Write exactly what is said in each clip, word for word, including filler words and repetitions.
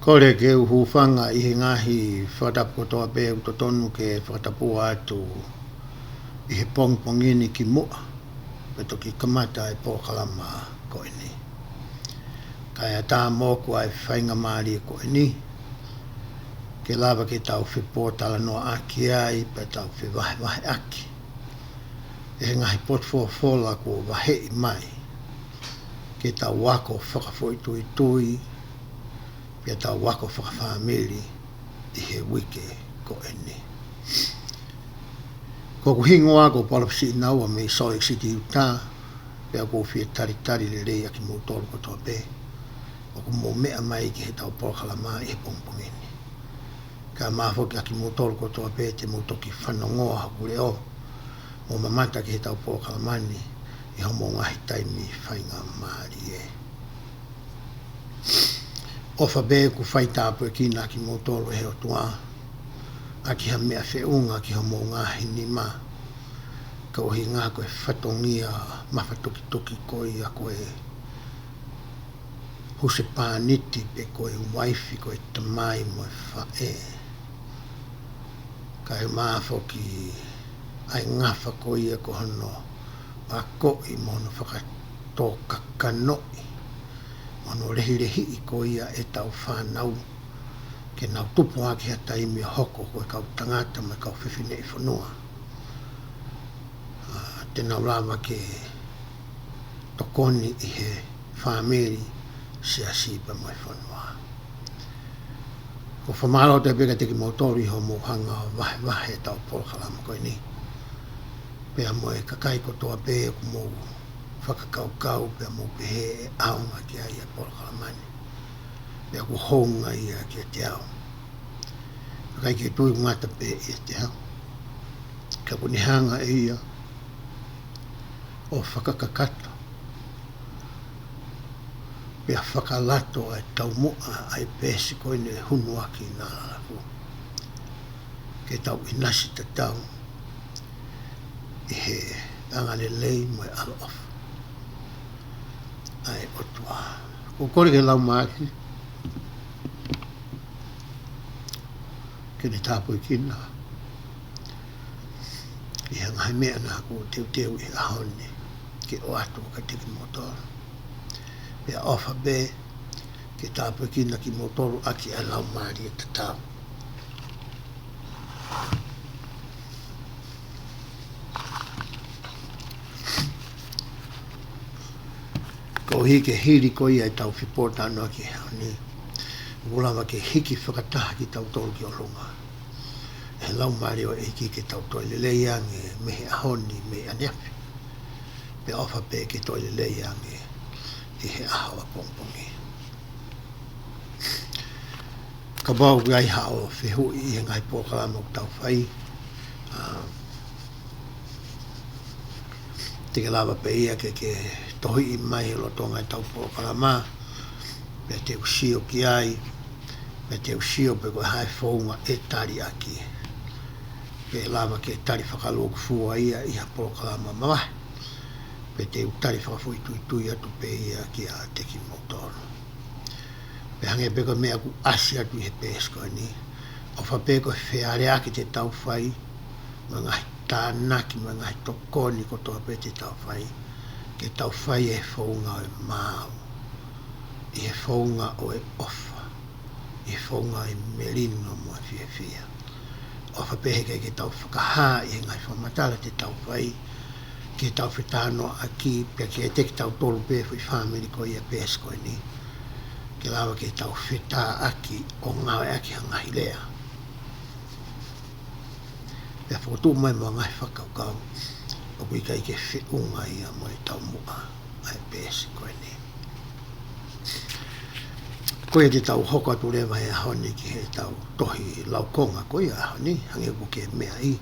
Kole ke u hūfanga ʻi he ngaahi fakatapu kotoa pē ʻoku totonu ke fakatapua atu ʻi he pongipongi ni kimuʻa pea toki kamata e polokalama ko eni. Kae ʻatā moʻoku ʻa e faingamālie ko eni ke lava ke tau fepōtalanoaʻaki ai pea tau fevahevaheʻaki ʻi he ngaahi potufolofola kuo vaheʻi mai ke tau ako fakafoʻituitui pea tau ako fakafāmili ʻi he uike ko eni. Ko hoku hingoa ko Palopisi ʻInaua mei Salt Lake City, Utah, pea ʻoku ou fie talitali lelei ʻa kimoutolu kotoa pē ʻoku mou meʻa mai ki heʻetau polokalama ʻi he pongipongi ni. Kae ʻatā foki ʻa kimoutolu kotoa pē te mou toki fanongoa hoku leʻo mo mamata ki heʻetau polokalama ni ʻi hoʻomou ngaahi taimi faingamālie. ʻOfa pē ʻoku fai tāpuekina ʻa kimoutolu ʻe he ʻOtua ʻaki ha meʻa feʻunga ki hoʻomou ngaahi nima, koeʻuhi ko e fatongia mafatukituki ko ia ko e husepāniti pe ko e uaifi, ko e tamai mo e faʻē. Kae ʻatā foki ʻa e ngafa ko ia ko hono akoʻi mo hono fakatōkakanoʻi mo hono lehilehiʻi ko ia ʻetau fānau ke nau tupu hake ha taimi ʻo hoko ko e kau tangata mo e kau fefineʻi fonua. ʻA, te nau lava ke tokoni ʻi he fāmili, siasi pea mo e fonua. ʻOku ou fakamālō atu pē kiate kimoutolu ʻi hoʻomou hanga ʻo vahevahe ʻetau polokalama ko eni. Pea mo e kakai kotoa pē ʻoku mou fakakaukau pea mou pehē ʻe ʻaonga ki ai ʻa e polokalama ni, pea ʻoku hounga ia kiate au. ʻIkai ke tui ʻoku ngata pē ʻiate au, ka ʻoku ne hanga ʻe ia ʻo fakakakato pea fakalato ʻa e taumuʻa ʻa e peesi ko eni ʻe hunu ʻaki ʻa Nālalaku, ke tau ʻinasi tatau ʻi he angalelei mo e ʻaloʻofa ʻa e ʻOtua. ʻOku ou kole ki he Laumālie ke ne tāpuekina ʻi he ngaahi meʻa naʻa ku teuteu ʻi he ʻaho ni ke ʻoatu kiate kimoutolu. Pea ʻofa pē ke tāpuekina kimoutolu ʻaki ʻa e Laumālie tatau. Koeʻuhi ke hili ko ia ʻetau fepōtalanoaʻaki he ʻaho ni, ʻoku lava ke hiki fakataha kitautolu ki ʻolunga ʻe he Laumālie ʻo e ʻEiki ke tau toe lelei ange mei he ʻaho ni mei ʻaneafi, pea ʻofa pē ke toe lelei ange ʻi he ʻaho ʻapongipongi. Kapau ʻoku ʻi ai haʻo fehuʻi ʻi he ngaahi polokalama ʻoku tau fai, ʻa, te ke lava pē ia ke ke tohiʻi mai ʻi loto ʻetau polokalama, pea te u sio ki ai, pea te u sio pe ko e hā e founga ʻe tali ʻaki. Pea lava ke tali fakalūkufua ia ʻi ha polokalama mavahe, pea te u tali fakafoʻituitui atu pē ia kiate kimoutolu. Pea hangē pē ko e meʻa ʻoku ʻasi atu ʻi he peesi ko eni, ʻofa pē ko e fealeaʻaki te tau fai, mo e ngaahi tānaki, mo e ngaahi tokoni kotoa pē te tau fai, ke tau fai ʻi he founga ʻo e maau, ʻi he founga ʻo e ʻofa, ʻi he founga ʻo e melino mo e fiefia. ʻOfa pē heʻikai ke tau fakahā ʻi he ngaahi fakamatala te tau fai, ke tau fetalanoaʻaki, pea kiate kitautolu pē foʻi fāmili ko ia peesi ko eni, ke lava ke tau fetāʻaki ʻo ngāueʻaki ha ngaahi lea, pea fokotuʻu mai mo e ngaahi fakakaukau ʻoku ʻikai ke feʻunga ia mo e taumuʻa ʻa e peesi ko eni. Ko ia te tau hoko atu leva he ʻaho ni ki heʻetau tohi laukonga ko ia ʻaho ni, hangē ʻoku ke meaʻi,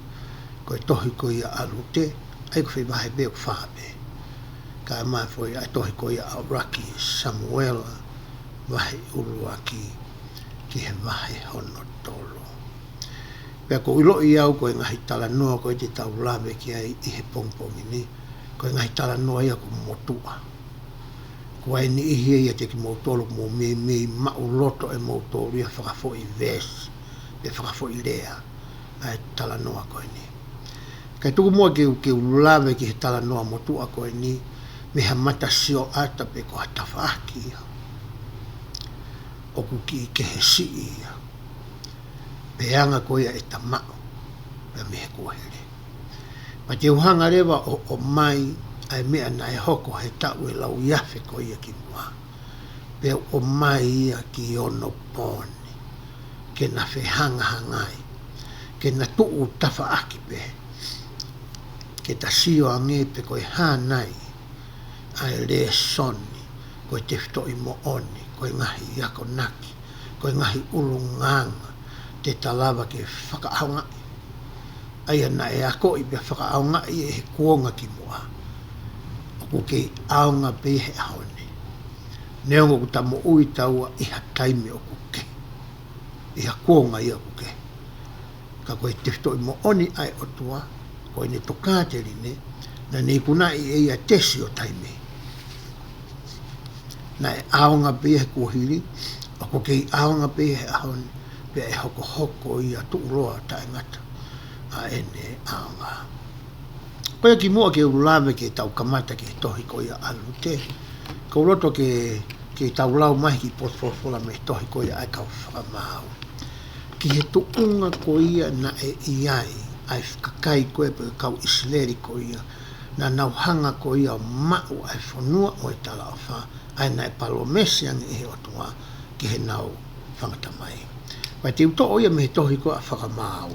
ko e tohi ko ia ʻa Lute, ʻa ia ko e foʻi vahe pē ʻoku fā pē. Kae ʻomai foki ʻa e tohi ko ia ʻa ʻUluaki Samuela, vahe ʻuluaki ki he vahe hono tolu. Pea ʻoku ou ʻiloʻi au ko e ngaahi talanoa ko ia te tau lave ki ai ʻi he pongipongi ni, ko e ngaahi talanoa ia ʻoku motuʻa. Ko e niʻihi ia ʻiate kimoutolu, mou meimei maʻuloto ʻe moutolu ia fakafoʻi veesi, pe fakafoʻi lea, ʻa e talanoa ko eni. Kae tuku muʻa ke u, ke u lave ki he talanoa motuʻa ko eni, mei ha matasioʻata pe ko ha tafaʻaki ia. ʻOku kiʻi kehe siʻi ia. Pe anga ko ia ʻeta maʻu, pea mei he kuohili. Pea te u hanga leva ʻo, ʻomai ʻa e meʻa naʻe hoko he taʻu ʻe lau afe ko ia kimuʻa. Pea ʻomai ia ki Onopooni, ke na fehangahangai, ke na tuʻu tafaʻaki pē, ke ta sio ange pe ko e hā nai ʻa e lēsoni, ko e tefitoʻi moʻoni, ko e ngaahi akonaki, ko e ngaahi ʻulungaanga te ta lava ke fakaʻaongaʻi. ʻA ia naʻe akoʻi pea fakaʻaongaʻi ʻe he kuonga kimuʻa, ʻoku kei ʻaonga pē he ʻaho ni. Neongo ʻoku ta moʻui taua ʻi ha taimi ʻoku kehe, ʻi ha kuonga ia ʻoku kehe, ka ko e tefitoʻi moʻoni ʻa e ʻOtua, ko ʻene tokāteline, naʻa ne ikunaʻi ʻe ia tesi ʻo taimi. Naʻe ʻaonga pē ia he kuohili, ʻoku kei ʻaonga pē ia he ʻaho ni, pea ʻe hokohoko ia tuʻuloa taʻengata ʻa ʻene ʻaonga. Ko ia kimuʻa ke u lave ke tau kamata ki he tohi ko ia ʻa Lute. Ko u loto ke, ke tau lau mai ki he potu folofola mei he tohi ko ia ʻa e kau fakamaau. Ki he tuʻunga ko ia naʻe ʻi ai ʻa e kakai ko ia pe kau ʻIsileli ko ia, naʻa nau hanga ko ia ʻo maʻu ʻa e fonua ʻo e talaʻofa, ʻa ia naʻe palōmesi ange ʻe he ʻOtua ki heʻenau fanga tamai. Pea te u toʻo ia mei he tohi ko ia ʻa Fakamaau.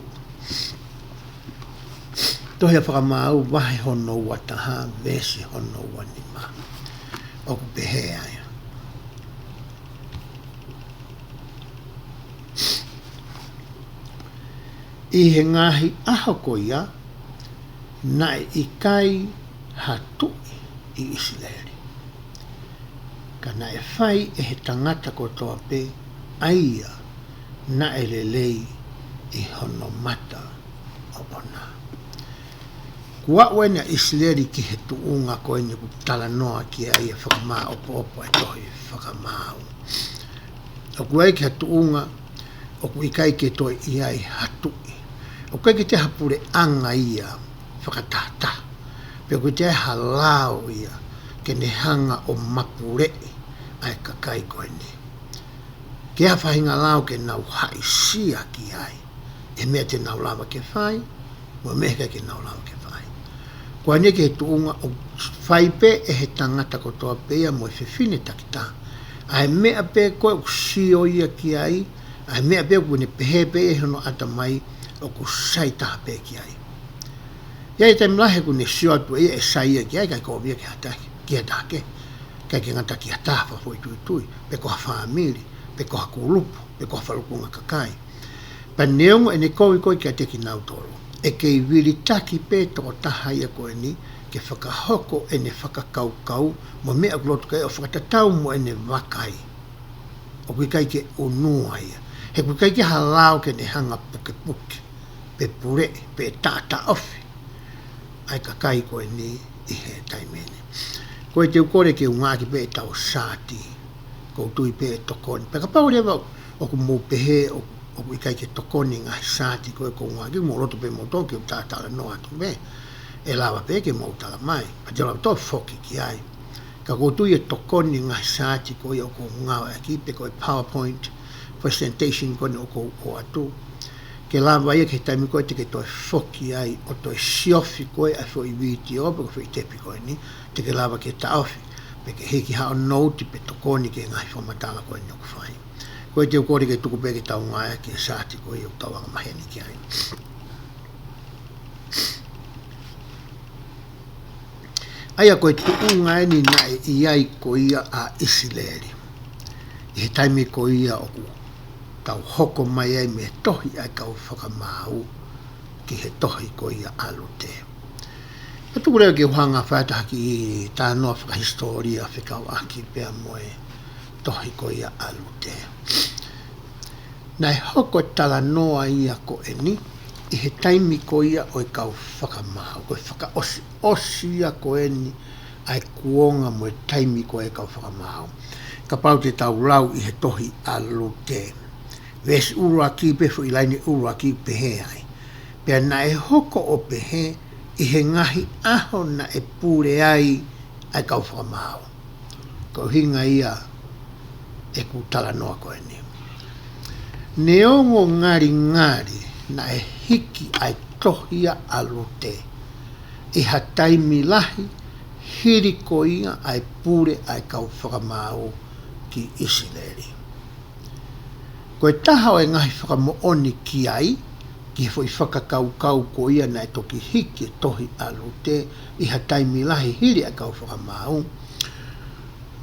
Tohi ʻa Fakamaau vahe hono ua taha, veesi hono ua nima. ʻOku pehē ai. ʻI he ngaahi ʻaho ko ia, naʻe ʻikai ha tuʻi ʻi ʻIsileli. Ka naʻe fai ʻe he tangata kotoa pē ʻa ia naʻe lelei ʻi hono mata ʻoʻona. Kuo aʻu eni ʻa ʻIsileli ki he tuʻunga ko eni ʻoku talanoa ki ai ʻa e fakamāʻopoʻopo ʻa e tohi Fakamaau. ʻOku ʻi ai ki ha tuʻunga ʻoku ʻikai ke toe ʻi ai ha tuʻi. ʻOku ʻikai ke toe ha puleʻanga ia fakatahataha. Pea ʻoku ʻikai toe ha lao ia ke ne hanga ʻo mapuleʻi ʻa e kakai ko eni. Ke ʻi ai ha faʻahinga lao ke nau haʻisia ki ai. ʻI he meʻa te nau lava ke fai, mo e meʻa he ʻikai ke nau lava ke fai. Ko eni ki he tuʻunga ʻoku fai pē ʻe he tangata kotoa pē ia mo e fefine takitaha. ʻA e meʻa pē ko ē ʻoku sio ia ki ai, ʻa e meʻa pē ʻoku ne pehē pē ʻe hono ʻatamai ʻoku sai taha pē ki ai. ʻI ai e taimi lahi ʻoku ne sio atu ʻe ia ʻe sai ia ki ai, ʻikai ko ia ki ha taha, ki ha taha kehe. ʻIkai ke ngata ki ha taha fakafoʻituitui, pe ko ha fāmili, pe ko ha kulupu, pe ko ha falukunga kakai. Pea neongo ʻene kovi ko ē kiate kinautolu, ʻe kei vilitaki pē tokotaha ia ko eni ke fakahoko ʻene fakakaukau mo e meʻa ʻoku loto ki ai ʻo fakatatau mo ʻene vakai. ʻOku ʻikai ke ʻunu ia. He ʻoku ʻikai ke ha lao ke ne hanga pukepuke, pe puleʻi, pe taʻataʻofi ʻa e kakai ko eni ʻi he taimi ni. Ko e te u kole ke u ngāueʻaki pē ʻetau saati, ʻoku ou tui pē ʻe tokoni. Pea kapau leva ʻoku mou pehē ʻoku, ʻoku ʻikai ke tokoni ngaahi saati ko ē ʻoku ou ngāueʻaki, mou loto pē mou tō ke u talatalanoa atu pē. ʻE lava pē ke mou tala mai. Pea te u lava toe foki ki ai. Ka ʻoku ou tui ʻe tokoni ngaahi saati ko ia ʻoku ou ngāueʻaki pe ko e PowerPoint presentation ko eni ʻoku ou ʻoatu. Ke lava ia ki he taimi ko ē te ke toe foki ai ʻo toe siofi ko ē ʻa e foʻi vitiō pe ko e foʻi tepi ko eni, te ke lava ke taʻofi, pe ke hiki haʻo nouti pe tokoni ki he ngaahi fakamatala ko eni ʻoku fai. Ko e te u kole ke tuku pē ke tau ngāueʻaki e saati ko ia ʻoku tau angamaheni ki ai. ʻA ia ko e tuʻunga eni naʻe ʻi ai ko ia ʻa ʻIsileli. ʻI he taimi ko ia ʻoku tau hoko mai ai mei he tohi ʻa e kau fakamaau ki he tohi ko ia ʻa Lute. Ka tuku leva ke u hanga ʻo fai atu ha kiʻi talanoa fakahisitōlia fekauʻaki pea mo e tohi ko ia ʻa Lute. Naʻe hoko e talanoa ia ko eni, ʻi he taimi ko ia ʻo e kau fakamaau, ko e fakaʻosiʻosi ia ko eni ʻa e kuonga mo e taimi ko ē ʻa e kau fakamaau. Kapau te tau lau ʻi he tohi ʻa Lute, veesi ʻuluaki pē, foʻi laine ʻuluaki, pehē ai: Pea naʻe hoko ʻo pehē ʻi he ngaahi ʻaho naʻe pule ai ʻa e kau fakamaau. Ko e ʻuhinga ia ʻeku talanoa ko eni. Neongo ngalingali naʻe hiki ʻa e tohi ʻa Lute ʻi ha taimi lahi hili ko ia ʻa e pule ʻa e kau fakamaau ki ʻIsileli. Ko e taha ʻo e ngaahi fakamoʻoni ki ai, ki he foʻi fakakaukau ko ia naʻe toki hiki e tohi ʻa Lute ʻi ha taimi lahi hili ʻa e kau fakamaau,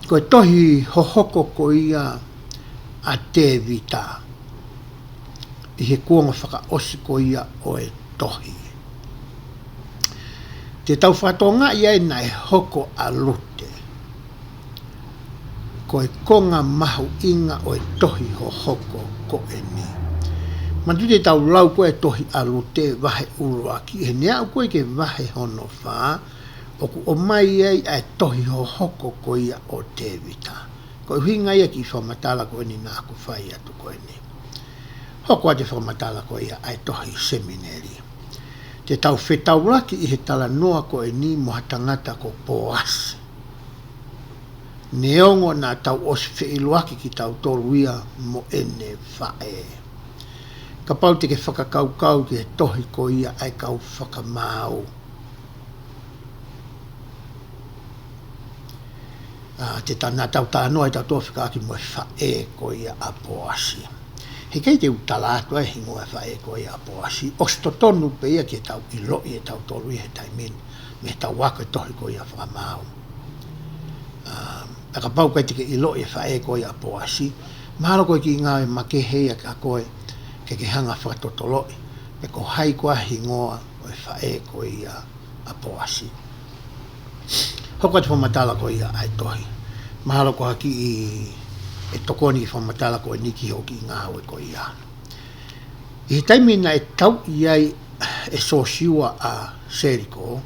ko e tohi hohoko ko ia ʻa Tēvita ʻi he kuonga fakaʻosi ko ia ʻo e tohi. Te tau fakatokangaʻi ai naʻe hoko ʻa Lute ko e konga mahuʻinga ʻo e tohi hohoko ko eni. Manatuʻi te tau lau ko ē e tohi ʻa Lute vahe ʻuluaki, he neongo ko ē ke vahe hono fā, ʻoku ʻomai ai ʻa e tohi hohoko ko ia ʻo Tēvita. Ko e ʻuhinga ia ki he fakamatala ko eni naʻa ku fai atu ko eni. Hoko atu e fakamatala ko ia ʻa e tohi semineli. Te tau fetaulaki ʻi he talanoa ko eni mo ha tangata ko Poasi. Neongo naʻa tau ʻosi feʻiloaki kitautolu ia mo ʻene faʻē. Kapau te ke fakakaukau ki he tohi ko ia ʻa e kau fakamaau, ʻa, te ta-, naʻa tau talanoa ʻi tautolu fekauʻaki mo e faʻē ko ia ʻa Poasi. He ʻikai te u tala atu ʻa e hingoa e faʻē ko ia ʻa Poasi, ʻosi totonu pē ia ke tau ʻiloʻi ʻe tautolu ia he taimi ni, mei he tau ako e tohi ko ia fakamaau. ʻA, ʻa kapau ʻoku ʻikai te ke ʻiloʻi e faʻē ko ia ʻa Poasi, mahalo ko e kiʻi ngāue makehe ia kia koe ke ke hanga fakatotoloʻi pe ko hai koā e hingoa ʻo e faʻē ko ia ʻa Poasi. Hoko atu e fakamatala ko ia ʻa e tohi. Mahalo ko ha kiʻi ʻe tokoni ki he fakamatala ko eni ki hoʻo kiʻi ngāue ko ia. ʻI he taimi naʻe tauʻi ai ʻe Sosiua ʻa Seliko,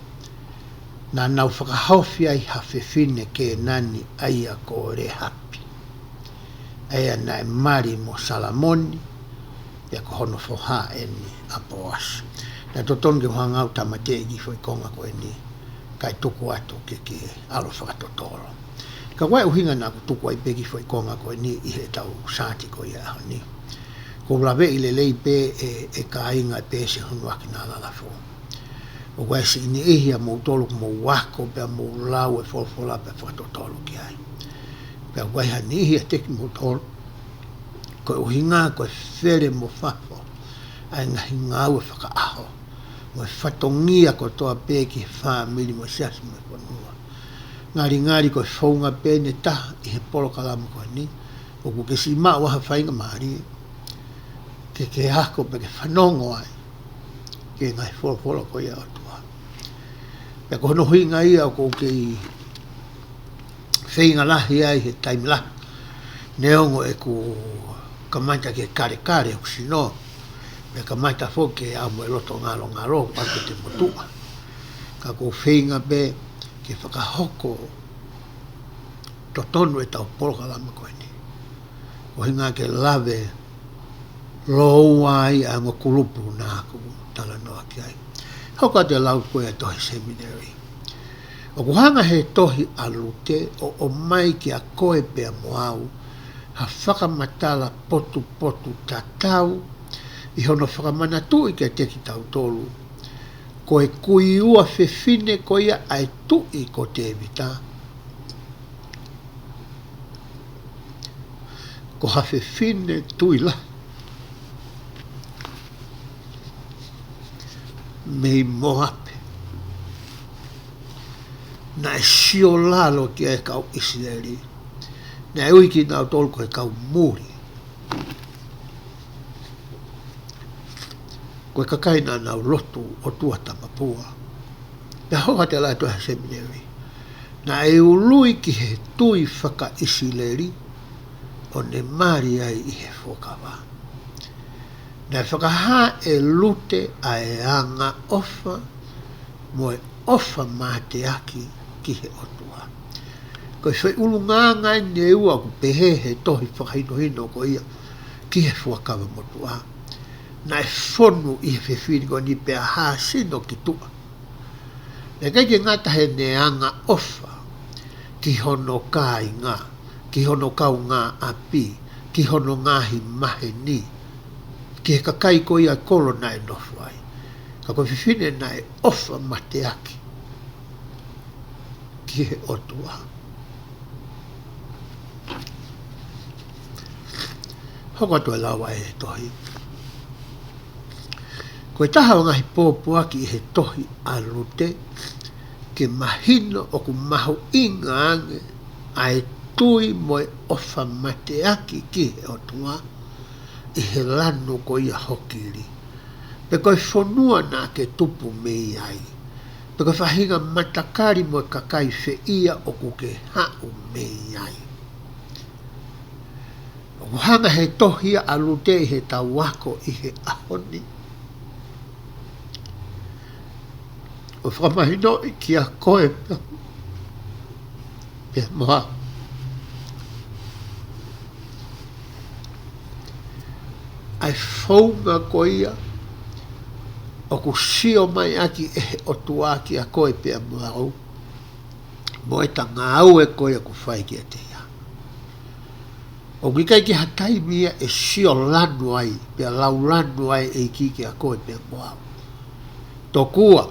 naʻa nau fakahaofi ai ha fefine Kēnani ʻa ia ko Lehapi, ʻa ia naʻe mali mo Salamoni, pea ko hono foha eni ʻa Poasi. Naʻe totonu ke u hanga ʻo tāmateʻi e kiʻi foʻi konga ko eni, kae tuku atu ke ke ʻalu ʻo fakatotolo. Ka ko e ʻuhinga naʻa ku tuku ai pē e kiʻi foʻi konga ko eni ʻi heʻetau saati ko ia he ʻaho ni. Ko u laveʻi lelei pē ʻe, ʻe kāinga e peesi hono aki naʻa lala fou. ʻOku ʻi ai siʻi niʻihi ʻia moutolu ʻoku mou ako pea mou lau e folofola pea fakatotolo ki ai. Pea ʻoku ʻi ai ha niʻihi ʻiate kimoutolu, ko e ʻuhinga ko e fele mo fafo ʻa e ngaahi ngāue fakaʻaho mo e fatongia kotoa pē ki he fāmili mo e siasi mo e fonua. Ngalingali ko e founga pē ʻe taha ʻi he polokalama ko eni, ʻoku ke siʻi maʻu ai ha faingamālie ke ke ako pea ke fanongo ai ki he ngaahi folofola ko ia ʻa e ʻOtua. Pea ko hono ʻuhinga ia ʻoku ou kei feinga lahi ai he taimi lahi. Neongo ʻeku kamata ke kalekale hoku sino, pea kamata foki ke ʻalu mo e loto ngalongalo, ʻoku ʻikai te u motuʻa. Ka ʻoku ou feinga pē ke fakahoko totonu ʻetau polokalama ko eni. ʻUhinga ke lave lōua ai ʻa e ongo kulupu naʻa ku talanoa ki ai. Hoko atu e lau ko ia e tohi semineli. ʻOku hanga he tohi ʻa Lute ʻo ʻomai kia koe pea mo au ha fakamatala potupotu tatau ʻi hono fakamanatuʻi kiate kitautolu ko e kui ua fefine ko ia ʻa e tuʻi ko Tēvita, ko ha fefine tui lahi mei Moape, naʻe siolalo ki ai e kau ʻIsileli, naʻe ui kinautolu ko e kau muli, ko e kakai naʻa nau lotu ʻotua tamapua. Pea hoko atu e lau ʻa e tohi semineli. Naʻe ului ki he tui fakaʻIsileli ʻo ne mali ai ʻi he fuakava. Naʻe fakahā ʻe Lute ʻa e angaʻofa mo e ʻofa mateaki ki he ʻOtua. Ko e foʻi ʻulungaanga eni ʻe ua ʻoku pehē he tohi fakahinohino ko ia ki he Fuakava Motuʻa. Naʻe fonu ʻi he fefine ko eni pea hāsino ki tuʻa. Naʻe ʻikai ke ngata heʻene angaʻofa ki hono kāinga, ki hono kaungāʻapi, ki hono ngaahi maheni, ki he kakai ko ia kolo naʻe nofo ai. Ka ko e fefine naʻe ʻofa mateaki ki he ʻOtua. Hoko atu e lau ʻa e tohi. Ko e taha ʻo e ngaahi pōpoaki ʻi he tohi ʻa Lute, ke mahino ʻoku mahuʻinga ange ʻa e tui mo e ʻofa mateaki ki he ʻOtua ʻi he lanu ko ia ho kili. Pe ko e fonua naʻa ke tupu mei ai. Pe ko e faʻahinga matakali mo e kakai fē ia ʻoku ke haʻu mei ai. ʻOku hanga he tohi ʻa Lute ʻi heʻetau ako ʻi he ʻaho ni ʻo fakamahinoʻi kia koe pea, pea mo au ʻa e founga ko ia ʻoku sio mai ʻaki ʻe he ʻOtua kia koe pea mo au, mo e ngāue ko ia ʻoku fai kiate ia. ʻOku ʻikai ke ha taimi ia ʻe sio lanu ai, pea lau lanu ai e ʻEiki kia koe pea mo au. Tokua,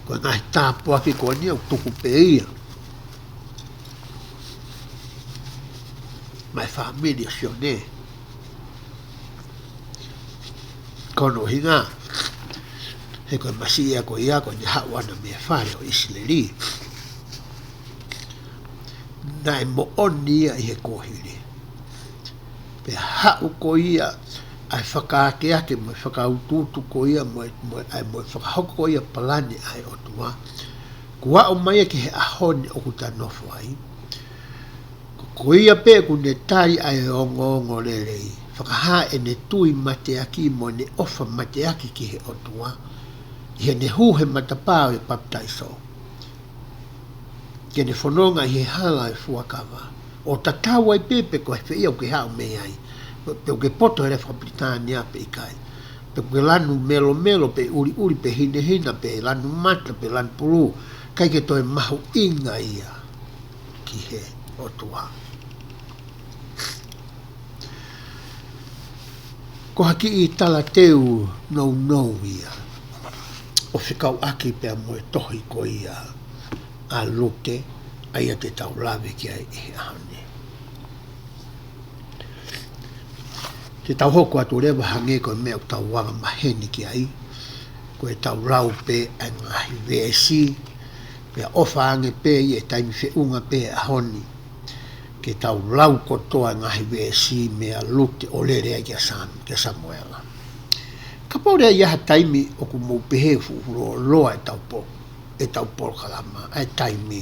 ko e ngaahi tāpuaki ko eni ʻoku tuku pē ia maʻa e fāmili ʻa Sione. Ko hono ʻuhinga, he ko e masiʻi ia ko ia, ko ʻene haʻu ʻana mei he fale ʻo ʻIsileli, naʻe moʻoni ia ʻi he kuohili. Pea haʻu ko ia ʻa e fakaakeake mo e fakautuutu ko ia mo e, mo e, ʻa e, mo e fakahoko ko ia palani ʻa e ʻOtua. Kuo aʻu mai ia ki he ʻaho ni ʻoku ta nofo ai. Ko ia pē ʻoku ne tali ʻa e ongoongolelei, fakahā ʻene tui mateaki mo ʻene ʻofa mateaki ki he ʻOtua ʻi heʻene hū he matapā ʻo e papitaiso, ke ne fononga ʻi he hala ʻo e fuakava, ʻo tatau ai pē pe ko e fē ia ʻoku ke haʻu mei ai, pe ʻoku ke poto he lea fakapilitānia pe ʻikai, pe ʻoku ke lanu melomelo pe ʻuliʻuli pe hinehina pe lanu mata pe lanu pulū, ʻikai ke toe mahuʻinga ia ki he ʻOtua. Ko ha kiʻi talateu nounou ia ʻo fekauʻaki pea mo e tohi ko ia ʻa Lute, ʻa ia te tau lave ki ai ʻi he ʻaho ni. Te tau hoko atu leva hangē ko e meʻa ʻoku tau anga maheni ki ai, ko ʻetau lau pē ʻa e ngaahi veesi, pea ʻofa ange pē ʻi he taimi feʻunga pē he ʻaho ni ke tau lau kotoa e ngaahi veesi meia Lute ʻo lele ai kia Sam-, kia Samuela. Kapau leva ʻi ha taimi ʻoku mou pehē fuʻu lōloa ʻetau po-, ʻetau polokalama, ʻa e taimi.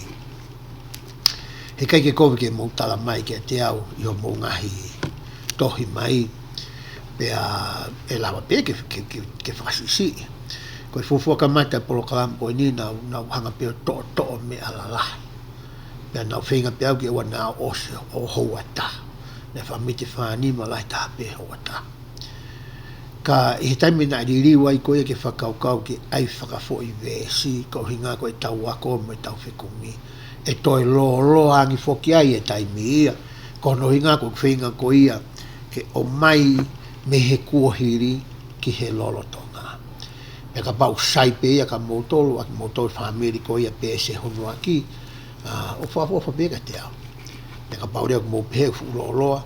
He ʻikai ke kovi ke mou tala mai kiate au ʻi hoʻomou ngaahi tohi mai, pea ʻe lava pē ke, ke, ke, ke fakasiʻisiʻi. Ko e fuofua kamata e polokalama ko eni naʻa, naʻa ku hanga pē ʻo toʻotoʻo meʻa lalahi. Pea naʻa ku feinga pē au ke ʻoua naʻa ʻosi ʻo houa ʻe taha. Naʻe fakamite fā nima, lahi taha pē houa ʻe taha. Ka ʻi he taimi naʻe liliu ai ko ia ke fakakaukau ke ʻai fakafoʻi veesi, ko e ʻuhinga ko ʻetau ako mo ʻetau fekumi, ʻe toe lōloa ange foki ai e taimi ia. Ko hono ʻuhinga ko e feinga ko ia ke ʻomai mei he kuohili ki he lolotonga. Pea kapau sai pē ia kia moutolu, ʻa kimoutolu fāmili ko ia pē ʻe se hono aki, ʻa, ʻoku fakaʻofoʻofa pē kiate au. Pea kapau leva ʻoku mou pehē fuʻu lōloa,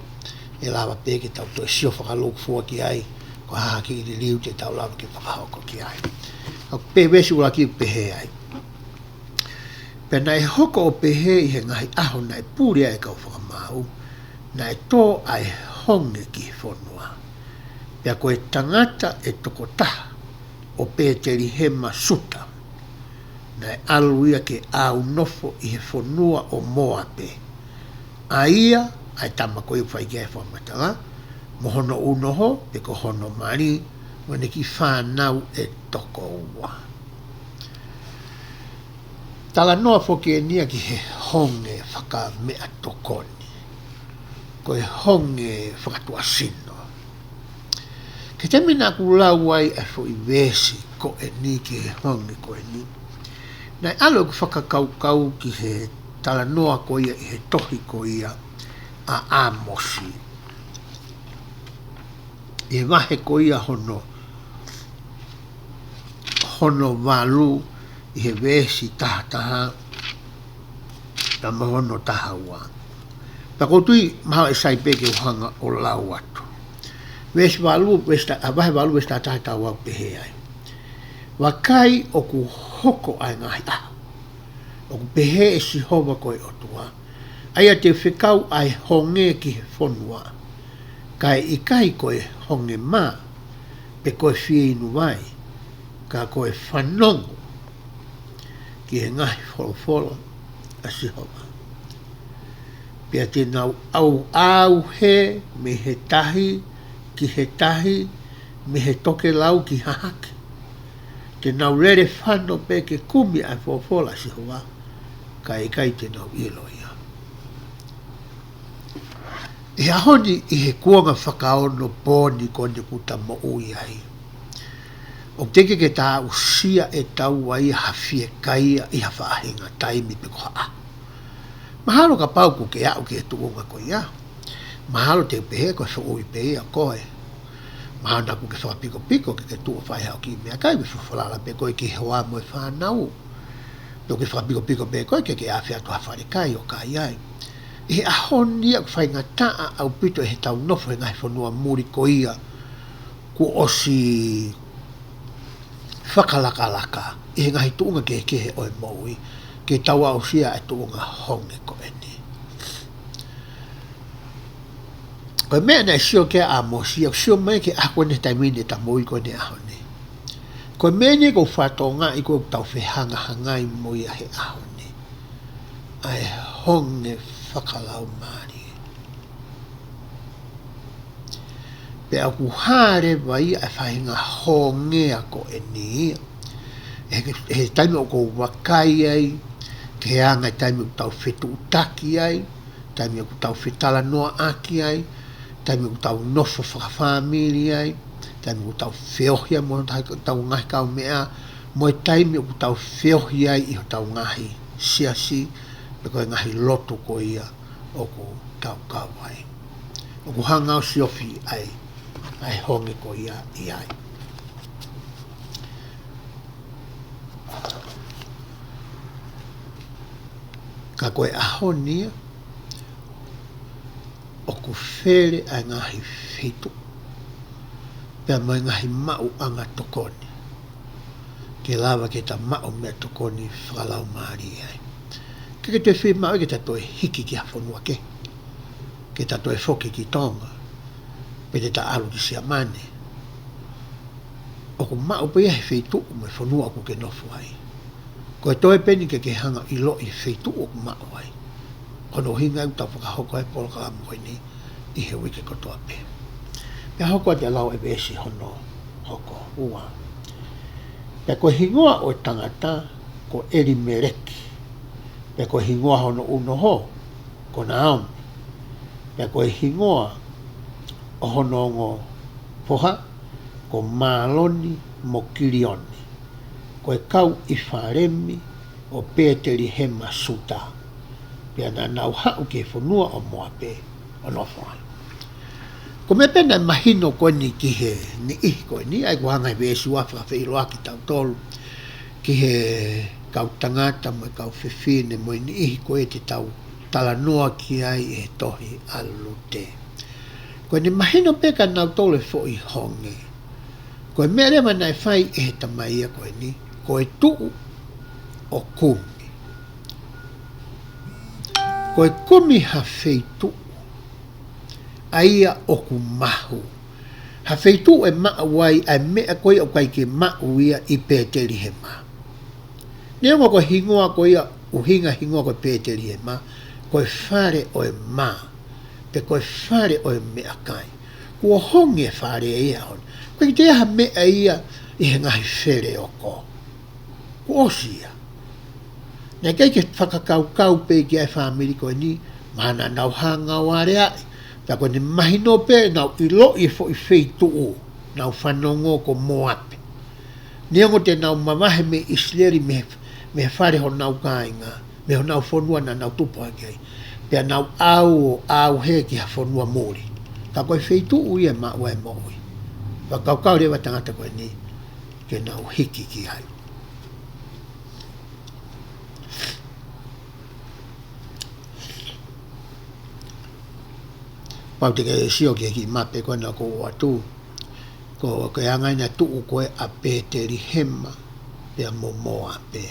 ʻe lava pē ke tau toe sio fakalūkufua ki ai, ko e hā ha kiʻi liliu te tau lava ke fakahoko ki ai. Ka ko e veesi ʻuluaki ʻoku pehē ai: Pea naʻe hoko ʻo pehē ʻi he ngaahi ʻaho naʻe puli ai e kau fakamaau, naʻe tō ʻa e honge ki he fonua. Pea ko e tangata ʻe toko taha ʻo Pētelihema Siuta, naʻe ʻalu ia ke ʻāunofo ʻi he fonua ʻo Moape. ʻA ia, ʻa e tama ko ia ʻoku fai ki ai e fakamatala, mo hono ʻunoho, pe ko hono mali, mo ʻene kiʻi fānau ʻe toko ua. Talanoa foki eni ia ki he honge fakameʻatokoni, ko e honge fakatuʻasino. Ke te mena ku lau ai e foʻi veesi ko eni ki he honge ko eni. Naʻe ʻalu ʻeku fakakaukau ki he talanoa ko ia ʻi he tohi ko ia ʻa ʻĀmosi, ʻi he vahe ko ia hono, hono valu, ʻi he veesi tahataha, pea mo hono tahaua. Pea ʻoku ou tui mahalo ʻe sai pē ke u hanga ʻo lau atu. Veesi valu, veesi ta-, ʻa, vahe valu, veesi tahataha, taha ua, ʻoku pehē ai: Vakai, ʻoku hoko ʻa e ngaahi ʻaho, ʻoku pehē ʻe Sihova ko e ʻOtua, ʻa ia te u fekau ʻa e honge ki he fonua, kae ʻikai ko e honge mā, pe ko e fieinu vai, ka ko e fanongo ki he ngaahi folofola ʻa Sihova. Pea te nau ʻauʻauhe mei he tahi ki he tahi, mei he tokelau ki hahake. Te nau lele fano pē ke kumi ʻa e folofola ʻa Sihova, kae ʻikai te nau ʻilo ia. ʻI he ʻaho ni, ʻi he kuonga fakaonopooni ko eni ʻoku ta moʻui ai, ʻoku teʻeki ke ta aʻusia ʻe taua ia ha fiekaia ʻi ha faʻahinga taimi pe ko ha ʻaho. Mahalo kapau ʻoku ke aʻu ki he tuʻunga ko ia, mahalo te u pehē ko e foʻui pē ia ʻo koe. Mahalo naʻa ʻoku ke fakapikopiko ke ke tuʻu ʻo fai haʻo kiʻi meʻakai, ke fefalala pē koe ki he hoa mo e fānau. Pe ʻoku ke fakapikopiko pē koe ke ke afe atu ha falekai ʻo kai ai. ʻI he ʻaho ni ʻoku faingataʻa ʻaupito ʻi heʻetau nofo he ngaahi fonua muli ko ia kuo ʻosi fakalakalaka ʻi he ngaahi tuʻunga kehekehe ʻo e moʻui, ke tau aʻusia e tuʻunga honge ko eni. Ko e meʻa naʻe sio ki ai ʻa ʻĀmosi, ʻoku sio mai ki he ʻaho ko eni, taimi ni ʻeta moʻui ko eni he ʻaho ni. Ko e meʻa ni ʻoku ou fakatokangaʻi ʻoku tau fehangahangai mo ia he ʻaho ni, ʻa e honge fakalaumālie. Pea ʻoku hā leva ia ʻa e faʻahinga honge ko eni ia, he, he taimi ʻoku ou vakai ai ki he anga e taimi ʻoku tau fetuʻutaki ai, taimi ʻoku tau fetalanoaʻaki ai, taimi ʻoku tau nofo fakafāmili ai, taimi ʻoku tau feohi ai mo hotau ngaahi kaumeʻa, mo e taimi ʻoku tau feohi ai ʻi hotau ngaahi siasi, pe ko e ngaahi lotu ko ia ʻoku tau kau ai. ʻOku hanga ʻo siofi ai ʻa e honge ko ia ʻi ai. Ka ko e ʻaho ni ia, ʻoku fele ʻa e ngaahi feituʻu pea mo e ngaahi maʻuʻanga tokoni ke lava ke ta maʻu meʻatokoni fakalaumālie ai. Ke ke toe fiemaʻu ke ta toe hiki ki ha fonua kehe, ke ta toe foki ki Tonga, pe te ta ʻalu ki Siamane. ʻOku maʻu pē ia he feituʻu mo e fonua ʻoku ke nofo ai. Ko e toe pē eni ke ke hanga ʻo ʻiloʻi e feituʻu ʻoku maʻu ai. Ko hono ʻuhinga ia ʻoku tau fakahoko ai e polokalama ko eni ʻi he uike kotoa pē. Pea hoko atu e lau e veesi hono hoko ua. Pea ko e hingoa ʻo e tangata ko ʻElimeleki. Pea ko e hingoa hono ʻunoho ko Naomi. Pea ko e hingoa ʻo hono ongo foha ko Māloni mo Kilioni, ko e kau ʻIfalemi ʻo Pētelihema Siuta. Pea naʻa nau haʻu ki he fonua ʻo Moape ʻo nofo ai. Ko e meʻa pē naʻe mahino ko eni ki he niʻihi ko eni, ʻa ia ʻoku hanga ʻe he veesi ua ʻo fakafeʻiloaki kitautolu ki he kau tangata mo e kau fefine mo e niʻihi ko ē te tau talanoa ki ai ʻi he tohi ʻa Lute. Ko ʻene mahino pē kia nautolu e foʻi honge, ko e meʻa leva naʻe fai ʻe he tamai ia ko eni, ko e tuʻu ʻo kumi. Ko e kumi ha feituʻu ʻa ia ʻoku mahu, ha feituʻu ʻe maʻu ai ʻa e meʻa ko ia ʻoku ʻikai ke maʻu ia ʻi Pētelihema. Neongo ko e hingoa ko ia, ʻuhinga hingoa ko e Pētelihema, ko e fale ʻo e mā, pe ko e fale ʻo e meʻakai. Kuo honge e fale ia ʻaho ni. ʻOku ʻikai toe ʻi ai ha meʻa ia ʻi he ngaahi feleoko. Kuo ʻosi ia. Naʻe ʻikai ke fakakaukau pē ki ai e fāmili ko eni, mahalo naʻa nau hanga ʻo aleaʻi. Pea ko ʻene mahino pē naʻa nau ʻiloʻi e foʻi feituʻu naʻa nau fanongo ko Moape. Neongo te nau mavahe mei ʻIsileli mei, mei he fale honau kāinga, mei honau fonua naʻa nau tupu hake ai. Pea nau ʻalu ʻo ʻauhē ki ha fonua muli. Ka ko e feituʻu ia ʻe maʻu ai e moʻui. Fakakaukau leva e tangata ko eni ke nau hiki ki ai. Pau te ke sio ki he kiʻi mape ko ena ʻoku ou ʻoatu. Ko, ko e anga ena e tuʻu ko ē ʻa Pētelihema pea mo Moape.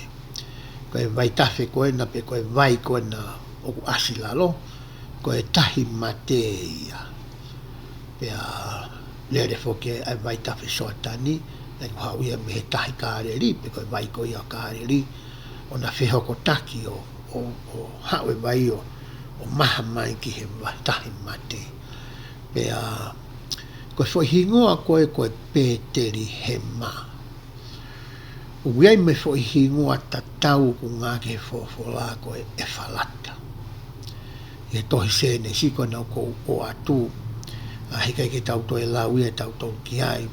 Ko e vaitafe ko ena pe ko e vai ko ena ʻoku ʻasi lalo, ko e Tahi Mate ia. Pea lele foki ʻa e vaitafe Soatani, naʻe ʻoku haʻu ia mei he Tahi Kāleli, pe ko e vai ko ia ʻo Kāleli, ʻo na fehokotaki ʻo, ʻo, ʻo haʻu e vai ʻo, ʻo maha mai ki he va-, Tahi Mate. Pea ko e foʻi hingoa ko ē ko e Pētelihema. ʻOku ʻi ai mo e foʻi hingoa tatau ʻoku ngāueʻaki he folofola ko e ʻEfalata. ʻI he tohi Sēnesi ko ena ʻoku ou ʻoatu, ʻa, heʻikai ke tau toe lau ia ʻe tautolu ki ai.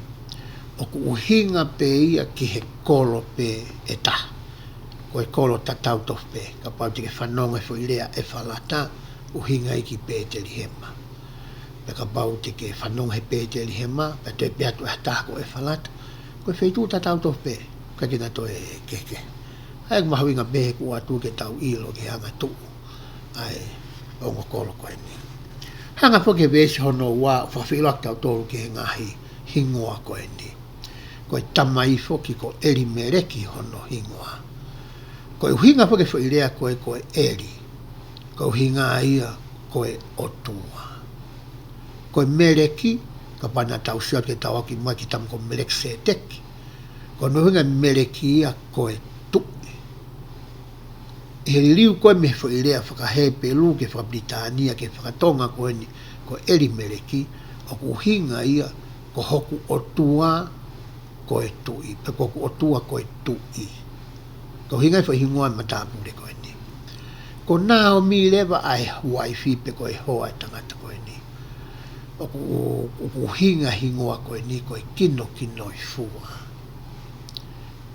ʻOku ʻuhinga pē ia ki he kolo pē ʻe taha. Ko e kolo tatau tofu pē, kapau te ke fanongo he foʻi lea ʻEfalata, ʻuhinga ia ki Pētelihema. Pea kapau te ke fanongo he Pētelihema, pea toe pehē atu ʻe ha taha ko ʻEfalata, ko e feituʻu tatau tofu pē, ʻikai ke na toe kehekehe. ʻA ia ʻoku mahuʻinga pē he ʻoku ʻoatu ke tau ʻilo ki he anga e tuʻu ʻa e ongo kolo ko eni. Hanga foki he veesi hono ua ʻo fakafeʻiloaki kitautolu ki he ngaahi hingoa ko eni. Ko e tamai foki ko ʻElimeleki hono hingoa. Ko e ʻuhinga foki e foʻi lea ko ē ko e ʻEli, ko e ʻuhinga ia ko e ʻOtua. Ko e Meleki, kapau naʻa tau sio atu ke tau ʻaki mai ki he tama ko Melekiseteki. Ko hono ʻuhinga e Meleki ia ko e tuʻi. ʻI he liliu ko ē mei he foʻi lea faka-Hepelū ki he faka-Pilitānia ki he faka-Tonga ko eni, ko ʻElimeleki, ʻoku ʻuhinga ia ko hoku ʻOtua ko e tuʻi, pe ko hoku ʻOtua ko e tuʻi. Ko e ʻuhinga e foʻi hingoa e matāpule ko eni. Ko Naomi leva ʻa e uaifi pe ko e hoa e tangata ko eni, ʻoku, ʻoku ʻuhinga e hingoa ko eni ko e kinokinoifua,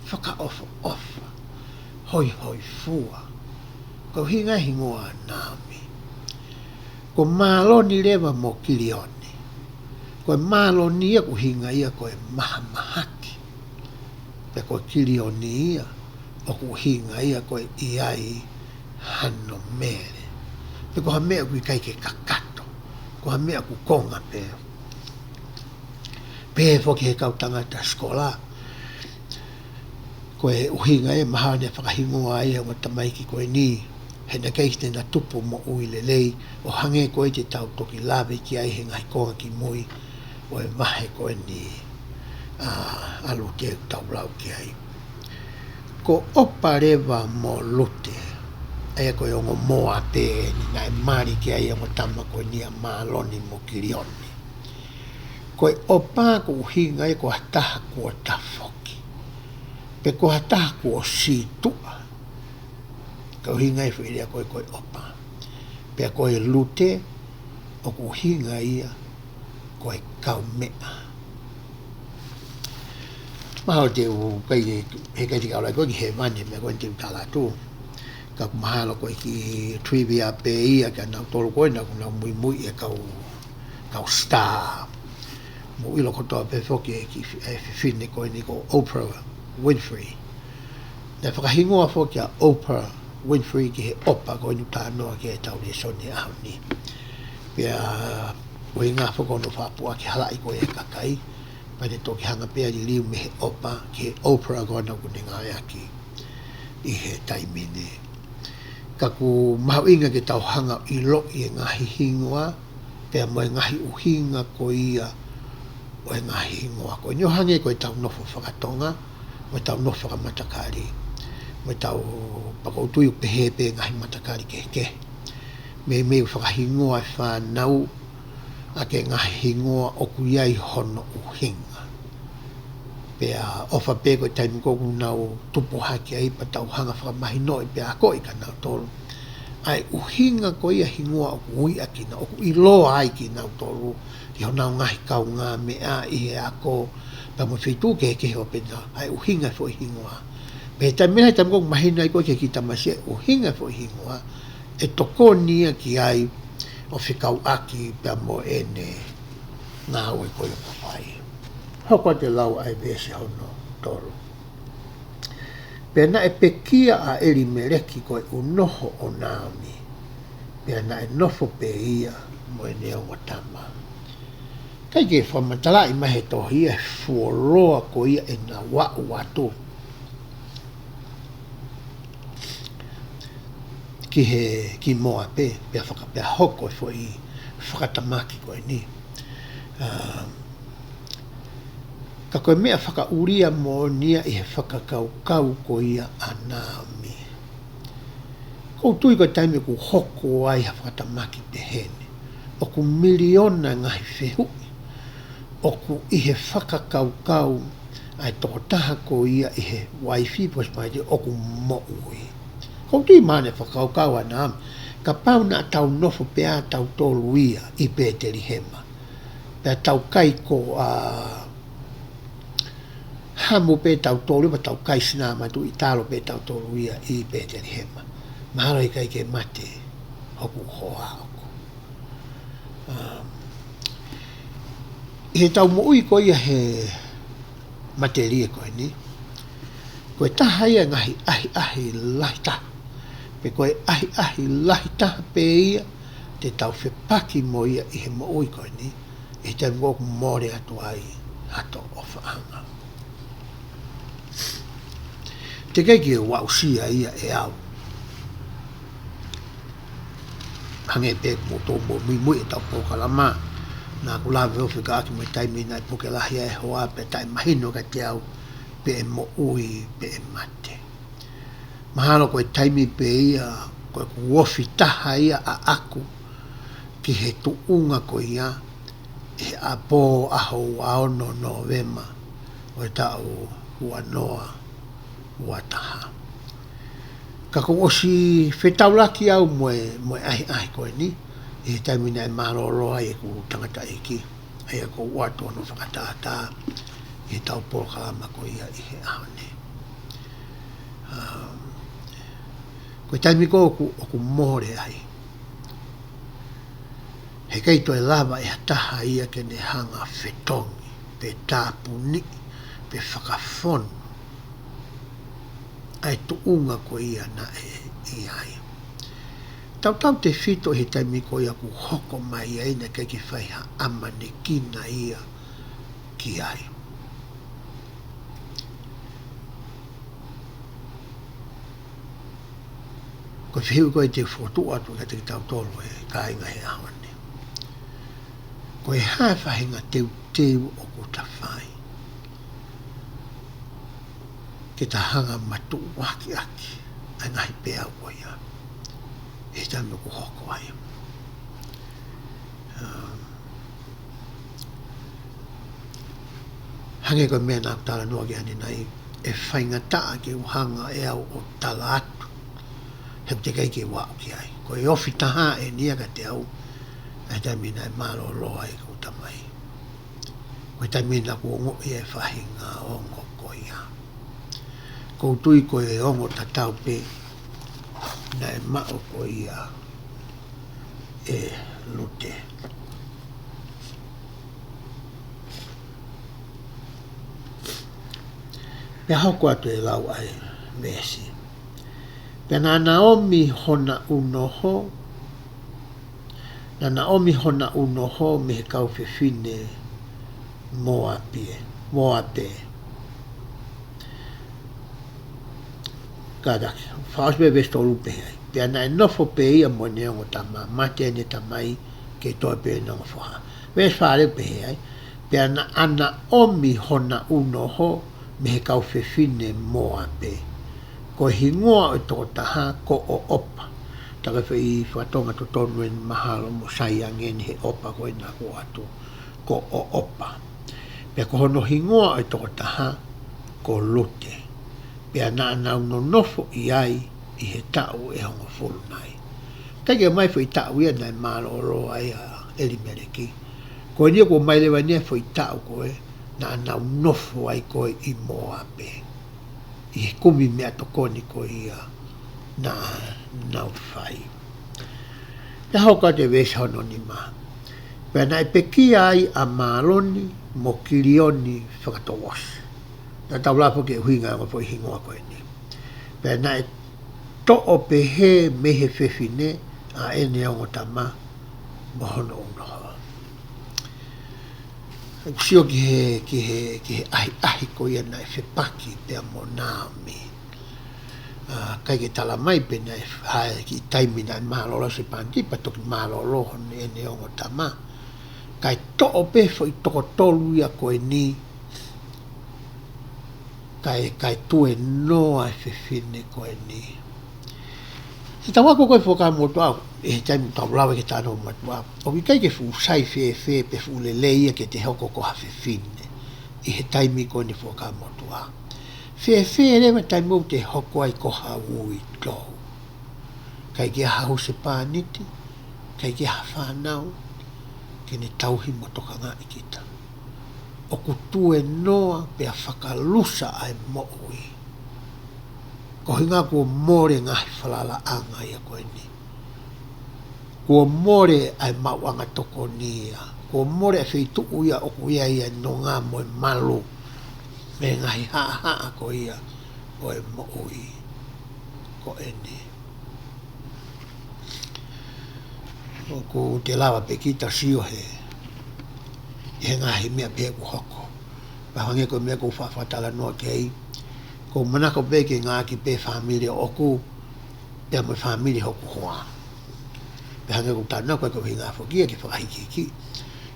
fakaʻofoʻofa, hoihoifua. Ko e ʻuhinga e hingoa Naomi. Ko Māloni leva mo Kilioni. Ko e Māloni ia ʻoku ʻuhinga ia ko e mahamahaki. Pea ko Kilioni ia ʻoku ʻuhinga ia ko e ʻi ai hano mele. Pe ko ha meʻa ʻoku ʻikai ke kakato. Ko ha meʻa ʻoku konga pē. Pehē foki he kau tangata sikola, ko e ʻuhinga ia mahalo naʻe fakahingoa ai e ongo tamaiki ko eni, he naʻe ʻikai te na tupu moʻui lelei, ʻo hangē ko ia te tau toki lave ki ai he ngaahi konga kimui ʻo e vahe ko eni, ʻa, ʻa Lute ʻoku tau lau ki ai. Ko ʻOpa leva mo Lute, ʻa ia ko e ongo Moape eni naʻe mali ki ai e ongo tama ko eni ʻa Māloni mo Kilioni. Ko e ʻOpa ʻoku ʻuhinga ia ko ha taha kuo tafoki, pe ko ha taha kuo sītuʻa. Ko e ʻuhinga e foʻi lea ko ē ko e ʻOpa. Pea ko e Lute ʻoku ʻuhinga ia ko e kaumeʻa. Mahalo te u ʻikai, heʻikai te u ʻalu ai ko ē ki hēvani he meʻa ko eni te u tala atu. Ka ʻoku mahalo ko e kiʻi trivia pē ia kia nautolu ko ē naʻa nau muimui he kau, kau star. Mou ʻilo kotoa pē foki e kiʻi fi-, e fefine ko eni ko Oprah Winfrey. Naʻe fakahingoa foki ʻa Oprah Winfrey ki he ʻOpa ko eni ʻoku talanoa ki ai ʻetau lēsoni he ʻaho ni. Pea ʻuhinga foki hono fakapuʻaki halaʻi ko ē e kakai, pea ne toki hanga pē ʻo liliu mei he ʻOpa ki he Oprah ko ena ʻoku ne ngāueʻaki ʻi he taimi ni. Ka ʻoku mahuʻinga ke tau hanga ʻo ʻiloʻi e ngaahi hingoa, pea mo e ngaahi ʻuhinga ko ia ʻo e ngaahi hingoa ko eni ʻo hangē ko ʻetau nofo fakatonga, mo ʻetau nofo fakamatakali, mo ʻetau, pea ʻoku ou tui ʻoku pehē pē ngaahi matakali kehekehe. Meimei ʻoku fakahingoa e fānau ʻaki e ngaahi hingoa ʻoku ʻi ai hono ʻuhinga. Pea ʻofa pē ko e taimi ko ē ʻoku nau tupu hake ai pea tau hanga fakamahinoʻi pea akoʻi kia nautolu ʻa e ʻuhinga ko ia hingoa ʻoku ui ʻaki kinaua, ʻoku ʻiloa ai kinautolu ʻi honau ngaahi kaungāmeʻa ʻi he ako, pea mo e feituʻu kehekehe ʻo pehē ʻa e ʻuhinga e foʻi hingoa. Pea taimi, he taimi ko ē ʻoku mahino ai ko ē ki he kiʻi tamasiʻi e ʻuhinga e foʻi hingoa, ʻe tokoni ia ki ai ʻo fekauʻaki pea mo ʻene ngāue ko ia ʻoku fai. Hoko atu e lau ʻa e veesi hono tolu. Pea naʻe pekia ʻa ʻElimeleki ko e ʻunoho ʻo Naomi, pea naʻe nofo pē ia mo ʻene ongo tama. ʻIkai ke fakamatalaʻi mai he tohi ia e fuoloa ko ia ʻenau aʻu atu ki he, ki Moape, pea faka-, pea hoko e foʻi fakatamaki ko eni. Um, ka ko e meʻa fakaʻulia moʻoni ia ʻi he fakakaukau ko ia ʻa Naomi. ʻOku ou tui ko e taimi ʻoku hoko ai ha fakatamaki pehē ni, ʻoku miliona ngaahi fehuʻi ʻoku ʻi he fakakaukau ʻa e tokotaha ko ia ʻi he uaifi pe ko e sipaiti ʻoku moʻui. ʻOku ou tui mahalo ʻe fakakaukau ʻa Naomi, kapau naʻa tau nofo pē ʻa tautolu ia ʻi Petelihema, pea tau kai ko ā hamu pē tautolu, pea tau kai sinā matuʻi talo pē tautolu ia ʻi Petelihema, mahalo ʻe ʻikai ke mate hoku hoa ʻoʻoku. Um, ʻi heʻetau moʻui ko ia he matelie ko eni, ko e taha ia e ngaahi ʻahiʻahi lahi taha, pe ko e ʻahiʻahi lahi taha pē ia te tau fepaki mo ia ʻi he moʻui ko eni, ʻi he taimi ʻoku mole atu ai hato ʻofaʻanga. Teʻeki ke u aʻusia ia ʻe au. Hangē pē ko e tō mo muimui ʻetau polokalama, naʻa ku lave ʻo fekauʻaki mo e taimi naʻe puke lahi ai e hoa pea taʻemahino kiate au pe ʻe moʻui pe ʻe mate. Mahalo ko e taimi pē ia, ko ʻeku ofi taha ia ʻaʻaku ki he tuʻunga ko ia, ʻi he ʻapō ʻaho ua ono Nōvema ʻo e taʻu ua noa ua taha. Ka kuo u ʻosi fetaulaki au mo e, mo e ʻahiʻahi ko eni, ʻi he taimi naʻe mālōlō ai ʻeku tangataʻeiki, ʻa ia ʻoku ou ʻoatu hono fakatātā ʻi heʻetau polokalama ko ia ʻi he ʻaho ni. Um, ko e taimi ko ē ʻoku, ʻoku mole ai, heʻikai toe lava ʻe ha taha ia ke ne hanga fetongi, pe tāpuniʻi, pe fakafonu ʻa e tuʻunga ko ia naʻe ʻi ai. Tautautefito he taimi ko ia ʻoku hoko mai ai naʻe ʻikai ke fai ha ʻamanekina ia ki ai. Ko e fehuʻi ko ē te u fokotuʻu atu kiate kitautolu ʻe kāinga he ʻaho ni. Ko e hā e faʻahinga teuteu ʻoku ta fai ke ta hanga matuʻuaki ʻaki ʻa e ngaahi peau ko ia ʻi he taimi ʻoku hoko ai. Um, hangē ko e meʻa naʻa ku talanoa ki ai ʻanenai, ʻe faingataʻa ke u hanga ʻe au ʻo tala atu he ʻoku teʻeki ai ke u aʻu ki ai. Ko e ofi taha eni ia kiate au, ʻa e taimi naʻe mālōlō ai ʻeku tamai. Ko e taimi naʻa ku ongoʻi ai e faʻahinga ongo ko ia. ʻOku ou tui ko e ongo tatau pē naʻe maʻu ko ia ʻe Lute. Pea hoko atu e lau ʻa e veesi. Pea naʻa na ʻomi hona ʻunoho, naʻa na ʻomi hona ʻunoho mei he kau fefine Moape, Moape. Kātaki, fakaʻosi pē veesi tolu pehē ai. Pea naʻe nofo pē ia mo ʻene ongo tama, mate ʻene tamai, kei toe pē ʻene ongo foha. Veesi fā leva pehē ai. Pea naʻa na ʻomi hona ʻunoho mei he kau fefine Moape. Ko e hingoa ʻo e tokotaha ko ʻOpa. Taka fei fakatonga totonu eni mahalo mo sai ange eni he ʻopa ko ē naʻa ku ʻoatu. Ko ʻOpa. Pea ko hono hingoa ʻo e tokotaha ko Lute. Pea naʻa nau nonofo ʻi ai ʻi he taʻu ʻe hongofulu nai. ʻIkai ke ʻomai foʻi taʻu ia naʻe mālōlō ai ʻa ʻElimeleki. Ko eni ʻoku ʻomai leva eni ʻa e foʻi taʻu ko ē naʻa nau nofo ai ko ē ʻi Mōape, ʻi he kumi meʻatokoni ko ia naʻa nau fai. Pea hoko atu e veesi hono nima. Pea naʻe pekia ai ʻa Māloni mo Kilioni fakatouʻosi. Naʻa tau lava foki e ʻuhinga ʻo e foʻi hingoa ko eni. Pea naʻe toʻo pehē mei he fefine ʻa ʻene ongo tama mo hono ʻunoho. ʻOku sio ki he, ki he, ki he ʻahiʻahi ko ia naʻe fepaki pea mo Naomi. ʻA, ʻikai ke tala mai pe naʻe hā ki he taimi naʻe mālōlō ai ʻa Sepaniti pea toki mālōlō hono ʻene ongo tama. Kae toʻo pē foʻi toko tolu ia ko eni, kae, kae tuenoa e fefine ko eni. Te tau ako ko e Fuakava Motuʻa, ʻi he taimi tau lave ki he talanoa motuʻa, ʻoku ʻikai ke fuʻu sai fēfē pe fuʻu lelei ia ke te hoko ko ha fefine ʻi he taimi ko eni Fuakava Motuʻa. Fēfē leva taimi ʻoku te hoko ai ko ha uitou. ʻIkai ke ʻi ai ha husepāniti, ʻikai ke ʻi ai ha fānau ke ne tauhi mo tokangaʻi kita. ʻOku tuenoa pea fakalusa ʻa e moʻui. Ko e ʻuhinga kuo mole ngaahi falalaʻanga ia ko eni. Kuo mole ʻa e maʻuʻanga tokoni ia. Kuo mole ʻa e feituʻu ia ʻoku ʻi ai ʻa e nonga mo e malu mei he ngaahi haʻahaʻa ko ia ʻo e moʻui ko eni. ʻOku te lava pē kita ʻo sio he, he ngaahi meʻa pehē ʻoku hoko. Pea hangē ko e meʻa ʻoku ou faʻa fakatalanoa ki ai. ʻOku ou manako pē ke ngāueʻaki pē fāmili ʻoʻoku, pea mo e fāmili hoku hoa. Pea hangē ko e talanoa ko e ʻuhinga foki ia ke fakahikihiki.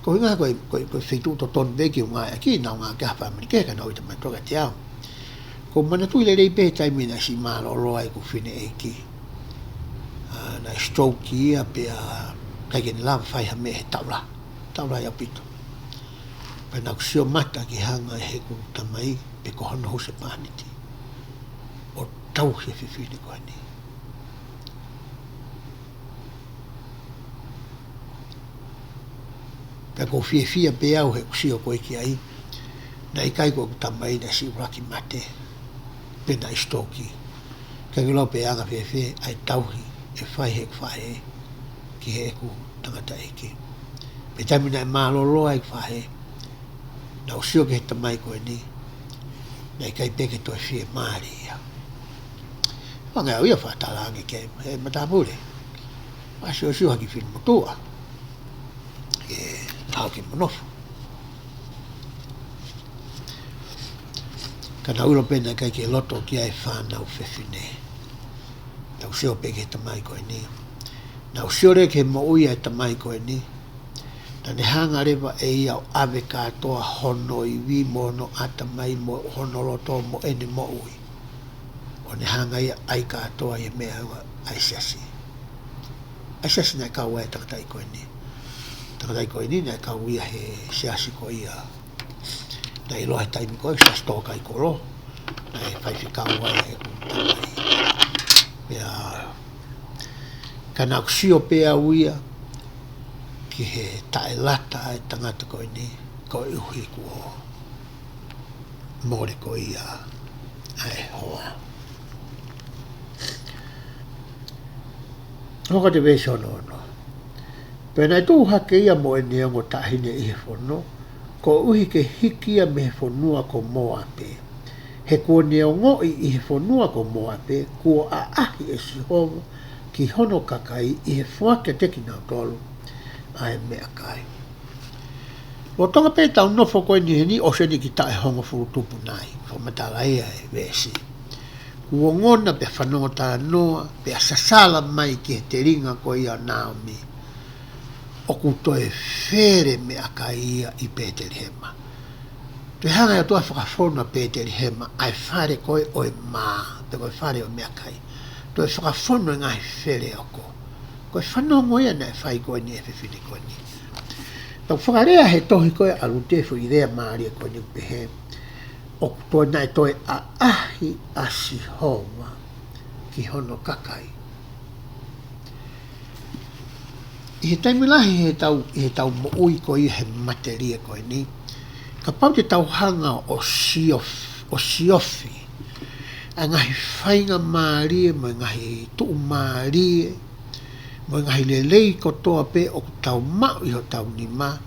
Ko e ʻuhinga ko e, ko e, ko e feituʻu totonu pē ke u ngāueʻaki, naʻa ku ngāueʻaki ha fāmili kehe ka naʻa nau ʻita mai toka te au. ʻOku ou manatuʻi lelei pē he taimi naʻe siʻi mālōlō ai ʻeku fineʻeiki. ʻA, naʻe stroke ia pea ʻikai ke ne lava fai ha meʻa he taʻu lahi. Taʻu lahi ʻaupito. Pea naʻa ku sio mata ki he hanga ʻe heʻeku tamai pe ko hono husepāniti ʻo tauhi e fefine ko eni. Pea ʻoku ou fiefia pē au heʻeku sio ko ē ki ai, naʻe ʻikai ko ʻeku tamai naʻe siʻi ʻuluaki mate, pe naʻe sitoki. ʻIkai ke u lau pe anga fēfē ʻa e tauhi ʻe fai heʻeku faʻē ki heʻeku tangataʻeiki. Pea taimi naʻe mālōlō ai ʻeku faʻē, naʻa ku sio ki he tamai ko eni, naʻe ʻikai pē ke toe fiemālie ia. Hangē au ia ʻo fakatalanga ki he matāpule. Pea sio, sio ha kiʻi fili motuʻa. ʻE, hao ki monofo. Ka naʻa ku ʻilo pē naʻe ʻikai ke loto ki ai e fānau fefine. Tau sio pē ki he tamai ko eni. Naʻa ku sio leva ki he moʻui ʻa e tamai ko eni. Naʻa ne hanga leva ʻe ia ʻo ʻave kātoa hono ivi mo hono ʻatamai mo hono loto mo ʻene moʻui. ʻO ne hanga ia ʻai kātoa ia meʻa ʻa e siasi. ʻA e siasi naʻe kau ai e tangataʻi ko eni. Tangataʻi ko eni naʻe kau ia he siasi ko ia. Naʻe ʻiloa he taimi ko ē, siasi Tōkaikolo. Naʻe faifekau ai ʻeku tamai. Pea, ka naʻa ku sio pē au ia ki he taʻelata ʻa e tangata ko eni, koeʻuhi kuo mole ko ia ʻa e hoa. Hoko atu e veesi hono ono. Pea naʻe tuʻu hake ia mo ʻene ongo taʻahine ʻi he fono, koeʻuhi ke hiki ia mei he fonua ko Mōape. He kuo ne ongoʻi ʻi he fonua ko Mōape, kuo ʻaʻahi ʻe Sihova ki hono kakai ʻi he foaki kiate kinautolu ʻa e meʻakai. Lolotonga pē ʻetau nofo ko eni heni ʻosi eni ki he taʻu ʻe hongofulu tupu nai, fakamatala ia e veesi. Kuo ongona pea fanongo talanoa, pea sasala mai ki he telinga ko ia ʻo Naomi. ʻOku toe fele meʻakai ia ʻi Pētelihema. Toe hanga ʻe he ʻOtua ʻo fakafonu ʻa Pētelihema, ʻa e fale ko ē ʻo e mā, pe ko e fale ʻo e meʻakai. Toe fakafonu e ngaahi feleoko. Ko e fanongo ia naʻe fai ko eni ʻe he fefine ko eni. Tau fakalea he tohi ko ē ʻa Lute, foʻi lea mālie ko eni ʻoku pehē. ʻOku toe naʻe toe ʻaʻahi ʻa Sihova ki hono kakai. ʻI he taimi lahi ʻi heʻetau, ʻi heʻetau moʻui ko ia he matelie ko eni, kapau te tau hanga ʻo siof-, ʻo siofi ʻa e ngaahi faingamālie mo e ngaahi tuʻumālie mo e ngaahi lelei kotoa pē ʻoku tau maʻu ʻi hotau nima,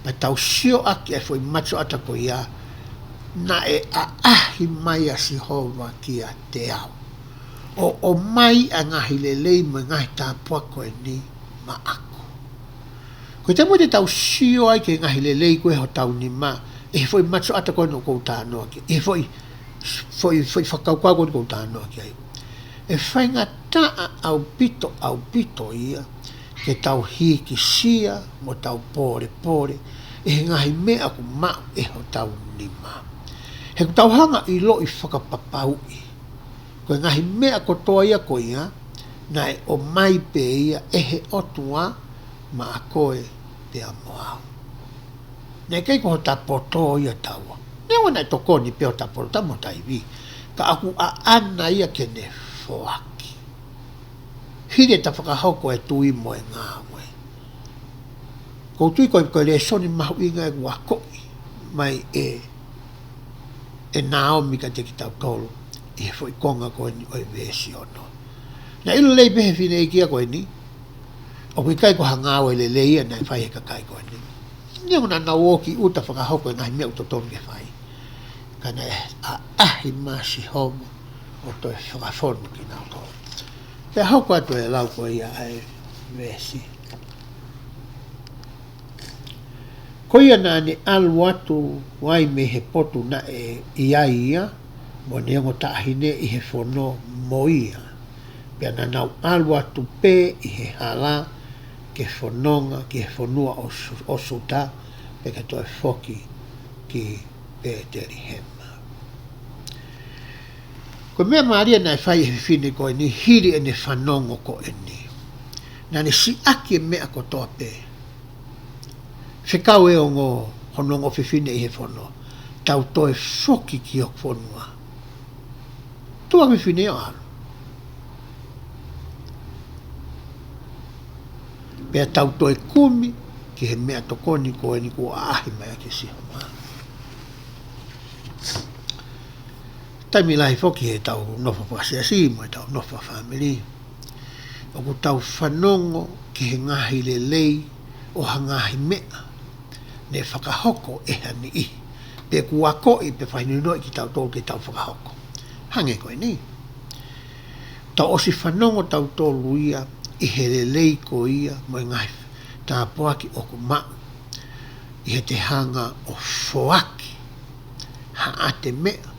pea tau sio ʻaki e foʻi matasioʻata ko ia, naʻe ʻaʻahi mai ʻa Sihova kiate au, ʻo ʻomai ʻa e ngaahi lelei mo e ngaahi tāpuaki ko eni maʻaku. Ko e taimi te tau sio ai ki he ngaahi lelei ko ē hotau nima, ʻi he foʻi matasioʻata ko eni ʻoku ou talanoa ki ai, ʻi he foʻi, foʻi, foʻi fakakaukau ko eni ʻoku ou talanoa ki ai, ʻe faingataʻa ʻaupito, ʻaupito ia ke tau hīkisia mo tau pōlepole ʻi he ngaahi meʻa ʻoku maʻu ʻe hotau nima. He ʻoku tau hanga ʻo ʻiloʻi fakapapauʻi ko e ngaahi meʻa kotoa ia ko ia, naʻe ʻomai pē ia ʻe he ʻOtua maʻa koe pea mo au. Naʻe ʻikai ko hota poto ia taua. Neongo naʻe tokoni pē hota poto taua mo hota ivi, ka ʻoku ʻaʻana ia ke ne foaki. Hili ʻeta fakahoko e tui mo e ngāue. ʻOku ou tui ko e, ko e lēsoni mahuʻinga ʻoku akoʻi mai ʻe, ʻe Naomi kiate kitautolu ʻi he foʻi konga ko eni ʻo e veesi ono. Naʻe ʻilo lelei pē ʻe he fineʻeiki ia ko eni, ʻoku ʻikai ko ha ngāue lelei ia naʻe fai ʻe he kakai ko eni. Neongo naʻa nau ō ki ʻuta ʻo fakahoko e ngaahi meʻa ʻoku totonu ke fai, ka naʻe ʻaʻahi mai ʻa Sihova ʻo toe fakafonu kinautolu. Pea hoko atu e lau ko ia ʻa e veesi. Ko ia naʻa ne ʻalu atu ai mei he potu naʻe ʻi ai ia, mo ʻene ongo taʻahine ʻi he fono mo ia. Pea naʻa nau ʻalu atu pē ʻi he hala ke fononga ki he fonua ʻo Su-, ʻo Siuta, pea ke toe foki ki Pētelihema. Ko e meʻa mālie naʻe fai ʻe he fefine ko eni hili ʻene fanongo ko eni. Naʻa ne siʻaki e meʻa kotoa pē. Fekau e ongo, hono ongo fefine ʻi he fono, tau toe foki ki hoku fonua. Tuʻu ʻa e fefine ʻo ʻalu. Pea tau toe kumi ki he meʻatokoni ko eni kuo ʻaʻahi mai ʻaki ʻe Sihova. Taimi lahi foki heʻetau nofo fakasiasi mo ʻetau nofo fakafāmili, ʻoku tau fanongo ki he ngaahi lelei ʻo ha ngaahi meʻa naʻe fakahoko ʻe ha niʻihi, pe kuo akoʻi pe fakahinohinoʻi kitautolu ke tau fakahoko. Hangē ko eni. Tau ʻosi fanongo tautolu ia ʻi he lelei ko ia mo e ngaahi tāpuaki ʻoku maʻu ʻi heʻete hanga ʻo foaki ha ʻate meʻa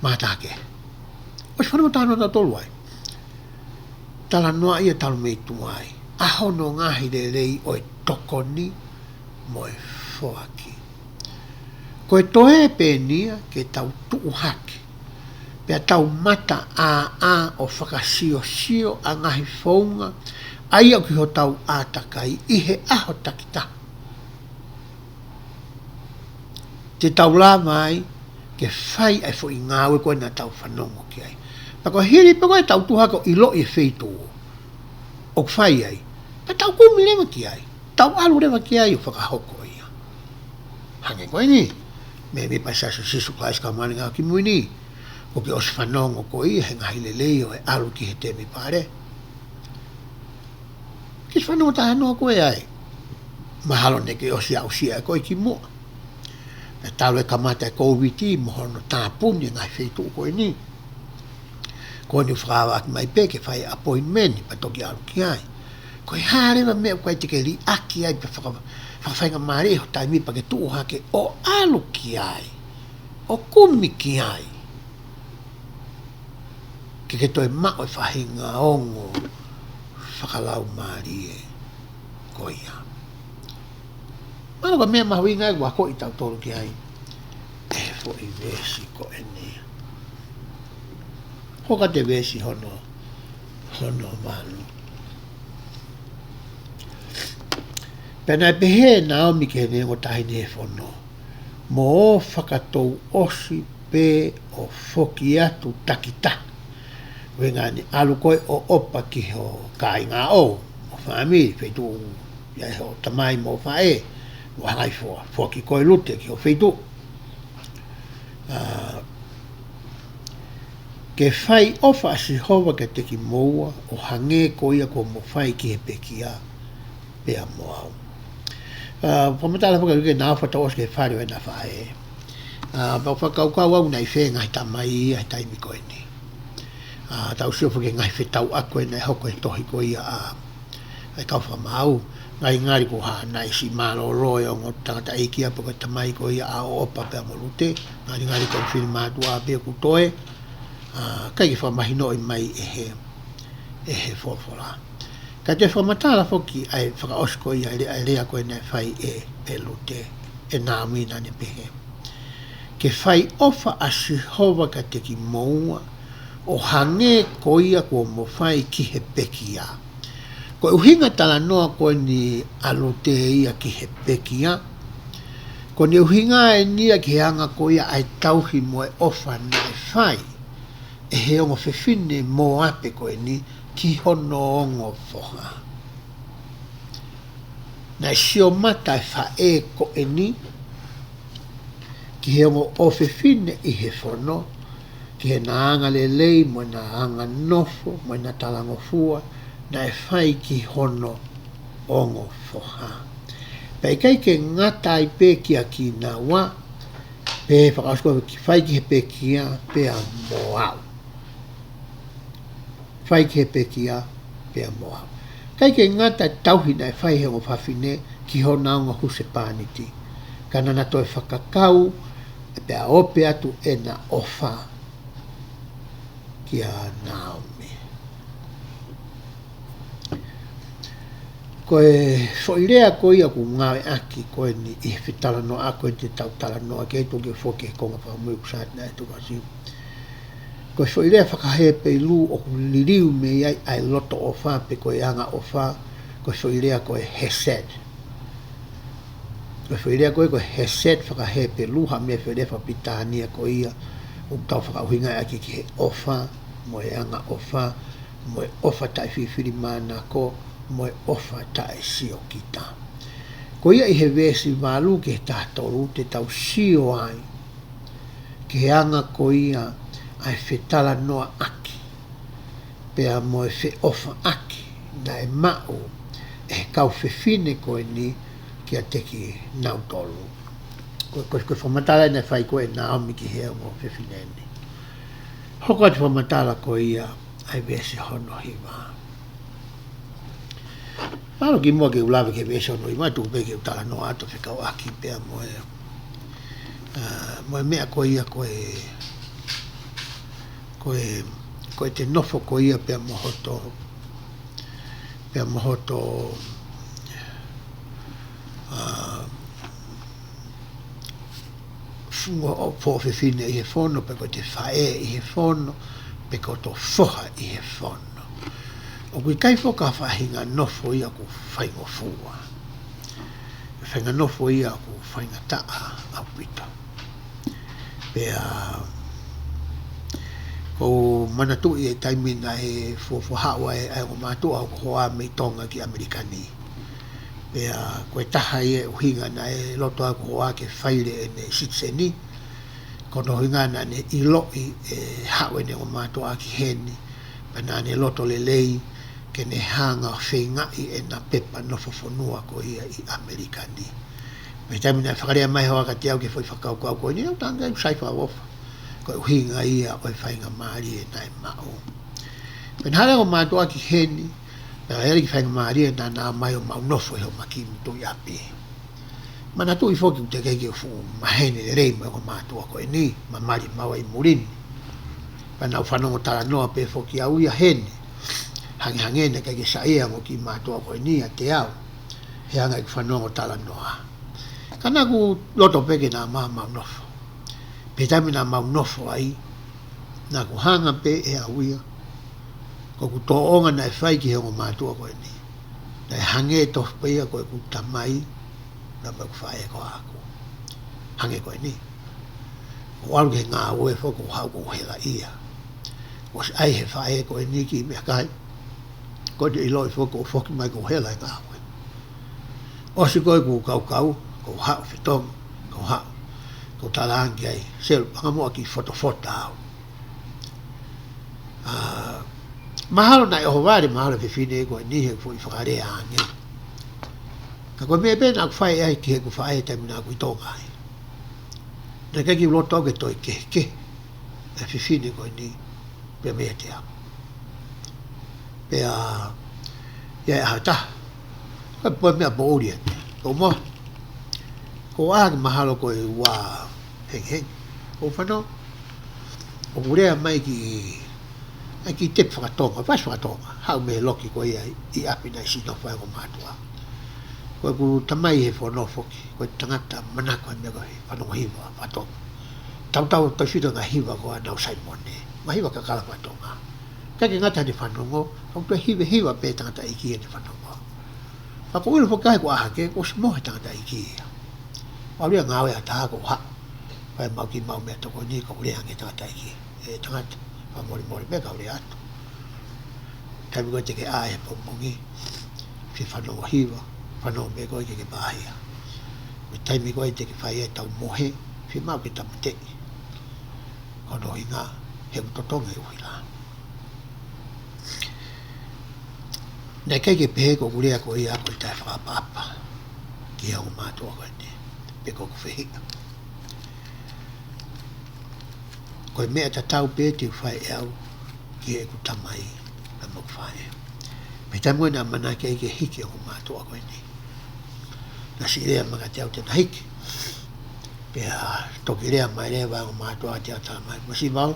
maʻa ha taha kehe. ʻOsi fanongo talanoa tautolu ai. Talanoa ia talu mei tuai ʻa hono ngaahi lelei ʻo e tokoni mo e foaki. Ko e toe pē eni ia ke tau tuʻu hake, pea tau mata ʻāʻā ʻo fakasiosio ʻa e ngaahi founga ʻa ia ʻoku ʻi hotau ʻātakai ʻi he ʻaho takitaha, te tau lava ai ke fai ʻa e foʻi ngāue ko ē naʻa tau fanongo ki ai. Pea ko e hili pē ko ē ʻetau tuʻu hake ʻo ʻiloʻi e feituʻu ʻoku fai ai, pea tau kumi leva ki ai, tau ʻalu leva ki ai ʻo fakahoko ia. Hangē ko eni, meimei pē Siasi ʻo Sīsū Kalaisi ʻo e Kau Māʻoniʻoni ʻi he Ngaahi Kimui Ni, kuo ke ʻosi fanongo koe ʻi he ngaahi lelei ʻo e ʻalu ki he temipale. Ke fanongo talanoa ko ē ai. Mahalo naʻa ke ʻosi aʻusia ʻe koe kimuʻa. Pea talu e kamata e Kōviti mo hono tāpuni e ngaahi feituʻu ko eni, ko eni ʻoku fakaava ʻaki mai pē ke fai appointment pea toki ʻalu ki ai. Ko e hā leva e meʻa ʻoku ʻikai te ke liʻaki ai pea faka-, fakafaingamālieʻi ho taimi pea ke tuʻu hake ʻo ʻalu ki ai, ʻo kumi ki ai, ke ke toe maʻu e faʻahinga ongo fakalaumālie ko ia. Mahalo ko e meʻa mahuʻinga ia kuo akoʻi tautolu ki ai ʻe he foʻi veesi ko eni. Hoko atu e veesi hono, hono valu. Pea naʻe pehē ʻe Naomi ki heʻene ongo taʻahine ʻi he fono, mo fakatouʻosi pē ʻo foki atu takitaha. Ko e ʻuhinga ni ʻalu ko ē ʻo ʻopa ki ho kāinga ʻoʻou, mo fāmili, feituʻu ʻoku ʻi ai ho tamai mo faʻē, mo hangai fo-, foki ko ē Lute ki ho feituʻu. ʻA, ke fai ʻofa ʻa Sihova kiate kimoua, ʻo hangē ko ia kuo mo fai ki he pekia, pea mo au. ʻA, fakamatala foki ʻa Lute naʻa na ʻofa tauʻosi ki he fale ʻo ʻena faʻē. ʻA, pea fakakaukau au naʻe ʻi fē ngaahi tamai ʻi he taimi ko eni. ʻA, tau sio foki ki he ngaahi fetauʻaki ko ē naʻe hoko he tohi ko ia ʻa, ʻa e kau fakamaau, ngalingali ko ha naʻe siʻi mālōlō e ongo tangataʻeiki ia pe ko e tamai ko ia ʻa ʻOpa pea mo Lute, ngalingali ko e finemātuʻa pē ʻoku toe, ʻa, ʻikai ke fakamahinoʻi mai ʻe he, ʻe he folofola. Ka te u fakamatala foki ʻa e fakaʻosi ko ia ʻa e lea, ʻa e lea ko ē naʻe fai ʻe, ʻe Lute, ʻe Naomi naʻa ne pehē: Ke fai ʻofa ʻa Sihova kiate kimoua, ʻo hangē ko ia kuo mo fai ki he pekia. Ko e ʻuhinga talanoa ko eni ʻa Lute ia ki he pekia, ko ʻene ʻuhinga eni ia ki he anga ko ia ʻa e tauhi mo e ʻofa naʻe fai ʻe he ongo fefine Mōape ko eni ki hono ongo foha. Naʻe sio mata e faʻē ko eni ki he ongo ʻofefine ʻi he fono, ki heʻena anga lelei, mo ʻena anga nofo, mo ʻena talangofua naʻe fai ki hono ongo foha. Pea ʻikai ke ngata ai pē kia kinaua, pea fakaʻosi ko ē, ke fai ki he pekia pea mo au. Fai ki he pekia pea mo au. ʻIkai ke ngata e tauhi naʻe fai ʻe he ongo fefine ki hona ongo husepāniti, ka naʻa na toe fakakau pea ope atu ʻena ʻofa kia Naomi. Ko e foʻi lea ko ia ʻoku ngāueʻaki ko eni ʻi he fetalanoaʻaki ko eni te tau talanoa ki ai, tuku ke foki he konga fakamui ʻoku sāti naʻe tuku atu. Ko e foʻi lea faka-Hepelū ʻoku liliu mei ai ʻa e loto ʻofa pe ko e anga ʻofa, ko e foʻi lea ko e hesed. Ko e foʻi lea ko ē ko e hesed faka-Hepelū, ha meʻa foʻi lea fakapilitānia ko ia ʻoku tau fakaʻuhingaʻaki ki he ʻofa, mo e anga ʻofa, mo e ʻofa taʻefilifilimānako, mo e ʻofa taʻesiokita. Ko ia ʻi he veesi valu ki he taha tolu te tau sio ai ki he anga ko ia ʻa e fetalanoaʻaki pea mo e feʻofaʻaki naʻe maʻu ʻe he kau fefine ko eni kiate kinautolu. Ko, ko, ko e fakamatala naʻe fai ko ē ʻe Naomi ki he ongo fefine ni. Hoko atu e fakamatala ko ia ʻa e veesi hono hiva. Mahalo kimuʻa ke u lave ki he veesi hono hiva, tuku pē ke u talanoa atu fekauʻaki pea mo e, ʻa, mo e meʻa ko ia ko e, ko e, ko ʻete nofo ko ia pea mo hoto, pea mo hoto, ʻa, funga ʻo fo fefine ʻi he fono, pe ko ʻete faʻē ʻi he fono, pe ko hoto foha ʻi he fono. ʻOku ʻikai foki ha faʻahinga nofo ia ʻoku faingofua. Faʻahinga nofo ia ʻoku faingataʻa ʻaupito. Pea, ʻoku ou manatuʻi e taimi naʻe fuofua haʻu ai ʻa e ongo mātuʻa ʻoku hoa mei Tonga ki ʻAmelika ni. Pea ko e taha ia e ʻuhinga naʻe loto ai ʻoku hoa ke faile ʻene sitiseni, ko hono ʻuhinga naʻa ne ʻiloʻi ʻe haʻu ʻene ongo mātuʻa ki heni, pea naʻa ne loto lelei ke ne hanga ʻo feingaʻi ʻena pepa nofo fonua ko ia ʻi ʻAmelika ni. Pea taimi naʻe fakalea mai hoa kiate au ki he foʻi fakakaukau ko eni, ʻoku ou tangi ai, ʻoku sai fakaʻofoʻofa. Ko e ʻuhinga ia ʻo e faingamālie naʻe maʻu. Pea naʻe ʻalu e ongo mātuʻa ki heni, pea ʻalu ki he faingamālie naʻa na ō mai ʻo maʻu nofo ʻi homau kiʻi motuʻa ʻi ʻapi. Manatuʻi foki ʻoku teʻeki ke u fuʻu maheni lelei mo e ongo mātuʻa ko eni, mali maua ʻi muli ni. Pea naʻa ku fanongo talanoa pē foki au ia heni. Hangehangē naʻe ʻikai ke saiʻia e ongo kiʻi mātuʻa ko eni ʻiate au, he anga ʻeku fanongo talanoa. Ka naʻa ku loto pē ke na ō mai ʻo maʻu nofo. Pea taimi naʻa mau nofo ai, naʻa ku hanga pē ʻe au ia, ko ʻeku tōʻonga naʻe fai ki he ongo mātuʻa ko eni, naʻe hangē tofu pē ia ko ʻeku tamai, naʻa mo ʻeku faʻē ko ʻaku. Hangē ko eni. Kuo ʻalu ki he ngāue foki, kuo haʻu kuo u helaʻia. Kuo ʻosi ʻai ʻe he faʻē ko eni e kiʻi meʻakai. Ko ʻene ʻiloʻi foki kuo u foki mai kuo u hela he ngāue. ʻOsi ko ē ʻeku kaukau, kuo u haʻu fetongi, kuo u haʻu. Kuo u talaange ai, Selu, ʻange muʻa ha kiʻi fotofota au. ʻA, mahalo naʻe ʻohovale, mahalo e fefine ko eni he foʻi fakalea ange. Ka ko e meʻa pē naʻá ku fai ai ki heʻeku faʻē he taimi naʻá ku ʻi Tonga ai. Naʻe ʻikai ke u loto au ke toe kehekehe e fefine ko eni pea meiate au. Pea ʻi ai e ʻaho ʻe taha, ko e pō meʻa poʻuli eni. Ko mo, ko ʻaho mahalo ko e ua hengihengi. Ko u fanongo, ʻoku lea mai e kiʻi, e kiʻi tepi fakatonga, fasi fakatonga. Haʻu mei he loki ko ia ʻi ʻapi naʻe siʻi nofo ai ongo mātuʻa. Ko ʻeku tamai he fono foki, ko e tangata manako he meʻa ko e fanongo hiva fakatonga. Tautau tausito ngaahi hiva ko ē ʻa Nau Saimone, ngaahi hiva kakala fakatonga. ʻIkai ke ngata heʻene fanongo, ʻoku toe hivehiva pē tangataʻeiki heʻene fanongo. Pea ko u ʻilo foki ʻi he ʻaho ko ē, kuo ʻosi mohe e tangataʻeiki ia. Pea u lea ngāue ʻa taha ko u haʻu. Pea maʻu kiʻi maʻu meʻatokoni, ko u lea ange he tangataʻeiki, ʻE tangata, fakamolemole pē ka u lea atu. Taimi ko ē te ke ʻā he pongipongi, fie fanongo hiva, fanongo pē koe ke ke pāhia. Ko e taimi ko ē te ke fai ai ʻetau mohe, fiemaʻu ke tāmateʻi. Ko hono ʻuhinga, he ʻoku totongi e ʻuhila. Naʻe ʻikai ke pehē ko ʻeku lea ko ia ko e taʻefakaʻapaʻapa ki he ongo mātuʻa ko eni, pe ko ʻeku fehiʻa. Ko e meʻa tatau pē te u fai ʻe au ki heʻeku tamai pea mo ʻeku faʻē. Pea taimi ko ē naʻe ʻamanaki ai ke hiki e ongo mātuʻa ko eni, naʻá ne siʻi lea mai kiate au te na hiki. Pea toki lea mai leva e ongo mātuʻa kiate au, talamai, Masiva,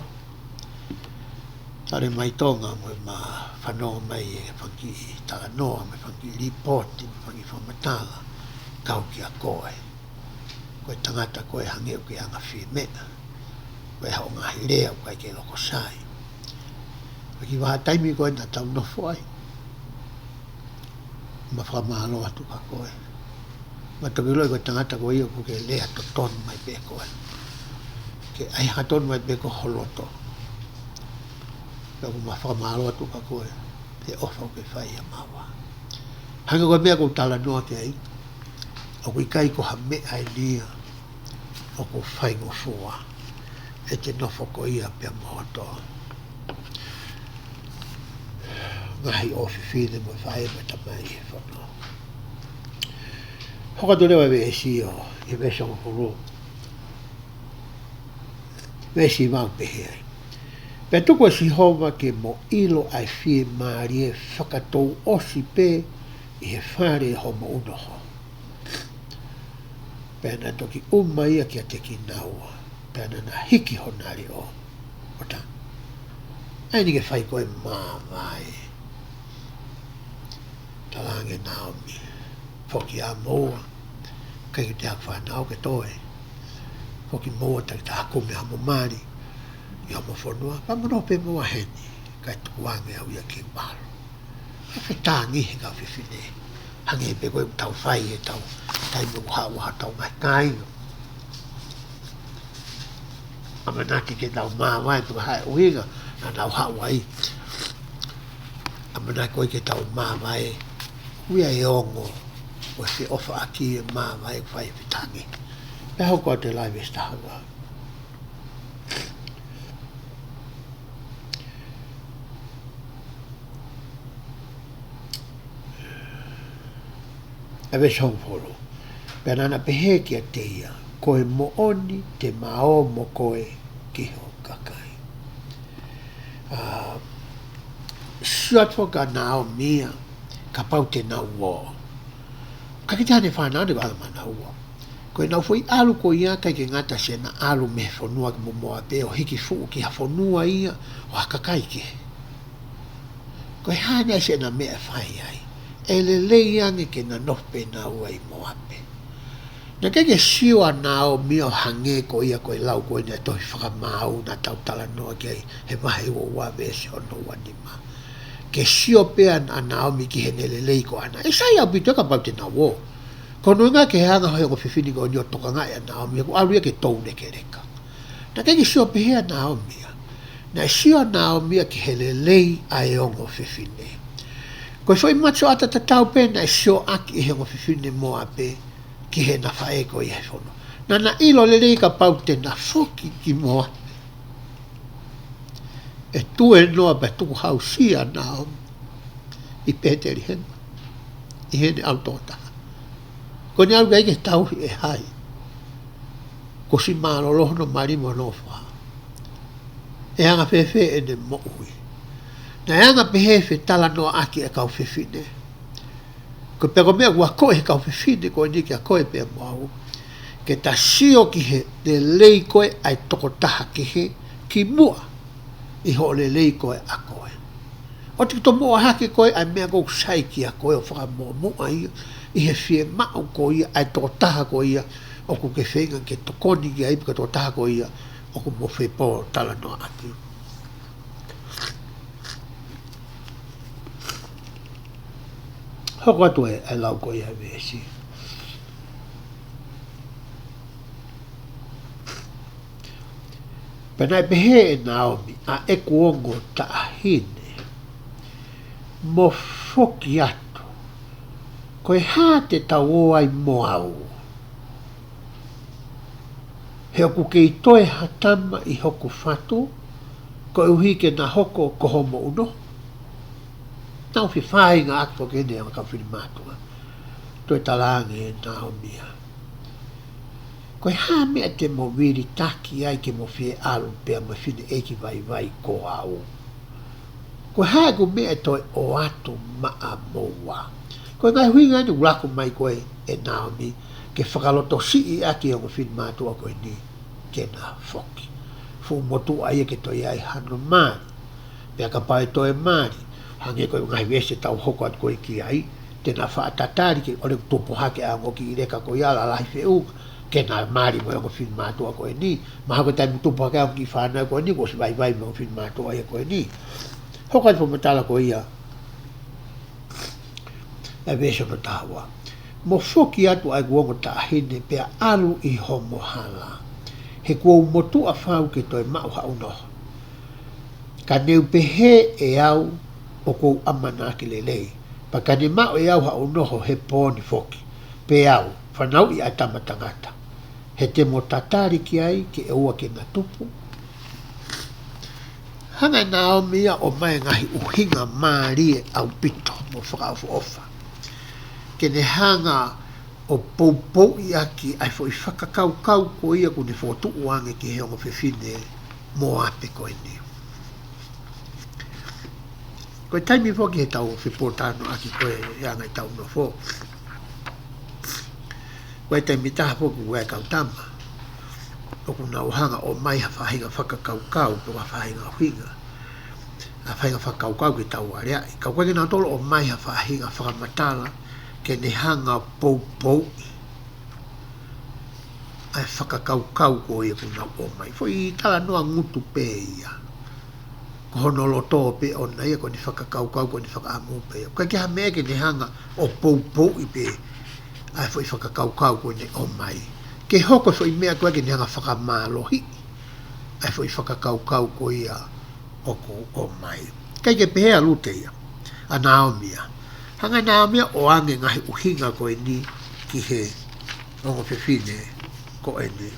tale mai Tonga mo ʻema fanongo mai e fanga kiʻi talanoa mo e fanga kiʻi lipooti mo e fanga kiʻi fakamatala kau kia koe. Ko e tangata koe hangē ʻoku ke anga fie meʻa. Ko e hā hoʻo ngaahi lea ʻoku ʻikai ke loko sai. Pea kiʻi vahaʻa taimi ko ē naʻa tau nofo ai, ma fakamālō atu kia koe. Ma toki ʻiloʻi ko e tangata ko ia ʻoku ke lea totonu mai pē koe. Ke ʻai hangatonu mai pē koe ho loto. Pea ʻoku ma fakamālō atu kia koe he ʻofa ʻoku ke fai ʻia maua. Hangē ko e meʻa ʻoku ou talanoa ki ai, ʻoku ʻikai ko ha meʻa eni ia ʻoku faingofua ʻete nofo ko ia pea mo hoto ngaahi ʻofefine mo e faʻē mo e tamai he fono. Hoko atu leva e veesi ʻo, ʻi he veesi hongofulu. Veesi hiva ʻoku pehē ai: Pea tuku ʻe Sihova ke mo ʻilo ʻa e fiemālie fakatouʻosi pē ʻi he fale ʻo hoʻomou ʻunoho. Pea naʻe toki ʻuma ia kiate kinaua, pea naʻa na hiki hona leʻo. ʻOua, ʻa eni ke fai ko e māvae. Talaange ʻe Naomi, foki ā moua, ʻikai ke toe ʻi ai haku fānau ke toe. Foki moua, takitaha kumi homo mali ʻi homo fonua, pea mo nofo pē moua heni, kae tukuange au ia ke u ʻalu. ʻE fetāngihi e kau fefine. Hangē pē ko ʻetau fai ʻi heʻetau taimi ʻoku haʻu ai hotau ngaahi kāinga. ʻAmanaki ke nau māvae, tuku hā e ʻuhinga naʻa nau haʻu ai. ʻAmanaki ko ē ke tau māvae, ʻoku ʻi ai e ongo ʻo e feʻofaʻaki, e māvae ʻoku fai e fetāngihi. Pea hoko atu e lau ʻa e veesi taha ua. ʻA e veesi hongofulu. Pea naʻa na pehē kiate ia, Ko e moʻoni te ma ō mo koe ki ho kakai. ʻA, sio atu foki ʻa Naomi ia, kapau te nau ō. Ka kiʻi taha ʻene fānau ne ʻalu maʻanaua. Ko ʻenau foʻi ʻalu ko ia ʻikai ke ngata siʻena ʻalu mei he fonua ki Moape ʻo hiki fuʻu ki ha fonua ia ʻo ha kakai kehe. Ko e hā nai siʻena meʻa ʻe fai ai? ʻE lelei ange ke na nofo pē naua ʻi Moape. Naʻe ʻikai ke sio ʻa Naomi ʻo hangē ko ia ko e lau ko eni ʻa e tohi Fakamaau naʻa tau talanoa ki ai he vahe ua ua veesi hono ua nima. Ke sio pē ʻa, ʻa Naomi ki heʻene lelei ko ʻana. ʻE sai ʻaupito ia kapau te nau ō. Ko hono ʻuhinga ke hanga ʻe he ongo fefine ko eni ʻo tokangaʻi ʻa Naomi, he kuo ʻalu ia ke toulekeleka. Naʻe ʻikai ke sio pehē ʻa Naomi ia. Naʻe sio ʻa Naomi ia ki he lelei ʻa e ongo fefine. Ko e foʻi matasioʻata tatau pē naʻe sioʻaki ʻe he ongo fefine Moape ki heʻena faʻē ko ia he fono. Naʻá na ʻilo lelei kapau te na foki ki Moape, ʻe tuēnoa pea tukuhausia ʻa Naomi ʻi Petelihema, ʻi heʻene ʻalu tokotaha. Ko ʻene ʻalu ʻikai ke tauhi ʻe hai. Kuo ʻosi mālōlō hono mali mo hono ʻofa. ʻE anga fēfē ʻene moʻui? Naʻe anga pehē ʻa e fetalanoaʻaki ʻa e kau fefine. Ko e pea ko e meʻa ʻoku akoʻi ʻe he kau fefine ko eni kiate koe pea mo au, ke ta sio ki he lelei ko ē ʻa e tokotaha kehe kimuʻa ʻi hoʻo lelei ko ē ʻa koe. ʻOua te ke tomuʻa hake koe ʻa e meʻa ʻoku sai kiate koe ʻo fakamuʻomuʻa ia ʻi he fiemaʻu ko ia ʻa e tokotaha ko ia ʻoku ke feinga ke tokoni ki ai, pe ko e tokotaha ko ia ʻoku mo fepōtalanoaʻaki. Hoko atu e, e lau ko ia ʻa e veesi. Pea naʻe pehē ʻe Naomi, ʻa ʻeku ongo taʻahine, mo foki atu. Ko e hā te tau ō ai mo au? He ʻoku kei toe ha tama ʻi hoku fatu, koeʻuhi ke na hoko ko homo ʻunoho. Naʻe fefāingaʻaki foki eni ʻa e kau finemātuʻa. Toe talaange ʻe Naomi ia, ko e hā e meʻa te mo vilitaki ai ke mo fie ʻalu pea mo e fineʻeiki vaivai ko au? Ko e hā ʻeku meʻa ʻe toe ʻoatu maʻamoua? Ko e ngaahi ʻuhinga eni ʻoku laka mai ko ē ʻe Naomi ke fakalotosiʻi ʻaki e ongo finemātuʻa ko eni ke na foki. Fuʻu motuʻa ia ke toe ʻi ai hano mali. Pea kapau ʻe toe mali, hangē ko e ngaahi veesi te tau hoko atu ko ē ki ai, te na faʻa tatali ke ʻoua ʻe tupu hake ʻa e ongo kiʻi leka ko ia, lalahi feʻunga, ke na mali mo e ongo finemātuʻa ko eni. Mahalo ko e taimi ʻoku tupu hake ai ʻa e ongo kiʻi fānau ko eni, kuo ʻosi vaivai mo e ongo finemātuʻa ia ko eni. Hoko atu e fakamatala ko ia ʻa e veesi hono taha ua. Mo foki atu ʻa ʻeku ongo taʻahine pea ʻalu ʻi homo hala, he kuo u motuʻa fau ke toe maʻu haʻu noho. Ka ne u pehē ʻe au ʻoku ou ʻamanaki lelei, pea ka ne maʻu ʻe au haʻu noho he pō ni foki, pea u fanauʻi ʻa e tama tangata, he te mo tatali ki ai ke ʻoua ke na tupu. Hanga ʻe Naomi ia ʻo ʻomai e ngaahi ʻuhinga mālie ʻaupito mo fakaʻofoʻofa ke ne hanga ʻo poupouʻi ʻaki ʻa e foʻi fakakaukau ko ia kuo ne fokotuʻu ange ki he ongo fefine Moape ko eni. Ko e taimi foki he tau fepōtalanoaʻaki ko ē he anga ʻetau nofo, ko e taimi ʻe taha foki ʻoku ʻi ai e kau tama ʻoku nau hanga ʻo ʻomai ha faʻahinga fakakaukau, pe ko ha faʻahinga ʻuhinga, ha faʻahinga fakakaukau ke tau aleaʻi. Ka ʻoku ʻikai ke nau tolo ʻomai ha faʻahinga fakamatala ke ne hanga ʻo poupouʻi ʻa e fakakaukau ko ia ʻoku nau ʻomai. Foʻi talanoa ngutu pē ia. Ko hono loto pē ʻoʻona ia, ko ʻene fakakaukau, ko ʻene fakaʻamu pē ia. ʻOku ʻikai ke ʻi ai ha meʻa ke ne hanga ʻo poupouʻi pē ʻa e foʻi fakakaukau ko ʻene ʻomai, ke hoko e foʻi meʻa ko ia ke ne hanga ʻo fakamālohiʻi ʻa e foʻi fakakaukau ko ia ʻoku ʻomai. ʻIkai ke pehē ʻa Lute ia, ʻa Naomi ia. Hanga ʻe Naomi ia ʻo ʻoange e ngaahi ʻuhinga ko eni ki he ongo fefine ko eni.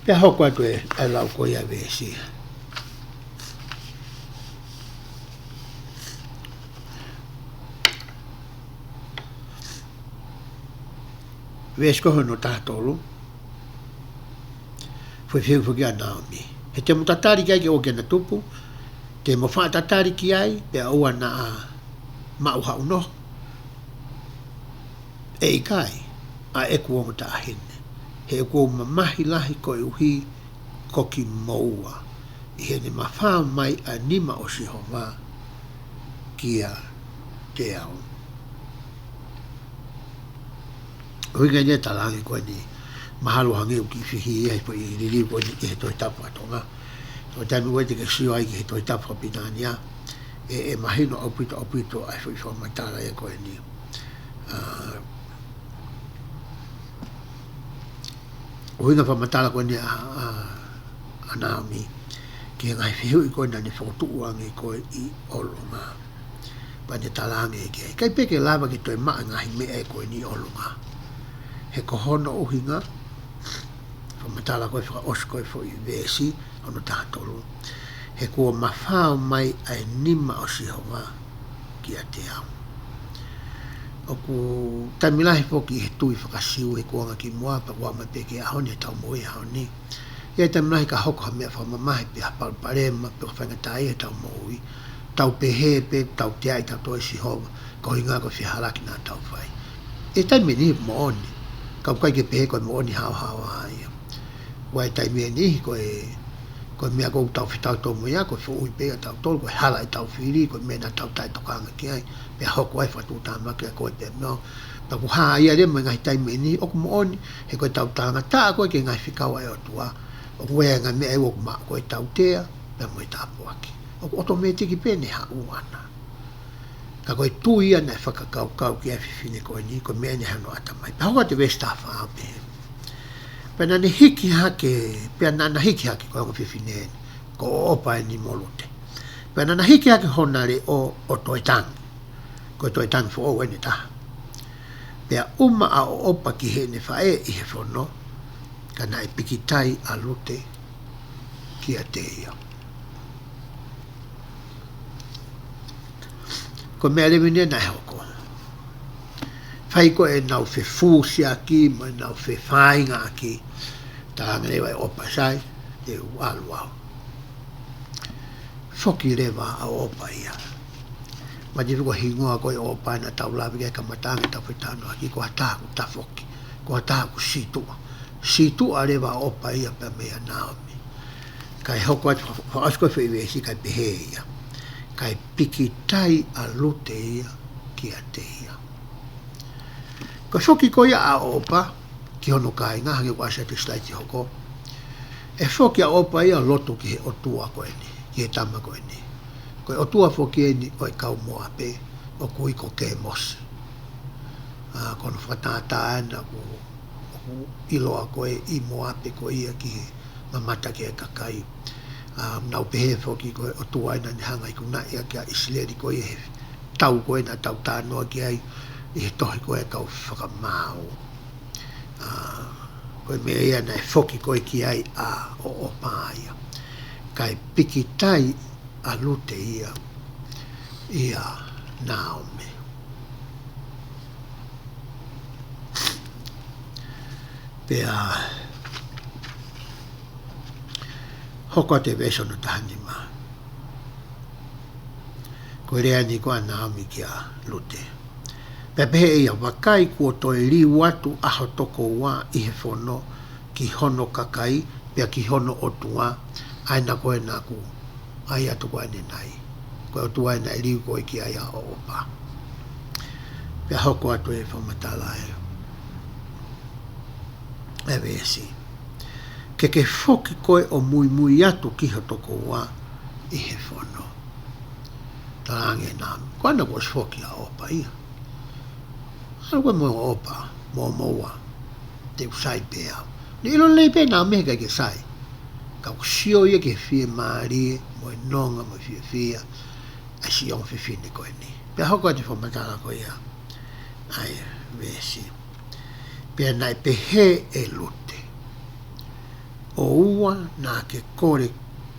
Pea hoko atu e, e lau ko ia ʻa e veesi. Veesi ko hono taha tolu. Foʻi fehuʻi foki ʻa Naomi. He te mo tatali ki ai ke ʻoua ke na tupu? Te mo faʻa tatali ki ai pea ʻoua naʻa maʻu haʻu noho? ʻE ʻikai, ʻa ʻeku ongo taʻahine, he ʻoku ou mamahi lahi koeʻuhi ko kimoua, ʻi heʻene mafao mai ʻa e nima ʻo Sihova kiate au. ʻUhinga eni e talaange ko eni, mahalo hangē ʻoku kiʻi fihi ia he foʻi liliu ko eni ʻi he Tohi Tapu faka-Tonga. Ko e taimi ko ē te ke sio ai ki he Tohi Tapu faka-Pilitānia, ʻe, ʻe mahino ʻaupito, ʻaupito ʻa e foʻi fakamatala ia ko eni. ʻUhinga fakamatala ko eni ʻa, ʻa, ʻa Naomi ki he ngaahi fehuʻi ko ē naʻa ne fokotuʻu ange ko ē ʻi ʻolunga. Pea ne talaange ki ai, ʻikai pē ke lava ke toe maʻu e ngaahi meʻa ko eni ʻi ʻolunga. He ko hono ʻuhinga, fakamatala ko ē fakaʻosi ko ē foʻi veesi, hono taha tolu. He kuo mafao mai ʻa e nima ʻo Sihova kiate au. ʻOku taimi lahi foki he tui faka-Siu he kuonga kimuʻa, pea ʻoku ʻomai pē ki he ʻaho ni, ʻetau moʻui he ʻaho ni. ʻI ai e taimi lahi ka hoko ha meʻa fakamamahi, pe ha palopalema, pe ha faingataʻaʻia heʻetau moʻui, tau pehē pē, tautea ʻi tautolu ʻe Sihova, ko e ʻuhinga ko e fehālaaki naʻa tau fai. ʻI he taimi ʻe niʻihi moʻoni, ka ʻoku ʻikai ke pehē ko e moʻoni haohaoa ia. ʻOku ʻi ai e taimi ʻe niʻihi ko e, ko e meʻa ʻoku tau fetaulaki mo ia, ko e foʻui pē ʻa tautolu, ko e hala ʻetau fili, ko e meʻa naʻa tau taʻetokanga ki ai, pea hoko ai e fakatuʻutāmaki ʻa ko ē pea mo. Pea ʻoku hā ia leva mo e ngaahi taimi ʻe niʻihi ʻoku moʻoni, he ko ʻetau talangataʻa ko ē ki he ngaahi fekau ʻa e ʻOtua, ʻoku ʻi ai e ngaahi meʻa ʻoku maʻu ko e tautea, pea mo e tāpuaki. ʻOku ʻotomētiki pē ʻene haʻu ʻana. Ka ko e tui ia naʻe fakakaukau ki ai e fefine ko eni, ko e meʻa eni hono ʻatamai. Pea hoko atu e veesi taha fā ʻo pehē. Pea naʻa ne hiki hake, pea naʻa na hiki hake, ko e ongo fefine eni, ko ʻOpa eni mo Lute. Pea naʻa na hiki hake hona leʻo ʻo toe tangi. Ko e toe tangi foʻou eni ʻe taha. Pea ʻuma ʻa ʻOpa ki heʻene faʻē ʻi he fono, ka naʻe pikitai ʻa Lute kiate ia. Ko e meʻa leva eni naʻe hoko. Fai ko ē ʻenau fefusiaki, mo ʻenau fefaingaʻaki, talaange leva ʻe ʻOpa, sai, te u ʻalu au. Foki leva ʻa ʻOpa ia. Mati fuko hingoa ko ē ʻOpa naʻa tau lave ki ai he kamataʻanga ʻetau fetalanoaʻaki, ko ha taha ʻoku tafoki, ko ha taha ʻoku sītuʻa. Sītuʻa leva ʻa ʻOpa ia pea meia Naomi. Kae hoko atu, fakaʻosi ko ē foʻi veesi kae pehē ia. Kae pikitai ʻa Lute ia kiate ia. Ko e foki ko ia ʻa ʻOpa ki hono kāinga, hangē ko e ʻasi atu e silaiti hoko. ʻE foki ʻa ʻOpa ia ʻo lotu ki he ʻotua ko eni, ki he tama ko eni. Ko e ʻotua foki eni ʻo e kau Moape, ʻoku ui ko Kemosi. ʻA, ko hono fakatātā ena ʻoku, ʻoku ʻiloa ko ē ʻi Moape ko ia ki he mamata ki he kakai. ʻA, nau pehē foki ko e ʻotua ena naʻe hanga ʻo ikunaʻi ʻaki ʻa ʻIsileli ko ia he tau ko ē naʻa tau talanoa ki ai ʻi he tohi ko ē Kau Fakamaau. ʻA, ko e meʻa ia naʻe foki ko ē ki ai ʻa ʻOpa ia. Kae pikitai ʻa Lute ia ʻia Naomi. Pea hoko atu e veesi hono taha nima. Ko e lea eni ko ē ʻa Naomi kia Lute. Pea pehē ʻe ia, vakai kuo toe liu atu ʻa ho tokoua ʻi he fono ki hono kakai, pea ki hono ʻotua, ʻa ena ko ē naʻa ku ʻai atu ko ē ʻanenai. Ko e ʻotua ena ʻe liu ko ē ki ai ʻa ʻOpa. Pea hoko atu e fakamatala ʻa e, ʻa e veesi. Ke ke foki koe ʻo muimui atu ki ho tokoua ʻi he fono. Talaange ʻe Naomi, ko ena kuo ʻosi foki ʻa ʻOpa ia. ʻAlu koe mo ʻOpa, mo moua, te u sai pē au. Naʻe ʻilo lelei pē ʻe Naomi he ʻikai ke sai. Ka ʻoku sio ia ki he fiemālie, mo e nonga, mo e fiefia ʻa e siʻi ongo fefine ko eni. Pea hoko atu e fakamatala ko ia ʻa e veesi. Pea naʻe pehē ʻe Lute, ʻoua naʻa ke kole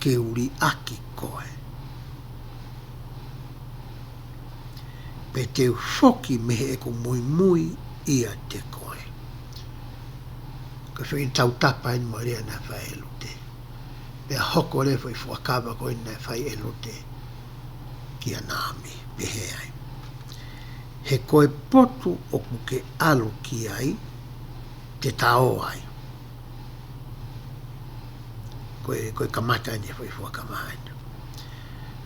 ke u liʻaki koe, pe te u foki mei heʻeku muimui ʻiate koe. Ko e foʻi tautapa eni mo e lea naʻe fai ʻe Lute. Pea hoko leva e foʻi fuakava ko eni naʻe fai ʻe Lute kia Naomi, pehē ai, he ko e potu ʻoku ke ʻalu ki ai, te ta ō ai. Ko e, ko e kamata eni e foʻi fuakava eni.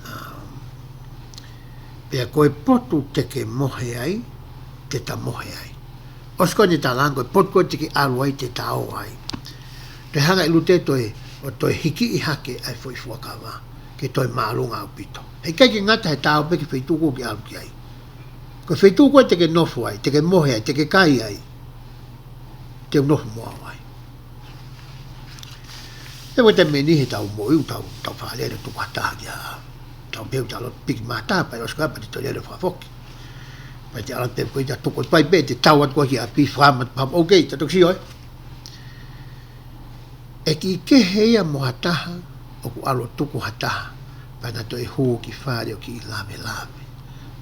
Um, pea ko e potu te ke mohe ai, te ta mohe ai. ʻOsi ko eni e talaange ko e potu ko ē te ke ʻalu ai, te ta ō ai. Toe hanga ʻe Lute ʻo toe, ʻo toe hikiʻi hake ʻa e foʻi fuakava ke toe māʻolunga ʻaupito. He ʻikai ke ngata he ta ō pē ki he feituʻu ʻoku ke ʻalu ki ai. Ko e feituʻu ko ē te ke nofo ai, te ke mohe ai, te ke kai ai, te u nofo mo au ai. ʻE ʻikai te meni he tau moʻui, tau, tau fakalele tuku ha taha kia, tau peu tau lo piki mata, pea ʻosi ko ia pea te toe lele fakafoki. Pea te ala pē ko ia tuku pai pē, te tau atu ko ē ki ʻapi, fakamat pam, ok, ta toki sio, ē. ʻE kiʻi kehe ia mo ha taha, ʻoku ʻalu ʻo tuku ha taha, pea na toe hū ki fale ʻo kiʻi lavelave.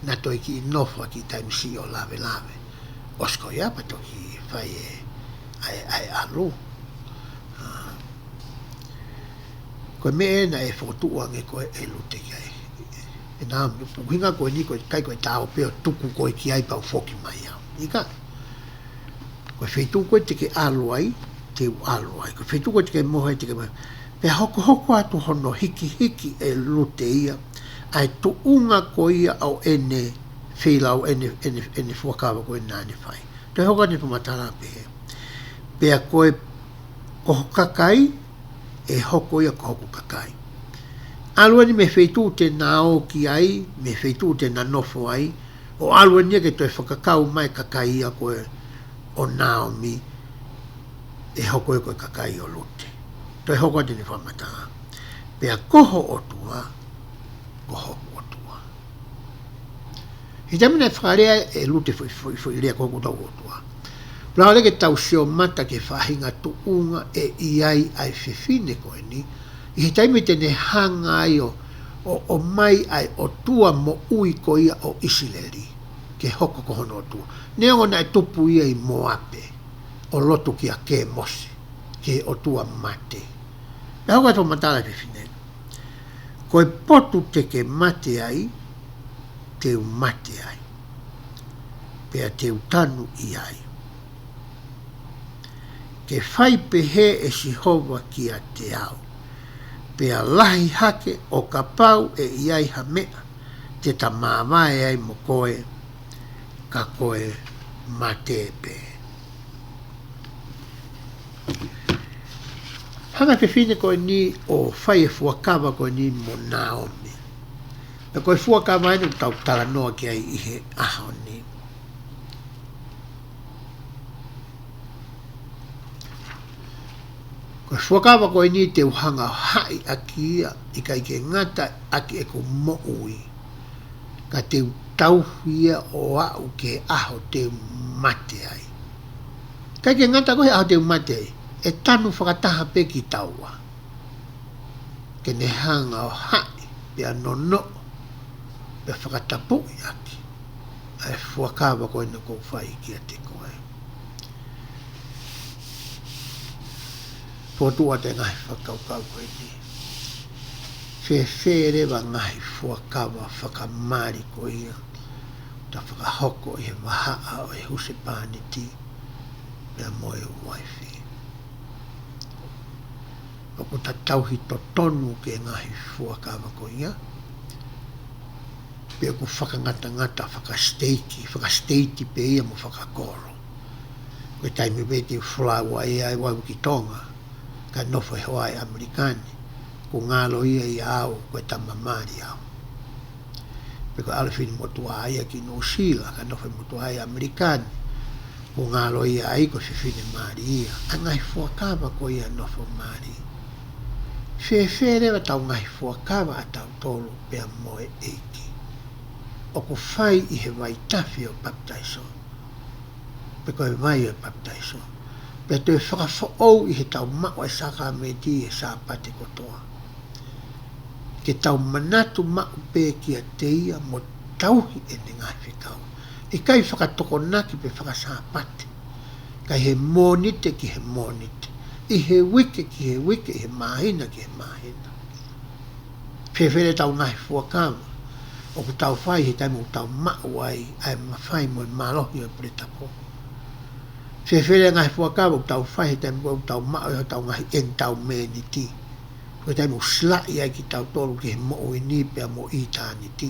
Na toe kiʻi nofo ʻa kiʻi taimi siʻi ʻo lavelave. ʻOsi ko ia pea toki fai e, ʻa e, ʻa e ʻalu. ʻA. Ko e meʻa ena ʻe fokotuʻu ange ko ē ʻe Lute ki ai. ʻE na, ʻuhinga ko eni ko e ʻikai ko e tau pē ʻo tuku ko ē ki ai pea u foki mai au. ʻIkai. Ko e feituʻu ko ē te ke ʻalu ai, te u ʻalu ai. Ko e feituʻu ko ē te ke mohe ai, te ke mohe. Pea hokohoko atu hono hikihiki ʻe Lute ia, ʻa e tuʻunga ko ia ʻo ʻene feilaulau, ʻene, ʻene, ʻene fuakava ko ē naʻa ne fai. Toe hoko atu ʻene fakamatala pehē. Pea ko e, ko ho kakai, ʻe hoko ia ko hoku kakai. ʻAlu eni mei he feituʻu te na ō ki ai, mei he feituʻu te na nofo ai, ʻo ʻalu eni ia ke toe fakakau mai e kakai ia ko ē ʻo Naomi, ʻe hoko ia ko e kakai ʻo Lute. Toe hoko atu ʻene fakamatala. Pea ko ho ʻOtua, ko hoku ʻOtua. He taimi naʻe fakalea ʻe Lute foʻi, foʻi, foʻi lea ko hoku ʻOtua. Pea lava ke tau sio mata ki he faʻahinga tuʻunga ʻe ʻi ai ʻa e fefine ko eni, ʻi he taimi te ne hanga ai ʻo, ʻo, ʻomai ʻa e ʻOtua moʻui ko ia ʻo ʻIsileli, ke hoko ko hono ʻOtua. Neongo naʻe tupu ia ʻi Moape, ʻo lotu kia Kemosi, ki he ʻotua mate. Pea hoko atu e fakamatala ʻa e fefine. Ko e potu te ke mate ai, te u mate ai. Pea te u tanu ʻi ai. Ke fai pehē ʻe Sihova kiate au. Pea lahi hake ʻo kapau ʻe ʻi ai ha meʻa te ta māvae ai mo koe, ka ko e mate pē. Hanga ʻe he fefine ko eni ʻo fai e fuakava ko eni mo Naomi. Pea ko e fuakava eni ʻoku tau talanoa ki ai ʻi he ʻaho ni. Ko e fuakava ko eni te u hanga ʻo haʻi ʻaki ia, ʻikai ke ngata ʻaki ʻeku moʻui, ka te u tauhi ia ʻo aʻu ki he ʻaho te u mate ai. ʻIkai ke ngata ko e ʻaho te u mate ai, ʻe tanu fakataha pē kitaua. Ke ne hanga ʻo haʻi, pea nonoʻo, pea fakatapuʻi ʻaki ʻa e fuakava ko eni ʻoku ou fai kiate koe. Fokotuʻu atu e ngaahi fakakaukau ko eni. Fēfē leva ngaahi fuakava fakamali ko ia, ta fakahoko ʻi he vahaʻa ʻo e husepāniti, pea mo e uaifi. ʻOku ta tauhi totonu ki he ngaahi fuakava ko ia, pe ʻoku fakangatangata fakasiteiki, fakasiteiti pē ia mo fakakolo. Ko e taimi pē te u folau ai ʻo aʻu ki Tonga, kae nofo he hoa ʻi ʻAmelika ni, ʻoku ngalo ia ʻia au, ko e tama mali au. Pe ko e ʻalu e fefine motuʻa ia ki Nuʻusila, kae nofo e motuʻa ʻi ʻAmelika ni, ʻoku ngalo ia ai ko e fefine mali ia. ʻA e ngaahi fuakava ko ia nofo mali. Fēfē leva ʻetau ngaahi fuakava ʻatautolu pea mo e ʻEiki. ʻOku fai ʻi he vaitafe ʻo e papitaiso, pe ko e vai ʻo e papitaiso. Pea toe fakafoʻou ʻi heʻetau maʻu e sākalamēniti he Sāpate kotoa. Ke tau manatu maʻu pē kiate ia mo tauhi ʻene ngaahi fekau. ʻIkai fakatokonaki pe fakasāpate. Ka ʻi he Mōnite ki he Mōnite. ʻI he uike ki he uike, ʻi he māhina ki he māhina. Fēfē leva ʻetau ngaahi fuakava ʻoku tau fai he taimi ʻoku tau maʻu ai ʻa e mafai mo e mālohi ʻo e puletapo. Fēfē leva ngaahi fuakava ʻoku tau fai he taimi ʻoku tau maʻu ai hotau ngaahi ʻenitaumēniti. Ko e taimi ʻoku silaʻi ai kitautolu ki he moʻui ni pea mo ʻitāniti.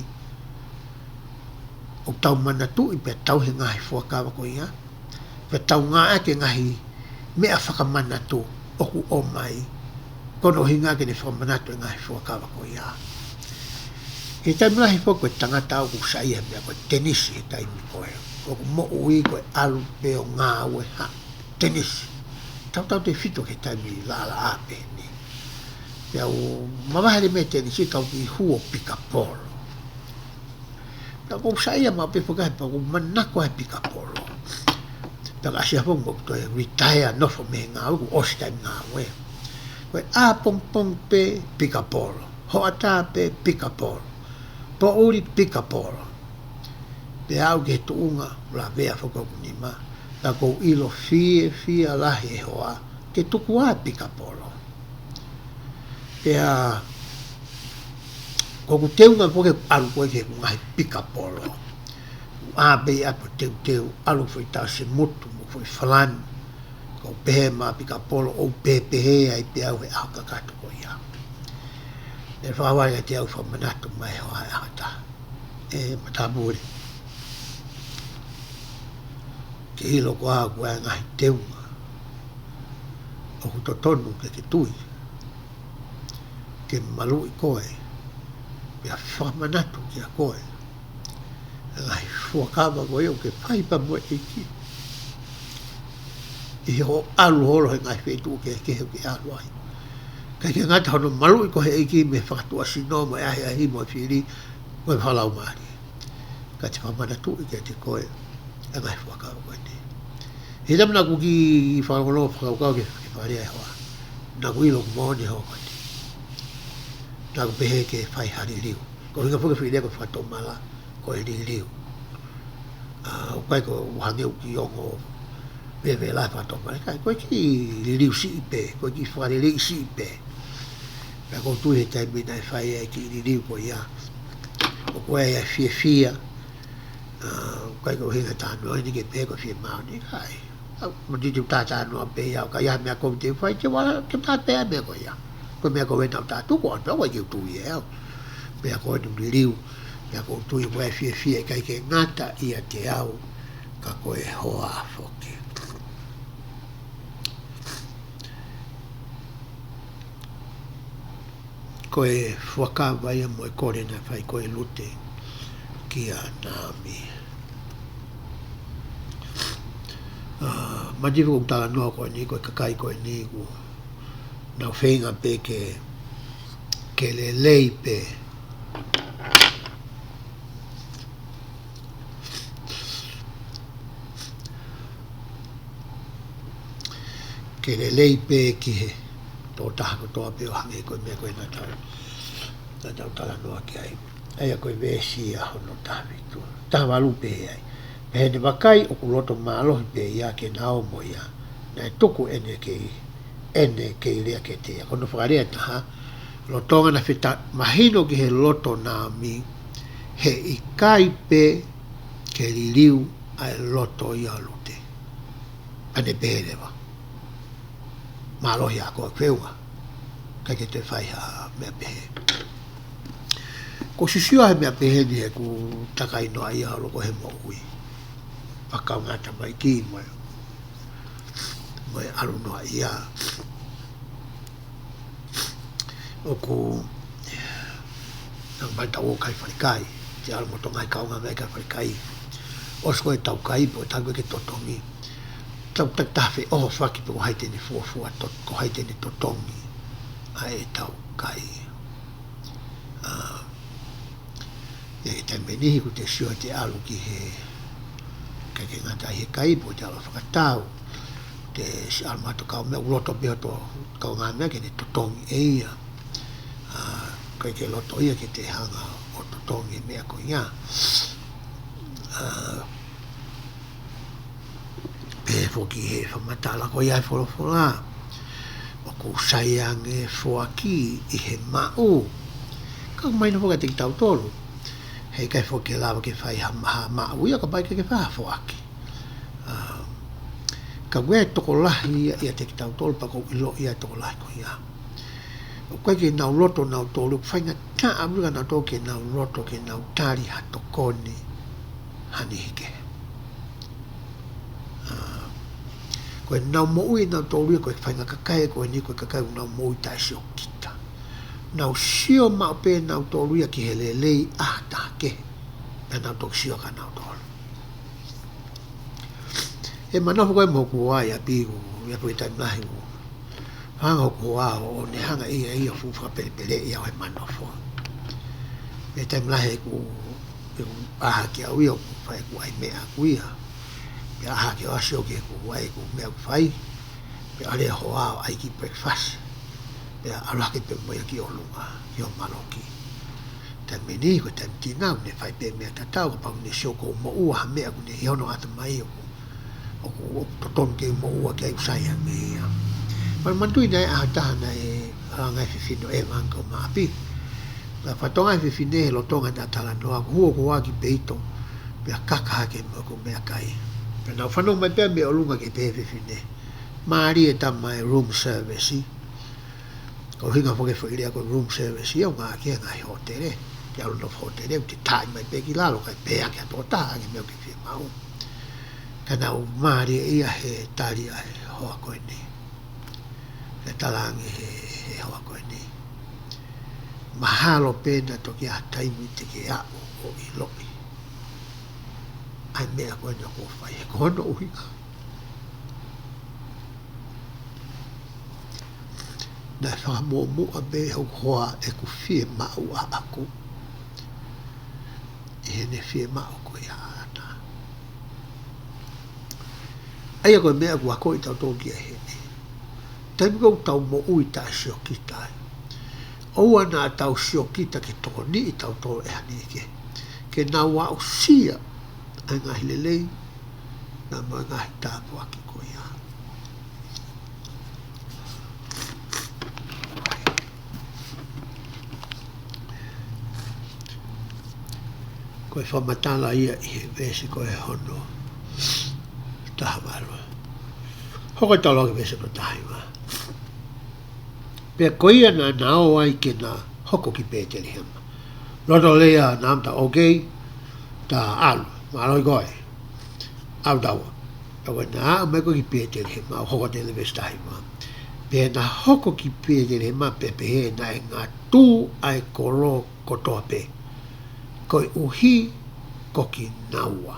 ʻOku tau manatuʻi pea tauhi e ngaahi fuakava ko ia. Pea tau ngāueʻaki e ngaahi meʻa fakamanatu ʻoku ʻomai. Ko hono ʻuhinga ke ne fakamanatu e ngaahi fuakava ko ia. He taimi lahi foki ko e tangata ʻoku saiʻia he meʻa ko e tenisi he taimi ko ē. ʻOku moʻui ko e ʻalu pē ʻo ngāue ha tenisi. Tautautefito ki he taimi laʻalaʻā pehē ni. Pea u mavahe leva mei he tenisi kau ki he hū ʻo pikapolo. Pea ʻoku ou saiʻia maʻu pē foki he pea ʻoku ou manako he pikapolo. Pea ka ʻasi ʻa foki mo toe retire nofo mei he ngāue kuo ʻosi taimi ngāue. Ko e ʻā pongipongi pē pikapolo. Hoʻatā pē pikapolo. Poʻuli pikapolo. Pea aʻu ki he tuʻunga ʻoku lavea foki hoku nima. Pea ʻoku ou ʻilo fiefia lahi e hoa ke tuku ʻa e pikapolo. Pea ko ʻeku teunga foki ʻeku ʻalu ko ē ki heʻeku ngaahi pikapolo. ʻA pē ia ʻapo teuteu, ʻalu foʻi tau se motu mo foʻi falani. Ko u pehē maʻa pikapolo, ʻoku ou pehē pehē ai pē au he ʻaho kakato ko ia. Ne fakavale ka te u fakamanatu mai ho ʻae ʻaho ʻe taha. ʻE matāpule. Ke ʻilo ko au ko e ngaahi teunga ʻoku totonu ke ke tui. Ke maluʻi koe. Pea fakamanatu kia koe. Ngaahi fuakava ko ia ʻoku ke fai pea mo e ʻEiki. ʻI hoʻo ʻalu holo he ngaahi feituʻu kehekehe ʻoku ke ʻalu ai. ʻIkai ke ngata hono maluʻi koe he ʻEiki mei he fakatuʻasino mo e ʻahiʻahi mo e fili mo e fakalaumālie. Ka te fakamanatuʻi kiate koe ʻa e ngaahi fuakava ko eni. He taimi naʻa ku kiʻi fakalongolongo fakakaukau ki he, ki he fakalea ʻa e hoa. Naʻa ku ʻilo ʻoku moʻoni e hoa ko eni. Naʻa ku pehē ke fai ha liliu. Ko e ʻuhinga foki e foʻi lea ko e fakatomala, ko e liliu. ʻA, ʻoku ʻikai ko u hangē ʻoku kiʻi ongo vevela e fakatomala, ʻikai, ko e kiʻi liliu siʻi pē, ko e kiʻi fakaliliu siʻi pē. Pea ʻoku ou tui he taimi naʻe fai ai e kiʻi liliu ko ia, ʻoku ʻi ai e fiefia. ʻA, ʻikai ko e ʻuhinga talanoa eni ke pehē ko e fiemaʻu ni, ʻikai. ʻA, mo titi u talanoa pē ia, ʻoku ʻi ai ha meʻa ko ē te u fai, te u ala, te u tā pē ʻa e meʻa ko ia. Ko e meʻa ko ē naʻa ku tā tuku, ʻa pea ʻoku ʻikai ke u tui ʻe au. Pea ko eni liliu, pea ʻoku ou tui ko e fiefia ʻikai ke ngata ʻiate au, ka ko e hoa foki. Ko e fuakava ia mo e kole naʻe fai ko ē ʻe Lute kia Naomi. ʻA, maʻa e foʻi talanoa ko eni, ko e kakai ko eni ʻoku nau feinga pē ke, ke lelei pē. Ke lelei pē ki he tokotaha kotoa pē ʻo hangē ko e meʻa ko ē naʻa tau, naʻa tau talanoa ki ai. ʻA ia ko e veesi ia hono taha fitu. Taha valu pē ai. Pea ne vakai ʻoku loto mālohi pē ia ke na ō mo ia. Naʻe tuku ʻene kei, ʻene kei lea kiate ia. Ko hono fakalea ʻe taha, lolotonga naʻe fetāmahino ki he loto ʻo Naomi, he ʻikai pē ke liliu ʻa e loto ia ʻo Lute. Pea ne pehē leva, mālohi ʻa koe feʻunga, ʻikai ke te fai ha meʻa pehē. ʻOku ou sio he meʻa pehē ni he ʻoku ou takai noa ia ʻo loko he moʻui. Fakakaungātamaiki mo e, mo e ʻalu noa ia. ʻOku, naʻa ku mai tau ō kai falekai, te ʻalu mo e ngaahi kaungāmeʻa kai falekai. ʻOsi ko ē ʻetau kai, pea tau ke totongi. Tau takitaha feʻohofaki pe ko hai te ne fuofua tot-, ko hai te ne totongi ʻa ʻetau kai. ʻA, ʻi he taimi ʻe niʻihi ʻoku te sio te ʻalu ki he, ʻikai ke ngata ʻi he kai, pea te ʻalu fakatau, te siʻi ʻalu mo hato kaungāmeʻa, ʻoku loto pē hoto kaungāmeʻa ke ne totongi ʻe ia. ʻA, ʻikai ke loto ia ke te hanga ʻo totongi e meʻa ko ia. ʻA, pehē foki he fakamatala ko ia ʻa e folofola, ʻoku sai ange foaki ʻi he maʻu. Ka ʻoku mahino foki kiate kitautolu, heʻikai foki ke lava ke fai ha, ha maʻu ia kapau ʻikai ke fai ha foaki. ʻA, ka ʻoku ʻi ai e tokolahi ia ʻiate kitautolu, pea ʻoku ou ʻilo ia e tokolahi ko ia. ʻOku ʻikai ke nau loto nautolu, ʻoku faingataʻa ʻaupito kia nautolu ke nau loto ke nau tali ha tokoni ha niʻihi kehe. ʻA, ko ʻenau moʻui nautolu ia, ko e faʻahinga kakai ko eni, ko e kakai ʻoku nau moʻui taʻesiokita. Nau sio maʻu pē nautolu ia ki he lelei ʻa ha taha kehe. Pea nau toki sio kia nautolu. He manofo ko ē mo hoku hoa ʻi ʻapi, ʻi ʻapi he taimi lahi ʻoku hanga hoku hoa ʻo ne hanga ʻe ia ʻo fuʻu fakapelepeleʻi au he manofo. He taimi lahi ʻoku, ʻoku ʻā hake au ia ʻo fai ʻeku ʻai meʻa ʻaku ia. Pea ʻā hake ʻo ʻasi ʻo ki heʻeku ʻai ʻeku meʻa ʻoku fai. Pea ʻalu e hoa ʻo ʻai e kiʻi breakfast. Pea ʻalu hake pē mo ia ki ʻolunga, ki hoʻo maloki. Taimi ni, ko e taimi tinau, ne fai pē meʻa tatau, kapau ne sio ʻoku ou moʻua ha meʻa ʻoku ne ʻi hono ʻatamai ʻoku, ʻoku, ʻoku totonu ke u moʻua ki ai, ʻoku sai ange ia. Pea manatuʻi naʻe ʻi ai ha taha naʻe ʻalu ange e fefine ʻo ʻeva ange ki hoʻoma ʻapi. Pea fakatonga e fefine he lolotonga ʻena talanoa, kuo hū hoku hoa ki peito, pea kaka hake mo ʻeku meʻakai. Pea nau fanongo mai pē mei ʻolunga ki he pehē ʻe he fefine, mālie e tama e room service. Ko e ʻuhinga foki e foʻi lea ko e room service ia ʻoku ngāueʻaki he ngaahi hōtele. Ke ʻalu ʻo nofo hōtele, ʻoku te taaʻi mai pē ki lalo, kae pehē ange ki ha tokotaha ange meʻa ʻoku ke fiemaʻu. Ka naʻe mālie ia he tali ʻa e hoa ko eni. He tala ange he, he hoa ko eni. Mahalo pē naʻe toki ʻi ai ha taimi te ke aʻu ʻo ʻiloʻi ʻa e meʻa ko eni ʻoku ou fai, he ko hono ʻuhinga naʻe fakamuʻomuʻa pē hoku hoa ʻeku fiemaʻu ʻaʻaku ʻi heʻene fiemaʻu ko ia ʻaʻana. ʻA ia ko e meʻa ʻoku akoʻi tautolu ki ai heni. Taimi ko ē ʻoku tau moʻui taʻesiokita ai, ʻoua naʻa tau siokita ke tokoniʻi tautolu ʻe ha niʻihi kehe, ke nau aʻusia ʻa e ngaahi lelei, naʻa mo e ngaahi tāpuaki ko ia. Ko e fakamatala ia ʻi he veesi ko ē hono taha valu. Hoko atu ki he veesi hono taha hiva. Pea ko ia naʻa na ō ai ke na hoko ki Pētelihema. Loto lelei ʻa Naomi, tā ʻokei, tā ʻalu, mālō ʻi koe. ʻAlu taua. Pea ko ʻena aʻu mai ko ē ki Pētelihema, ʻo hoko atu ki he veesi taha hiva. Pea na hoko ki Pētelihema, pea pehē naʻe ngatū ʻa e kolo kotoa pē, koeʻuhi ko kinaua.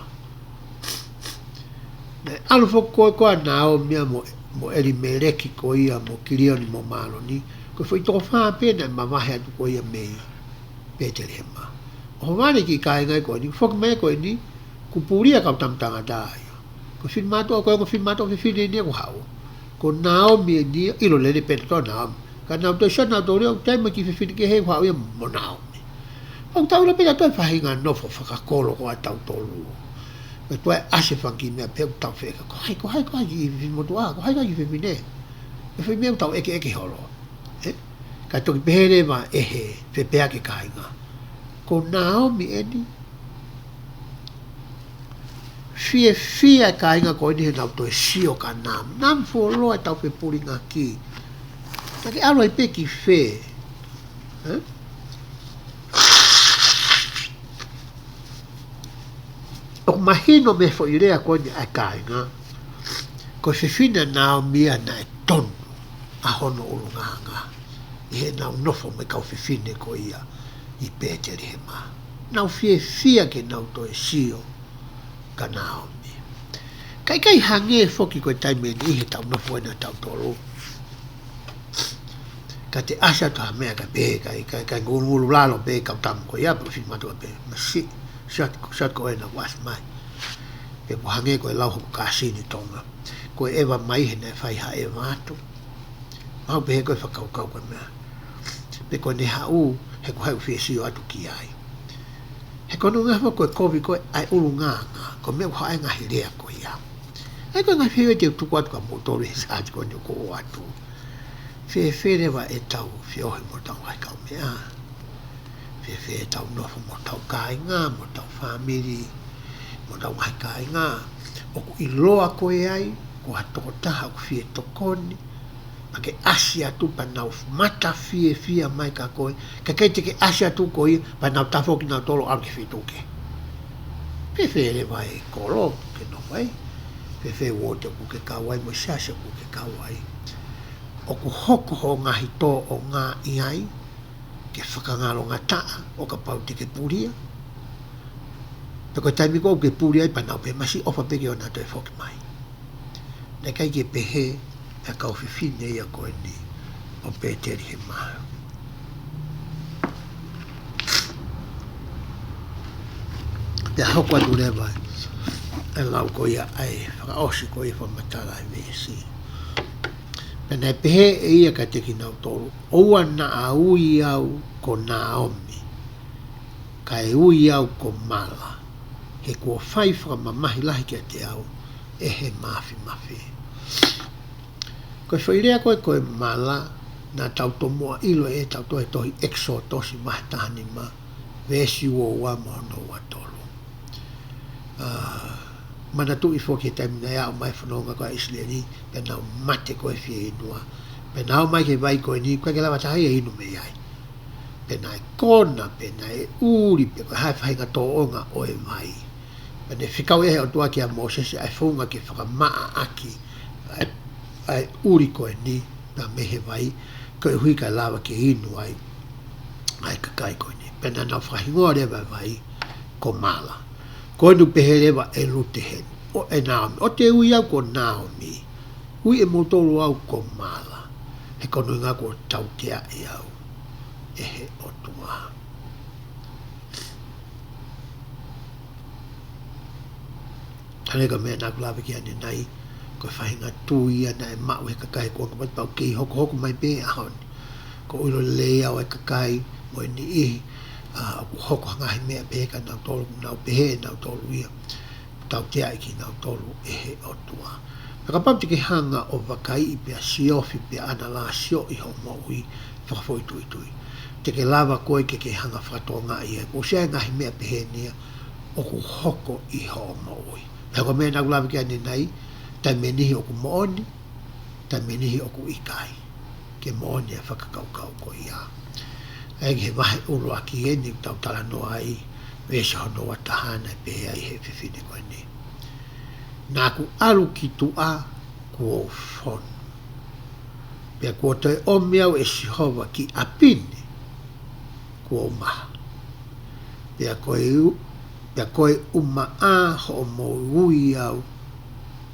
Naʻe ʻalu foki ko ē ʻa Naomi ia mo, mo ʻElimeleki ko ia mo Kilioni mo Maloni, ko e foʻi toko fā pē naʻe mavahe atu ko ia mei Pētelihema. ʻO ʻomai e kiʻi kāinga ko eni, foki mai ko eni, kuo pulia e kau tama tangata ia. Ko e finemātuʻa, ko e ongo finemātuʻa fefine eni ia kuo haʻu. Ko Naomi eni ia, ʻilo lelei pē ʻe nautolu ʻa Naomi. Ka naʻa nau toe sio nautolu ia, ʻoku ʻi ai mo e kiʻi fefine kehe ʻoku haʻu ia mo Naomi. ʻOku tau ʻilo pē ʻe tautolu e faʻahinga nofo fakakolo ko ē ʻa tautolu. Ko e toe ʻasi e fanga kiʻi meʻa pea ʻoku tau fekau, ko hai, ko hai, ko hai e kiʻi fefine motuʻa, ko hai, ko hai e kiʻi fefine. Ko e foʻi meʻa ʻoku tau ʻekeʻeke holo. Ē? Kae toki pehē leva ʻe he fepeʻaki kāinga, ko Naomi eni. Fiefia e kāinga ko eni heʻenau toe sio kia Naomi. Naomi fuoloa ʻetau fepulingaki. Naʻa ke ʻalu ai pē ki fē? Ē? ʻOku mahino mei he foʻi lea ko eni ʻa e kāinga, ko e fefine ʻa Naomi ia naʻe tonu ʻa hono ʻulungaanga ʻi heʻenau nofo mo e kau fefine ko ia ʻi Pētelihema. Nau fiefia ke nau toe sio kia Naomi. Ka ʻikai hangē foki ko e taimi eni ʻi heʻetau nofo ʻena ʻa tautolu. Ka te ʻasi atu ha meʻa kae pehē, kae, kae, kae ngulungulu lalo pē e kau tama ko ia, pe ko e finemātuʻa pē, masiʻi, sio atu, sio atu ko ena kuo ʻasi mai. Pe kuo hangē ko e lau hoku kāsini Tonga, ko e ʻeva mai he naʻe fai ha ʻeva atu. Mahalo pehē ko e fakakaukau ko e meʻa. Pe ko ʻene haʻu, he ko hai ʻoku fie sio atu ki ai. He ko hono ʻuhinga foki ko e kovi ko ē ʻa e ʻulungaanga, ko e meʻa ʻoku hā ai e ngaahi lea ko ia. ʻA ia ko e ngaahi fehuʻi te u tuku atu kia moutolu he Sāti ko eni ʻoku ʻoatu. Fēfē leva ʻetau feohi mo hotau ngaahi kaumeʻa? Fēfē ʻetau nofo mo hotau kāinga, mo hotau fāmili, mo hotau ngaahi kāinga? ʻOku ʻiloa ko ē ai, ko ha tokotaha ʻoku fie tokoni, pea ke ʻasi atu pea nau mata fiefia mai kia koe, ka ʻikai te ke ʻasi atu koe, pea nau tafoki nautolu ʻo ʻalu ki he feituʻu kehe. Fēfē leva e kolo ʻoku ke nofo ai? Fēfē e uooti ʻoku ke kau ai mo e siasi ʻoku ke kau ai? ʻOku hoko hoʻo ngaahi tōʻonga ʻi ai, ke fakangalongataʻa ʻo kapau te ke pulia. Pea ko e taimi ko ē ʻoku ke pulia ai pea nau pehē mai, siʻi ʻofa pē ke ʻoua naʻa toe foki mai. Naʻe ʻikai ke pehē ʻa e kau fefine ia ko eni ʻo Pētelihema. Pea hoko atu leva e lau ko ia ʻa e fakaʻosi ko ia fakamatala ʻa e veesi. Pea naʻe pehē ʻe ia kiate kinautolu, ʻoua naʻa ui au ko Naomi, kae ui au ko Mala, he kuo fai fakamamahi lahi kiate au ʻe he Mafimafi. Ko e foʻi lea ko ē ko e Mala, naʻa tau tomuʻa ʻilo ʻe tautolu he tohi ʻEkisoto vahe taha nima, veesi ua ua mo hono ua tolu. ʻA, manatuʻi foki he taimi naʻe aʻu mai e fononga ko ē ʻa ʻIsileli, pea nau mate ko ē fieinua. Pea nau ō mai ki he vai ko eni, ʻikai ke lava ha taha ia ʻo inu mei ai. Pea naʻe kona, pea naʻe ʻuli, pea ko e hā e faʻahinga tōʻonga ʻo e vai. Pea naʻe fekau ʻe he ʻOtua kia Mōsese ʻa e founga ke fakamaʻa ʻaki ʻa e, ʻa e ʻuli ko eni, naʻa mei he vai, koeʻuhi kae lava ke inu ai ʻa e kakai ko eni. Pea naʻa nau fakahingoa leva e vai ko Mala. Ko eni ʻoku pehē leva ʻe Lute heni, ʻo, ʻe Naomi, ʻoua te ke ui au ko Naomi, ui ʻe moutolu au ko Mala, he ko hono ʻuhinga kuo tauteaʻi au ʻe he ʻOtua. Hangē ko e meʻa naʻa ku lave ki ai ʻanenai, ko e faʻahinga tui ia naʻe maʻu ʻe he kakai kuonga, pea pau ke kei hokohoko mai pē he ʻaho ni. ʻOku ou ʻilo lelei au ʻa e kakai mo e niʻihi, ʻa, ʻoku hoko ha ngaahi meʻa pehē kia nautolu, ʻoku nau pehē ʻe nautolu ia, tauteaʻi kinautolu ʻe he ʻOtua. Pea kapau te ke hanga ʻo vakaiʻi pea siofi pea ʻanalaiso ʻi hoʻo moʻui fakafoʻituitui, te ke lava koe ke ke hanga ʻo fakatokangaʻi ʻa e, kuo ʻosi ʻi ai e ngaahi meʻa pehē ni ia ʻoku hoko ʻi hoʻo moʻui. Pea ko e meʻa naʻa ku lave ki ai ʻanenai, taimi ʻe niʻihi ʻoku moʻoni, taimi ʻe niʻihi ʻoku ʻikai ke moʻoni e fakakaukau ko ia. ʻA ia ki he vahe ʻuluaki eni ʻoku tau talanoa ai, veesi hono ua taha naʻe pehē ai ʻe he fefine ko eni, naʻa ku ʻalu ki tuʻa kuo u fonu, pea kuo toe ʻomi au ʻe Sihova ki ʻapi ni kuo u maha. Pea ko e u-, pea ko e ʻumaʻā hoʻomo ui au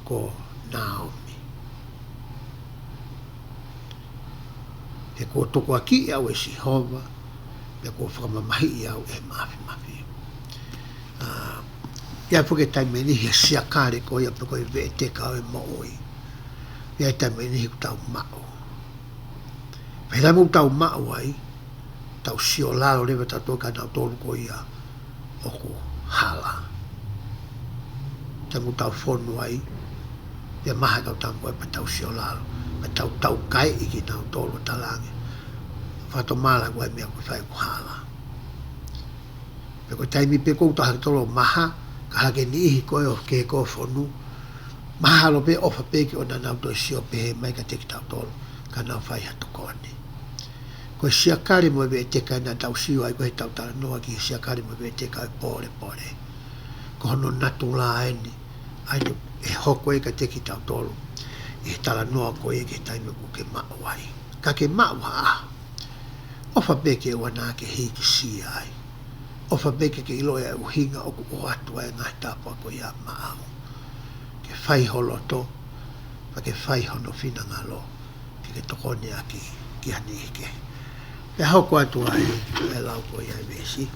ko Naomi, he kuo tukuakiʻi au ʻe Sihova, pea kuo fakamamahiʻi au ʻe he Mafimafi. ʻA, ʻi ai foki e taimi ʻe niʻihi e siakale ko ia pe ko e veʻeteka ʻo e moʻui. ʻI ai e taimi ʻe niʻihi ʻoku tau maʻu. Pea ʻi he taimi ʻoku tau maʻu ai, tau sio lalo leva tautolu kia nautolu ko ia ʻoku hala. Taimi ʻoku tau fonu ai, pea maha e kau tama ko ē pea tau sio lalo, pea tau taukaeʻi kinautolu ʻo talaange, fakatomala, ʻoku ʻi ai e meʻa ʻoku ke fai ʻoku hala. Pea ko e taimi pē ʻoku tau hake tautolu ʻo maha, ka hake e niʻihi ko ē ʻo kei ko ē ʻo fonu, mahalo pē ʻofa pē ke ʻoua naʻa nau toe sio pehē mai kiate kitautolu ka nau fai ha tokoni. Ko e siakale mo e veʻeteka naʻa tau sio ai ko ē heʻetau talanoa ki he siakale mo e veʻeteka ʻo e pōlepole. Ko hono natula eni, ʻa ia ʻe hoko ia kiate kitautolu ʻi he talanoa ko ia ki he taimi ʻoku ke maʻu ai. Ka ke maʻu ha ʻaho, ʻofa pē ke ʻoua naʻa ke hīkisia ai. ʻOfa pē ke ke ʻiloʻi ʻa e ʻuhinga ʻoku ʻoatu ai e ngaahi tāpuaki ko ia maʻau. Ke fai ho loto, pea ke fai hono finangalo, ke ke tokoniʻaki ki ha niʻihi kehe. Pea hoko atu ai e lau ko ia e veesi,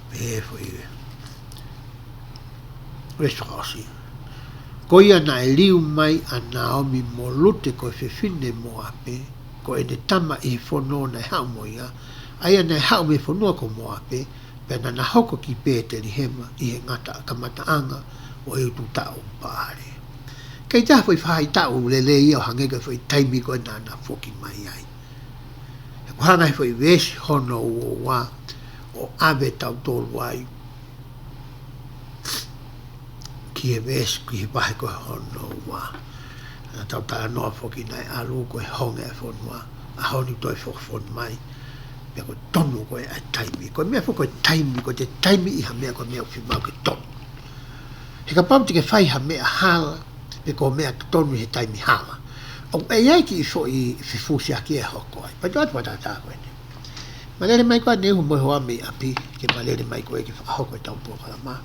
pea foʻi veesi fakaʻosi. Ko ia naʻe liu mai ʻa Naomi mo Lute ko e fefine Moape, ko ʻene tama ʻi he fono naʻe haʻu mo ia, ʻa ia naʻe haʻu mei he fonua ko Moape, pea naʻa na hoko ki Pētelihema ʻi he ngata kamataʻanga ʻo e ututaʻu paʻale. Kei taha foʻi faʻahitaʻu lelei ia ʻo hangē ko e foʻi taimi ko ē naʻa na foki mai ai. He ʻoku hanga ʻe he foʻi veesi hono ua ua ʻo ʻave tautolu ai ki he veesi, ki he vahe ko ē hono ua. Naʻa tau talanoa foki naʻe ʻalu ko e honge ʻa e fonua, ʻaho ni toe foki fonu mai. Pea ko e tonu ko ē ʻa e taimi. Ko e meʻa foki ko e taimi, ko e taimi ʻi ha meʻa ko e meʻa ʻoku fiemaʻu ke tonu. He kapau te ke fai ha meʻa hala, pe ko e meʻa totonu ʻi he taimi hala, ʻoku ʻi ai e kiʻi foʻi fefusiaki ʻe hoko ai. Pea tau atu fakatātā ko eni. Mālele mai koā Neihu mo e hoa mei ʻapi, ke mālele mai koe ke fakahoko ʻetau polokalama.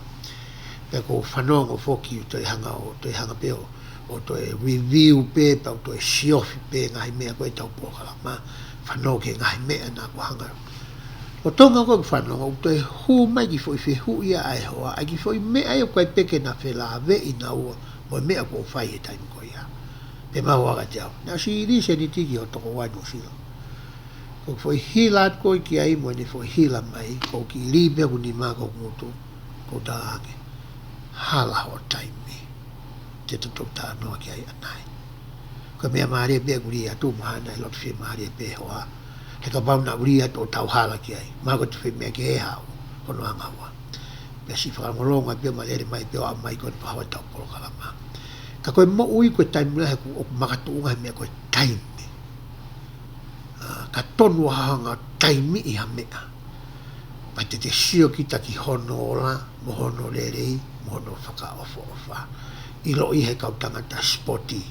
Pea ʻoku ou fanongo foki ʻoku toe hanga ʻo, toe hanga pē ʻo, ʻo toe review pē, pea ʻoku toe siofi pē ngaahi meʻa ko ē ʻetau polokalama. Fanongo ki he ngaahi meʻa naʻa ku hanga. Lolotonga ko ē ʻeku fanongo, ʻoku toe hū mai e kiʻi foʻi fehuʻi ia ʻa e hoa, ʻa e kiʻi foʻi meʻa ia ʻoku ʻikai pē ke na felāveʻi naua mo e meʻa ʻoku ou fai he taimi ko ia. Pea mau aka te au. Naʻe ʻosi lisi ʻeni ki hoʻo tokoua ʻi Nuʻusila. Ko e foʻi hila atu ko ē ki ai mo ʻene foʻi hila mai, ko e kiʻi lī pē hoku nima ki hoku ngutu, ko e talaange, hala hoʻo taimi te tau talanoa ki ai ʻanai. Ko e meʻa mālie pē ʻeku lī atu, mahalo naʻe loto fiemālie pē e hoa. He kapau naʻa ku lī atu ʻo tau hala ki ai, mahalo ko e toe fai meʻa kehe ʻe haʻu hono anga ua. Pea siʻi fakalongolongo pē ʻo mālele mai pē ʻo aʻu mai ko eni pea hoko ʻetau polokalama. Ka ko e moʻui ko e taimi lahi ʻoku, ʻoku makatuʻunga he meʻa ko e taimi. ʻA, ka tonu ʻa e hanga ʻo taimiʻi ha meʻa, pea te te sio kita ki hono ola, mo hono lelei, mo hono fakaʻofoʻofa. ʻIloʻi ʻe he kau tangata sipoti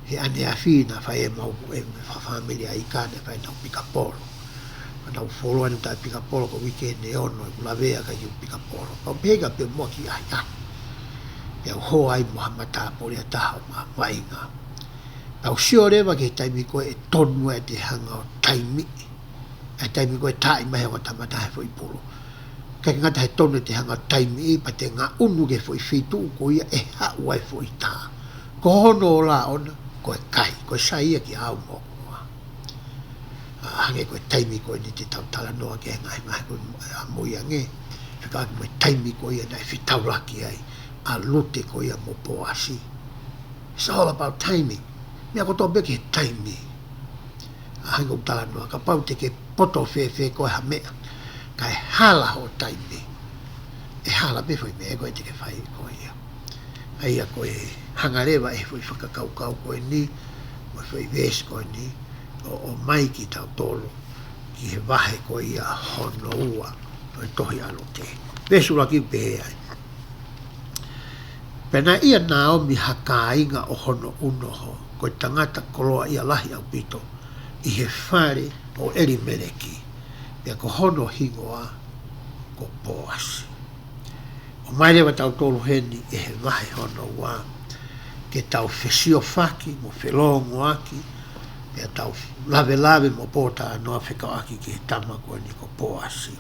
he ʻaneafi naʻa fai ʻemau, ʻe he fa-, fāmili ʻa e ika naʻe fai ʻenau pikapolo. Naʻa nau fuoloa ʻenau taʻe pikapolo ko e uike ʻe ono ʻeku lavea ka ʻikai ke u pikapolo. Pea u pehē ka pē muʻa ki ai ai. Pea u hoa ai mo ha matāpule ʻe taha ʻo ma-, maʻinga. Pea u sio leva ki he taimi ko ē ʻe tonu ai ʻete hanga ʻo taimiʻi. ʻA e taimi ko ē ʻe taaʻi mai he ongo tangata he foʻi pulu. ʻIkai ke ngata he tonu ʻete hanga ʻo taimiʻi pea te ngaʻunu ki he foʻi feituʻu ko ia ʻe haʻu ai e foʻi tā. Ko hono ola ʻoʻona, ko e kai, ko e sai ia kiate au mo hoku hoa. ʻA, hangē ko e taimi ko eni te tau talanoa ki ai he ngaahi, ngaahi ko ē ʻamui ange. Fekauʻaki mo e taimi ko ia naʻe fetaulaki ai ʻa Lute ko ia mo Poasi. It's all about timing. Meʻa kotoa pē ki he taimi. ʻA, hangē ko ʻeku talanoa, kapau te ke poto fēfē koe ha meʻa, kae hala hoʻo taimi, ʻe hala pē foʻi meʻa ko ē te ke fai ko ia. ʻA ia ko e hanga leva ʻe he foʻi fakakaukau ko eni, mo e foʻi veesi ko eni, ʻo, ʻomai kitautolu ki he vahe ko ia hono ua ʻo e tohi ʻa Lute. Veesi ʻuluaki pehē ai. Pea naʻe ʻia Naomi ha kāinga ʻo hono unoho, ko e tangata koloaʻia lahi ʻaupito, ʻi he fale ʻo ʻElimeleki, pea ko hono hingoa ko Poasi. ʻOmai leva tautolu heni ʻi he vahe hono ua, ke tau fesiofaki mo felōngoaki, pea tau lavelave mo pōtalanoa fekauʻaki ki he tama ko eni ko Poasi.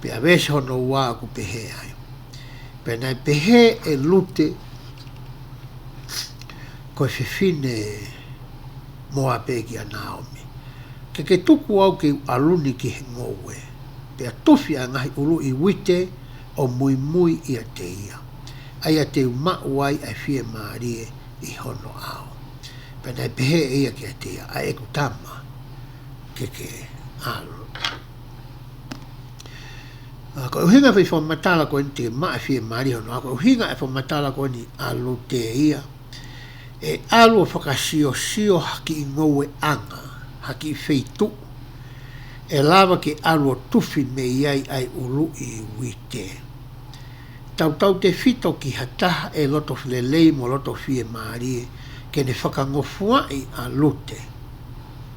Pea veesi hono ua ʻoku pehē ai. Pea naʻe pehē ʻe Lute, ko e fefine Moape kia Naomi, ke ke tuku au ke u ʻalu ni ki he ngoue, pea tufi ʻa e ngaahi ʻuluʻi uite ʻo muimui ʻiate ia, ʻa ia te u maʻu ai ʻa e fiemālie ʻi hono ʻao. Pea naʻe pehē ʻe ia kiate ia, ʻa ʻeku tama, ke ke ʻalu. ʻA, ko e ʻuhinga e foʻi fakamatala ko eni te maʻu e fiemālie hono ʻao, ko e ʻuhinga e fakamatala ko eni ʻa Lute ia, ʻe ʻalu ʻo fakasiosio ha kiʻi ngoueʻanga, ha kiʻi feituʻu, ʻe lava ke ʻalu ʻo tufi mei ai ʻa e ʻuluʻi uite. Tautautefito ki ha taha ʻe loto lelei mo loto fiemālie, ke ne fakangofuaʻi ʻa Lute,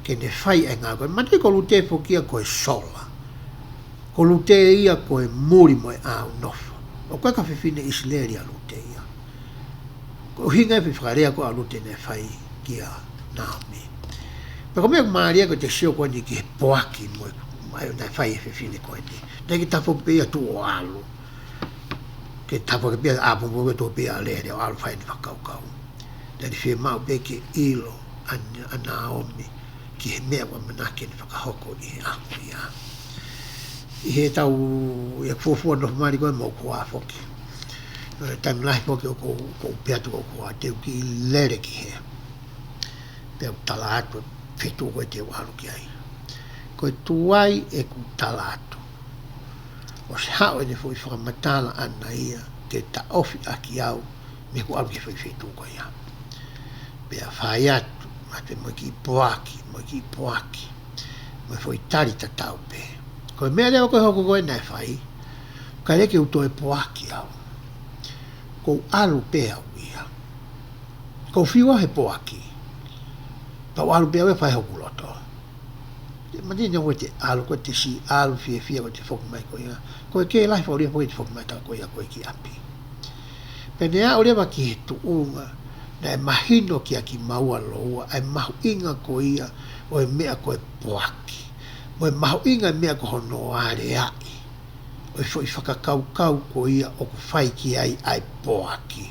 ke ne fai ʻa e ngāue ko ē. Manatuʻi ko Lute foki ia ko e sola. Ko Lute ia ko e muli mo e ʻāu nofo. ʻOku ʻikai ko ha fefine ʻIsileli ʻa Lute ia. Ko e ʻuhinga e foʻi fakalea ko ē ʻa Lute naʻe fai kia Naomi. Pea ko e meʻa mālie ko ʻete sio ko eni ki he poaki mo e, mai naʻe fai ʻe he fefine ko eni. Naʻe ʻikai ke tafoki pē ia ʻo tuʻu ʻo ʻalu. Ke tafoki pē ia ʻo ʻapongipongi ʻo tuʻu pē ia ʻo lele ʻo ʻalu ʻo fai ʻene fakakaukau. Naʻe fiemaʻu pē ke ʻilo ʻa, ʻa Naomi ki he meʻa ʻoku ʻamanaki ke ne fakahoko ʻi he ʻaho ia. ʻI heʻetau, ʻi heʻeku fuofua nofo mali ko ē mo hoku hoa foki. ʻE, taimi lahi foki ʻoku ou, ʻoku ou pehē atu ki hoku hoa te u kiʻi lele ki hē. Pea u tala atu e feituʻu ko ē te u ʻalu ki ai. Ko e tuai ʻeku tala atu, ʻosi haʻu ʻene foʻi fakamatala ʻana ia ke taʻofi ʻaki au mei heʻeku ʻalu ki he foʻi feituʻu ko ia. Pea fai atu, mate mo e kiʻi poaki, mo e kiʻi poaki, mo e foʻi tali tatau pē. Ko e meʻa leva ko ē hoku ko ē naʻe fai, ʻikai leva ke u toe poaki au. ʻOku ou ʻalu pē au ia. ʻOku ou fiu au he poaki. Pea u ʻalu pē au ia ʻo fai hoku loto. Manini ʻoku te ʻalu, ko te siʻi ʻalu fiefia ko te foki mai ko ia. Ko e kei lahi fakalielia foki te foki mai tā ko ia ko e ki ʻapi. Pea ne aʻu leva ki he tuʻunga naʻe mahino kia kimaua lōua ʻa e mahuʻinga ko ia ʻo e meʻa ko e poaki, mo e mahuʻinga e meʻa ko hono aleaʻi ʻo e foʻi fakakaukau ko ia ʻoku fai ki ai ʻa e poaki.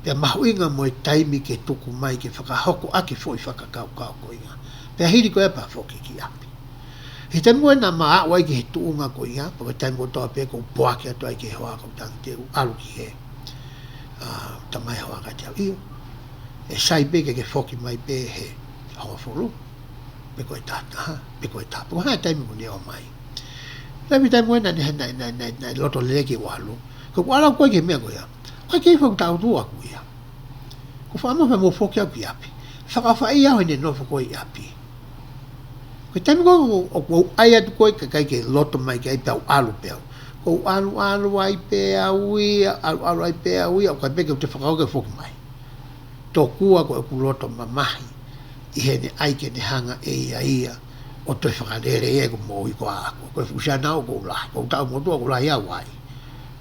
Pea mahuʻinga mo e taimi ke tuku mai ke fakahoko ʻaki e foʻi fakakaukau ko ia. Pea hili ko ia pea foki ki ʻapi. He taimi ko ē naʻa ma aʻu ai ki he tuʻunga ko ia, pea ko e taimi kotoa pē ʻoku ou poaki atu ai ki he hoa ʻoku tangi te u ʻalu ki he, ʻa, tamai hoa ka te au ʻio. ʻE sai pē ke ke foki mai pē he hongofulu, pe ko e taha taha, pe ko e taha, pe ko e hā e taimi ʻoku ne ō mai. Taimi, taimi ko ē naʻa ne, naʻe, naʻe, naʻe, naʻe loto lelei ke u ʻalu. Ko ʻeku ʻalu ko ē ki he meʻa ko ia, ʻoku ʻikai ke u fakatautua ʻaku ia. Ko e fakaʻamu pē mo foki au ki ʻapi. Fakaʻofaʻia au heʻene nofo ko ē ʻi ʻapi. Ko e taimi ko ē ʻoku ou ʻai atu ko ē kae ʻikai ke loto mai ki ai pea u ʻalu pē au. ʻOku ou ʻalu, ʻalu ai pē au ia, ʻalu, ʻalu ai pē au ia, ʻoku ʻikai pē ke u toe fakakaukau ke foki mai. Tokua ko ʻeku loto mamahi ʻi heʻene ʻai ke ne hanga ʻe ia ia ʻo toe fakalele ia ʻeku moʻui ko ʻaku. Ko e fuʻu siana ʻoku ou lahi, ʻoku ou taʻu motuʻa ʻoku ou lahi au ai.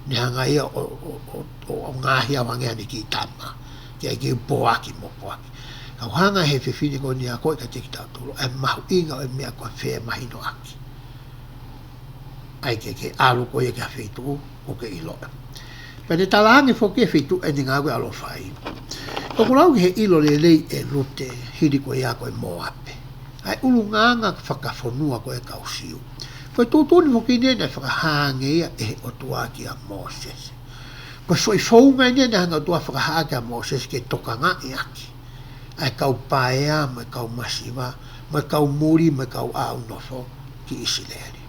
Ne hanga ia ʻo, ʻo, ʻo, ʻo, ʻo ngaohi au hangē haʻane kiʻi tama. Ke ʻai ke u poaki mo poaki. Ka ʻoku hanga he fefine ko eni ʻa ko ē ka te ki tautolu, ʻa e mahuʻinga ʻo e meʻa ko e femahinoʻaki. ʻAi ke ke ʻalu ko ia ki ha feituʻu ʻoku ke ʻiloʻi. Pea ne talaange foki e feituʻu ʻene ngāue ʻalu ʻo fai. ʻOku lau ki he ʻilo lelei ʻe Lute, hili ko ia ko e Mōape, ʻa e ʻulungaanga fakafonua ko ē ʻa e kau Siu. Ko e tuʻutuʻuni foki eni naʻe fakahā ange ia ʻe he ʻOtua kia Mōsese. Ko e foʻi founga eni naʻe hanga ʻe he ʻOtua ʻo fakahā kia Mōsese ke tokangaʻi ʻaki ʻa e kau paea, mo e kau masiva, mo e kau muli, mo e kau ʻāunofo ki ʻIsileli.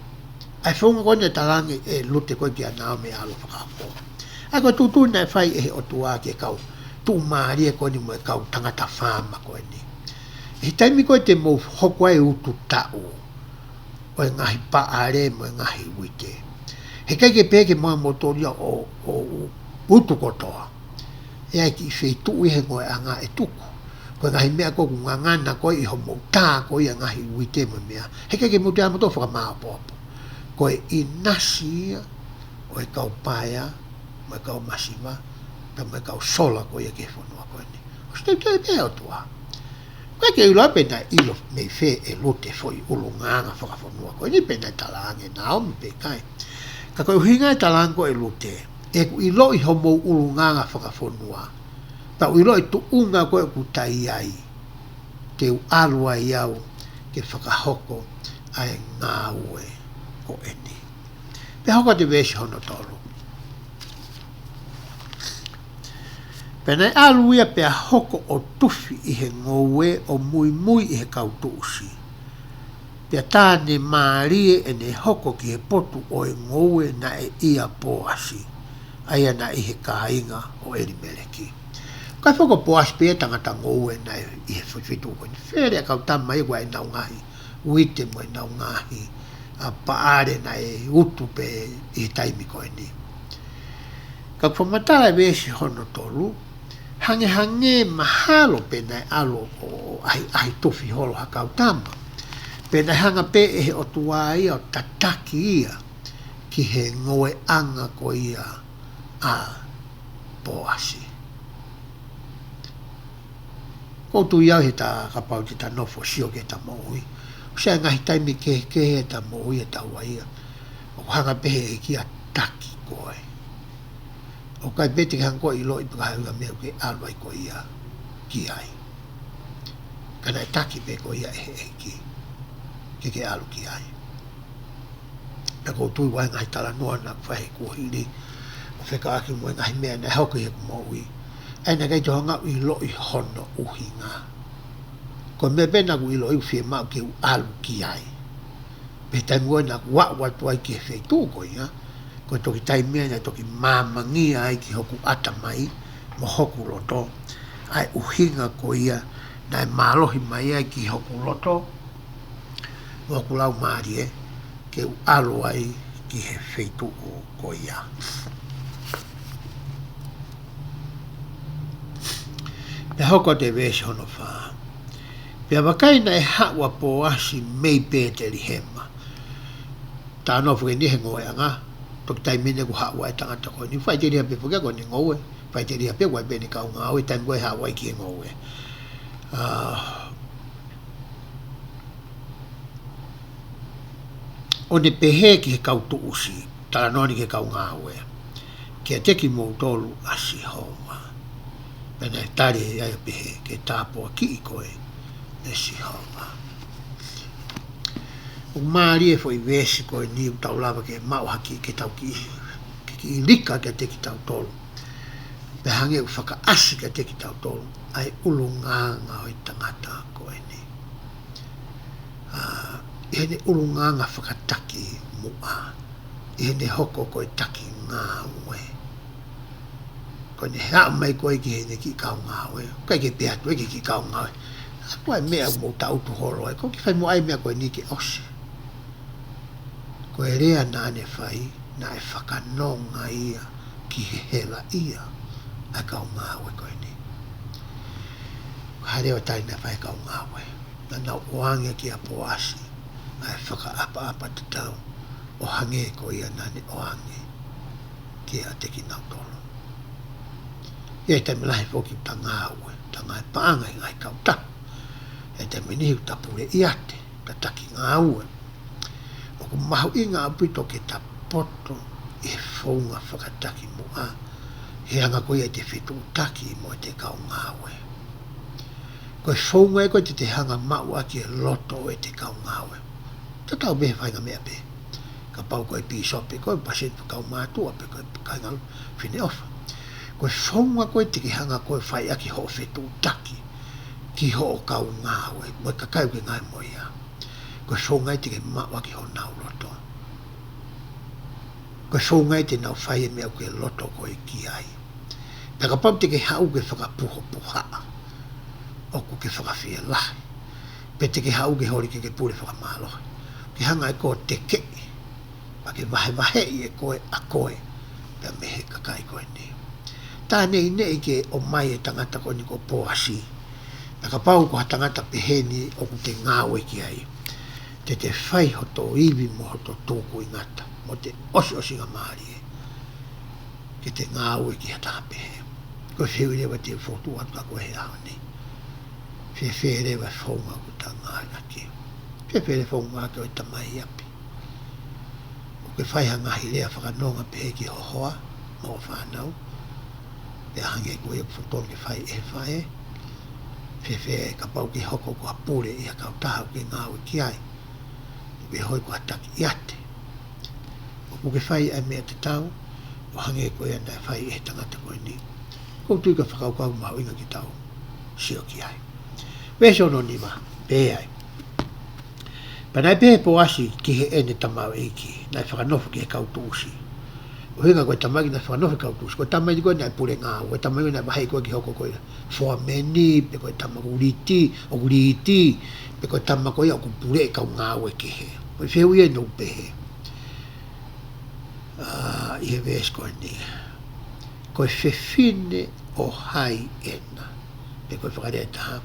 ʻA e founga ko eni naʻe talaange ʻe Lute ko ē kia Naomi ʻalu ʻo fakahoko. ʻA ia ko e tuʻutuʻuni naʻe fai ʻe he ʻOtua ki he kau tuʻumālie ko eni mo e kau tangata faama ko eni. ʻI he taimi ko ē te mou hoko ai e utu taʻu ʻo e ngaahi paʻale mo e ngaahi uite, heʻikai ke pehē ke mou motolia ʻo, ʻo, ʻo utu kotoa. ʻE ʻi ai e kiʻi feituʻu ʻi he ngoueʻanga ʻe tuku. Ko e ngaahi meʻa ko ē ʻoku ngangana ko ē ʻi hoʻomou tā ko ia e ngaahi uite mo e meʻa, heʻikai ke mou toe ʻalu moutolu ʻo fakamāopoopo. Ko e ʻinasi ia ʻo e kau paea, mo e kau masiva, pea mo e kau sola ko ia ki he fonua ko eni. ʻOsi teuteu pē ʻe he ʻOtua. ʻOku ʻikai ke u ʻilo pe naʻe ʻilo mei fē ʻe Lute e foʻi ʻulungaanga fakafonua ko eni, pe naʻe talaange ʻe Naomi pe ʻikai. Ka ko e ʻuhinga e talaange ko ē ʻe Lute, ʻeku ʻiloʻi hoʻomou ʻulungaanga fakafonua, pea u ʻiloʻi e tuʻunga ko ē ʻoku ta ʻi ai, te u ʻalu ai au ke fakahoko ʻa e ngāue ko eni. Pea hoko atu e veesi hono tolu. Pea naʻe ʻalu ia pea hoko ʻo tufi ʻi he ngoue ʻo muimui ʻi he kau tuʻusi. Pea tā ne mālie ʻene hoko ki he potu ʻo e ngoue naʻe ʻia Poasi, ʻa ia naʻe ʻi he kāinga ʻo ʻElimeleki. Ka foki ko Poasi pē ia e tangata ngoue naʻe ʻi he feituʻu ko eni. Fele ʻa e kau tama ia ko ē ʻenau ngaahi uite mo ʻenau ngaahi, ʻa, paʻale naʻe utu pē ʻi he taimi ko eni. Ka ʻoku fakamatala e veesi hono tolu, hangehangē mahalo pe naʻe ʻalu ʻo, ʻo ʻahiʻahi tufi holo ha kau tama, pe naʻe hanga pē ʻe he ʻOtua ia ʻo tataki ia ki he ngoueʻanga ko ia ʻa Poasi. ʻOku ou tui au he ta kapau te ta nofo ʻo sio ki heʻeta moʻui, ʻoku sai e ngaahi taimi kehekehe heʻeta moʻui ʻe taua ia ʻoku hanga pē ʻe he ʻEiki ʻo taki koe. ʻOku ʻikai pē te ke hanga koe ʻo ʻiloʻi pe ko e hā e ʻuhinga e meʻa ʻoku ke ʻalu ai ko ia ki ai. Ka naʻe taki pē koe ia ʻe he ʻEiki ke ke ʻalu ki ai. Pea ʻoku ou tui ʻoku ʻi ai e ngaahi talanoa naʻa ku fai he kuohili ʻo fekauʻaki mo e ngaahi meʻa naʻe hoko ʻi heʻeku moʻui, ʻa ia naʻe ʻikai te u hanga ʻo ʻiloʻi hono ʻuhinga. Ko e meʻa pē naʻa ku ʻiloʻi ʻoku fiemaʻu ke u ʻalu ki ai. Pea taimi ko ē naʻa ku aʻu atu ai ki he feituʻu ko ia, ko e toki taimi ia naʻe toki māmangia ai ki hoku ʻatamai mo hoku loto ʻa e ʻuhinga ko ia naʻe mālohi mai ai ki hoku loto mo hoku laumālie ke u ʻalu ai ki he feituʻu ko ia. Pea hoko atu e veesi hono fā. Pea vakai naʻe haʻu ʻa Poasi mei Pētelihema. Talanoa foki eni he ngoueʻanga, toki taimi eni ʻoku haʻu ai e tangata ko eni. Faʻiteliha pē foki ia ko eni ngoue, faʻiteliha pē ʻoku ʻi ai pē ʻene kau ngāue, taimi ko ē haʻu ai ki he ngoue. ʻA, ʻo ne pehē ki he kau tuʻusi, talanoa ni ki he kau ngāue, kiate kimoutolu ʻa Sihova. Pea naʻe tali ai ʻo pehē, ke tāpuakiʻi koe ʻe Sihova. ʻOku mālie e foʻi veesi ko eni ʻoku tau lava ke maʻu hake ke tau kiʻi, ke kiʻi lika kiate kitautolu. Pea hangē ʻoku fakaʻasi kiate kitautolu ʻa e ʻulungaanga ʻo e tangata ko eni. ʻA, ʻi heʻene ʻulungaanga fakataki muʻa, ʻi heʻene hoko ko e taki ngāue. Ko ʻene haʻu mai ko ē ki heʻene kiʻi kau ngāue, ʻikai ke pehē atu ia ki he kiʻi kau ngāue, ʻa, ko e meʻa ʻoku mou tangutu holo ai, ko e kiʻi fai mo e meʻa ko eni ke ʻosi. Ko e lea naʻa ne fai, naʻe fakanonga ia ki he helaʻia ʻa e kau ngāue ko eni. Ko e lea ʻo e tali naʻe fai ʻe he kau ngāue, naʻa nau ʻoange kia Poasi ʻa e fakaʻapaʻapa tatau ʻo hangē ko ia naʻa ne ʻoange kiate kinautolu. ʻI he taimi lahi foki ʻoku ta ngāue, ta ngāue paʻanga ʻi he ngaahi kautaha. ʻI he taimi niʻihi ʻoku ta pule ʻiate, ta taki ngāue. ʻOku mahuʻinga ʻaupito ke ta poto ʻi he founga fakataki muʻa, he anga ko ia ʻete fetuʻutaki mo ʻete kau ngāue. Ko e founga ia ko ē te te hanga maʻu ʻaki e loto ʻo ʻete kau ngāue. Tatau pē he faʻahinga meʻa pē. Kapau ko e pīsope, ko e palesiteni, kau mātuʻa, pe ko e kāinga Fineʻofa. Ko e founga ko ē te ke hanga ko ē fai ʻaki hoʻo fetuʻutaki ki hoʻo kau ngāue, mo e kakai ʻoku ke ngāue mo ia. Ko e founga ia te ke maʻu ʻaki honau loto. Ko e founga ia te nau fai e meʻa ʻoku ke loto koe ki ai. Pea kapau te ke haʻu ke fakapuhopuhaʻa, ʻoku ke fakafielahi. Pe te ke haʻu ke holi ke ke pule fakamālohi, ke hanga ʻe koe ʻo tekeʻi, pea ke vahevaheʻi ʻe koe ʻa koe pea mei he kakai ko eni. Tā neʻineʻi ke ʻomai e tangata ko eni ko Poasi. Pea kapau ko ha tangata pehē ni ʻoku te ngāue ki ai, te te fai hoto ivi mo hoto tūkuingata mo ʻete ʻosiʻosingamālie ke te ngāue ki ha taha pehē. Ko e fehuʻi leva te u fokotuʻu atu kia koe he ʻaho ni. Fēfē leva e founga ʻoku ta ngāue ʻaki? Fēfē leva e founga ʻaki ʻo e tamai ʻi ʻapi? ʻOku ke fai ha ngaahi lea fakanonga pehē ki ho hoa mo hoʻo fānau, pea hangē ko ia ʻoku fotonu ke fai ʻe he faʻē? Fēfē kapau ke hoko ko ha pule ʻi ha kautaha ʻoku ke ngāue ki ai, pe hoko ko ha taki ʻiate, ʻoku ke fai ʻa e meʻa tatau ʻo hangē ko ia naʻe fai ʻe he tangata ko eni? ʻOku ou tui ko e fakakaukau mahuʻinga ke tau sio ki ai. Veesi hono nima, pehē ai: Pea naʻe pehē ʻe Poasi ki heʻene tamaioʻeiki naʻe fakanofo ki he kau tuʻusi. ʻUhinga ko e tamaioʻeiki naʻe fakanofo ki he kau tuʻusi, ko e tamaioʻeiki ko ē naʻe pule ngāue, ko e tamaioʻeiki naʻe vaheʻi ko ē ke hoko ko e foameni, pe ko e tama ʻoku liti, ʻoku liti, pe ko e tama ko ia ʻoku pule e kau ngāue kehe. Ko e fehuʻi ia ʻoku pehē, ʻa, ʻi he veesi ko eni: Ko e fefine ʻo hai ena? Pe ko e fakalea ʻe taha,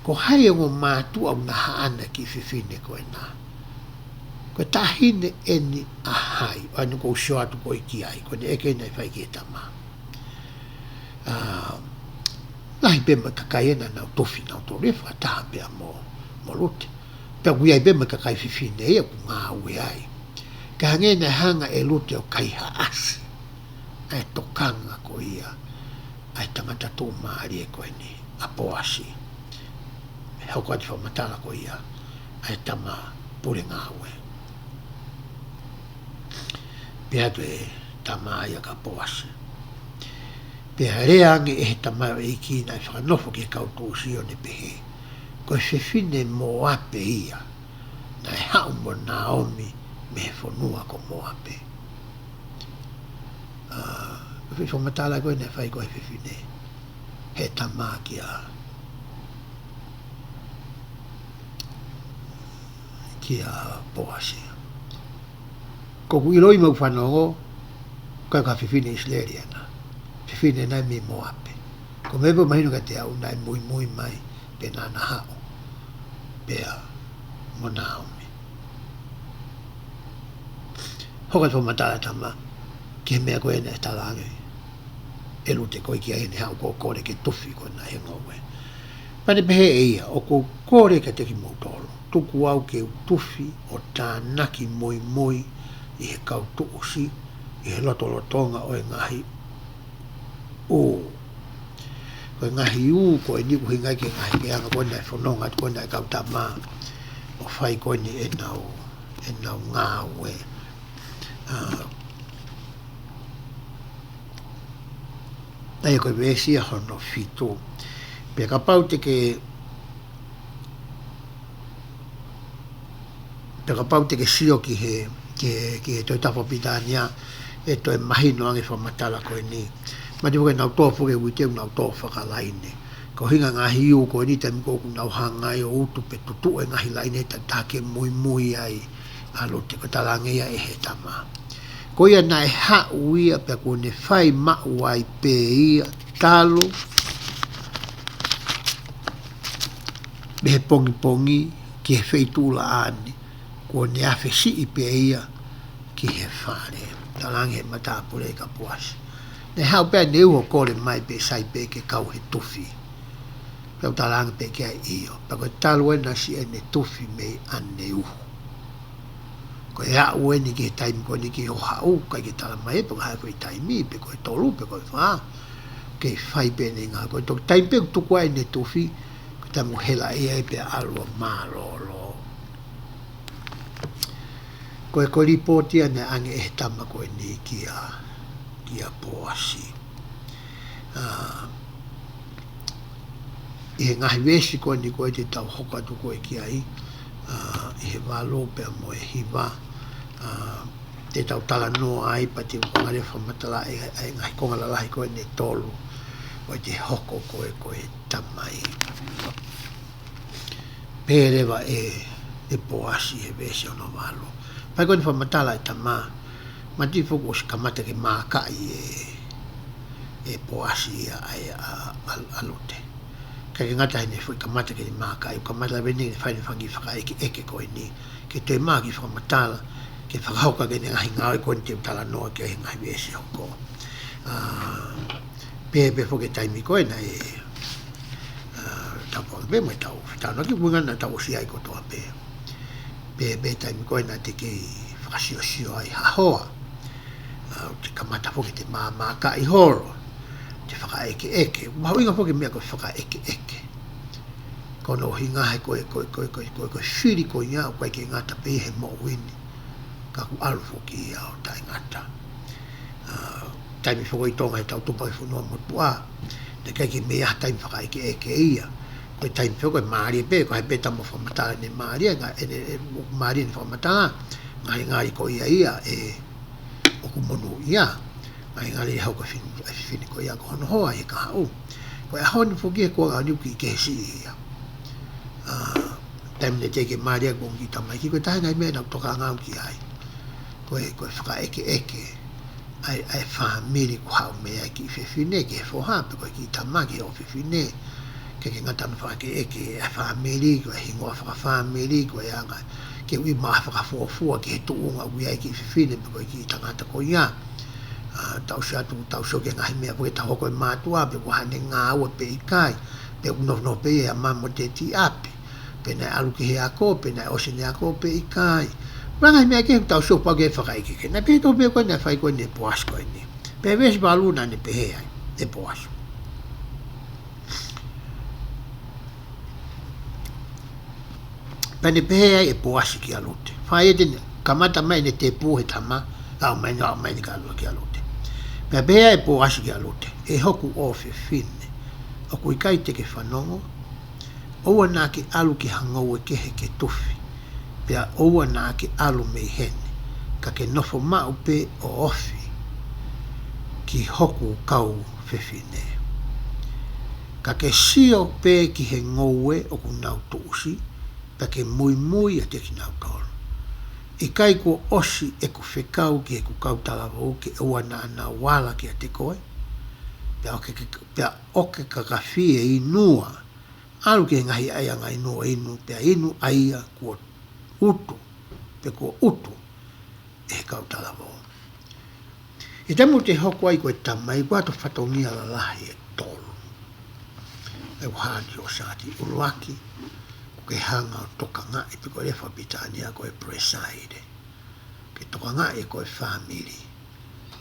ko hai e ongo mātuʻa ʻoku na haʻana e kiʻi fefine ko ena? Ko e taʻahine eni ʻa hai? ʻA eni ʻoku ou sio atu ko ē ki ai, ko ʻene ʻeke naʻe fai ki he tama. ʻA, lahi pē mo e kakai ena naʻa nau tufi nautolu ia fakataha pea mo, mo Lute. Pea ʻoku ʻi ai pē mo e kakai fefine ia ʻoku ngāue ai. Ka hangē naʻe hanga ʻe Lute ʻo kaihaʻasi ʻa e tokanga ko ia ʻa e tangata tuʻumālie ko eni, ʻa Poasi. He hoko atu e fakamatala ko ia ʻa e tama pule ngāue. Pehē atu e tama ia kia Poasi: Pea lea ange ʻe he tamaioʻeiki naʻe fakanofo ki he kau tuʻusi ʻo ne pehē, ko e fefine Moape ia, naʻe haʻu mo Naomi mei he fonua ko Moape. ʻA, ko e fakamatala ko ē naʻe fai ko ē ʻe he fefine, he tama kia, kia Poasi. ʻOku ou ʻiloʻi mo fanongo, ʻikai ko ha fefine ʻIsileli ena. Fefine naʻe mei Moape. Ko e meʻa pē ʻoku mahino kiate au naʻe muimui mai, pe naʻa na haʻu pea mo Naomi. Hoko atu e fakamatala ʻa e tama ki he meʻa ko ē naʻe talaange ʻe Lute ko ē ki ai heʻene haʻu ʻo kole ke tufi ko ē ʻa e ngoue. Pea ne pehē ʻe ia, ʻoku ou kole kiate kimoutolu, tuku au ke u tufi ʻo tānaki muimui ʻi he kau tuʻusi ʻi he lotolotonga ʻo e ngaahi ʻū. Ko e ngaahi ʻū ko eni ʻoku ʻuhinga ki he ngaahi, ki he anga ko ē naʻe fononga atu ko ē ʻa e kau tama ʻo fai ko eni ʻenau, ʻenau ngāue. ʻA, ʻa ia ko e veesi ia hono fitu. Pea kapau te ke Pea kapau te ke sio ki he, ki he, ki he Tohi Tapu Pilitānia, ʻe toe mahino ange e fakamatala ko eni. Mahalo ko ʻenau tō foki e uite, ʻoku nau tō fakalaine. Ko e ʻuhinga e ngaahi ʻū ko eni, taimi ko ē ʻoku nau hanga ai ʻo utu pe tutuʻu e ngaahi laine, ta, ta ke muimui ai ʻa Lute, ko e talaange ia ʻe he tama. Ko ia naʻe haʻu ia pea kuo ne fai maʻu ai pē ia talu mei he pongipongi ki he feituʻulaʻā ni, kuo ne afe siʻi pē ia ki he fale. Talaange ʻe he matāpule kia Poasi, naʻe haʻu pē ʻaneuhu ʻo kole mai pe sai pē ke kau he tufi. Pea u talaange pē ki ai ʻio. Pea ko e talu ena siʻene tufi mei ʻaneuhu. Ko e aʻu eni ki he taimi ko eni ki hoʻo haʻu, ʻikai ke tala mai pe ko e hā e foʻi taimi, pe ko e tolu, pe ko e fā. Kei fai pē ʻene ngāue. Ko e toki taimi pē ʻoku tuku ai ʻene tufi, ko e taimi ʻoku hela ai pea ʻalu ʻo mālōlō. Ko e, ko e lipooti ia naʻe ʻange ʻe he tama ko eni kia, kia Poasi. ʻA, ʻi he ngaahi veesi ko eni ko ē te tau hoko atu ko ē ki ai, ʻa, ʻi he valu pea mo e hiva, ʻa, te tau talanoa ai pea te u hanga leva ʻo fakamatala e, e ngaahi konga lalahi ko eni ʻe tolu, ʻo e te hoko ko ē ko e tamai. Pehē leva ʻe, ʻe Poasi he veesi hono valu. Pea ko eni fakamatala e tama, mahalo foki kuo ʻosi kamata ke mākaʻi ʻe, ʻe Poasi ia ʻa e, ʻa, ʻa, ʻa Lute. ʻIkai ke ngata heʻene foʻi kamata ke mākaʻi, kamata leva eni ke fai ʻene fanga kiʻi fakaʻekeʻeke ko eni, ke toe maʻu e kiʻi fakamatala, ke fakahoko ʻaki ʻene ngaahi ngāue ko eni te u talanoa ki ai he ngaahi veesi hoko. ʻA, pehē pē foki e taimi ko ē naʻe, ʻa, tau pau pē mo e tau, tau naki punga naʻa tau ʻosi ai kotoa pē. Pehē pē taimi ko ē naʻa te kei fakasiosio ai ha hoa. ʻA, te kamata foki te māmākaʻi holo, te fakaʻekeʻeke. Mahuʻinga foki e meʻa ko e fakaʻekeʻeke. Ko hono ʻuhinga he ko e, ko e, ko e fili ko ia, ʻoku ʻikai ke ngata pē he moʻui ni, ka ʻoku ʻalu foki ia ʻo taʻengata. ʻA, taimi foki ʻi Tonga he tau tupu ai fonua motuʻa, naʻe ʻikai ke meimei ʻi ai ha taimi fakaʻekeʻeke ia. Ko e taimi foki ko e mālie pē, ko hai pē tama fakamatala ʻene mālie, nga, ʻene, ʻe, mālie ʻene fakamatala, ngali, ngali ko ia ia, ʻe, ʻoku monūʻia. Ngali, ngali ʻe hoko e fefine, e fefine ko ia ko hono hoa ʻi he kahaʻu. Ko e ʻaho ni foki he kuonga ni ʻoku kiʻi kehe siʻi ia. ʻA, taimi naʻe teʻeki ke mālie ai e kiʻi tamaiki, ko e taha e ngaahi meʻa naʻa ku tokanga au ki ai. Ko e, ko e fakaʻekeʻeke ʻa e, ʻa e fāmili ʻoku haʻu mei ai e kiʻi fefine ki he foha, pe ko e kiʻi tama ki he ʻofefine. ʻIkai ke ngata hono fakaʻekeʻeke ʻa e fāmili, ko e hingoa fakafāmili, ko e anga, ke ui mai ha fakafuofua ki he tuʻunga ʻoku ʻi ai e kiʻi fefine, pe ko e kiʻi tangata ko ia. ʻA, tau sio atu, tau sio ki he ngaahi meʻa, pe ko e tau hoko e mātuʻa, pe ko haʻane ngāue pe ʻikai, pe ʻoku nofonofo pē ia ʻi he mamo te ti ʻapi. Pe naʻe ʻalu ki he ako, pe naʻe ʻosi ʻene ako, pe ʻikai. Mo e ngaahi meʻa kehe ʻoku tau sio pau ki he fakaʻekeʻeke. Naʻe pehē tofu pē ko ē naʻe fai ko ē ʻe Poasi ko eni. Pea veesi valu naʻa ne pehē ai ʻe Poasi. Pea ne pehē ai ʻe Poasi kia Lute. Fai ʻe te ne kamata mai ʻene tēpū he tama, ʻaʻu mai eni, ʻaʻu mai eni kia Lu-, kia Lute. Pea pehē ai ʻe Poasi kia Lute, ʻE hoku ʻofefine, ʻoku ʻikai te ke fanongo, ʻoua naʻa ke ʻalu ki ha ngoue kehe ke tufi, pea ʻoua naʻa ke ʻalu mei heni, ka ke nofo maʻu pē ʻo ofi ki hoku kau fefine. Ka ke sio pē ki he ngoue ʻoku nau tuʻusi, pea ke muimui ʻiate kinautolu. ʻIkai kuo ʻosi ʻeku fekau ki heʻeku kau talavou ke ʻoua naʻa nau ala kiate koe, pea ʻoua ke, ke, pea ʻoua ke kakafie ʻi nua ʻAlu ki he ngaahi ʻaiʻanga inu ʻo inu, pea inu ʻa ia kuo utu, pe kuo utu ʻe he kau talavou. ʻI he taimi ʻoku te hoko ai ko e tamai, ʻoku ʻi ai hato fatongia lalahi ʻe tolu. ʻOku hā ʻi hoʻo saati. ʻUluaki, ʻoku ke hanga ʻo tokangaʻi, pe ko e lea fakapilitānia ko e preside. Ke tokangaʻi ko e fāmili.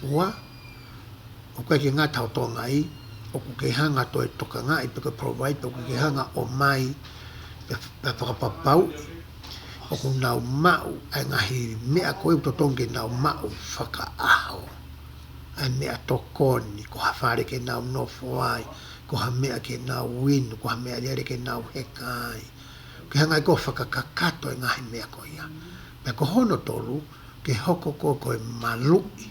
Ua, ʻoku ʻikai ke ngata hoʻo tokangaʻi, ʻoku ke hanga ʻo toe tokangaʻi pe ko e provide, pe ʻoku ke hanga ʻo ʻomai, pe, pe fakapapauʻi ʻoku nau maʻu ʻa e ngaahi meʻa ko ē ʻoku totonu ke nau maʻu fakaʻaho. ʻA e meʻatokoni, ko ha fale ke nau nofo ai, ko ha meʻa ke nau inu, ko ha meʻalele ke nau heka ai. Ke hanga ʻo fakakakato e ngaahi meʻa ko ia. Pea ko hono tolu, ke hoko koe ko e maluʻi.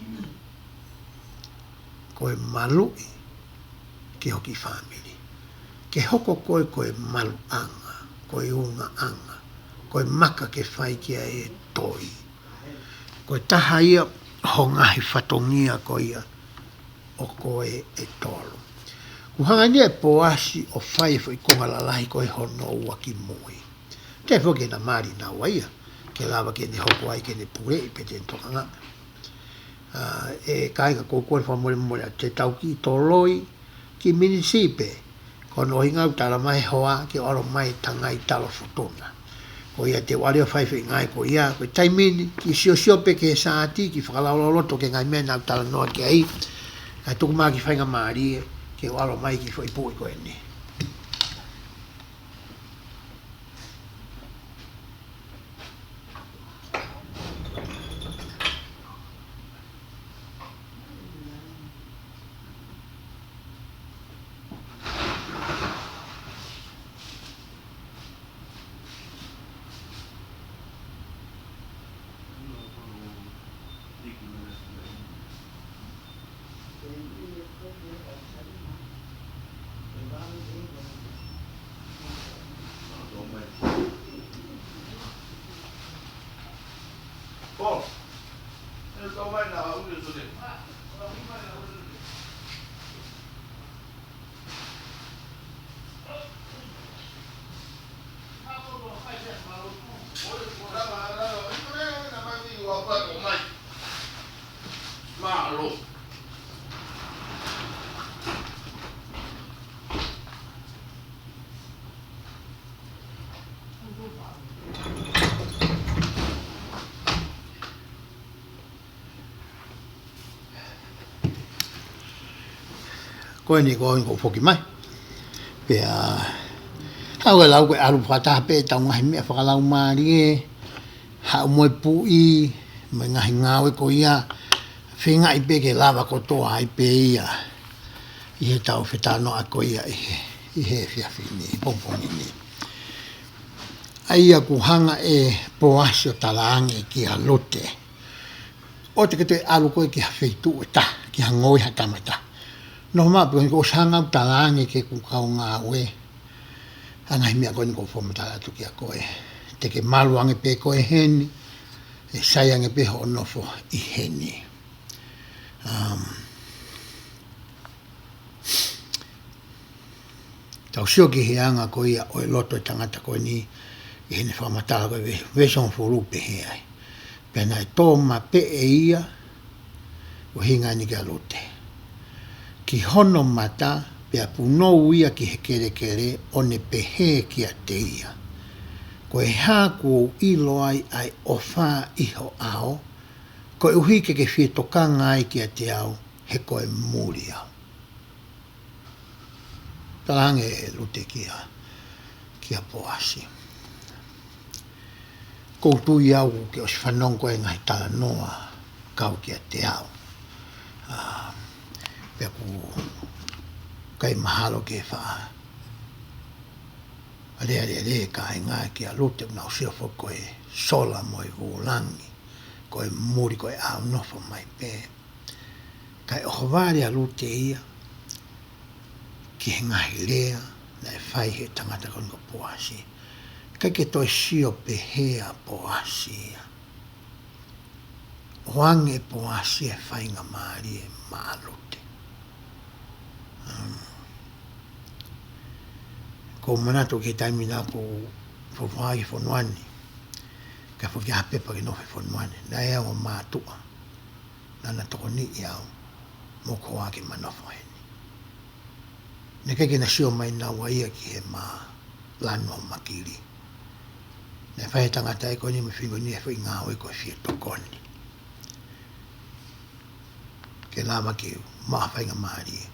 Ko e maluʻi ki ho kiʻi fāmili. Ke hoko koe ko e maluʻanga, ko e ungaʻanga, ko e maka ke fai ki ai e toi. Ko e taha ia ho ngaahi fatongia ko ia ʻo koe ʻe tolu. Kuo hanga eni ʻe Poasi ʻo fai e foʻi konga lalahi ko ē hono ua kimui. Te foki na mali na ua ia, ke lava ke ne hoko ai ke ne puleʻi pe te ne tokangaʻi. ʻA, ʻe kāinga, ʻoku ou kole fakamolemole atu, te tau kiʻi toloi, kiʻi miniti pē, ko hono ʻuhinga ʻoku tala mai he hoa ke ʻalu mai tangai talo fotona. Ko ia te u ʻalu ʻo fai e foʻi ngāue ko ia, ko e taimi ni, kiʻi siosio pē ki he saati, kiʻi fakalaulauloto ki he ngaahi meʻa naʻa ku talanoa ki ai. Kae tuku mai ha kiʻi faingamālie ke u ʻalu mai ki he foʻi puʻi ko eni. Mālō. Ko eni ko eni ʻoku ou foki mai. Pea, ʻa, ʻoku lau ko e ʻalu fakataha pē ʻetau ngaahi meʻa fakalaumālie, haʻu mo e puʻi, mo e ngaahi ngāue ko ia, feingaʻi pē ke lava kotoa ai pē ia ʻi heʻetau fetalanoaʻaki ko ia ʻi he, ʻi he efiafi ni, pongipongi ni. ʻA ia ʻoku hanga ʻe Poasi ʻo talaange kia Lute, ʻoua te ke toe ʻalu koe ki ha feituʻu ʻe taha, ki ha ngoue ha tama ʻe taha. Nofo maʻu pē ʻo ʻosi hanga ʻo talaange ki heʻeku kau ngāue ʻa e ngaahi meʻa ko eni ʻoku ou fakamatala atu kia koe. Te ke malu ange pē koe heni, ʻe sai ange pē hoʻo nofo ʻi heni. Um, Tau sio ki he anga ko ia ʻo e loto ʻo e tangata ko eni, ʻi heʻene fakamatala ko e ve-, veesi hongofulu pehē ai. Pea naʻe tō mapeʻe ia, ʻuhinga eni kia Lute, ki hono mata, pea punou ia ki he kelekele, ʻo ne pehē kiate ia, Ko e hā kuo u ʻilo ai ʻa e ʻofa ʻi ho ʻao, koeʻuhi ke ke fie tokanga ai kiate au, he ko e muli au. Talaange ʻe Lute kia, kia Poasi, ʻOku ou tui au ke ʻosi fanongo koe he ngaahi talanoa kau kiate au. ʻA, pea ʻoku ʻikai mahalo ke faʻa lea lelei e kāinga kia Lute, ʻoku nau sio foki ko e sola mo e vūlangi, ko e muli ko e ʻaunofo mai pē. Kae ʻohovale ʻa Lute ia ki he ngaahi lea naʻe fai he tangata ko eni ko Poasi. ʻIkai ke toe sio pehē ʻa Poasi ia. ʻOange ʻe Poasi e faingamālie maʻa Lute. Um, ʻoku Ko u manatu ki he taimi naʻa ku fou fai fonua ni, ka foki ha pepa ke nofo he fonua ni, naʻe ʻi ai ʻa e mātuʻa naʻa na tokoniʻi au mo ko ā ke ma nofo heni. Naʻe ʻikai ke na sio mai naua ia ki he ma lanu ʻo Makili. Naʻe fai ʻe he tangata ko eni mo e fefine ko eni ʻa e foʻi ngāue ko e fie tokoni ke lava ke maʻu ha faingamālie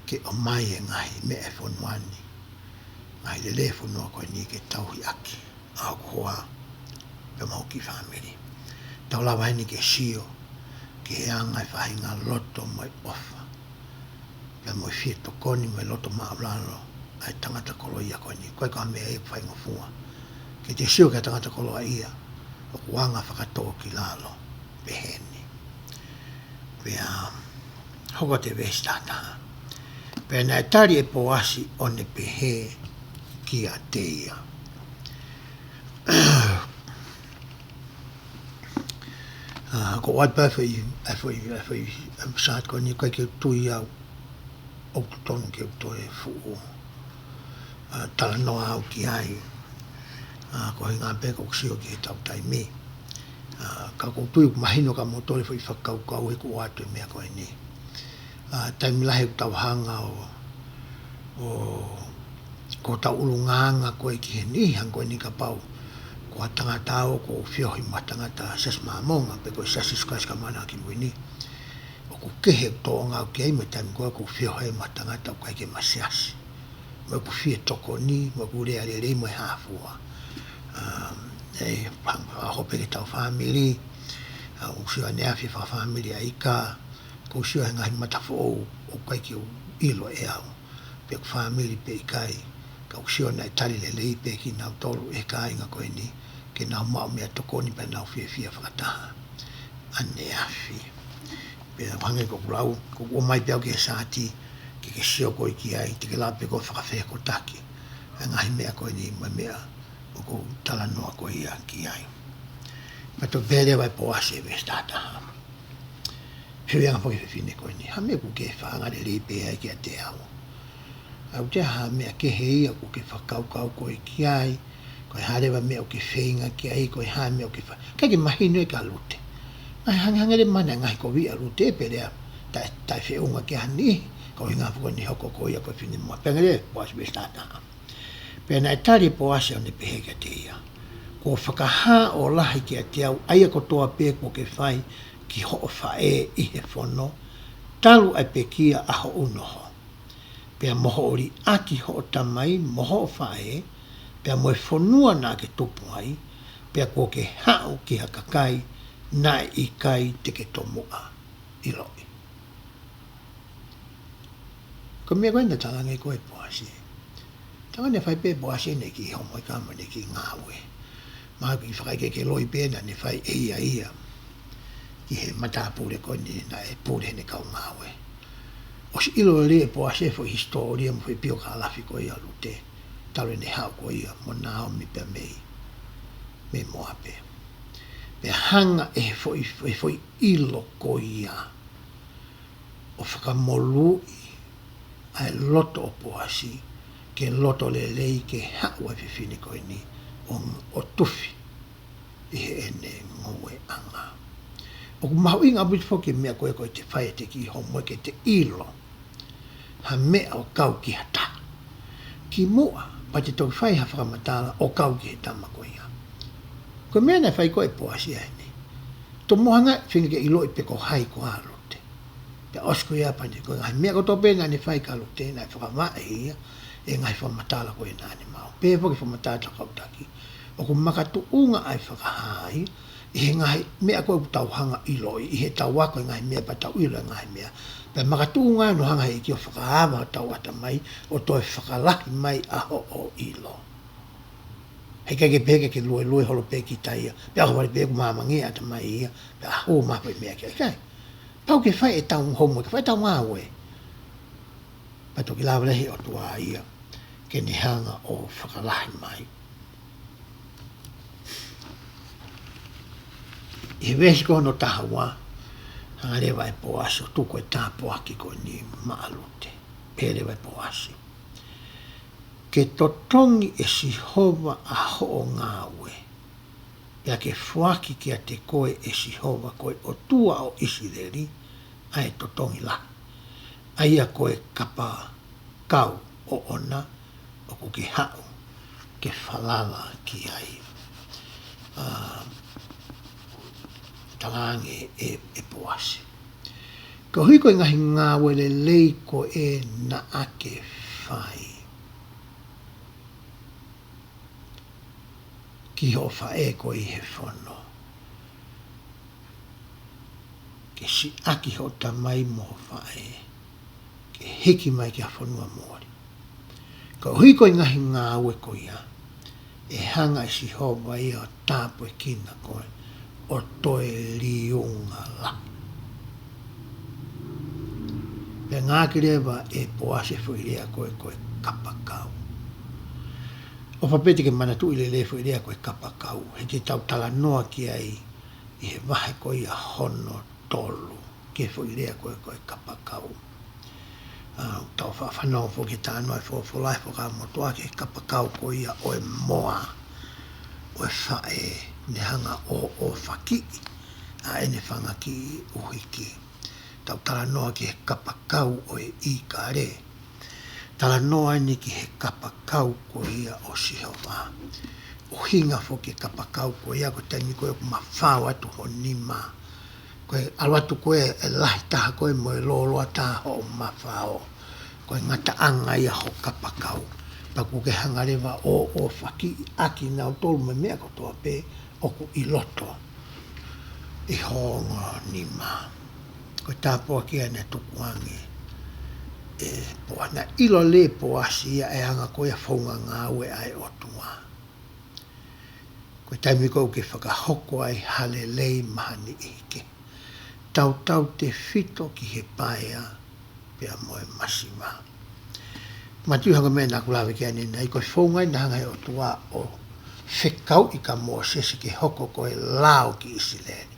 ke ʻomai e ngaahi meʻa ʻa e fonua ni, ngaahi lelei ʻa e fonua ko eni ke tauhi ʻaki ʻa hoku hoa pea mo hoku kiʻi fāmili. Tau lava heni ke sio ki he anga e faʻahinga loto mo e ʻofa pea mo e fie tokoni mo e loto māʻulalo ʻa e tangata koloaʻia ko eni. Ko e ka meʻa ia ʻoku faingofua ke te sio ki he tangata koloaʻia ʻoku anga fakatōkilalo pehē ni. Pea hoko atu e veesi taha taha. Pea naʻe tali ʻe Poasi ʻo ne pehē kiate ia. ʻA, ko e ʻai pē foʻi, ʻa foʻi, ʻa foʻi, ʻa Saat ko eni ʻikai ke u tui au ʻoku totonu ke u toe fuʻu, ʻa, talanoa au ki ai. ʻA, ko e ʻuhinga pē ko ʻeku sio ki he tau taimi. ʻA, ka ʻoku ou tui ʻoku mahino kia moutolu e foʻi fakakaukau ʻeku ʻoatu e meʻa ko eni. ʻA, taimi lahi ʻoku tau hanga ʻo, ʻo, ko hotau ʻulungaanga ko ē ki he niʻihi hangē ko eni kapau ko ha tangata au ʻoku ou feohi mo ha tangata Siasi Māmonga pe ko e Siasi ʻo Sīsū Kalaisi ʻo e Kau Māʻoniʻoni ʻi he Ngaahi ʻAho Kimui Ni. ʻOku kehe ʻeku tōʻonga au ki ai mo e taimi ko ē ʻoku ou feohi ai mo ha tangata ʻoku ʻikai ke ma siasi, mo ʻeku fie tokoni, mo ʻeku lea lelei mo e hā fua. ʻA, ʻe, hanga ʻo hopo ki he tau fāmili, ʻa, ʻoku ou sio ʻaneafi e fakafāmili ʻa e ika, ʻoku ou sio he ngaahi mata foʻou ʻoku ʻikai ke u ʻilo ʻe au pe ʻoku fāmili pe ʻikai, ka ʻoku ou sio naʻe tali lelei pē kinautolu ʻe he kāinga ko eni ke nau maʻu meʻatokoni pea nau fiefia fakataha ʻaneafi. Pea hangē ko ʻeku lau, ko ʻeku ʻomai pē au ki he Saati ke ke sio koe ki ai, te ke lava pē koe ʻo fakafehokotaki ʻa e ngaahi meʻa ko eni mo e meʻa ʻoku ou talanoa ko ia ki ai. Pea toe pehē leva ʻe Poasi he veesi taha taha. Fehuʻi ange foki e fefine ko eni, ha meʻa ʻoku ke fakaangalelei pē ai kiate au? ʻOku ʻi ai ha meʻa kehe ia ʻoku ke fakakaukau koe ki ai? Ko e hā leva e meʻa ʻoku ke feinga ki ai? Ko e hā e meʻa ʻoku ke fai? ʻIkai ke mahino ia kia Lute. Ngaahi hangehangē leva e ngaahi kovi ʻa Lute, pea lea taʻe, taʻefeʻunga ki ha niʻihi, ko e ʻuhinga foki ʻene hoko ko ia ko e finemoʻa. Pea hangē leva ʻe Poasi, veesi taha taha. Pea naʻe tali ʻe Poasi ʻo ne pehē kiate ia, Kuo fakahā ʻo lahi kiate au ʻa ia kotoa pē kuo ke fai ki hoʻo faʻē ʻi he fono, talu ʻa e pekia ʻa hoʻo unoho, pea mo hoʻo liʻaki hoʻo tamai mo hoʻo faʻē, pea mo e fonua naʻa ke tupu ai, pea kuo ke haʻu ki ha kakai naʻe ʻikai te ke tomuʻa ʻiloʻi. Ko e meʻa ko ē naʻe talaange ko ē ʻe Poasi. Talaange naʻe fai pē ʻe Poasi ʻene kiʻi homo ika mo ʻene kiʻi ngāue. Mahalo kiʻi fakaʻekeʻeke loi pē naʻa ne fai ʻe ia ia ki he matāpule ko eni naʻe pule heʻene kau ngāue. ʻOsi ʻilo lelei ʻe Poasi e foʻi hisitōlia mo e foʻi piokālafi ko ia ʻo Lute, talu ʻene haʻu ko ia mo Naomi pea mei, mei Moape. Pea hanga ʻe he foʻi, foʻi, foʻi ʻilo ko ia ʻo fakamolūʻi ʻa e loto ʻo Poasi ke loto lelei ke haʻu ʻa e fefine ko eni ʻo, ʻo tufi ʻi heʻene ngoueʻanga. ʻOku mahuʻinga ʻaupito foki e meʻa ko ē ko ʻete fai ʻete kiʻi homo ika ke te ʻilo ha meʻa ʻo kau ki ha taha kimuʻa pea te toki fai ha fakamatala ʻo kau ki he tama ko ia. Ko e meʻa naʻe fai ko ē ʻe Poasi ʻa eni. Tomuʻa hanga feinga ke ʻiloʻi pe ko hai koā Lute. Pea ʻosi ko ia pea ne, ko e ngaahi meʻa kotoa pē naʻa ne fai kia Lute naʻe fakavaʻe ia ʻe he ngaahi fakamatala ko ē naʻa ne maʻu. Pea foki e fakamatala ʻa e kau taki, ʻoku makatuʻunga ʻa e fakahā ʻi he ngaahi meʻa ko ē ʻoku tau hanga ʻiloʻi, ʻi heʻetau ako e ngaahi meʻa pea tau ʻilo e ngaahi meʻa. Pea makatuʻunga ʻa hono hanga ʻe he ʻEiki ʻo fakaava hotau ʻatamai ʻo toe fakalahi mai ʻa hoʻo ʻilo. Heʻikai ke pehē ke ke luelue holo pē kita ia, pea ʻohovale pē ʻoku māmangia e ʻatamai ia, pea hū mai ha foʻi meʻa ki ai, ʻikai. Pau ke fai ʻetau homo ika, fai ʻetau ngāue. Pea toki lava leva ʻe he ʻOtua ia ke ne hanga ʻo fakalahi mai. ʻI he veesi ko hono taha ua, hanga leva ʻe Poasi ʻo tuku e tāpuaki ko eni maʻa Lute. Pehē leva ʻe Poasi, Ke totongi ʻe Sihova ʻa hoʻo ngāue, pea ke foaki kiate koe ʻe Sihova ko e ʻOtua ʻo ʻIsileli ʻa e totongi lahi, ʻa ia ko e kapakau ʻoʻona ʻoku ke haʻu ke falala ki ai. ʻA, talaange ʻe, ʻe Poasi. Koeʻuhi ko e ngaahi ngāue lelei ko ē naʻa ke fai ki hoʻo faʻē ko ē ʻi he fono, ke siʻaki hoʻo tamai mo hoʻo faʻē, ke hiki mai ki ha fonua mole. Koeʻuhi ko e ngaahi ngāue ko ia, ʻe hanga ʻe Sihova ia ʻo tāpuekina koe ʻo toe liunga lahi. Pea ngāueʻaki leva ʻe Poasi e foʻi lea ko ē ko e kapakau. ʻOfa pē te ke manatuʻi lelei e foʻi lea ko e kapakau, he te tau talanoa ki ai ʻi he vahe ko ia hono tolu, ki he foʻi lea ko ē ko e kapakau. ʻA, tau faʻa fanongo foki ki he talanoa ʻa e folofola ʻi he Fuakava Motuʻa ki he kapakau ko ia ʻo e moa ʻo e faʻē, ne hanga ʻo ʻōfakiʻi ʻa ʻene fanga kiʻi ʻuhiki. Tau talanoa ki he kapakau ʻo e ʻīkale. Talanoa eni ki he kapakau ko ia ʻo Sihova. ʻUhinga foki e kapakau ko ia ko e taimi ko ē ʻoku mafao atu ho nima. Ko e ʻalu atu ko ē e lahi taha ko ē mo e lōloa taha hoʻo mafao. Ko e ngataʻanga ia ho kapakau. Pea ʻoku ke hanga leva ʻo ʻōfakiʻi ʻa kinautolu mo e meʻa kotoa pē ʻoku ʻi loto ʻi ho ongo nima. Ko e tāpuaki ia naʻe tukuange ʻe Poa-, naʻe ʻilo lelei ʻe Poasi ia e anga ko ia e founga ngāue ʻa e ʻOtua. Ko e taimi ko ē ʻoku ke fakahoko ai ha lelei maʻa ha niʻihi kehe, tautautefito ki he paea pea mo e masiva. Manatuʻi hangē ko e meʻa naʻa ku lave ki ai ʻanenai, ko e founga ia naʻe hanga ʻe he ʻOtua ʻo fekauʻi kia Mōsese ke hoko ko e lao ki ʻIsileli,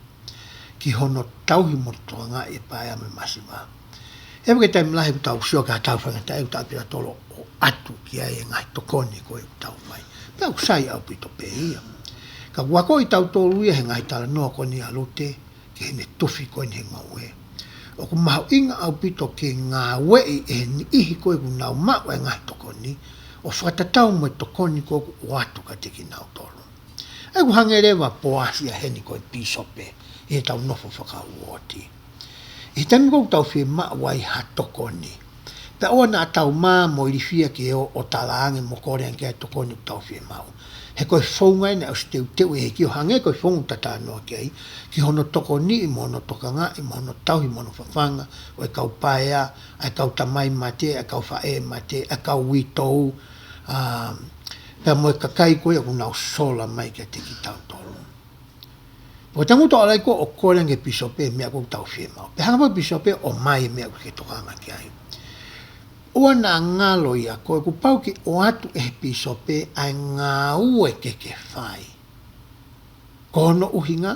ki hono tauhi mo tokangaʻi e paea mo e masiva. ʻE ʻikai ke taimi lahi ʻoku tau sio ki ha taha ʻoku faingataʻa ʻoku tau ʻalu pē tautolu ʻo ʻatu ki ai e ngaahi tokoni ko ē ʻoku tau fai. Pea ʻoku sai ʻaupito pē ia. Ka ʻoku akoʻi tautolu ia he ngaahi talanoa ko eni ʻa Lute, ki heʻene tufi ko eni he ngoue. ʻOku mahuʻinga ʻaupito ke ngāueʻi ʻe he niʻihi ko ē ʻoku nau maʻu e ngaahi tokoni, ʻo fakatatau mo e tokoni ko ē ʻoku ʻoatu kiate kinautolu. ʻA ia ʻoku hangē leva ʻa Poasi ia heni ko e pīsope, ʻi heʻetau nofo fakauooti. ʻI he taimi ko ē ʻoku tau fiemaʻu ai ha tokoni, pea ʻoua naʻa tau mā mo ilifia ke ō ʻo talaange mo kole ange ki ai e tokoni ʻoku tau fiemaʻu. He ko e founga ia naʻe ʻosi teuteuʻi ʻe he ʻEiki ʻo hangē ko e founga ʻoku ta talanoa ki ai, ki hono tokoniʻi mo hono tokangaʻi mo hono tauhi mo hono fafanga ʻo e kau paea, ʻa e kau tamai mate, ʻa e kau faʻē mate, ʻa e kau uitou, ʻa, pea mo e kakai ko ē ʻoku nau sola mai kiate kitautolu. Pea ko e taimi ʻoku tau ʻalu ai ko ē ʻo kole ange ki he pīsope e meʻa ko ē ʻoku tau fiemaʻu, pea hanga pē ʻe he pīsope ʻo ʻomai e meʻa ʻoku ke tokanga ki ai. ʻOua naʻa ngalo ia, ko e kuo pau ke ʻoatu ʻe he pīsope ʻa e ngāue ke ke fai. Ko hono ʻuhinga,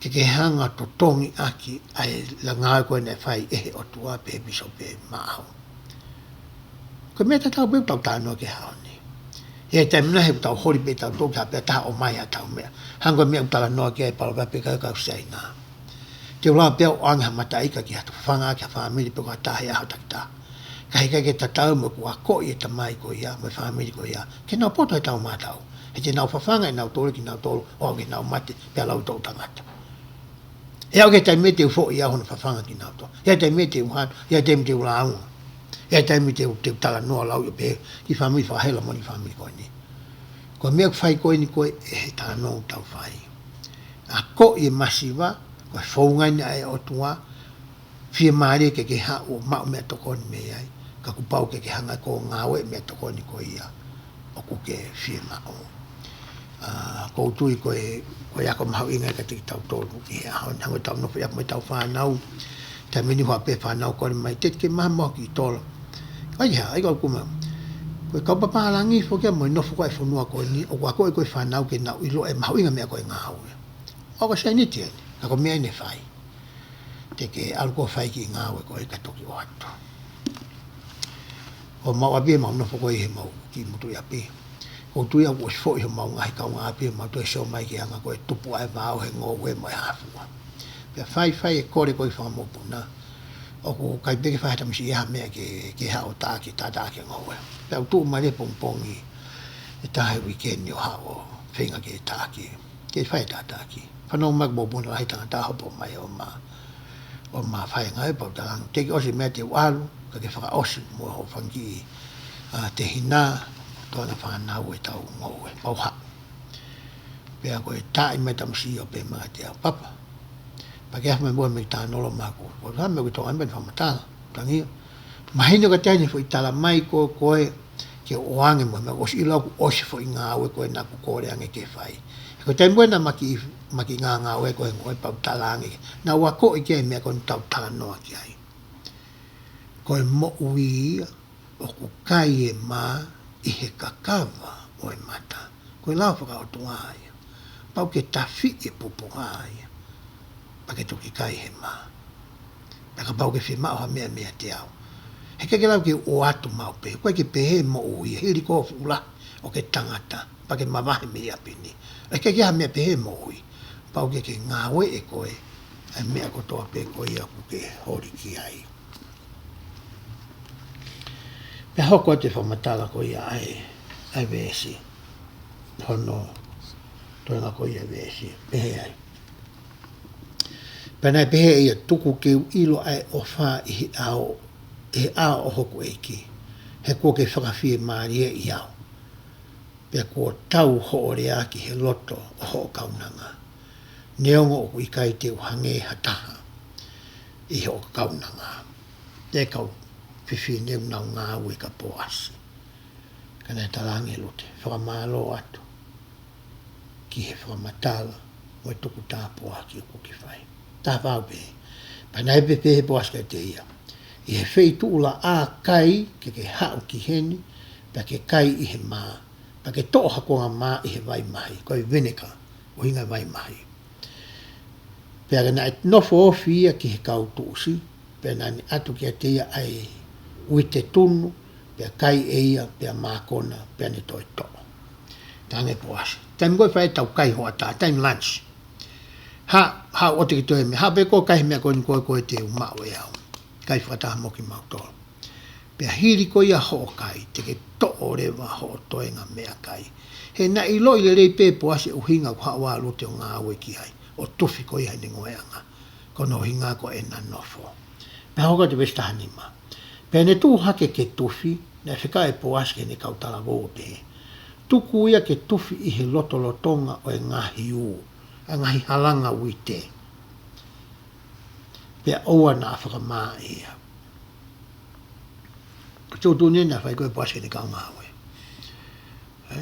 ke ke hanga ʻo totongi ʻaki ʻa e ngāue ko ē naʻe fai ʻe he ʻOtua pe ʻe he pīsope maʻau. Ko e meʻa tatau pē ʻoku tau talanoa ki ai he ʻaho ni. ʻI he taimi lahi ʻoku tau holi pē tautolu ki ha pē taha ʻo ʻomai haʻatau meʻa. Hangē ko e meʻa ʻoku talanoa ki ai e palōveape ʻa e kau Siaina. Te u lava pē au ʻo ʻoange ha mataʻi ika ki ha fafanga, ki ha fāmili pe ko ha taha he ʻaho takitaha. Ka heʻikai ke tatau mo ʻeku akoʻi e tamai ko ia, mo e fāmili ko ia, ke nau poto he taumātaʻu. He te nau fafanga ʻe nautolu kinautolu, ʻo aʻu ki heʻenau mate, pea lau e toʻu tangata. ʻE aʻu ki he taimi te u foʻi au hono fafanga kinautolu. ʻE aʻu ki he taimi te u hanu, ʻe aʻu ki he taimi te u lāunga. ʻE aʻu ki he taimi te u, te u talanoa lau ʻo pehē ki he fāmili fakahela mo e fāmili ko eni. Ko e meʻa ʻoku fai ko eni ko ē ʻe he talanoa ʻoku tau fai. Akoʻi e masiva, ko e founga eni ʻa e ʻOtua, fiemālie ke ke haʻu ʻo maʻu meʻatokoni mei ai, ka kuo pau ke ke hanga ʻo ngāueʻi e meʻatokoni ko ia ʻoku ke fiemaʻu. ʻA, ʻoku ou tui ko e, ko e ako mahuʻinga ia kiate kitautolu ʻi he ʻaho ni, hangē ko ʻetau nofo ʻi ʻapi mo ʻetau fānau. Taimi ni ʻoku ʻi ai pē fānau kole mai, te ke maha mo kiʻi tola. ʻIkai ha, ʻikai ʻoku mau. Ko e kau pālangi foki ia mo e nofo ko ē ʻa e fonua ko eni, ʻoku akoʻi ko ē e fānau ke nau ʻilo e mahuʻinga e meʻa ko e ngāue. ʻOku ʻikai ko e sēniti eni, ka ko e meʻa eni ʻe fai. Te ke ʻalu koe ʻo fai e kiʻi ngāue ko ē ka toki ʻoatu. Ko homau ʻapi ʻemau nofo ko ē ʻi heʻemau kiʻi motuʻi ʻapi. ʻOku ou tui ʻoku ʻosi foʻi homau ngaahi kaungāʻapi ʻemau toe sio mai ki he anga ko e tupu ʻa e vao he ngoue mo e hafua. Pea faifai e kole ko ē ki he fanga mokopuna. ʻOku ʻikai pē ke fai ha tamasiʻi ha meʻa ke, ke haʻu ʻo taʻaki, tātaʻaki e ngoue. Pea u tuʻu mai leva he pongipongi ʻe taha he weekend ʻo haʻu ʻo feinga ke taʻaki. Ke fai e tātaʻaki. Fanongo mai ko e mokopuna lahi tangata hopo mai ʻo ma, ʻo ma fai e ngāue pea u talaange, teʻeki ʻosi e meʻa te u ʻalu, ka ke fakaʻosi mo hoʻo fanga kiʻi, ʻa, tehina, toʻo ʻena fānau ʻetau ngoue, pea u haʻu. Pea ko e taʻi mai e tamasiʻi ʻo pehē mai kiate au, Papa, pea ke ʻalu mai muʻa mei Tanolo maku. Ko e hā e meʻa ʻoku ke tokanga mai, fakamatala, tangi. Mahino kiate au ʻene foʻi tala mai ko ē, ko ē, ke ʻoange mo e meʻa, ʻosi ʻilo ʻoku ʻosi e foʻi ngāue ko ē naʻa ku kole ange ke fai. He ko e taimi ko ē naʻa ma kiʻi, ma kiʻi ngāngāue ko ē he ngoue pea u talaange. Naʻa ku akoʻi ki ai e meʻa ko eni ʻoku tau talanoa ki ai. Ko e moʻui ia ʻoku kai e mā ʻi he kakava ʻo e mata. Ko e lao fakaʻotua ia. Pau ke tafiʻi e pupuha ia. Pea ke toki kai he mā. Pea kapau ʻoku ke fiemaʻu ha meʻa meiate au. He ʻikai ke lava ke u ʻoatu maʻu pē. ʻOku ʻikai ke pehē e moʻui ia. Hili ko e fuʻu lahi ʻo e tangata. Pea ke mavahe mei ʻapi ni. ʻE ʻikai ke ʻi ai ha meʻa pehē e moʻui. Pau ke ke ngāueʻi ʻe koe ʻa e meʻa kotoa pē ko ia ʻoku ke holi ki ai. Pea hoko atu e fakamatala ko ia ʻa e, ʻa e veesi. Hono toenga ko ia e veesi. Pehē ai. Pea naʻe pehē ʻe ia, tuku ke u ʻilo ʻa e ʻofa ʻi he ʻao, ʻi he ʻao ʻo hoku ʻEiki. He kuo ke fakafiemālieʻi au. Pea kuo tau hoʻo lea ki he loto ʻo hoʻo kaunanga. Neongo ʻoku ʻikai te u hangē ha taha ʻi hoʻo kaunanga. Te kau fefine ʻoku nau ngāue kia Poasi. Ka naʻe talaange ʻe Lute, fakamālō atu ki he fakamatala mo e tuku tāpuaki ʻoku ke fai. Taha fā pē. Pea naʻe pehē ʻe Poasi kiate ia, ʻi he feituʻu laʻā kai ke ke haʻu ki heni, pea ke kai ʻi he mā, pea ke toʻo ha konga mā ʻi he vai mahi, ko e vinegar, ʻuhinga e vai mahi. Pea naʻe nofo ofi ia ki he kau tuʻusi, pea naʻa ne ʻatu kiate ia ʻa e uite tunu, pea kai ʻe ia, pea mākona, pea ne toe toʻo. Talaange ʻe Poasi, taimi ko ē ʻe fai ai ʻetau kai hoʻatā, taimi lunch. Haʻu, haʻu ʻo te ke toe meʻa, haʻu pē koe ʻo kai e meʻa ko eni ko ē, ko ē te u maʻu ʻe au. Kai fakataha mo kimautolu. Pea hili ko ia hoʻo kai, te ke toʻo leva hoʻo toenga meʻakai. He naʻe ʻiloʻi lelei pē ʻe Poasi e ʻuhinga ʻoku haʻu ai ʻa Lute ʻo ngāue ki ai, ʻo tufi ko ia heʻene ngoueʻanga. Ko hono ʻuhinga ko ʻena nofo. Pea hoko atu e veesi taha nima. Pea ne tuʻu hake ke tufi, naʻe fekau ʻe Poasi ki heʻene kau talavou ʻo pehē, tuku ia ke tufi ʻi he lotolotonga ʻo e ngaahi ū, ʻa e ngaahi halanga uite. Pea ʻoua naʻa fakamā ia. Ko e tuʻutuʻuni naʻe fai ko ē ʻe Poasi ki heʻene kau ngāue.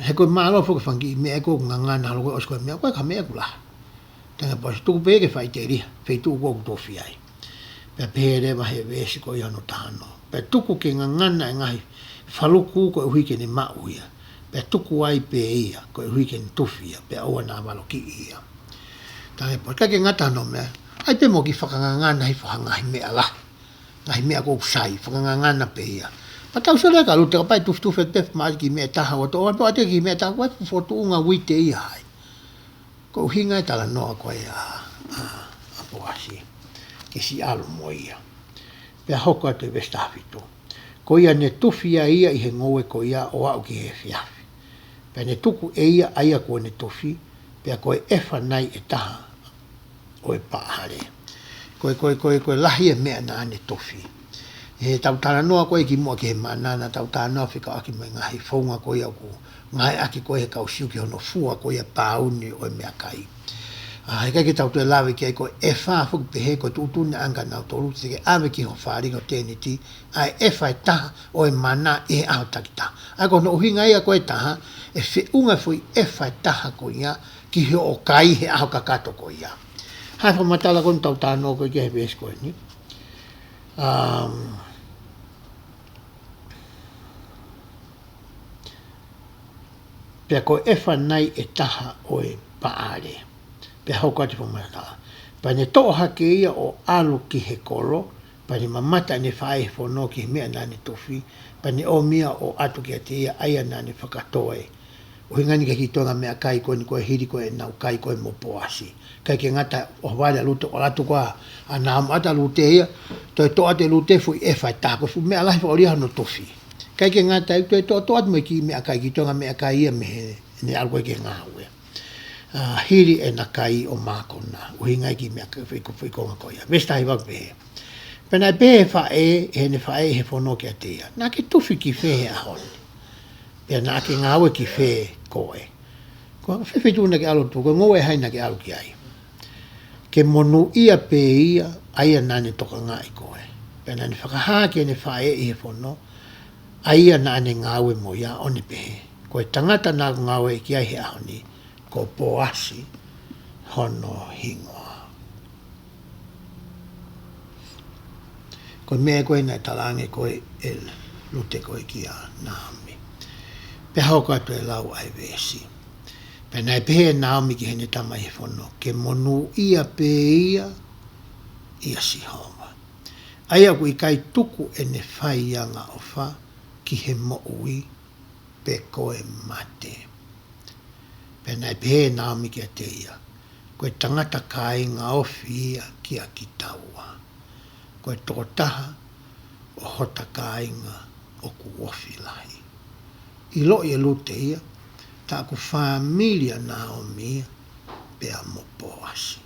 He ko e mālohi foki e fanga kiʻi meʻa ko ē ʻoku ngangana holo ko ē ʻosi ko e meʻa, ko e ka meʻa ʻoku lahi. Talaange ʻe Poasi, tuku pē ke fai telia, feituʻu ko ē ʻoku tufi ai. Pea pehē leva he veesi ko ia hono taha ono. Pea tuku ke ngangana e ngaahi faluku koeʻuhi ke ne maʻu ia. Pea tuku ai pē ia, koeʻuhi ke ne tufi ia, pea ʻoua naʻa valokiʻi ia. Talaange ʻe Poasi, ʻikai ke ngata hono meʻa. ʻAi pē mo kiʻi fakangangana hifo ha ngaahi meʻa lahi. Ngaahi meʻa ʻoku sai, fakangangana pē ia. Pea tau sio leva kia Lute, kapau ʻe tufitufi pē maʻa e kiʻi meʻa ʻe taha ʻo toʻo, pea ʻoatu e kiʻi meʻa ʻe taha, ko e fotunga uite ia ai. Ko e ʻuhinga e talanoa ko ē ʻa, ʻa, ʻa Poasi. Ke siʻi ʻalu mo ia. Pea hoko atu e veesi taha fitu. Ko ia ne tufi ai ia ʻi he ngoue ko ia ʻo aʻu ki he efiafi. Pea ne tuku ʻe ia ʻa ia kuo ne tufi, pea ko e ʻefa nai ʻe taha ʻo e paʻale. Ko e, ko e, ko e, ko e lahi e meʻa naʻa ne tufi. He tau talanoa ko ē kimuʻa ki he mana, naʻa tau talanoa fekauʻaki mo e ngaahi founga ko ia ʻoku ngāueʻaki ko ē ʻe he kau Siu ki hono fua ko ia e pāuni ʻo e meʻakai. ʻA, he ʻikai ke tau toe lave ki ai, ko e ʻefa foki pehē ko e tuʻutuʻuni ʻa e anga ʻo kinautolu, te ke ʻave ki ho fālunga ʻo tēniti, ʻa e ʻefa ʻe taha ʻo e mana ʻi he ʻaho takitaha. ʻA ia ko hono ʻuhinga ia ko ē ʻe taha, ʻe feʻunga e foʻi ʻefa ʻe taha ko ia, ki hoʻo kai he ʻaho kakato ko ia. Hā e fakamatala ko eni ʻoku tau talanoa ko ē ki ai he veesi ko eni. Um, pea ko e ʻefa nai ʻe taha ʻo e paʻale. Pea hoko atu e fakamatala. Pea ne toʻo hake ia ʻo ʻalu ki he kolo, Pea ne mamata ʻene faʻē he fono ki he meʻa naʻa ne tufi, pea ne ʻomi ia ʻo ʻatu kiate ia ʻa ia naʻa ne fakatō ē. ʻUhinga eni ki he kiʻi toenga meʻakai ko eni ko e hili ko ē ʻenau kai ko ē mo Poasi. ʻIkai ke ngata ʻo vale ʻa Lute ʻo ʻalu atu ko ā ʻa Naomi ʻo ʻatu ʻa Lute ia, toe toʻo atu ʻe Lute foʻi ʻefa ʻe taha ko e fuʻu meʻa lahi fakaʻolia hono tufi. ʻIkai ke ngata ai toe toʻo, toʻo atu mo e kiʻi meʻakai, kiʻi toenga meʻakai ia mei heʻene ʻalu ko ē ki he ngāue. ʻA, hili ʻena kai ʻo mākona, ʻuhinga ki he meʻakai foʻi ko, foʻi konga ko ia. Veesi taha hiva ʻoku pehē: Pea naʻe pehē ʻe he faʻē, ʻe heʻene faʻē ʻi he fono kiate ia, Naʻa ke tufi ki fē he ʻaho ni? Pea naʻa ke ngāue ki fē koe? Ko e hā e feituʻu naʻa ke ʻalu atu, ko e ngoue ʻa hai naʻa ke ʻalu ki ai? Ke monūʻia pē ia, ʻa ia naʻa ne tokangaʻi koe. Pea naʻa ne fakahā ki heʻene faʻē ʻi he fono, ʻa ia naʻa ne ngāue mo ia, ʻo ne pehē, Ko e tangata naʻa ku ngāue ki ai he ʻaho ni, ko Poasi hono hingoa. Ko e meʻa ko ē naʻe talaange ko ē ʻe Lute ko ē kia Naomi. Pea hoko atu e lau ʻa e veesi: Pea naʻe pehē ʻe Naomi ki heʻene tama ʻi he fono, Ke monūʻia pē ia ʻia Sihova, ʻa ia ʻoku ʻikai tuku ʻene fai angaʻofa ki he moʻui pe ko e mate. Pea naʻe pehē ʻe Naomi kiate ia, Ko e tangata kāinga ofi ia kia kitaua. Ko e tokotaha ʻo hota kāinga ʻoku ofi lahi. ʻIloʻi ʻe Lute ia, tā ʻoku fāmili ʻa Naomi ia pea mo Poasi.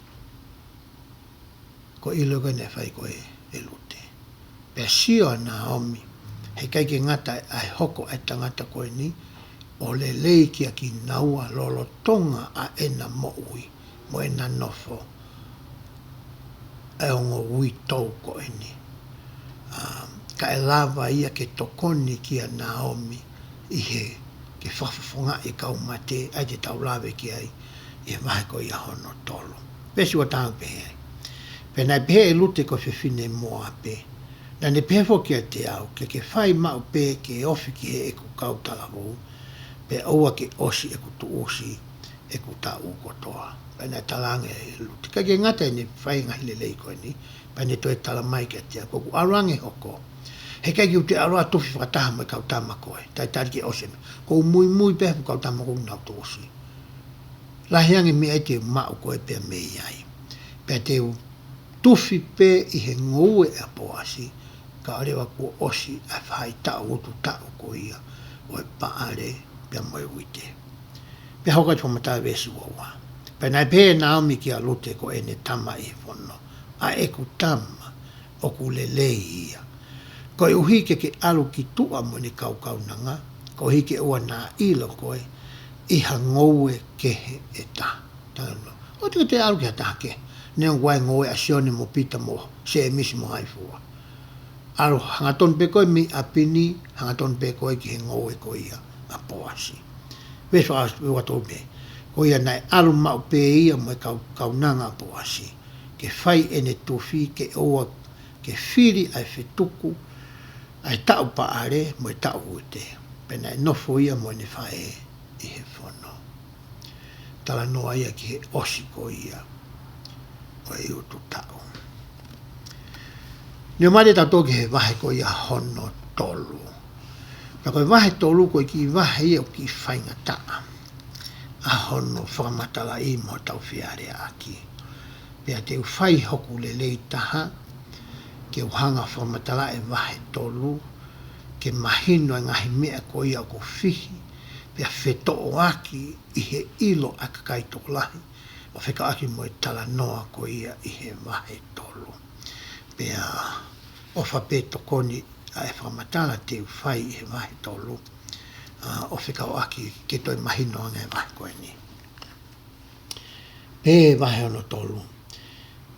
Ko e ʻilo ko ē naʻe fai ko ē ʻe Lute. Pea sio ʻa Naomi, heʻikai ke ngata ʻa e hoko ʻa e tangata ko eni ʻo lelei kia kinaua lolotonga ʻa ʻena moʻui mo ʻena nofo ʻa e ongo uitou ko eni. ʻA, kae lava ia ke tokoni kia Naomi ʻi he ke fakafofongaʻi e kau mate, ʻa ia te tau lave ki ai ʻi he vahe ko ia hono tolu. Veesi ua taha ʻoku pehē ai: Pea naʻe pehē ʻe Lute ko e fefine Moape, naʻa ne pehē foki kiate au, Ke ke fai maʻu pē ke ofi ki heʻeku kau talavou, pea ʻoua ke ʻosi ʻeku tuʻusi ʻeku taʻu kotoa. Pea naʻe talaange ʻe Lute, ʻikai ke ngata ʻene fai e ngaahi lelei ko eni, pea ne toe tala mai kiate au, Ko ʻeku ʻalu ange ʻo hoko, heʻikai ke u toe ʻalu ʻo tufi fakataha mo e kau tama ko ē, talitali ke ʻosi e meʻa. Ko u muimui pē he kau tama ko ē ʻoku nau tuʻusi. Lahi ange e meʻa ia te u maʻu ko ē pea mei ai. Pea te u tufi pē ʻi he ngoue ʻa Poasi, kae ʻoua leva kuo ʻosi ʻa e faʻahitaʻu utu taʻu ko ia ʻo e paʻale pea mo e uite. Pea hoko atu e fakamatala, veesi ua ua: Pea naʻe pehē ʻe Naomi kia Lute ko ʻene tama ʻi he fono, ʻA ʻeku tama, ʻoku lelei ia. Koeʻuhi ke ke ʻalu ki tuʻa mo ʻene kau kaunanga, koeʻuhi ke ʻoua naʻa ʻilo koe ʻi ha ngoue kehe ʻe taha. Tangano. ʻOua te ke toe ʻalu ki ha taha kehe. Neongo ʻa e ngoue ʻa Sione mo Pita mo Sēmisi mo hai fua. ʻAlu hangatonu pē koe mei ʻapi ni, hangatonu pē koe ki he ngoue ko ia ʻa Poasi. Veesi ua tolu pē: Ko ia naʻe ʻalu maʻu pē ia mo e kau, kaunanga ʻa Poasi, ke fai ʻene tufi, ke ʻoua ke fili ʻa e fetuku ʻa e taʻu paʻale mo e taʻu uite. Pea naʻe nofo ia mo ʻene faʻē ʻi he fono. Talanoa ia ki he ʻosi ko ia ʻo e utu taʻu. Ne mali tautolu ki he vahe ko ia hono tolu. Pea ko e vahe tolu ko e kiʻi vahe ia ʻoku kiʻi faingataʻa ʻa hono fakamatalaʻi mo ʻetau fealeaʻaki. Pea te u fai hoku lelei taha, ke u hanga ʻo fakamatalaʻi e vahe tolu, ke mahino e ngaahi meʻa ko ia ʻoku fihi, pea fetoʻoaki ʻi he ʻilo ʻa e kakai tokolahi, ʻo fekauʻaki mo e talanoa ko ia ʻi he vahe tolu. Pea ʻofa pē tokoni ʻa e fakamatala te u fai ʻi he vahe tolu, ʻa, ʻo fekauʻaki ke toe mahino ange e vahe ko eni. Pea vahe hono tolu.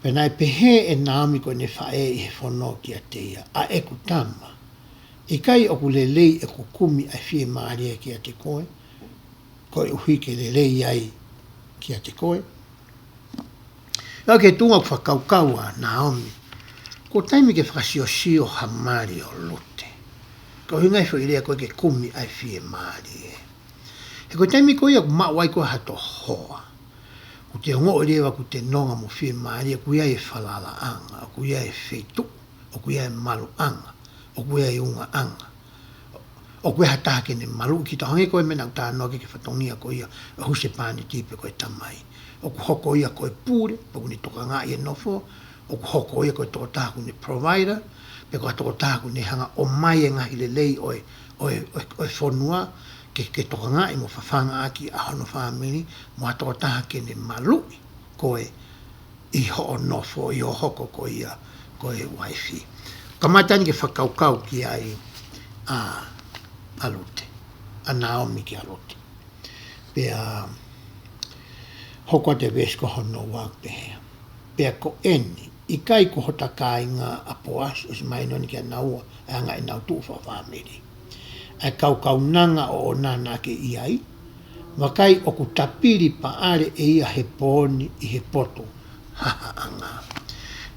Pea naʻe pehē ʻe Naomi ko ʻene faʻē ʻi he fono kiate ia, ʻA ʻeku tama, ʻikai ʻoku lelei ʻeku kumi ʻa e fiemālie kiate koe, koeʻuhi ke lelei ai kiate koe? Pea ʻoku ke tuʻunga ʻoku fakakaukau ʻa Naomi, ko e taimi ke fakasiosio ha mali ʻo Lute, ko e ʻuhinga e foʻi lea ko ē ke kumi ʻa e fiemālie. He ko e taimi ko ia ʻoku maʻu ai ko ē hato hoa, ʻoku te ongoʻi leva ʻoku te nonga mo fiemālie, ʻoku ʻi ai e falalaʻanga, ʻoku ʻi ai e feituʻu ʻoku ʻi ai e maluʻanga, ʻoku ʻi ai e ungaʻanga. ʻOku ʻi ai ha taha ke ne maluʻi kita, hangē ko e meʻa naʻa ku talanoa ki ai ki he fatongia ko ia ʻo e husepāniti pe ko e tamai. ʻOku hoko ia ko e pule, pe ʻoku ne tokangaʻi e nofo, ʻoku hoko ia ko e tokotaha ʻoku ne provider, pe ko e tokotaha ʻoku ne hanga ʻo ʻomai e ngaahi lelei ʻo e, ʻo e, ʻo e, ʻo e fonua, ke, ke tokangaʻi mo fafangaʻaki ʻa hono fāmili, mo ha tokotaha ke ne maluʻi koe ʻi hoʻo nofo, ʻi hoʻo hoko ko ia ko e uaifi. Kamata eni ke fakakaukau ki ai ʻa, ʻa Lute, ʻa Naomi kia Lute. Pea hoko atu e veesi ko hono ua ʻoku pehē: Pea ko eni, ʻikai ko hota kāinga ʻa Poasi, ʻosi mahino eni kia naua ʻa e anga ʻenau tuʻu fakafāmili, ʻa e kaukaunanga ʻoʻona naʻa ke ʻi ai? Vakai, ʻoku tapili paʻale ʻe ia he pooni ʻi he potu hahaʻanga.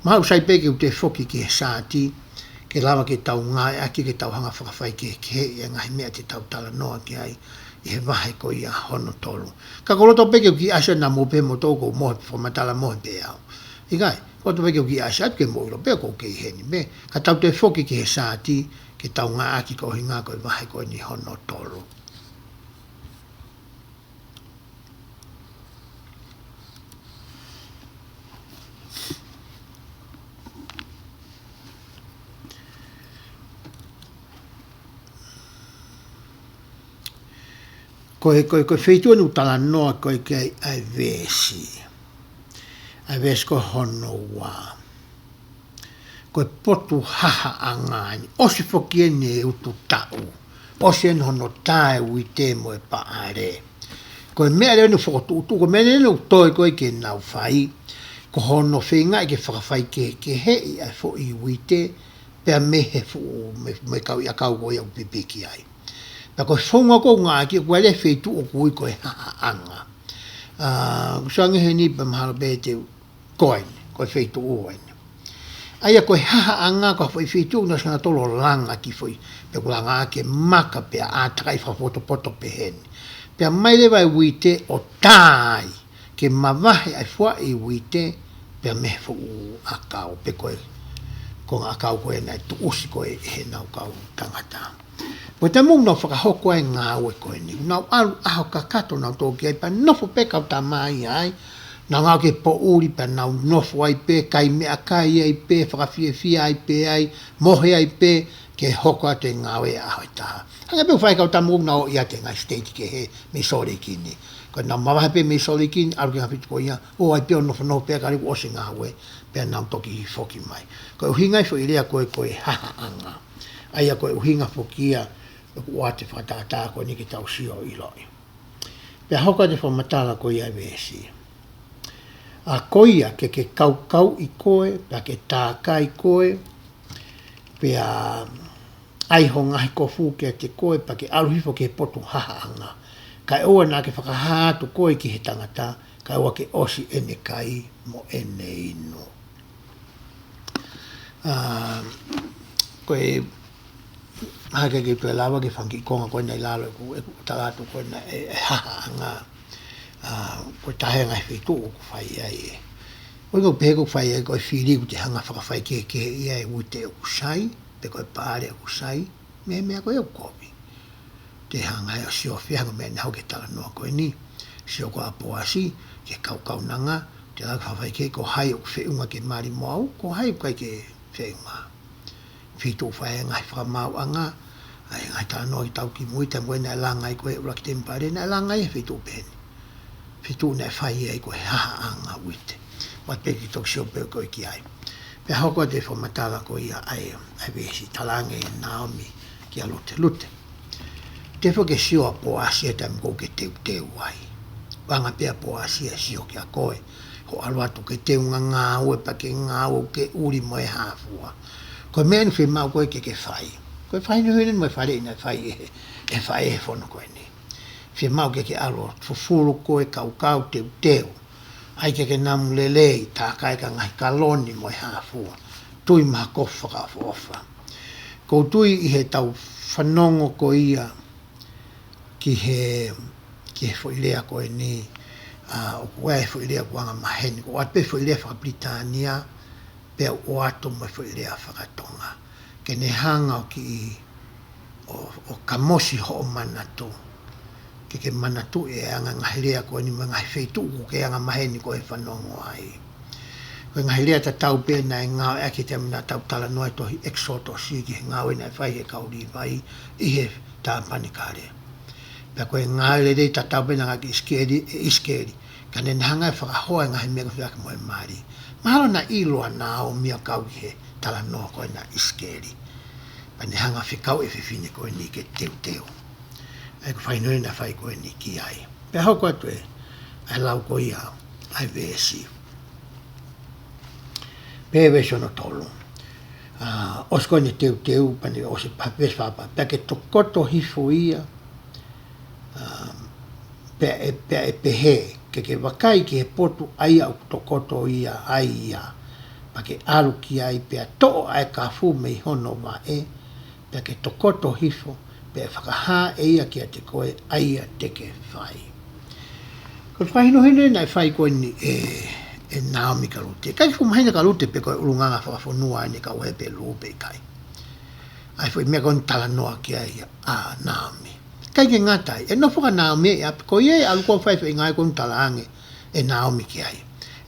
Mahalo sai pē ke u toe foki ki he saati, ke lava ke tau ngāueʻaki, ke tau hanga fakafaikehekeheʻi e ngaahi meʻa te tau talanoa ki ai ʻi he vahe ko ia hono tolu. Ka ʻoku ou loto pē ke u kiʻi ʻasi ʻanai mo pē mo tō ko mohe, fakamatala mohe pē au. ʻIkai, ʻoku ou loto pē ke u kiʻi ʻasi atu ke mou ʻilo pē ʻoku ou kei ʻi heni pē. Ka tau toe foki ki he saati, ke tau ngāueʻaki ko e ʻuhinga ko e vahe ko eni hono tolu. Ko e, ko e, ko e feituʻu eni ʻoku talanoa ko ē ki ai ʻa e veesi. ʻA e veesi ko hono ua. Ko e potu hahaʻanga eni, ʻosi foki eni e utu taʻu, ʻosi eni hono tā e uite mo e paʻale. Ko e meʻa leva eni ʻoku fokotuʻutuʻu, ko e meʻa leva eni ʻoku toe ko ē ke nau fai, ko hono feingaʻi ke fakafaikehekeheʻi ʻa e foʻi uite, pea mei he fuʻu, mei, mei he kau ʻi ʻakau ko ia ʻoku pipiki ai. Pea ko e founga ʻoku ngāueʻaki, ʻoku ʻi ai e feituʻu ʻoku ui ko e hahaʻanga. ʻA, ʻoku sio heni pē mahalo pē te u ko eni, ko e feituʻu eni. ʻA ia ko e hahaʻanga ko e foʻi feituʻu naʻe ʻosi hanga ʻo tolo langa ki foʻi, pe ʻoku langa ke maka pea ʻātakai fakapotopoto peheni. Pea mai leva e uite ʻo tā ai, ke mavahe ai e fuaʻi uite, pea mei he fuʻu ʻakau, pe ko e konga ʻakau ko ē naʻe tuʻusi ko ē ʻe heʻenau kau tangata. Ko e taimi ʻoku nau fakahoko ai e ngāue ko eni, nau ʻalu ʻaho kakato nau tō ki ai pea nofo pē kau tama ia ai, nau ngāue ki he poʻuli pea nau nofo ai pē, kai meʻakai ai pē, fakafiefia ai pē ai, mohe ai pē, ke hoko atu e ngāue ʻaho ʻe taha. Hangē pē ʻoku fai e kau tama ʻoku nau ō ʻi he ngaahi state kehe mei Sōleki ni. Ko ʻenau mavahe pē mei Sōleki ni, ʻalu ki he ngaahi feituʻu ko ia, ʻo ʻai pē ʻo nofonofo pē ʻo kali kuo ʻosi e ngāue, pea nau toki foki mai. Ko e ʻuhinga ia e foʻi lea ko ē ko e hahaʻanga. ʻA ia ko e ʻuhinga foki ia ʻoku ʻoatu e fakatātā ko eni ke tau sio ʻiloʻi. Pea hoko atu e fakamatala ko ia e veesi. ʻA ko ia ke ke kaukauʻi koe, pea ke tākai koe, pea ʻai ho ngaahi kofu kiate koe, pea ke ʻalu hifo ki he potu hahaʻanga. Kae ʻoua naʻa ke fakahā atu koe ki he tangata, kae ʻoua ke ʻosi ʻene kai mo ʻene inu. ʻA, ko e, hake ke toe lava ki he fanga kiʻi konga ko ena ʻi lalo ʻeku, ʻeku tala atu ko ena e, e hahaʻanga. ʻA, ko e taha e ngaahi feituʻu ʻoku fai ai e. ʻOku ou pehē ʻoku fai ai ko e fili ʻoku te hanga fakafaikehekeheʻi ai e uite ʻoku sai, pe ko e paʻale ʻoku sai, mei he meʻa ko ē ʻoku kovi. Te hanga ʻo sio fē hanga meʻa naʻa ke talanoa ko eni. Sio ko ē ʻa Poasi, ki he kaukaunanga, te lava ke fakafaikehekeheʻi ko hai ʻoku feʻunga ke mali mo au, ko hai ʻoku ʻikai ke feʻunga. Feituʻu fai e ngaahi fakamaauʻanga, ʻa e ngaahi talanoa ki tau ki mui, taimi ko ē naʻe langa ai ko ē ʻuluaki temipale, naʻe langa ai he feituʻu peheni. Feituʻu naʻe fai ai ko e hahaʻanga uite. ʻOatu pē ke toki sio pē ko ē ki ai. Pea hoko atu e fakamatala ko ia ʻa e, ʻa e veesi, talaange ʻe Naomi kia Lute, Lute, tefo ke sio ʻa Poasi he taimi ʻoku ke teuteu ai. Hanga pē ʻa Poasi ʻo sio kia koe, hoʻo ʻalu atu ke teunga ngāue pea ke ngāue ke ʻuli mo e hā fua. Ko e meʻa eni ʻoku fiemaʻu ko ē ke ke fai. Ko e fai eni ʻo e faleʻi naʻe fai ʻe he, ʻe he faʻē he fono ko eni. Fiemaʻu ke ke ʻalu ʻo fufulu koe, kaukau, teuteu. ʻAi ke ke namu lelei, tākai e ngaahi kaloni mo e hā fua. Tui mo ha kofu fakaʻofoʻofa. ʻOku ou tui ʻi heʻetau fanongo ko ia ki he, ki he foʻi lea ko eni, ʻa, ʻoku ʻi ai e foʻi lea ʻoku angamaheni. ʻOku ʻoatu pē foʻi lea fakapilitānia, Pea u ʻoatu mo e foʻi lea fakatonga. Ke ne hanga ʻo kiʻi ʻo, ʻo kamosi hoʻo manatu. Ke ke manatuʻi e anga ngaahi lea ko eni mo e ngaahi feituʻu ʻoku ke anga maheni ko e fanongo ai. Ko e ngaahi lea tatau pē naʻe ngāueʻaki he taimi naʻa tau talanoa he tohi ʻEkisoto ki he ngāue naʻe fai he kau Līvai ʻi he tāpanekale. Pea ko e ngāue lelei tatau pē naʻe ngāueʻaki ʻe ʻIsikeli, ʻe ʻIsikeli. Ka ne na hanga ʻe fakahoa e ngaahi meʻa ko e feʻaki mo e mali. Mahalo naʻe ʻilo ʻa Naomi ʻo kau ki he talanoa ko ena ʻa ʻIsikeli. Pea ne hanga fekau e fefine ko eni ke teuteu. ʻA ia ko e fakahinohino naʻe fai ko eni ki ai. Pea hoko atu ē, ʻa e lau ko ia, ʻa e veesi. Pea veesi ono tolu. ʻA, ʻosi ko eni teuteu, pea ne ʻosi pea veesi fā pē. Pea ke tokoto hifo ia, ʻa, pea ʻe, pea ʻe pehē, ke ke vakai ki he potu ʻa ia ʻoku tokoto ia ai ia. Pea ke ʻalu ki ai pea toʻo ʻa e kafu mei hono vaʻe, pea ke tokoto hifo, pea ʻe fakahā ʻe ia kiate koe ʻa ia te ke fai. Ko e fakahinohino naʻe fai ko eni ʻe, ʻe Naomi kia Lute. ʻIkai ke fuʻu mahino kia Lute pe ko e ʻulungaanga fakafonua eni ʻa e kau Hepelū pe ʻikai. ʻA e foʻi meʻa ko eni talanoa ki ai ʻa Naomi. ʻIkai ke ngata ai, ʻe nofo ʻa Naomi ʻi ʻapi ko ia ʻi he ʻalu ko ē ʻo fai e foʻi ngāue ko eni talaange ʻe Naomi ki ai.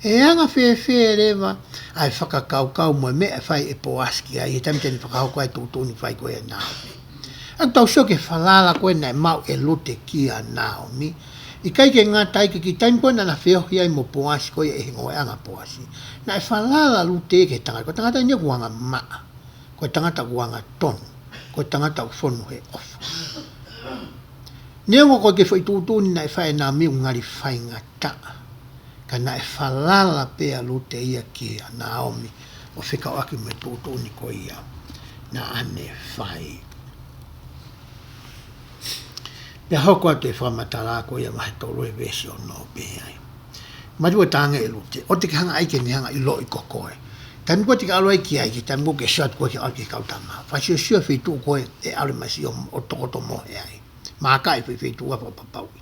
ʻE anga fēfē leva ʻa e fakakaukau mo e meʻa ʻe fai ʻe Poasi ki ai, he taimi te ne fakahoko ai e tuʻutuʻuni fai ko ia ʻe Naomi. ʻOku tau sio ki he falala ko ē naʻe maʻu ʻe Lute kia Naomi. ʻIkai ke ngata ai, ki he taimi ko ē naʻa na feohi ai mo Poasi ko ia ʻi he ngoueʻanga ʻa Poasi. Naʻe falala Lute ki he tangata, ko e tangata eni ʻoku anga maʻa. Ko e tangata ʻoku angatonu, ko e tangata ʻoku fonu he ʻofa. Neongo ko e kiʻi foʻi tuʻutuʻuni naʻe fai ʻe Naomi ʻoku ngali faingataʻa, ka naʻe falala pē ʻa Lute ia kia Naomi ʻo fekauʻaki mo e tuʻutuʻuni ko ia naʻa ne fai. Pea hoko atu e fakamatala ko ia vahe tolu ʻa e veesi ono pehē ai. Matu e tange ʻe Lute, ʻoua te ke hanga ai ke ne hanga ʻiloʻi ko koe. Taimi ko ē te ke ʻalu ai ki ai, ki he taimi ko ē ke sio atu ko ē ke ʻalu ki he kau tama. Fakasiosio e feituʻu ko ē ʻe ʻalu mai ʻo sio ʻo tokoto mohe ai. Maaka e foʻi feituʻu ʻa fakapapauʻi.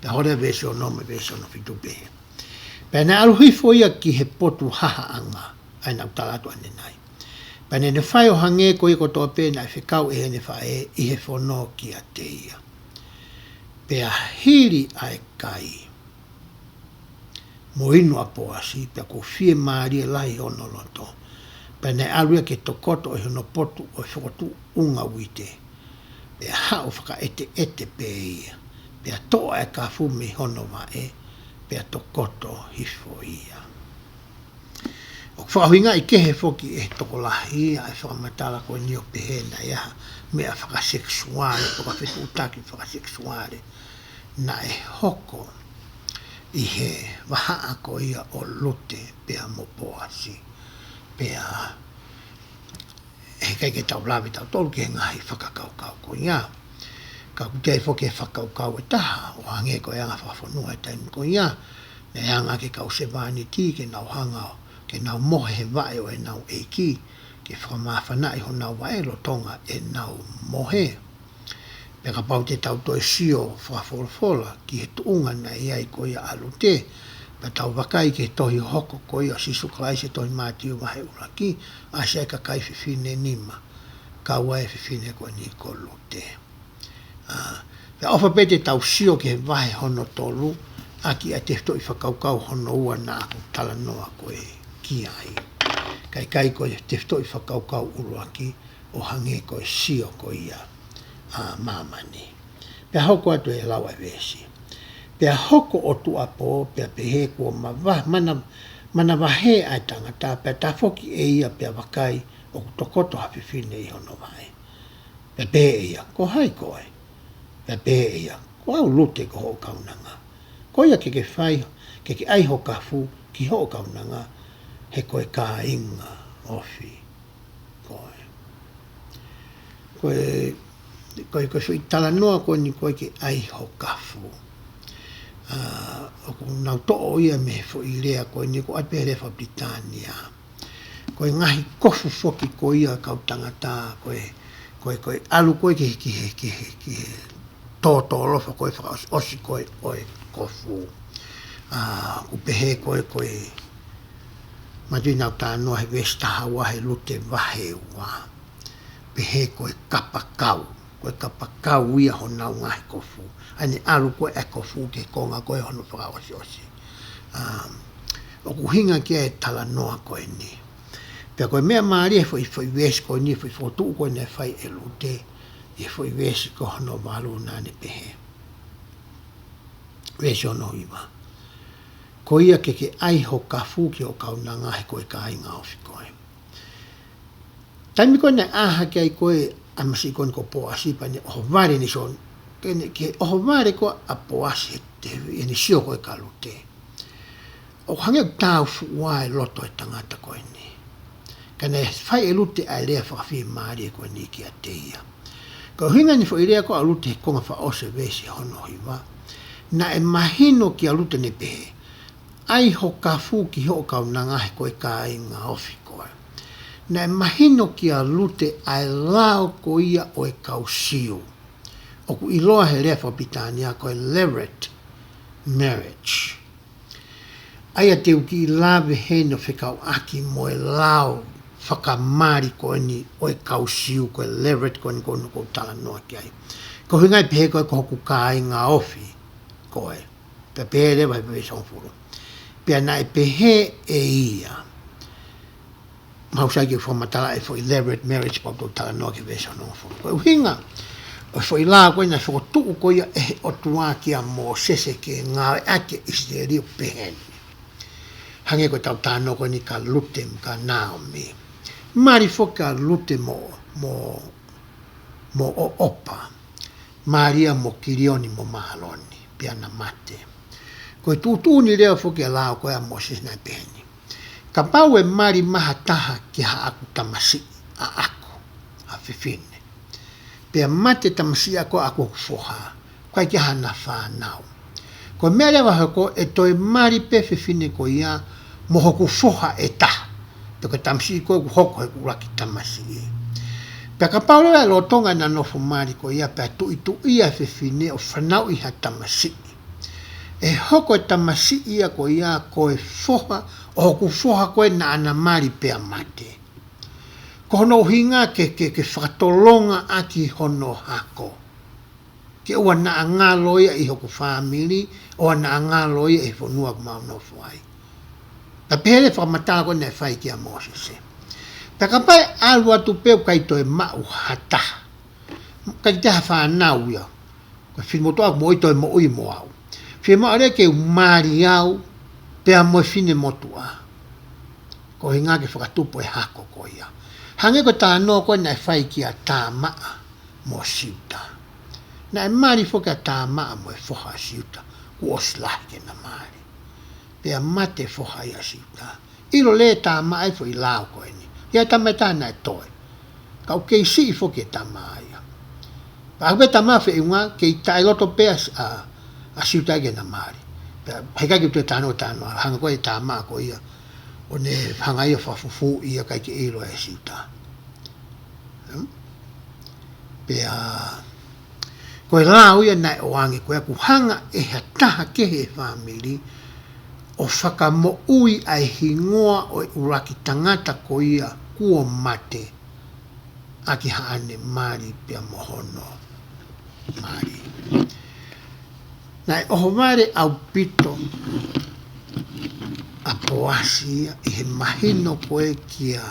Pea hoko atu e veesi ono mo e veesi ono fitu pehē. Pea naʻe ʻalu hifo ia ki he potu hahaʻanga, ʻa ia naʻa ku tala atu ʻanenai. Pea naʻa ne fai ʻo hangē ko ia kotoa pē naʻe fekau ʻe heʻene faʻē ʻi he fono kiate ia. Pea hili ʻa e kai mo inu ʻa Poasi, pea kuo fiemālie lahi hono loto. Pea naʻe ʻalu ia ke tokoto ʻi hono potu ʻo e fokotuʻunga uite. Pea haʻu fakaʻeteʻete pē ia. Pea toʻo ʻa e kafu mei hono vaʻe, pea tokoto hifo ia. ʻOku fakaʻuhingaʻi kehe foki ʻe he tokolahi ʻa e fakamatala ko eni ʻo pehē naʻe ʻi ai ha meʻa fakasekisuale, fakafetuʻutaki fakasekisuale naʻe hoko ʻi he vahaʻa ko ia ʻo Lute pea mo Poasi. Pea heʻikai ke tau lave tautolu ki he ngaahi fakakaukau ko ia. Ka ʻoku ʻi ai foki e fakakaukau ʻe taha, ʻo hangē ko e anga fakafonua he taimi ko ia, naʻe anga ki he kau sevāniti ke nau hanga ʻo, ke nau mohe he vaʻe ʻo ʻenau ʻeiki, ke fakamāfanaʻi honau vaʻe lolotonga ʻenau mohe. Pea kapau te tau toe sio fakafolofola ki he tuʻunga naʻe ʻi ai ko ia ʻa Lute, pea tau vakai ki he tohi hohoko ko ia ʻo Sīsū Kalaisi he tohi Mātiu vahe ʻuluaki, ʻasi ai e kakai fefine ʻe nima, kau ai e fefine ko eni ko Lute. ʻA, pea ʻofa pē te tau sio ki he vahe hono tolu, ʻaki ʻa e tefitoʻi fakakaukau hono ua naʻa ku talanoa ko ē ki ai. Kae ʻikai ko e tefitoʻi fakakaukau ʻuluaki, ʻo hangē ko e sio ko ia ʻa māmani. Pea hoko atu e lau ʻa e veesi. Pea hoko ʻo tuʻapō, pea pehē kuo mava-, mana-, manavahē ʻa e tangata, pea tafoki ʻe ia pea vakai ʻoku tokoto ha fefine ʻi hono vaʻe. Pea pehē ʻe ia, ko hai koe? Pea pehē ʻe ia, ko au Lute ko hoʻo kaunanga. Ko ia ke ke fai, ke ke ʻai ho kafu ki hoʻo kaunanga, he ko e kāinga ofi koe. Ko e, ko e, ko e foʻi talanoa ko eni ko e ke ʻai ho kafu. ʻA, ʻoku nau toʻo ia mei he foʻi lea ko eni ko e ʻai pē lea faka-Pilitānia. Ko e ngaahi kofu foki ko ia kau tangata, ko e, ko e, ko e ʻalu ko e ki he, ki he, ki he, ki he tōtōlofa ko e fakaʻosiʻosi ko e, ko e kofu. ʻA, ʻoku pehē ko e, ko e, Manatuʻi naʻa ku talanoa he veesi taha ua he Lute vahe ua. Pehē ko e kapakau. Ko e kapakau ia honau ngaahi kofu. ʻA ia ne ʻalu ko ē ʻa e kofu ki he konga ko ē hono fakaʻosiʻosi. Um, ʻoku ʻuhinga ki ai e talanoa ko eni. Pea ko e meʻa mālie he foʻi, foʻi veesi ko eni, foʻi fokotuʻu ko eni naʻe fai ʻe Lute, ʻi he foʻi veesi ko hono valu naʻa ne pehē. Veesi hono hiva. Ko ia ke ke ʻai ho kafu ki ho kaunanga he ko e kāinga ofi koe. Taimi ko ē naʻe ʻā hake ai ko ē ʻa e masiʻi ko eni ko Poasi pea ne ʻohovale ʻeni Sione, ke ne, ke ʻohovale ko ē ʻa Poasi he te, ʻene sio ko ē kia Lute. ʻOku hangē ʻoku tāufuʻua e loto e tangata ko eni. Ka naʻe fai ʻe Lute ʻa e lea fakafiemālie ko eni kiate ia. Ko e ʻuhinga ʻeni foʻi lea ko ē ʻa Lute he konga fakaʻosi e veesi hono hiva. Naʻe mahino kia Lute ne pehē, ʻai ho kafu ki hoʻo kaunanga he ko e kāinga ofi koe. Naʻe mahino kia Lute ʻa e lao ko ia ʻo e kau Siu. ʻOku ʻiloa he lea fakapilitānia ko e levirate marriage. ʻA ia te u kiʻi lave heni ʻo fekauʻaki mo e lao fakamali ko eni ʻo e kau Siu ko e levirate ko eni ko ē naʻa ku talanoa ki ai. Ko e ʻuhinga ia pehē ko ē ko hoku kāinga ofi koe. Pea pehē leva he veesi hongofulu. Pea naʻe pehē ʻe ia. Mahalo sai ke fakamatala e foʻi levirate marriage pea u toe talanoa ki he veesi hongofulu. Ko e ʻuhinga ʻo e foʻi lao ko ē naʻe fokotuʻu ko ia ʻe he ʻOtua kia Mōsese ke ngāueʻaki ʻe ʻIsileli ʻo pehē ni. Hangē ko ʻetau talanoa ko eni kia Lute mo kia Naomi. Mali foki ʻa Lute mo, mo, mo ʻOpa. Mali ia mo Kilioni mo Maloni, pea na mate. Ko e tuʻutuʻuni leva foki ʻa e lao ko ē ʻa Mōsese naʻe pehē ni. Kapau ʻe mali mai ha taha ki haʻaku tamasiʻi ʻaʻaku, ʻa e fefine. Pea mate tamasiʻi ʻaʻaku ʻoku foha, ʻikai ke ʻi ai hana fānau. Ko e meʻa leva hoko ʻe toe mali pē fefine ko ia mo hoku foha ʻe taha. Pea ko e tamasiʻi ko ē ʻoku hoko he ʻuluaki tamasiʻi. Pea kapau leva ʻe lolotonga ʻena nofo mali ko ia pea tuʻituʻia e fefine ʻo fanauʻi ha tamasiʻi. ʻE hoko e tamasiʻi ia ko ia ko e foha, ʻo hoku foha ko ē naʻa na mali pea mate. Ko hono ʻuhinga ke, ke, ke fakatolonga ʻaki hono hako. Ke ʻoua naʻa ngalo ia ʻi hoku fāmili, ʻoua naʻa ngalo ia ʻi he fonua ʻoku mau nofo ai. Pea pehē leva e fakamatala ko ē naʻe fai kia Mōsese. Pea kapau ʻe ʻalu atu pē ʻoku ʻikai toe maʻu ha taha. ʻIkai toe ha fānau ia. Ko e finemotuʻa ʻoku moʻui, toe moʻui mo au. Fiemaʻu leva ke u mali au, pea mo e finemotuʻa. Ko e ʻuhinga ke fakatupu e hako ko ia. Hangē ko e talanoa ko ē naʻe fai kia Tāmaʻa mo Siuta. Naʻe mali foki ʻa Tāmaʻa mo e foha ʻa Siuta, kuo ʻosi lahi ke na mali. Pea mate foha ia ʻa Siuta. ʻIlo leva ʻe Tāmaʻa e foʻi lao ko eni. ʻI ai e tama ʻe taha naʻe toe. Ka ʻoku kei siʻi foki e tama ia. Pea ʻalu pē Tāmaʻa feʻunga, kei taʻeloto pē ʻa, ʻa, ʻa Siuta ke na mali. Pea heʻikai ke toe talanoa, talanoa, hangē ko e Tāmaʻa ko ia. ʻO ne hanga ia ʻo fakafufū ia ʻikai ke ʻilo ʻe Siuta. Hmm? Pea, ko e lao ia naʻe ʻoange ko ē ʻoku hanga ʻe ha taha kehe he fāmili ʻo fakamoʻui ʻa e hingoa ʻo e ʻuluaki tangata ko ia kuo mate ʻaki haʻane mali pea mo hono mali. Naʻe ʻohovale ʻaupito ʻa Poasi ia ʻi he mahino ko ē kia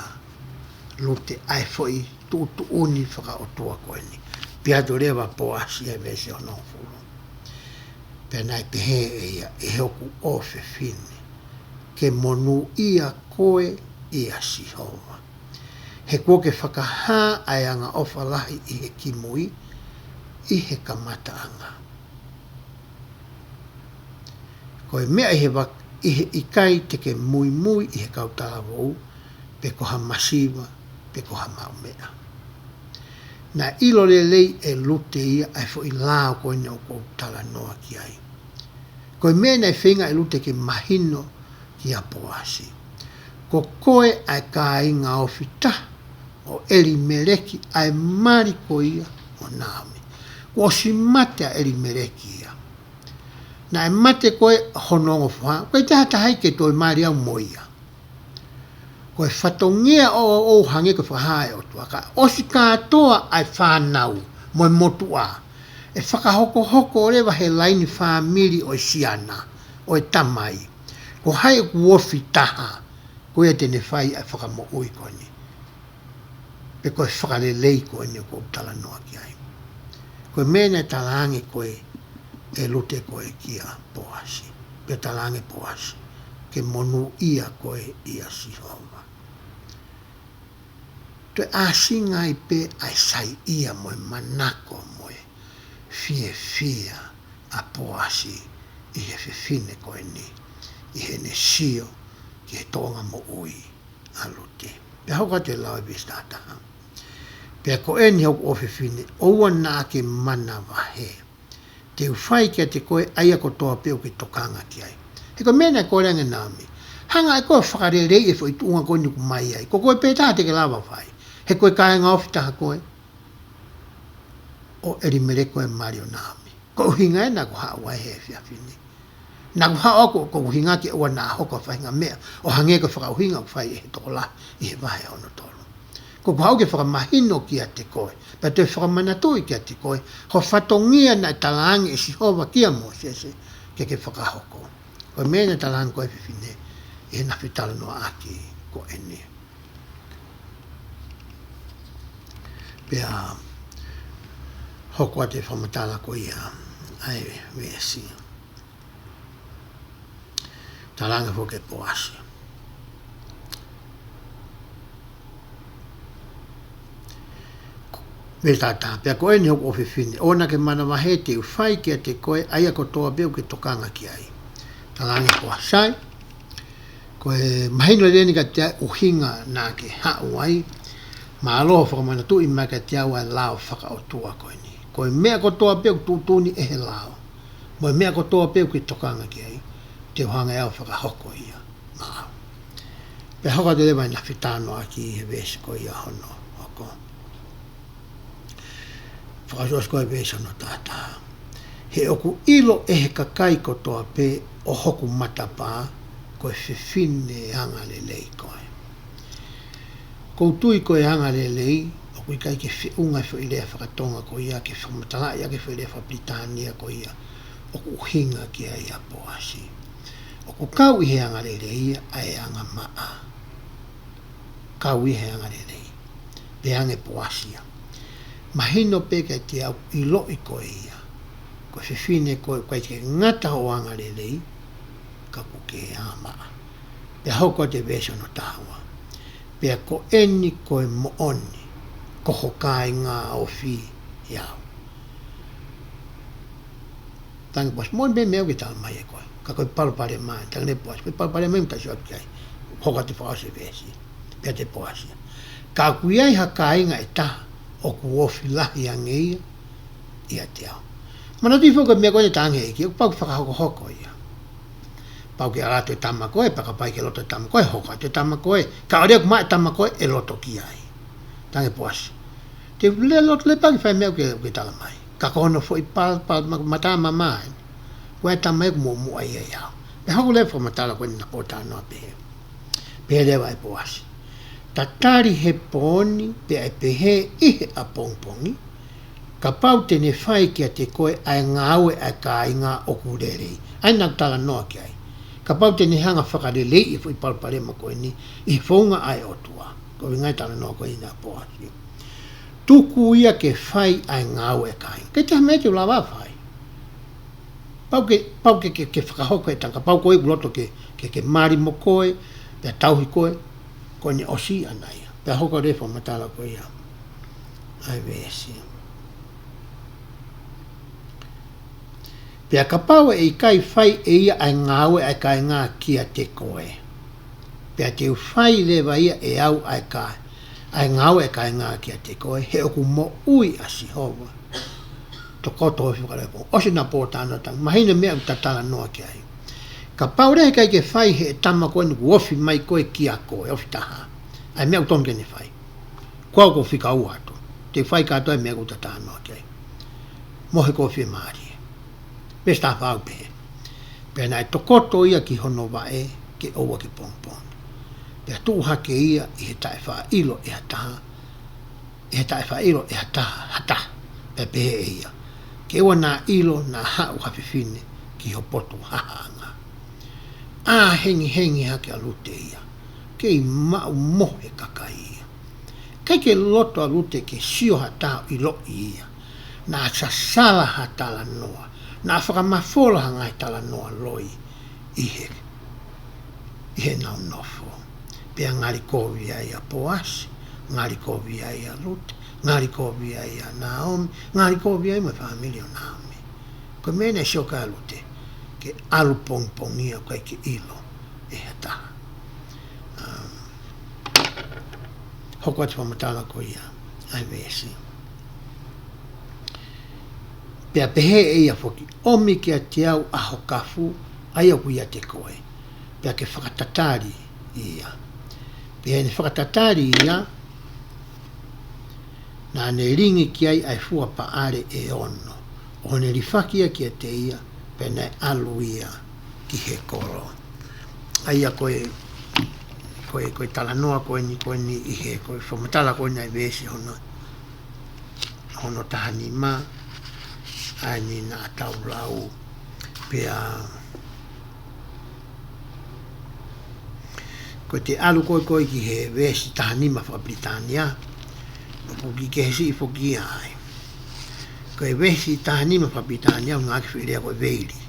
Lute ʻa e foʻi tuʻutuʻuni fakaʻotua ko eni. Pea ʻoatu leva ʻa Poasi ia he veesi hono hongofulu. Pea naʻe pehē ʻe ia, ʻe hoku ʻofefine, ke monūʻia koe ʻia Sihova. He kuo ke fakahā ʻa e angaʻofa lahi ʻi he kimui, ʻi he kamataʻanga. Ko e meʻa ʻi he vak-, ʻi he ʻikai te ke muimui ʻi he kau talavou, pe ko ha masiva, pe ko ha maʻumeʻa. Naʻe ʻilo lelei ʻe Lute ia ʻa e foʻi lao ko eni ʻoku ou talanoa ki ai. Ko e meʻa naʻe feinga ʻe Lute ke mahino kia Poasi. Ko koe ʻa e kāinga ofi taha ʻo ʻElimeleki ʻa e mali ko ia ʻo Naomi. Kuo ʻosi mate ʻa ʻElimeleki ia. Naʻe mate ko ē hono ongo foha, ʻikai toe ha taha ia ke toe mali au mo ia. Ko e fatongia ʻoʻou hangē ko e fakahā ʻe he ʻOtua, ka ʻosi kātoa ʻa e fānau mo e motuʻa, ʻe fakahokohoko leva he laini fāmili ʻo e siana, ʻo e tamai. Ko hai ʻoku ofi taha, ko ia te ne fai ʻa e fakamoʻui ko eni. Pe ko e fakalelei ko eni ʻoku ou talanoa ki ai. Ko e meʻa naʻe talaange ko ē ʻe Lute ko ē kia Poasi. Pea talaange Poasi, ke monūʻia koe ʻia Sihova. Toe ʻāsili ai pē ʻa e saiʻia mo e manako mo e fiefia ʻa Poasi ʻi he fefine ko eni, ʻi heʻene sio ki he toʻonga moʻui ʻa Lute. Pea hoko atu e lau ʻa e veesi taha taha. Pea ko eni hoku ʻofefine, ʻoua naʻa ke manavahē. Te u fai kiate koe ʻa ia kotoa pē ʻoku ke tokanga ki ai. He ko e meʻa naʻe kole ange ʻe Naomi. Hanga ʻe koe ʻo fakaleleiʻi e foʻi tuʻunga ko eni ʻoku mai ai. Ko koe pē taha te ke lava fai. He ko e kāinga ofi taha koe ʻo ʻElimeleki ko e mali ʻo Naomi. Ko e ʻuhinga ē naʻa ku haʻu ai he efiafi ni. Naʻa ku haʻu ʻo ko, ko e ʻuhinga ke ʻoua naʻa hoko ha faʻahinga meʻa ʻo hangē ko e fakaʻuhinga ʻoku fai ʻe he tokolahi ʻi he vahe hono tolu. Ko ʻeku haʻu ke fakamahino kiate koe, pea toe fakamanatuʻi kiate koe, ko e fatongia naʻe talaange ʻe Sihova kia Mōsese ke ke fakahoko. Ko e meʻa naʻe talaange ko ē ʻe he fefine ʻi heʻena fetalanoaʻaki ko eni. Pea hoko atu e fakamatala ko ia ʻa e veesi. Talaange foki ʻe Poasi. Veesi taha taha, pea ko eni hoku ʻofefine, ʻoua naʻa ke manavahē, te u fai kiate koe ʻa ia kotoa pē ʻoku ke tokanga ki ai. Talaange ʻe Poasi, sai. Ko e mahino lelei eni kiate au e ʻuhinga naʻa ke haʻu ai. Mālō hoʻo fakamanatuʻi mai kiate au ʻa e lao fakaʻotua ko eni. Ko e meʻa kotoa pē ʻoku tuʻutuʻuni ʻe he lao, mo e meʻa kotoa pē ʻoku ke tokanga ki ai, te u hanga ʻe au ʻo fakahoko ia maʻau. Pea hoko atu leva ʻena fetalanoaʻaki he veesi ko ia hono hoko. Fakaʻosiʻosi ko e veesi hono taha taha. He ʻoku ʻilo ʻe he kakai kotoa pē ʻo hoku matapā, ko e fefine angalelei koe. ʻOku ou tui ko e angalelei, ʻoku ʻikai ke feʻunga e foʻi lea fakatonga ko ia ke fakamatalaʻi ʻaki e foʻi lea fakapilitānia ko ia ʻoku ʻuhinga ki ai ʻa Poasi. ʻOku kau ʻi he angalelei ia ʻa e angamaʻa. Kau ʻi he angalelei. Pehē ange ʻe Poasi ia, mahino pē kiate au ʻoku ʻiloʻi koe ia. Ko e fefine koe, ʻoku ʻikai ke ngata hoʻo angalelei, ka ʻoku ke angamaʻa. Pea hoko atu e veesi hono taha ua. Pea ko eni ko e moʻoni, ko ho kāinga ofi au. Talaange ʻe Poasi, moʻoni pē meʻa ʻoku ke talamai ʻe koe. Ka ko e palopalema, talaange ʻe Poasi, ko e palopalema ʻoku ta sio atu ki ai. Hoko atu e fakaʻosi e veesi. Pehē atu ʻe Poasi, ka ʻoku ʻi ai ha kāinga ʻe taha ʻoku ofi lahi ange ia ʻiate au. Manatuʻi foki ko e meʻa ko eni ʻoku talaange ʻe he ʻEiki, ʻoku pau ke fakahokohoko ia. Pau ke ʻalu atu e tama ko ē, pea kapau ʻoku ʻikai ke loto e tama ko ē, hoko atu e tama ko ē. Ka ʻoku lea ʻoku maʻu e tama ko ē ʻe loto ki ai. Talaange ʻe Poasi, te u lea loto leva pea ke fai e meʻa ʻoku ke, ʻoku ke talamai. Ka ko hono foʻi pal, pal, ma, matamama eni, ko e tama ē ʻoku muʻomuʻa ia ʻiate au. Pea hoko leva e fakamatala ko eni naʻa Poasi talanoa pehē. Pehē leva ʻe Poasi, tatali he pooni pea ʻe pehē ʻi he ʻapongipongi, kapau te ne fai kiate koe ʻa e ngāue ʻa e kāinga ʻoku lelei. ʻA ia naʻa ku talanoa ki ai. Kapau te ne hanga fakaleleiʻi e foʻi palopalema ko eni ʻi he founga ʻa e ʻOtua. Ko e ʻuhinga e talanoa ko eni ʻa Poasi. Tuku ia ke fai ʻa e ngāue ʻa e kāinga. ʻIkai toe ha meʻa te u lava fai. Pau ke, pau ke, ke, ke fakahoko e tangata, pau ko ē ʻoku loto ke, ke, ke mali mo koe, pea tauhi koe, ko eni ʻosi ʻana ia. Pea hoko leva e fakamatala ko ia ʻa e veesi. Pea kapau ʻe ʻikai fai ʻe ia ʻa e ngāue ʻa e kāinga kiate koe, pea te u fai leva ia ʻe au ʻa e kā, ʻa e ngāue ʻa e kāinga kiate koe, he ʻoku moʻui ʻa Sihova. Tokoto ʻo e fakalepō. ʻOsi naʻa Poasi talanoa, mahino e meʻa ʻoku ta talanoa ki ai. Kapau leva ʻe ʻikai ke fai ʻe he tama ko eni ʻoku ofi mai ko ē kia koe, ofi taha, ʻa e meʻa ʻoku totonu ke ne fai, ko au ʻoku ou fika ua atu. Te u fai kātoa e meʻa ʻoku ta talanoa ki ai. Mo he ko e fiemālie. Veesi taha fā ʻoku pehē, pea naʻe tokoto ia ki hono vaʻe ke ʻoua ke pongipongi. Pea tuʻu hake ia ʻi he taʻefaʻaʻilo ʻe ha taha, ʻi he taʻefaʻaʻilo ʻe ha taha, ha taha. Pea pehē ʻe ia, ke ʻoua naʻa ʻilo naʻa haʻu ha fefine ki ho potu hahaʻanga. ʻĀ hengihengi hake ʻa Lute ia, kei maʻu mohe kakai ia. ʻIkai ke loto ʻa Lute ke sio ha taha ʻo ʻiloʻi ia. Naʻa sasala ha talanoa, naʻa fakamafola ha ngaahi talanoa loi ʻi he, ʻi heʻenau nofo. Pea ngali kovi ai ʻa Poasi, ngali kovi ai ʻa Lute, ngali kovi ai ʻa Naomi, ngali kovi ai mo e fāmili ʻo Naomi. Ko e meʻa naʻe sio ki ai ʻa Lute, ke ʻalu pongipongia ʻo ʻikai ke ʻilo ʻe ha taha. Um, hoko atu fakamatala ko ia ʻa e veesi. Pea pehē ʻe ia foki, ʻomi kiate au ʻa ho kafu, ʻa ia ʻoku ʻiate koe, pea ke fakatatali ia. Pea ʻi heʻene fakatatali ia, naʻa ne lingi ki ai ʻa e fua paʻale ʻe ono, ʻo ne lifaki ia kiate ia, pea naʻe ʻalu ia ki he kolo. ʻA ia ko e, ko e, ko e talanoa ko eni, ko eni ʻi he, ko e fakamatala ko eni ʻa e veesi hono, hono taha nima, ʻa eni naʻa tau lau, pea ko ʻete ʻalu ko ē ko ē ki he veesi taha nima fakapilitānia, ʻoku kiʻi kehe siʻi foki ia ai. Ko e veesi taha nima fakapilitānia, ʻoku ngāueʻaki foʻi lea ko e veili.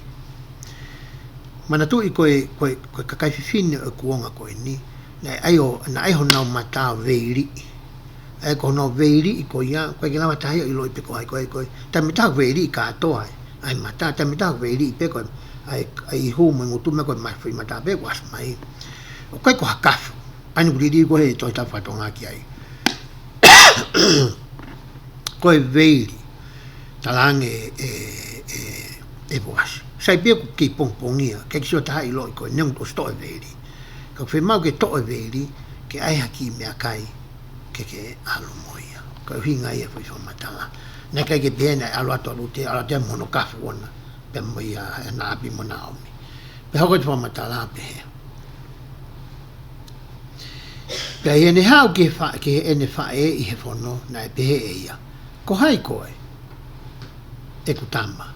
Manatuʻi ko e, ko e, ko e kakai fefine ʻo e kuonga ko eni, naʻe ʻai ʻo, naʻe ʻai honau mata ʻo veiliʻi. ʻA ia ko honau veiliʻi ko ia, ʻoku ʻikai ke lava ha taha ia ʻo ʻiloʻi pe ko hai ko ē, ko e taimi ʻe taha ʻoku veiliʻi kātoa ʻa e, ʻa e mata, taimi ʻe taha ʻoku veiliʻi pē ko e, ʻa e, ʻa e ihu mo e ngutu mo e ko e mata, foʻi mata pē ʻoku ʻasi mai. ʻOku ʻikai ko ha kafu, ʻa eni ʻoku liliu ko ē he Tohi Tapu faka-Tonga ki ai. Ko e veili, talaange ʻe, ʻe, ʻe Poasi. Sai pē ʻoku kei pongipongia, ʻikai ke sio ha taha ʻiloʻi koe, neongo ʻoku ʻosi toʻo e veili. Ka ʻoku fiemaʻu ke toʻo e veili, ke ʻai ha kiʻi meʻakai, ke ke ʻalu mo ia. Ko e ʻuhinga ia e foʻi fakamatala. Naʻe ʻikai ke pehē naʻe ʻalu atu ʻa Lute, ʻalu atu ia mo hono kafu ʻoʻona, pea mo ia ʻa Naomi mo Naomi. Pea hoko atu e fakamatala pehē. Pea ʻi heʻene haʻu ki he fa-, ki heʻene faʻē ʻi he fono, naʻe pehē ʻe ia, ko hai koe, ʻeku tama?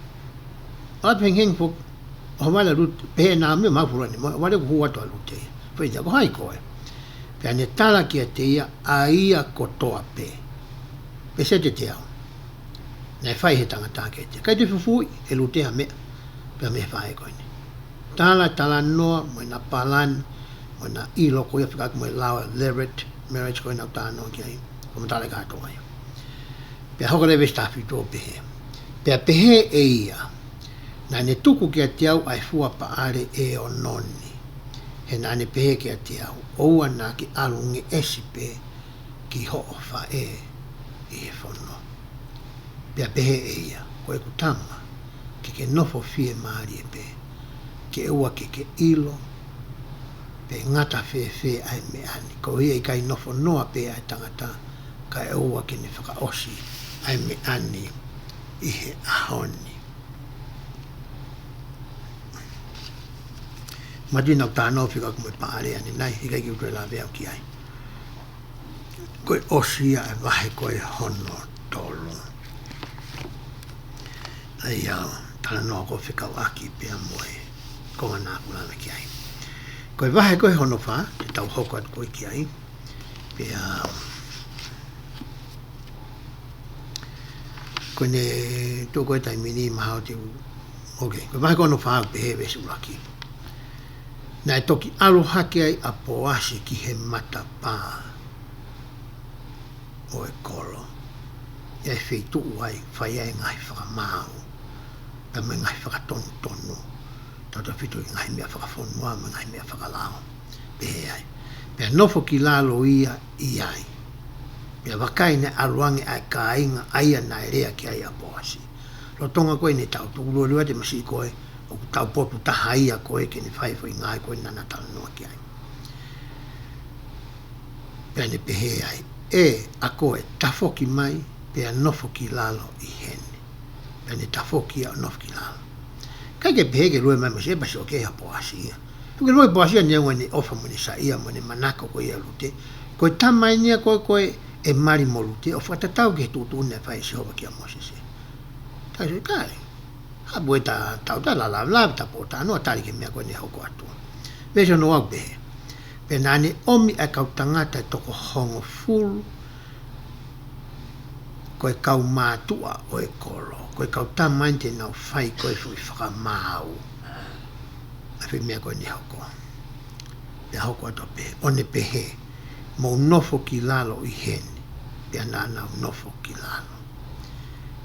ʻAlu atu hengihengi foki, ʻohovale ʻa Lute, pehē ʻe Naomi, mau fuoloa ni, mo, ʻohovale kuo hū atu ʻa Lute ia. Foki ia, ko hai koe? Pea ne tala kiate ia, ʻa ia kotoa pē. Pehē ʻe Teau, naʻe fai ʻe he tangata kiate ia. ʻIkai toe fufuuʻi ʻe Lute ha meʻa, pea mei he faʻē ko eni. Tala, talanoa, mo ʻena palani, mo ʻena ʻilo ko ia fekauʻaki mo e lao ʻo e levirate marriage ko ē naʻa ku talanoa ki ai. Ko e fakamatala kātoa ia. Pea hoko leva e veesi taha fitu ʻo pehē. Pea pehē ʻe ia, naʻa ne tuku kiate au ʻa e fua paʻale ʻe ono ni. He naʻa ne pehē kiate au, ʻoua naʻa ke ʻalu ngeʻesi pē ki hoʻo faʻē ʻi he fono. Pea pehē ʻe ia, ko ʻeku tama, ke ke nofo fiemālie pē, ke ʻoua ke ke ʻilo pe ngata fēfē ʻa e meʻa ni. Ko ia ʻikai nofo noa pē ʻa e tangata, kae ʻoua ke ne fakaʻosi ʻa e meʻa ni ʻi he ʻaho ni. Manatuʻi naʻa ku talanoa fekauʻaki mo e paʻale ʻanenai, ʻikai ke u toe lave au ki ai. Ko e ʻosi ia e vahe ko ē hono tolu. ʻA ia, talanoa ko ē fekauʻaki pea mo e konga naʻa ku lave ki ai. Ko e vahe ko ē hono fā, te tau hoko atu ko ē ki ai. Pea, ko ʻene tuʻu ko ē taimi ni mahalo te u, ok, ko e vahe ko ē hono fā ʻoku pehē veesi ʻuluaki. Naʻe toki ʻalu hake ai ʻa Poasi ki he matapā ʻo e kolo. ʻI ai e feituʻu ʻe fai ai e ngaahi fakamaau, pea mo e ngaahi fakatonutonu. Tautefito ki he ngaahi meʻa fakafonua, mo e ngaahi meʻa fakalao. Pehē ai. Pea nofo ki lalo ia ʻi ai. Pea vakai naʻe ʻalu ange ʻa e kāinga ʻa ia naʻe lea ki ai ʻa Poasi. Lolotonga ko ē ʻene tau tukulua liu atu e masiʻi ko ē, ʻoku taupotu taha ia ko ē ke ne fai e foʻi ngāue ko ē naʻa na talanoa ki ai. Pea ne pehē ai, ʻe, ʻa koe tafoki mai, pea nofo ki lalo ʻi heni. Pea ne tafoki ia ʻo nofo ki lalo. ʻIkai ke pehē ke lue mai mo Siepasi ʻo kei ha Poasi ia. Puke loi Poasi ia neongo ʻene ʻofa mo ʻene saiʻia mo ʻene manako ko ia ʻo Lute. Ko e tama eni ia ko ē ko ē ʻe mali mo Lute, ʻo fakatatau ki he tuʻutuʻuni naʻe fai ʻe Sihova kia Mōsese. Tau sio ki ai. Haʻu ʻetau tau ta lalavelave ta pōtalanoa tali ki he meʻa ko eni ʻe hoko atu. Veesi hono ua ʻoku pehē: Pea naʻa ne ʻomi ʻa e kau tangata ʻe toko hongofulu, ko e kau mātuʻa ʻo e kolo, ko e kau tama eni te nau fai ko ē foʻi fakamaau. ʻA e foʻi meʻa ko eni ʻe hoko. Pea hoko atu ʻo pehē, ʻo ne pehē, Mou nofo ki lalo ʻi heni. Pea naʻa nau nofo ki lalo.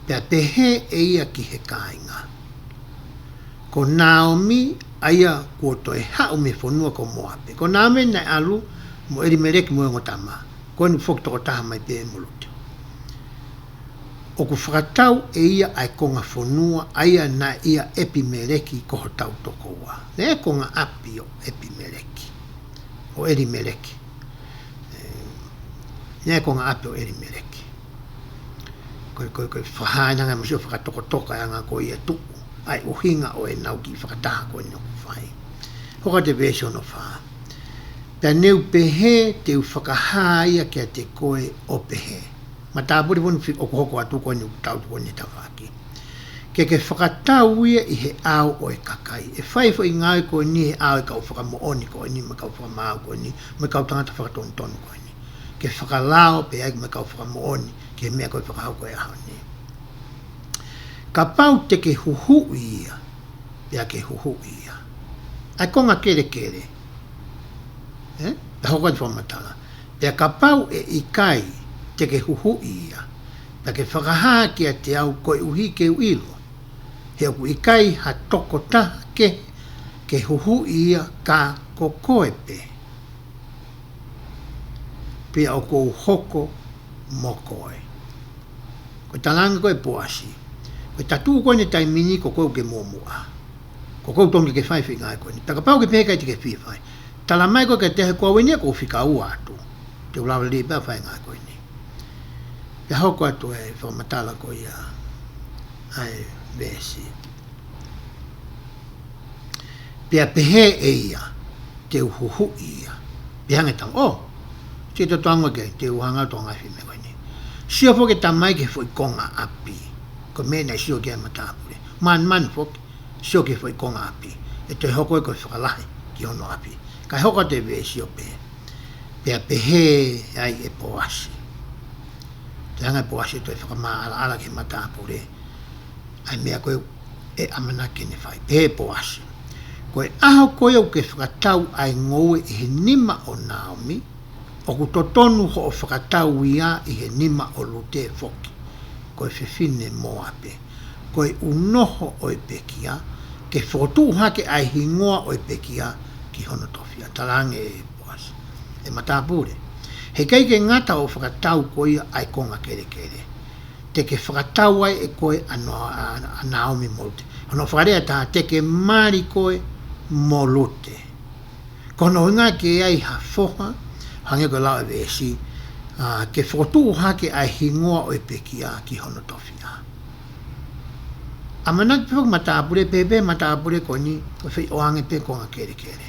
Pea pehē ʻe ia ki he kāinga, Ko Naomi ʻa ia kuo toe haʻu mei he fonua ko Moape. Ko Naomi naʻe ʻalu mo ʻElimeleki mo e ongo tama. Ko eni foki tokotaha mai pē mo Lute. ʻOku fakatau ʻe ia ʻa e konga fonua, ʻa ia naʻe ʻia ʻEpimeleki ko hotau tokoua. Naʻe konga ʻapi ʻo ʻEpimeleki, ʻo ʻElimeleki. ʻE, naʻe konga ʻapi ʻo ʻElimeleki. Ko e, ko e, ko e fakahā ʻena ngaahi masiʻo fakatokotoka ʻa e anga ko ia ʻoku tuʻu ai ʻuhinga ʻo ʻenau kiʻi fakataha ko eni ʻoku fai. Hoko atu e veesi hono fā. Pea ne u pehē te u fakahā ia kiate koe ʻo pehē. Matāpule foki ʻoku hoko atu ko eni ʻoku tau atu ko eni he tafaʻaki. Ke ke fakatau ia ʻi he ʻao ʻo e kakai. ʻE fai foʻi ngāue ko eni he ʻao ʻo e kau fakamoʻoni ko eni, mo e kau fakamaau ko eni, mo e kau tangata fakatonutonu ko eni. Ke fakalao pē ai mo e kau fakamoʻoni ki he meʻa ko ē ʻoku fakahoko he ʻaho ni. Kapau te ke huhuʻi ia, pea ke huhuʻi ia. ʻA e konga kelekele. ʻE? Pea hoko atu e fakamatala. Pea kapau ʻe ʻikai te ke huhuʻi ia, pea ke fakahā kiate au koeʻuhi ke u ʻilo. He ʻoku ʻikai ha tokotaha kehe ke huhuʻi ia ka ko koe pē. Pea ʻoku ou hoko mo koe. Ko e talaange ko ē ʻe Poasi. Ko e tatu ko eni he taimi ni ko koe ʻoku ke muʻomuʻa. Ko koe ʻoku totonu ke ke fai e foʻi ngāue ko eni. Pea kapau ʻoku ke pehē ʻikai te ke fie fai, tala mai koe kiate au he ko au eni ia ʻoku ou fika ua atu. Te u lava lelei pē ʻa e fai e ngāue ko eni. Pea hoko atu e fakamatala ko ia ʻa e veesi. Pea pehē ʻe ia, te u huhuʻi ia. Pea hanga ʻe he tama, ʻo, te u totongi ke, te u hanga ʻo totongi e foʻi meʻa ko eni. Sio foki e tama ia ki he foʻi konga ʻapi. Ko e meʻa naʻe sio ki ai e matāpule. Manumanu foki, sio ki he foʻi konga ʻapi. ʻE toe hoko ia ko e fakalahi ki hono ʻapi. Kae hoko atu e veesi ʻo pehē. Pea pehē ai ʻe Poasi. Te hanga ʻe Poasi ʻo toe fakamaʻalaʻala ki he matāpule ʻa e meʻa ko ē ʻe ʻamanaki ke ne fai. Pehē ʻe Poasi, ko e ʻaho ko ia ʻoku ke fakatau ʻa e ngoue ʻi he nima ʻo Naomi, ʻoku totonu hoʻo fakatau ia ʻi he nima ʻo Lute foki, ko e fefine Moape, ko e ʻunoho ʻo e pekia, ke fokotuʻu hake ʻa e hingoa ʻo e pekia ki hono tofiʻa. Talaange ʻe Poasi, ʻe matāpule, heʻikai ke ngata hoʻo fakatau ko ia ʻa e konga kelekele. Te ke fakatau ai ʻe koe ʻa No-, ʻa, ʻa Naomi mo Lute. Hono fakalea ʻe taha, te ke mali koe mo Lute. Ko hono ʻuhinga ke ʻi ai ha foha, hangē ko e lau ʻa e veesi, ʻa, ke fokotuʻu hake ʻa e hingoa ʻo e pekia ki hono tofiʻa. ʻAmanaki pē foki e matāpule, pehē pē ʻe he matāpule ko eni, ko e foʻi ʻoange pē konga kelekele.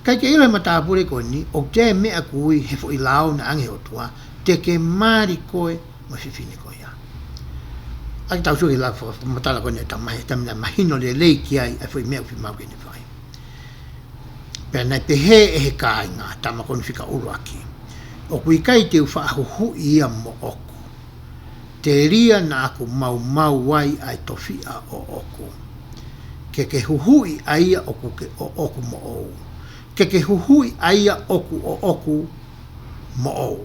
ʻIkai ke ʻilo ʻe he matāpule ko eni, ʻoku ʻi ai e meʻa ʻoku ui he foʻi lao naʻe ʻoange ʻe he ʻOtua, te ke mali koe mo e fefine ko ia. ʻA ia ke tau sio ki he lau faka-, fakamatala ko eni ʻa e tama, he tama naʻe mahino lelei ki ai ʻa e foʻi meʻa ʻoku fiemaʻu ke ne fai. Pea naʻe pehē ʻe he kāinga, tama ko eni fika ʻuluaki, ʻOku ʻikai te u faʻa huhuʻi ia moʻoku, telia naʻa ku maumau ai ʻa e tofiʻa ʻoʻoku. Ke ke huhuʻi ʻa ia ʻoku ke ʻoʻoku moʻou. Ke ke huhuʻi ʻa ia ʻoku ʻoʻoku moʻou.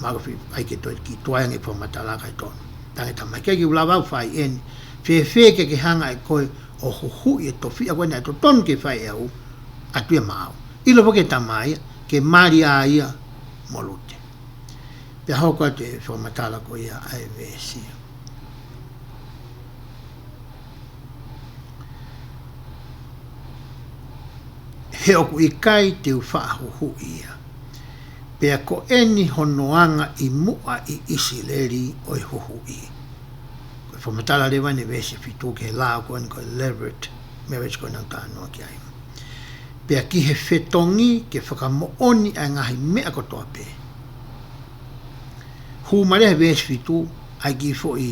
Maka fi ai ke toe kiʻi tuai ange e fakamatala kae tonu. Talaange ʻe he tama, ʻikai ke u lava au ʻo fai eni. Fēfē ke ke hanga ʻe koe ʻo huhuʻi e tofiʻa ko ē naʻe totonu ke fai ʻe au, ʻatu ia maʻau. ʻIlo foki ʻe he tama ia, ke mali ʻa ia mo Lute. Pea hoko atu e fakamatala ko ia ʻa e veesi. He ʻoku ʻikai te u faʻa huhuʻi ia. Pea ko eni hono anga ʻi muʻa ʻi ʻIsileli ʻo e huhuʻi. Ko e fakamatala leva eni e veesi fitu ki he lao ko eni ko e levirate marriage ko eni naʻa ku talanoa ki ai. Pea ki he fetongi ke fakamoʻoni ʻa e ngaahi meʻa kotoa pē. Hū mai leva he veesi fitu, ʻa e kiʻi foʻi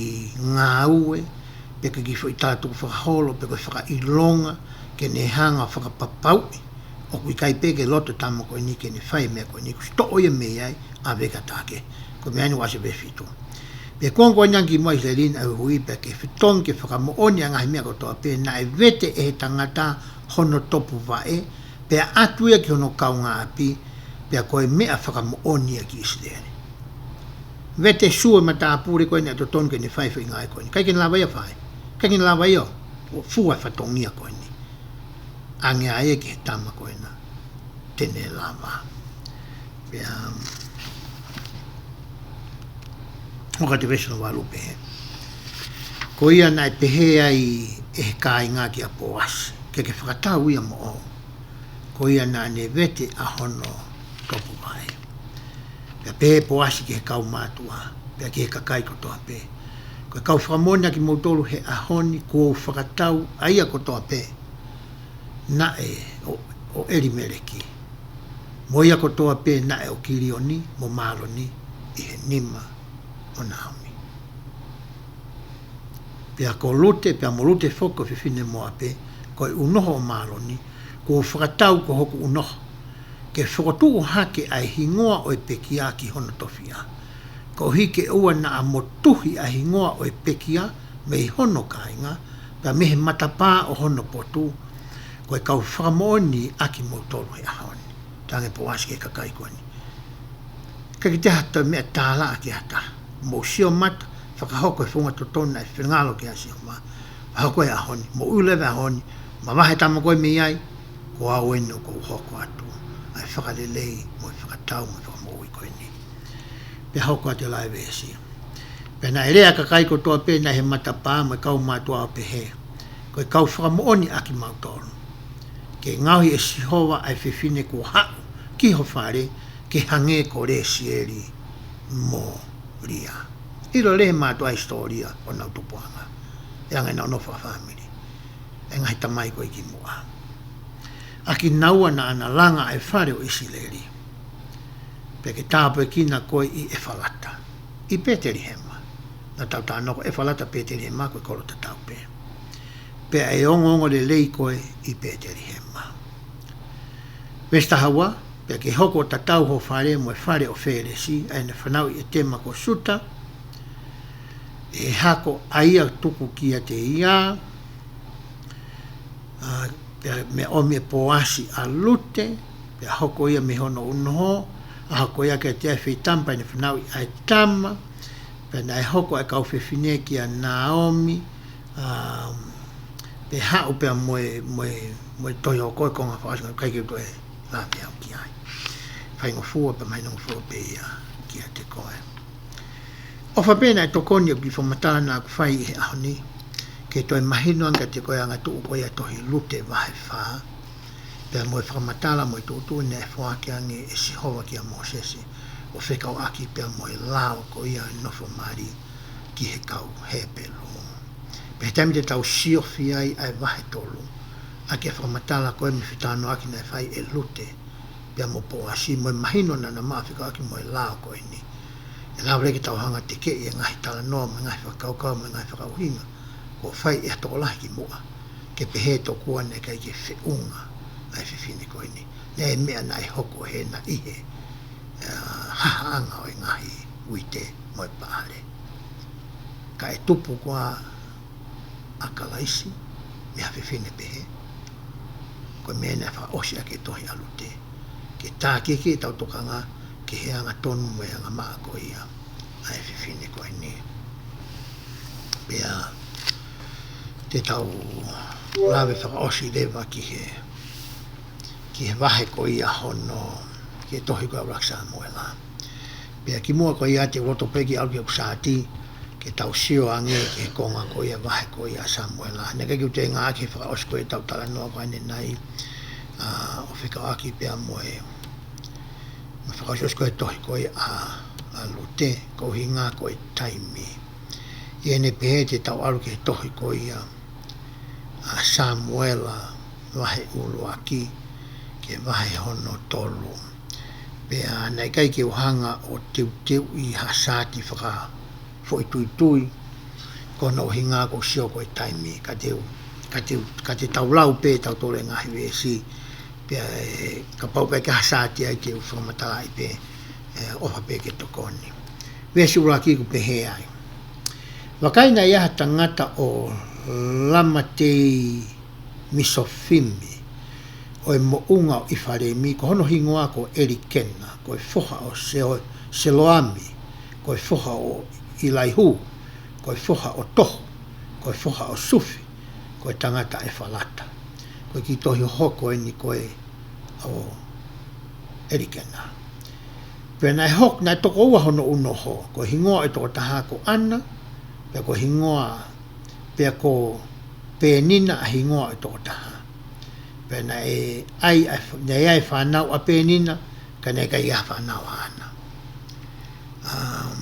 ngāue, pe ko e kiʻi foʻi talatukufakaholo, pe ko e fakaʻilonga, ke ne hanga ʻo fakapapauʻi ʻoku ʻikai pē ke loto e tama ko eni ke ne fai e meʻa ko eni, kuo ʻosi toʻo ia mei ai ʻa Vekatake. Ko e meʻa eni ʻoku ʻasi he veesi fitu. Pea ko e konga ko eni ange ki muʻa ʻIsileli naʻe huhuʻi, pea ki he fetongi ke fakamoʻoni ʻa e ngaahi meʻa kotoa pē, naʻe vete ʻe he tangata hono topuvaʻe, pea ʻatu ia ki hono kaungāʻapi, pea ko e meʻa fakamoʻoni ia ki ʻIsileli. Vete sio e matāpule ko eni naʻe totonu ke ne fai e foʻi ngāue ko eni. ʻIkai ke ne lava ia ʻo fai. ʻIkai ke ne lava ia ʻo fua e fatongia ko eni. Ange ʻa ia ki he tama ko ena te ne lava. Pea, ʻoku ʻi he veesi hono valu pē. Ko ia naʻe pehē ai ʻe he kāinga kia Poasi, ke ke fakatau ia moʻou. Ko ia naʻa ne vete ʻa hono topuvaʻe. Pea pehē ʻe Poasi ki he kau mātuʻa, pea ki he kakai kotoa pē. Ko e kau fakamoʻoni ʻa kimoutolu he ʻaho ni kuo u fakatau ʻa ia kotoa pē naʻe ʻo, ʻo ʻElimeleki, mo ia kotoa pē naʻe ʻo Kilioni, mo Māloni, ʻi he nima ʻo Naomi. Pea ko Lute, pea mo Lute foki ko e fefine Moape, ko e ʻunoho ʻo Māloni, kuo u fakatau ko hoku ʻunoho, ke fokotuʻu hake ʻa e hingoa ʻo e pekia ki hono tofiʻa. Koeʻuhi ke ʻoua naʻa motuhi ʻa e hingoa ʻo e pekia mei hono kāinga, pea mei he matapā ʻo hono potu, ko e kau fakamoʻoni ʻa kimoutolu he ʻaho ni. Talaange ʻe Poasi ki he kakai ko eni. ʻIkai ke toe ʻi ai ha toe meʻa tālaʻa ki ha taha. Mou sio mata, fakahoko e founga totonu naʻe finangalo ki ai ʻa Sihova. Fakahoko he ʻaho ni, mou ʻilo leva he ʻaho ni, mavahe e tama ko ē mei ai, ko au eni ʻoku ou hoko atu ʻa e fakalelei, mo e fakatau, mo e fakamoʻui ko eni. Pea hoko atu e lau e veesi. Pea naʻe lea ʻa e kakai kotoa pē naʻe ʻi he matapā mo e kau mātuʻa ʻo pehē, ko e kau fakamoʻoni ʻa kimautolu, ke ngaohi ʻe Sihova ʻa e fefine kuo haʻu ki ho fale, ke hangē ko Lesieli mo Lia. ʻIlo leva ʻe he mātuʻa e hisitōlia ʻo honau tupuʻanga, e anga ʻenau nofo fakafāmili, e ngaahi tamai ko ē kimuʻa. ʻA kinaua naʻa na langa ʻa e fale ʻo ʻIsileli, pea ke tāpuekina koe ʻi ʻEfalata, ʻi Pētelihema. Naʻa tau talanoa ko ʻEfalata Pētelihema ko e kolo tatau pē. Pea ʻe ongoongolelei koe ʻi Pētelihema. Veesi taha ua, pea ke hoko ʻo tatau ho fale mo e fale ʻo Felesi, ʻa ia naʻe fanauʻi ʻe Tema ko Suta, ʻe hako ʻa ia tuku kiate ia, ʻa, pea meʻa ʻomi ʻe Poasi ʻa Lute, pea hoko ia mei hono ʻunoho, ʻa hoko ia kiate ia ʻi he feitama pea ne fanauʻi ʻa e tama, pea naʻe hoko ʻa e kau fefine kia Naomi, ʻa, pea haʻu pea mo e, mo e, mo e tohi ʻo ko e konga fakaʻosi, ʻikai ke u toe lave au ki ai. Faingofua pea mahinongofua pē ia kiate koe. ʻOfa pē naʻe tokoni ʻeku kiʻi fakamatala naʻa ku fai ʻi he ʻaho ni, ke toe mahino ange kiate koe ʻa e angatuʻu ko ia ʻo e tohi Lute vahe fā, pea mo e fakamatala mo e tuʻutuʻuni naʻe foaki ange ʻe Sihova kia Mōsese, ʻo fekauʻaki pea mo e lao ko ia ʻo e nofo mali ki he kau Hepelū. Pea he taimi te tau siofi ai ʻa e vahe tolu, ʻa e kiʻi fakamatala ko ē mo e fetalanoaʻaki naʻe fai ʻe Lute pea mo Poasi, mo e mahino naʻa na maʻu fekauʻaki mo e lao ko eni, ʻe lava leva ke tau hanga ʻo tekeʻi e ngaahi talanoa, mo e ngaahi fakakaukau, mo e ngaahi fakaʻuhinga kuo fai ʻe ha tokolahi kimuʻa, ke pehē tokua naʻe ʻikai ke feʻunga ʻa e fefine ko eni. Naʻe meʻa naʻe hoko hena ʻi he, ʻa, hahaʻanga ʻo e ngaahi uite mo e paʻale. Ka ʻe tupu koā ʻa Kalaisi mei ha fefine pehē? Ko e meʻa naʻe fakaʻosi ʻaki e tohi ʻa Lute, ke tākiekina ʻetau tokanga ki he angatonu mo e angamaʻa ko ia ʻa e fefine ko eni. Pea te tau lave fakaʻosi leva ki he, ki he vahe ko ia hono, ki he tohi ko ia ʻa ʻUluaki Samuela. Pea kimuʻa ko ia te u loto pē ke ʻalu ki hoku saati, ke tau sio ange ki he konga ko ia, vahe ko ia ʻa Samuela. Naʻe ʻikai ke u toe ngāueʻaki he fakaʻosi ko ia ʻetau talanoa ko eni ʻanenai, ʻa, ʻo fekauʻaki pea mo e, mo e fakaʻosiʻosi ko ia e tohi ko ia ʻa, ʻa Lute, ko e ʻuhinga ko e taimi. ʻI heʻene pehē te tau ʻalu ki he tohi ko ia ʻa Samuela vahe ʻuluaki, e vahe hono tolu. Pea naʻe ʻikai ke u hanga ʻo teuteuʻi ha saati fakafoʻituitui, ko hono ʻuhinga ko e sio ko e taimi, ka te u, ka te u, ka te tau lau pē ʻe tautolu e ngaahi veesi, pea ē, kapau ʻoku ʻikai ke ha saati ai te u fakamatalaʻi pē, ē, ʻofa pē ke tokoni. Veesi ʻuluaki ʻoku pehē ai: Vakai, naʻe ʻi ai ha tangata ʻo Lamatei Misofimi, ʻo e moʻunga ʻo ʻIfalemi, ko hono hingoa ko ʻElikena, ko e foha ʻo Seo-, Seloami, ko e foha ʻo ʻIlaihu, ko e foha ʻo Tohu, ko e foha ʻo Sufi, ko e tangata ʻEfalata. Ko e kiʻi tohi hohoko eni ko ē ʻo ʻElikena. Pea naʻe hok-, naʻe toko ua hono ʻunoho, ko e hingoa ʻo e toko taha ko ʻAna, pea ko e hingoa, pea ko Penina ʻa e hingoa ʻo e toko taha. Pea naʻe ʻi ai, naʻe ʻi ai e fānau ʻa Penina, ka naʻe ʻikai ha fānau ʻa ʻAna. Um,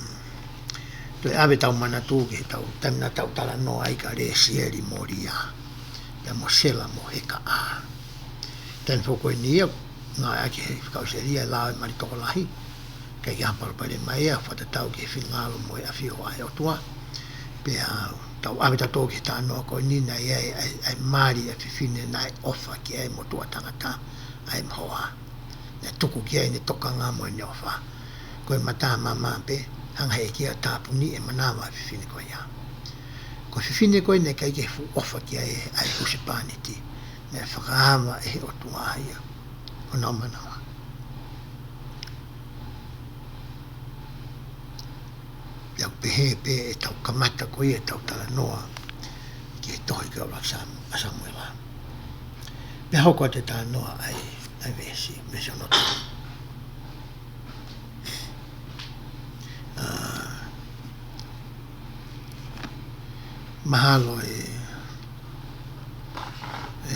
toe ʻave ʻetau manatu ki heʻetau, taimi naʻa tau talanoa ai kia Lesieli mo Lia, pea mo Sela mo Hekaʻā. Taimi foki ko eni ia, ngāueʻaki ʻe he kau seli ia e lao ʻo e mali tokolahi, ʻikai ke ʻi ai ha palopalema ia, fakatatau ki he finangalo mo e ʻafio ʻa e ʻOtua. Pea tau ʻave tautolu ki he talanoa ko eni, naʻe ʻi ai e, e, e mali ʻa e fefine naʻe ʻofa ki ai e motuʻa tangata ʻa e mahoa. Naʻe tuku ki ai ʻene tokanga mo ʻene ʻofa. Ko e mata mama pē, hanga ʻe he ʻEiki ʻo tāpuni e manava ʻa e fefine ko ia. Ko e fefine ko ē naʻe ʻikai ke fuʻu ʻofa ki ai ʻa e husepāniti, naʻe fakaava ʻe he ʻOtua ia honau manava. Pea ʻoku pehē pē ʻetau kamata ko ia ʻetau talanoa ki he tohi ko ē ʻa Sam-, ʻa Samuela. Pea hoko atu e talanoa ʻa e, ʻa e veesi, veesi hono tolu. Ah, mahalo ē, ē,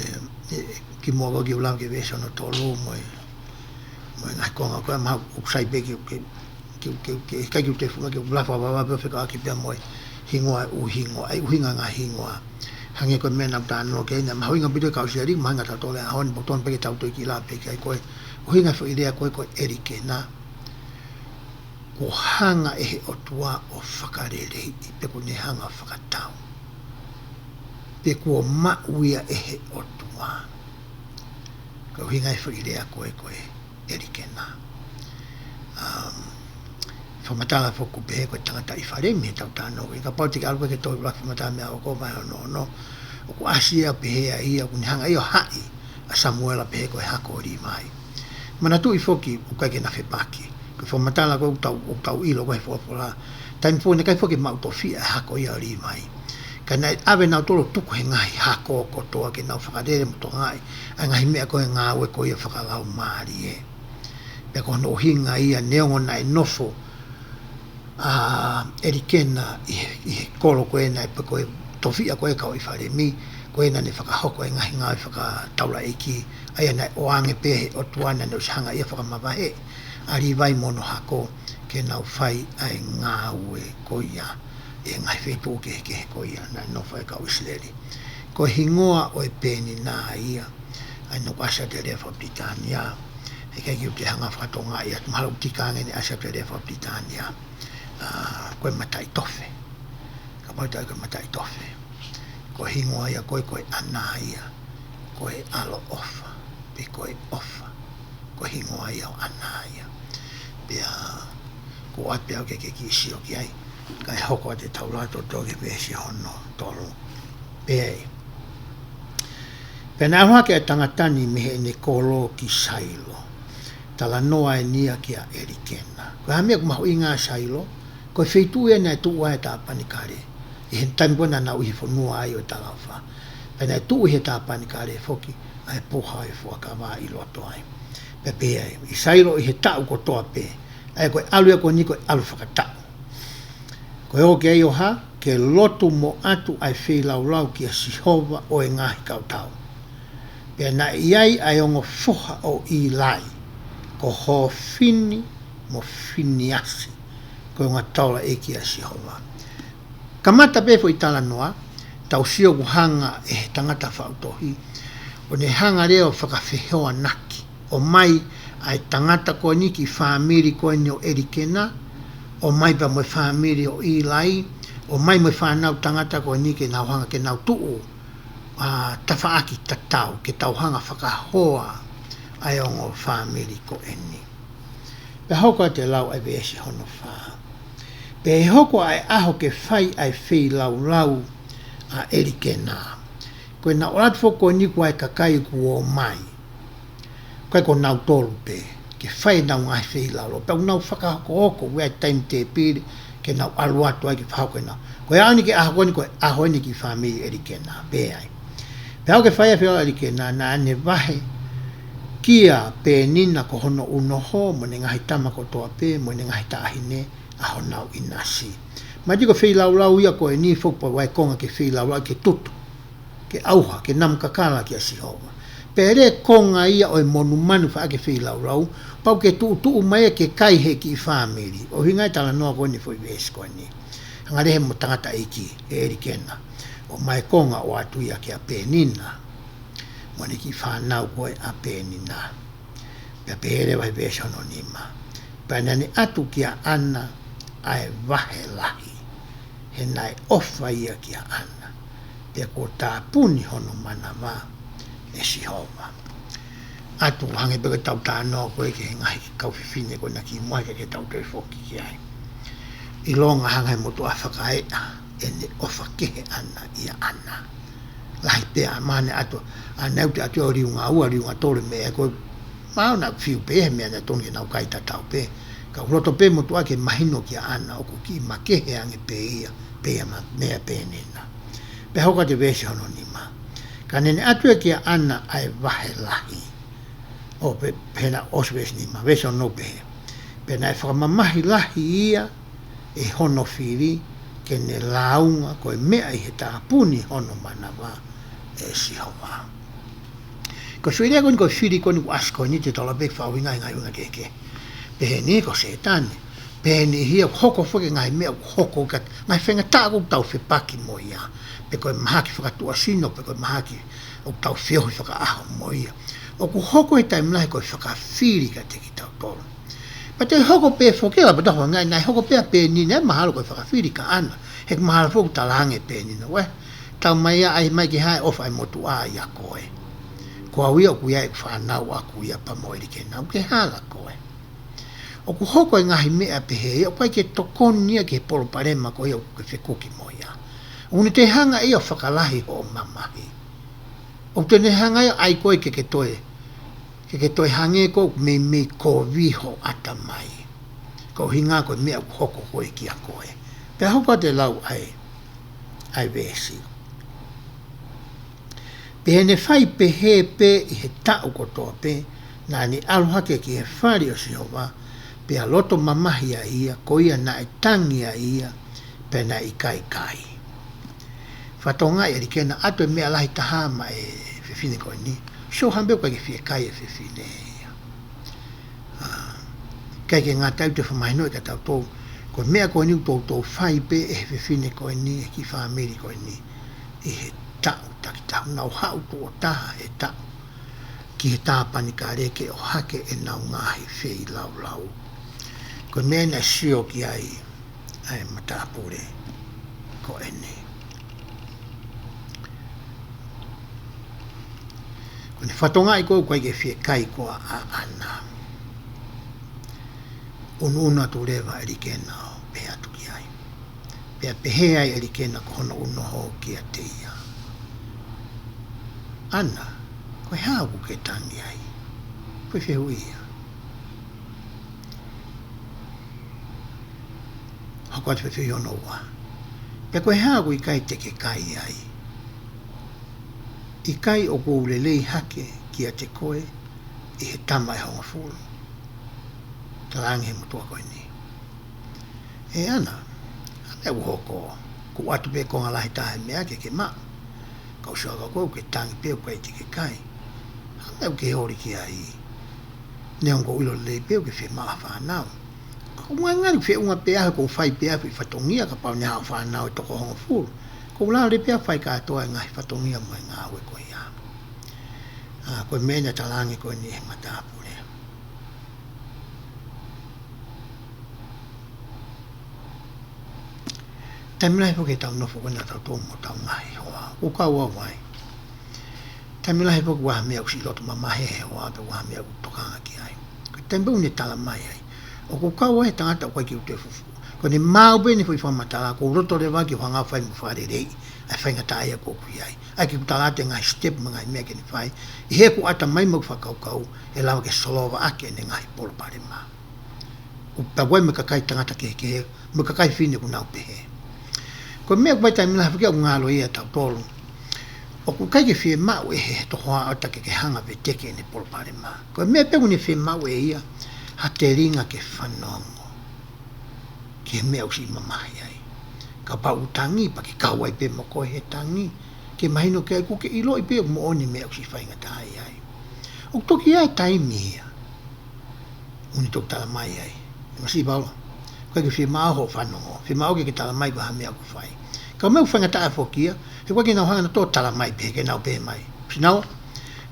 ē, kimuʻa ko ē ke u lau ki he veesi hono tolu mo e, mo e ngaahi konga ko ē, mahalo ʻoku sai pē ke, ke, ke, ke, ke, ʻikai ke u toe fuʻu ke u lava vava pē ʻo fekauʻaki pea mo e hingoa, ʻū hingoa, ʻa e ʻuhinga e ngaahi hingoa. Hangē ko e meʻa naʻa ku talanoa ki ai, naʻe mahuʻinga ʻaupito e kau seli, mahuʻinga tautolu he ʻaho ni, pea ʻoku totonu pē ke tau toe kiʻi lave pē ki ai, ko e ʻuhinga e foʻi lea ko ē ko e ʻElikena. Kuo hanga ʻe he ʻOtua ʻo fakaleleiʻi, pe kuo ne hanga ʻo fakatau, pe kuo maʻu ia ʻe he ʻOtua. Ko e ʻuhinga e foʻi lea ko ē ko e ʻElikena. Um, fakamatala foki ʻoku pehē ko e tangata ʻIfalemi heʻetau talanoa. Kapau te ke ʻalu ki he tohi ʻuluaki Fakamatala meʻa hoko, vahe hono ono, ʻoku ʻasi ia ʻo pehē ʻe ia, ʻoku ne hanga ʻe ia ʻo haʻi ʻa Samuela pehē ko e hako ʻo Līvai. Manatuʻi foki ʻoku ʻikai ke na fepaki. Ko e fakamatala ko ē ʻoku tau, ʻoku tau ʻilo ko ē he folofola. Taimi foki naʻe ʻikai foki ke maʻu tofiʻa e hako ia ʻo Līvai. Ka naʻe ʻave nautolu ʻo tuku he ngaahi hako kotoa ke nau fakalele mo tokangaʻi ʻa e ngaahi meʻa ko ē, ngāue ko ia fakalaumālie. Pea ko hono ʻuhinga ia, neongo naʻe nofo ʻa ʻElikena ʻi he, ʻi he kolo ko ē naʻe, pe ko e tofiʻa ko ē kau ʻIfalemi, ko ē naʻa ne fakahoko e ngaahi ngāue fakataulaʻeiki, ʻa ia naʻe ʻoange pē ʻe he ʻOtua, naʻa ne ʻosi hanga ia ʻo fakamavaheʻi ʻa Līvai mo hono hako ke nau fai ʻa e ngāue ko ia ʻi he ngaahi feituʻu kehekehe ko ia naʻe nofo ai e kau ʻIsileli. Ko e hingoa ʻo e Penina ia, ʻa ia naʻe ʻosi ʻasi atu e lea fakapilitānia, he ʻikai ke u toe hanga ʻo fakatokangaʻi atu, mahalo ʻoku tika ange ʻene ʻasi atu e lea fakapilitānia. Ah, ko e mataʻitofe. Kapau te u ʻai ko e mataʻitofe, ko e hingoa ia ko ē ko e ʻAna ia, ko e ʻaloʻofa, pe ko e ʻofa. Ko e hingoa ia ʻo ʻAna ia. Pea ʻoku ou ʻoatu pē au ke ke kiʻi sio ki ai, kae hoko atu ʻetau lau tautolu ki he veesi hono tolu. Pea, pea naʻe ʻalu hake ʻa e tangata ni mei heʻene kolo ki Sailo. Talanoa eni ia kia ʻElikena. Ko e hā e meʻa ʻoku mahuʻinga ʻa Sailo? Ko e feituʻu ia naʻe tuʻu ai e tāpanekale ʻi he taimi ko ē naʻa nau ʻi he fonua ai ʻo e talaʻofa. Pea naʻe tuʻu ʻi he tāpanekale foki ʻa e puha ʻo e fuakava ʻi loto ai. Pea pehē ai, ʻi Sailo ʻi he taʻu kotoa pē, ʻa ia ko e ʻalu ia ko eni ko e ʻalu fakataʻu. Ko e ō ki ai ʻo hā? Ke lotu mo ʻatu ʻa e feilaulau kia Sihova ʻo e ngaahi kautau. Pea naʻe ʻi ai ʻa e ongo foha ʻo ʻIlai, ko Hofini mo Finiasi, ko e ongo taulaʻeiki ʻa Sihova. Kamata pē foʻi talanoa, tau sio ʻoku hanga ʻe he tangata faʻu tohi ʻo ne hanga leva ʻo fakafehoanaki, ʻomai ʻa e tangata ko eni ki he fāmili ko eni ʻo ʻElikena, ʻomai pea mo e fāmili ʻo ʻIlai, ʻomai mo e fānau tangata ko eni ke nau hanga ke nau tuʻu ʻa tafaʻaki tatau, ke tau hanga fakahoa ʻa e ongo fāmili ko eni. Pea hoko atu e lau ʻa e veesi hono fā. Pea ʻe hoko ʻa e ʻaho ke fai ʻa e feilaulau ʻa ʻElikena. Ko e naʻa ʻoatu foki ko eni ko e kakai kuo ō mai. Ko e ko nautolu pē, ke fai ʻenau ngaahi feilaulau. Pea ʻoku nau fakahokohoko ʻa e taimi tēpile, ke nau ʻalu atu ai ke fakahoko ʻenau. Ko e ʻaho ni ki he ʻaho ko eni, ko e ʻaho eni ki he fāmili ʻElikena, pē ai. Pea ʻaho ke fai ʻa e feilaulau ʻa ʻElikena, naʻa ne vahe kia Penina ko hono unoho, mo ʻene ngaahi tama kotoa pē, mo ʻene ngaahi taʻahine, ʻa honau ʻinasi. Mahalo ko e feilaulau ia ko eni foki pea ʻoku ʻi ai e konga ke feilaulau ke tutu, ke ʻauha, ke namu kakala kia Sihova. Pea ʻe lea konga ia ʻo e monumanu faʻa ke feilaulau, pau ke tuʻutuʻu mai ia ke kai he kiʻi fāmili. ʻUhinga e talanoa ko eni foʻi veesi ko eni. Hanga leva he mo tangataʻeiki, ʻe ʻElikena. ʻOmai e konga ʻoatu ia kia Penina. Mo ʻene kiʻi fānau ko ē ʻa Penina. Pea pehē leva he veesi hono nima. Pea naʻa ne ʻatu kia ʻAna ʻa e vahe lahi. He naʻe ʻofa ia kia ʻAna. Pea kuo tāpuni hono manava ʻe Sihova. ʻAtu hangē pē ko ʻetau talanoa ko ē ki he ngaahi kau fefine ko ena kimuʻa ka ke tau toe foki ki ai. ʻIlonga hanga he motuʻa fakaeʻa ʻene ʻofa kehe ʻAna ʻia ʻAna. Lahi pē ʻa e meʻa naʻe ʻatu, ʻa ʻAna ʻoku te ʻatu ʻo liunga ua, liunga tolu meʻa ko ē. Mahalo naʻe fiu pē he meʻa naʻe tonu ke nau kai tatau pē. Ka ʻoku loto pē motuʻa ke mahino kia ʻAna ʻoku kiʻi makehe ange pē ia, pea mo e meʻa Penina. Pea hoko atu e veesi hono nima. Ka naʻa ne ʻatu ia kia ʻAna ʻa e vahe lahi. ʻO pē, pea naʻe ʻosi veesi nima, veesi ono pehē. Pea naʻe fakamamahi lahi ia ʻe hono fili ke ne lāunga ko e meʻa ʻi he tāpuni hono manava ʻe Sihova. Ko e sui lea ko eni ko e fili ko eni kuo ʻasi ko eni te tala pē fakaʻuhinga ʻi he ngaahi ʻuhinga kehekehe. Pehē ni ko Sētane. Pehē ni ia ʻoku hoko foki e ngaahi meʻa ʻoku hoko ka ngaahi faingataʻa ʻoku tau fepaki mo ia. Pe ko e mahaki fakatuʻasino, pe ko e mahaki ʻoku tau feohi fakaʻaho mo ia. ʻOku hoko he taimi lahi ko e fakafili kiate kitautolu. Pea toe hoko pē foki ʻa e lapataho ngai naʻe hoko pē ʻa Penina, mahalo ko e fakafili kia ʻAna. He mahalo foki talaange Penina. Uē, tau mai ia ʻai mai ke hā e ʻofa ʻa e motuʻa ʻia koe. Ko au ia ʻoku ʻi ai e fānau ʻaʻaku ia pea mo ʻElikena ʻoku ke hala koe. ʻOku hoko e ngaahi meʻa pehē ia, ʻoku ʻikai ke tokoni ia ki he palopalema ko ia ʻoku ke fekuki mo ia. ʻOku ne toe hanga ia ʻo fakalahi hoʻo mamahi. ʻOku toe ne hanga ia ʻai koe ke ke toe, ke ke toe hangē ko ʻoku meimei kovi ho ʻatamai. Ko e ʻuhinga ko e meʻa ʻoku hoko ko ē kia koe. Pea hoko atu e lau ʻa e, ʻa e veesi. Pea ne fai pehē pē ʻi he taʻu kotoa pē, naʻa ne ʻalu hake ki he fale ʻo Sihova, pea loto mamahi ʻa ia, ko ia naʻe tangi ʻa ia, pea naʻe ʻikai kai. Fatongia ʻElikena ʻatu e meʻa lahi taha maʻa e fefine ko eni. Sio hangē pē ʻoku ʻikai ke fie kai e fefine ia. ʻA, ʻikai ke ngata ai ʻoku te fakamahinoʻi kia tautolu. Ko e meʻa ko eni ʻoku toutou fai pē ʻe he fefine ko eni, ʻe he kiʻi fāmili ko eni. ʻI he taʻu takitaha, nau haʻu tuʻo taha he taʻu. Ki he tāpanekale ke ʻohake ʻenau ngaahi feilaulau. Ko e meʻa naʻe sio ki ai ʻa e matāpule ko eni. Ko ʻene fatongia ʻi ko ē ʻoku ʻikai ke fie kai koā ʻa ʻAna. ʻUnuʻunu atu leva ʻElikena ʻo pehē atu ki ai. Pea pehē ai ʻElikena ko hono unoho kiate ia. ʻAna, ko e hā ʻoku ke tangi ai? Ko e fehuʻi ia. Hoko atu e fehuʻi hono ua. Pea ko e hā ʻoku ʻikai te ke kai ai? ʻIkai ʻoku ou lelei hake kiate koe ʻi he tama ʻe hongofulu? Talaange he motuʻa ko eni. ʻE ʻAna, ʻa e meʻa ʻoku hoko, kuo ʻoatu pē konga lahi taha e meʻa ke ke maʻu. Ka ʻoku sio ʻa koe ʻoku ke tangi pē ʻoku ʻikai te ke kai. ʻA e meʻa ʻoku ke holi ki ai? Neongo ʻoku ou ʻilo lelei pē ʻoku ke fiemaʻu ha fānau. Ka ʻoku ngali feʻunga pē ʻa hoʻo fai pē ʻa e fatongia kapau naʻe haʻu ha fānau ʻe toko hongofulu. ʻOku ou lava lelei pē ʻa e fai kātoa e ngaahi fatongia mo e ngāue ko ia. ʻA, ko e meʻa naʻe talaange ko eni ʻe he matāpule. Taimi lahi foki ʻetau nofo ko ena ʻatautolu mo ʻetau ngaahi hoa. ʻOku kau au ai. Taimi lahi foki ʻoku ʻi ai ha meʻa ʻoku siʻi loto mamahi he hoa pe ʻoku ʻi ai ha meʻa ʻoku tokanga ki ai. Ko e taimi pē ʻoku ne tala mai ai, ʻoku kau ai e tangata ʻoku ʻikai ke u toe fufū. Ko ʻene maʻu pē ʻene foʻi fakamatala, ʻoku ou loto leva ke u hanga ʻo fai mo fakalelei ʻa e faingataʻaʻia ʻoku ou ʻi ai. ʻAi ke u tala atu e ngaahi step mo e ngaahi meʻa ke ne fai. ʻI heʻeku ʻatamai mo ʻeku fakakaukau, ʻe lava ke solova ʻaki ʻene ngaahi palopalema. ʻO pau ai mo e kakai tangata kehekehe, mo e kakai fefine ʻoku nau pehē. Ko e meʻa ʻoku ʻi ai taimi lahi foki ʻoku ngalo ia ʻatautolu. ʻOku ʻikai ke fiemaʻu ʻe he, he tokoua ʻo ʻatā ke ke hanga ʻo veteki ʻene palopalema. Ko e meʻa pē ʻoku ne fiemaʻu ʻe ia, ha telinga ke fanongo ki he meʻa ʻoku siʻi mamahi ai. Kapau ʻoku tangi pea ke kau ai pē mo koe he tangi, ke mahino ki ai ʻoku ke ʻiloʻi pē ʻoku moʻoni e meʻa ʻoku siʻi faingataʻaʻia ai. ʻOku toki ʻi ai e taimi ia ʻoku ne toki tala mai ai, ʻe masiva ʻoku ʻikai ke fiemaʻu hoʻo fanongo, fiemaʻu ke ke tala mai ko e hā e meʻa ʻoku fai. Ka meʻa ʻoku faingataʻa foki ia, he ʻoku ʻikai ke nau hanga nautolu ʻo tala mai pē, ke nau pehē mai, Sinau,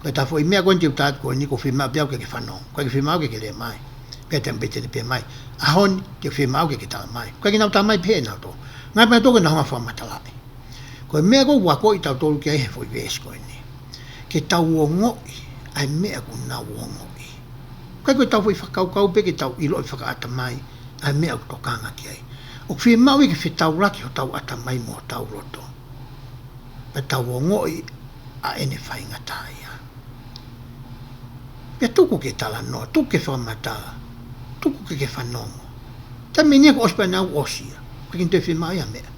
ko e taha foʻi meʻa ko eni te u tala atu ko eni, ʻoku ou fiemaʻu pē au ke ke fanongo. ʻIkai ke fiemaʻu ke ke lea mai. Pea taimi pē te ne pehē mai, ʻAho ni, te u fiemaʻu ke ke tala mai. ʻIkai ke nau tala mai pē ʻe nautolu. Ngata pē nautolu ke nau hanga ʻo fakamatalaʻi. Ko e meʻa ʻoku ou akoʻi kitautolu ki ai he foʻi veesi ko eni, ke tau ongoʻi ʻa e meʻa ʻoku nau ongoʻi. ʻIkai ko ʻetau foʻi fakakaukau pē ke tau ʻiloʻi fakaʻatamai ʻa e meʻa ʻoku tokanga ki ai. ʻOku fiemaʻu ia ke fetaulaki hotau ʻatamai mo hotau loto, pea tau ongoʻi ʻa ʻene faingataʻaʻia. Pea tuku ke talanoa, tuku ke fakamatala, tuku ke ke fanongo. Taimi ʻe niʻihi kuo ʻosi pē ʻenau ʻosi ia, ʻikai ke ne toe fiemaʻu ia ha meʻa.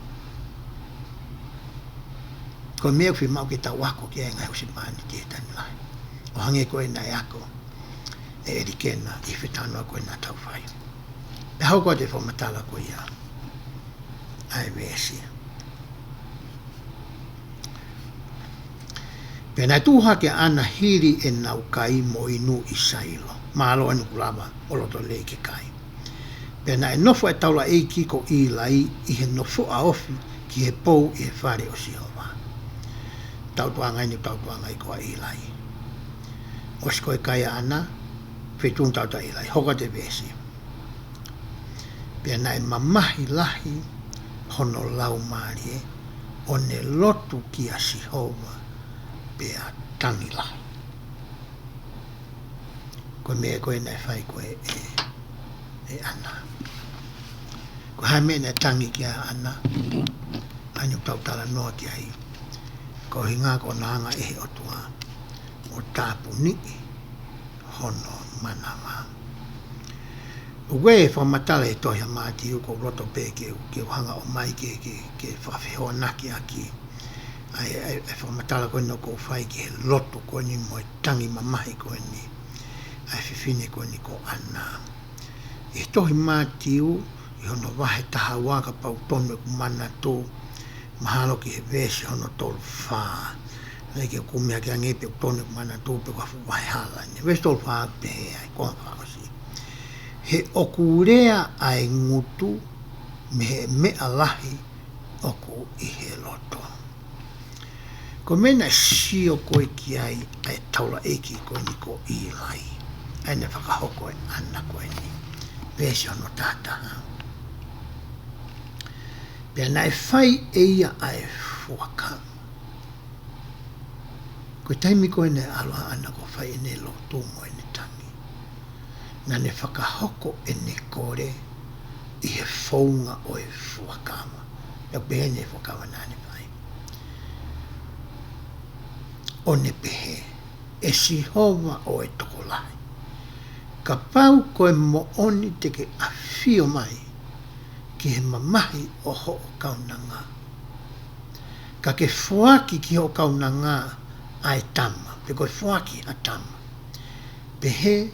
Ko e meʻa ʻoku fiemaʻu ke tau ako ki ai e ngaahi husepāniti he taimi lahi, ʻo hangē ko ē naʻe ako ʻe ʻElikena ʻi he fetalanoaʻaki ko ē naʻa tau fai. Pea hoko atu e fakamatala ko ia ʻa e veesi. Pea naʻe tuʻu hake ʻa ʻAna hili ʻenau kai mo inu ʻi Sailo. Mālō ʻa ʻAna ʻoku lava ʻo loto lelei ke kai. Pea naʻe nofo ʻa e taulaʻeiki ko ʻĪlai ʻi he nofoʻa ofi ki he pou ʻi he fale ʻo Sihova. Tautuʻanga eni, tautuʻanga ʻi ko ʻa ʻĪlai. ʻOsi ko e kai ʻa ʻAna, feituʻu tauta ʻa ʻĪlai. Hoko atu e veesi. Pea naʻe mamahi lahi hono laumālie, ʻo ne lotu kia Sihova, pea tangi lahi. Ko e meʻa ko ē naʻe fai ko ē ʻe, ʻe ʻAna. Ko e hā e meʻa naʻe tangi ki ai ʻa ʻAna, ʻa eni ʻoku tau talanoa ki ai. Ko e ʻuhinga ko hono hanga ʻe he ʻOtua ʻo tāpuniʻi hono manava. ʻOku ʻi ai e fakamatala he tohi ʻa Mātiu, ʻoku ou loto pē ke, ke u hanga ʻo ʻomai ke, ke, ke fakafehoanaki ʻaki ʻa e, ʻa e, ʻa e fakamatala ko eni ʻoku ou fai ki he lotu ko eni mo e tangi mamahi ko eni ʻa e fefine ko eni ko ʻAna. ʻI he tohi Mātiu, ʻi hono vahe taha ua, kapau ʻoku tonu ʻeku manatu, mahalo ki he veesi hono tolu fā. Naʻe ʻikai ke u kumi hake ange pe ʻoku tonu ʻeku manatu pe ko ha fuʻu vahe hala eni. Veesi tolu fā pehē ai, ko e fakaʻosi: He ʻoku lea ʻa e ngutu mei he meʻa lahi ʻoku ʻi he loto. Ko e meʻa naʻe sio ko ē ki ai ʻa e taulaʻeiki ko eni ko ʻĪlai, ʻa ē naʻe fakahoko ʻe ʻAna ko eni. Veesi hono taha taha. Pea naʻe fai ʻe ia ʻa e fuakava. Ko e taimi ko ē naʻe ʻalu ai ʻa ʻAna ʻo fai ʻene lotu mo ʻene tangi, naʻa ne fakahoko ʻene kole ʻi he founga ʻo e fuakava. Pea pehē ʻene fuakava naʻa ne fai, ʻo ne pehē, ʻE Sihova ʻo e tokolahi, kapau ko e moʻoni te ke ʻafio mai ki he mamahi ʻo hoʻo kaunanga, ka ke foaki ki hoʻo kaunanga ʻa e tama, pe ko e foaki ha tama, pehē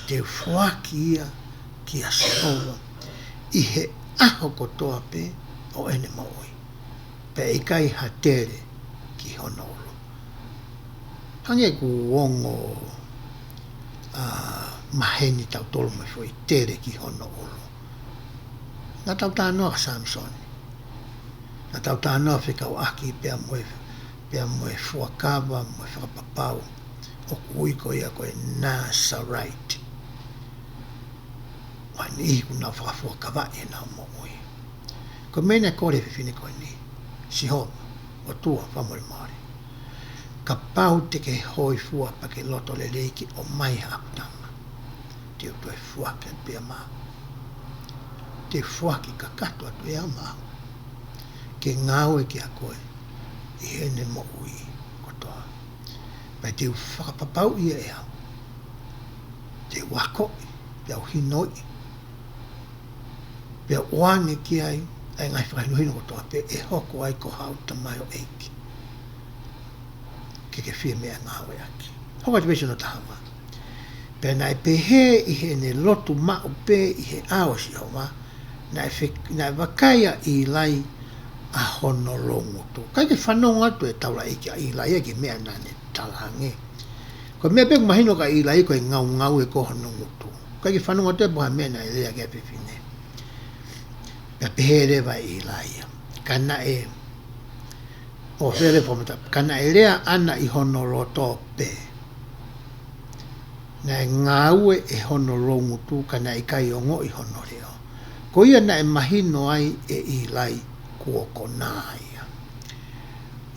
te u foaki ia kia Sihova ʻi he ʻaho kotoa pē ʻo ʻene moʻui, pea ʻe ʻikai ha tele ki hono ʻulu. Hangē ʻoku ongo, ā, maheni tautolu mo e foʻi tele ki hono ʻulu. Naʻa tau talanoa ʻa Samisoni. Naʻa tau talanoa fekauʻaki pea mo e, pea mo e fuakava, mo e fakapapau. ʻoku ui ko ia ko e Nazarite. ʻA e niʻihi kuo nau fakafuakavaʻi ʻenau moʻui. Ko e meʻa naʻe kole e fefine ko eni, Sihova, ʻOtua fakamolemole, kapau te ke hōifua pea ke loto lelei ke ʻomai haʻaku tama, te u toe foaki pē ia maʻau. Te u foaki kakato atu ia maʻau ke ngāue kiate koe ʻi heʻene moʻui kotoa. Pea te u fakapapauʻi ia ʻe au. Te u akoʻi, pea u hinoʻi, pea u ʻoange ki ai ʻa e ngaahi fakahinohino kotoa pē ʻe hoko ai ko haʻo tamaioʻeiki ke ke fie meʻangāueʻaki. Hoko atu veesi hono taha ua. Pea naʻe pehē ʻi heʻene lotu maʻu pē ʻi he ʻao ʻo Sihova, naʻe fe-, naʻe vakai ʻa ʻIlai ʻa hono loungutu. ʻIkai ke fanongo atu e taulaʻeiki ʻa ʻIlai ia ki he meʻa naʻa ne talaange. Ko e meʻa pē ʻoku mahino kia ʻIlai ko e ngaungaue ko hono ngutu. ʻIkai ke fanongo atu ia pe ko e hā e meʻa naʻe lea ki ai e fefine. Pea pehē leva ʻe ʻIlai ia, ka naʻe, ʻo fele fomata, ka naʻe lea ʻana ʻi hono loto pē. Naʻe ngāue ʻe hono loungutu ka naʻe ʻikai ongoʻi hono leʻo. Ko ia naʻe mahino ai ʻe ʻIlai kuo konā ia.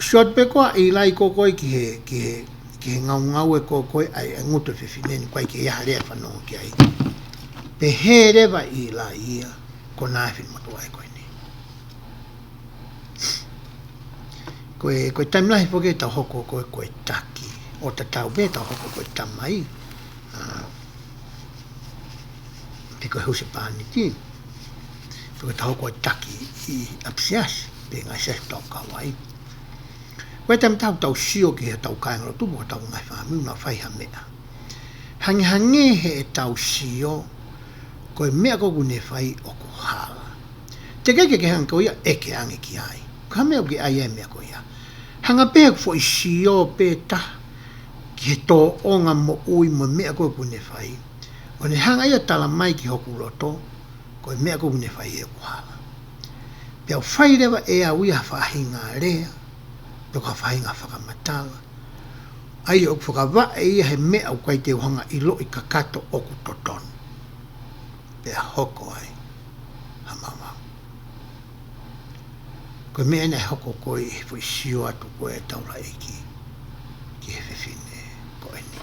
Sio atu pē koā ʻIlai ko ē ki he, ki he, ki he ngaungaue ko ē ʻa e, ʻa e ngutu ʻo e fefine ni, ʻoku ʻikai ke ʻi ai ha lea ʻe fanongo ki ai. Pehē leva ʻe ʻIlai ia, konā e finemotuʻa ko eni. Ko e, ko e taimi lahi foki ʻetau hoko ko ē ko e taki, ʻo tatau pē ʻetau hoko ko e tamai, ʻa, pe ko e husepāniti, pe ko ʻetau hoko ko e taki ʻi ʻapisiasi, pe ngaahi siasi ʻoku tau kau ai. Ko e taimi ʻoku tau sio ki heʻetau kāingalotu, ʻoku tau ngaahi fāmili, ʻoku nau fai ha meʻa. Hangehangē heʻetau sio, ko e meʻa ko ē ʻoku ne fai ʻoku hala. Teʻeki ke ke hanga ko ia ʻo ʻeke ange ki ai, ko e hā e meʻa ʻoku ke ʻai ai e meʻa ko ia. Hanga pē ʻeku foʻi sio pē taha ki he tōʻonga moʻui mo e meʻa ko ē ʻoku ne fai, ʻo ne hanga ia ʻo tala mai ki hoku loto, ko e meʻa ko ē ʻoku ne fai ʻoku hala. Pea u fai leva ʻe au ia ha faʻahinga lea, pe ko ha faʻahinga fakamatala, ʻa ia ʻoku fakavaʻe ia he meʻa ʻoku ʻikai te u hanga ʻo ʻiloʻi kakato ʻoku totonu. Pea hoko ai ha maumau. Ko e meʻa eni ʻa e hoko ko ē ʻi he foʻi sio atu ko ē ʻa e taulaʻeiki ki he fefine ko eni.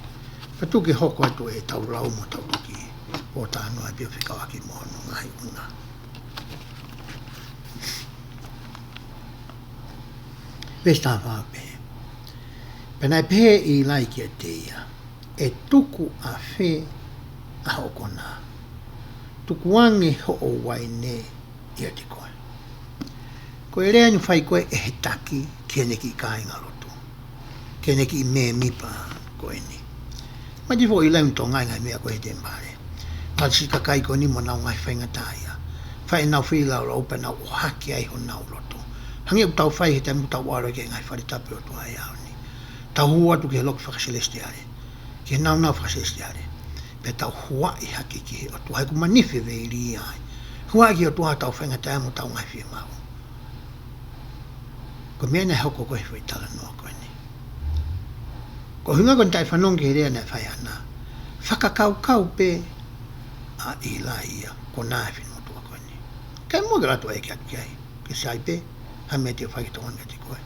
Pea tuku ke hoko atu ʻetau lau mo tau toki ʻo talanoa pē ʻo fekauʻaki mo hono ngaahi ʻuhinga. Veesi taha fā pē. Pea naʻe pehē ʻe ʻIlai kiate ia, ʻE tuku ʻafē ʻa hoʻo konā? Tukuange hoʻo uaine ʻiate koe. Ko e lea eni ʻoku fai ko ē ʻe he taki ki heʻene kiʻi kāingalotu, ki heʻene kiʻi mēmipa ko eni. Mahino foki ʻe ʻIlai ʻoku ne tokangaʻi e ngaahi meʻa ko ē he temipale. Mahalo siʻi kakai ko eni mo ʻenau ngaahi faingataʻaʻia, fai ʻenau feilaulau pea nau ʻohake ai honau loto. Hangē ʻoku tau fai he taimi ʻoku tau ʻalu ki he ngaahi fale tapu ʻo e ʻOtua he ʻaho ni. Tau hū atu ki he loki fakasilesitiale, ki he nāunau fakasilesitiale, pea tau huaʻi hake ki he ʻOtua he ʻoku manifi e veili ai. Huaʻi ki he ʻOtua ʻetau faingataʻaʻia mo ʻetau ngaahi fiemaʻu. Ko e meʻa naʻe hoko ko ē he foʻi talanoa ko eni. Ko e ʻuhinga ko eni taʻefanongo ki he lea naʻe fai ʻe Hana, fakakaukau pē ʻa ʻIlai ia, konā e finemotuʻa ko eni. ʻIkai muʻa ke ʻalu atu ʻo ʻeke atu ki ai, ke sai pē, ha meʻa te u fai ke tokoni kiate koe.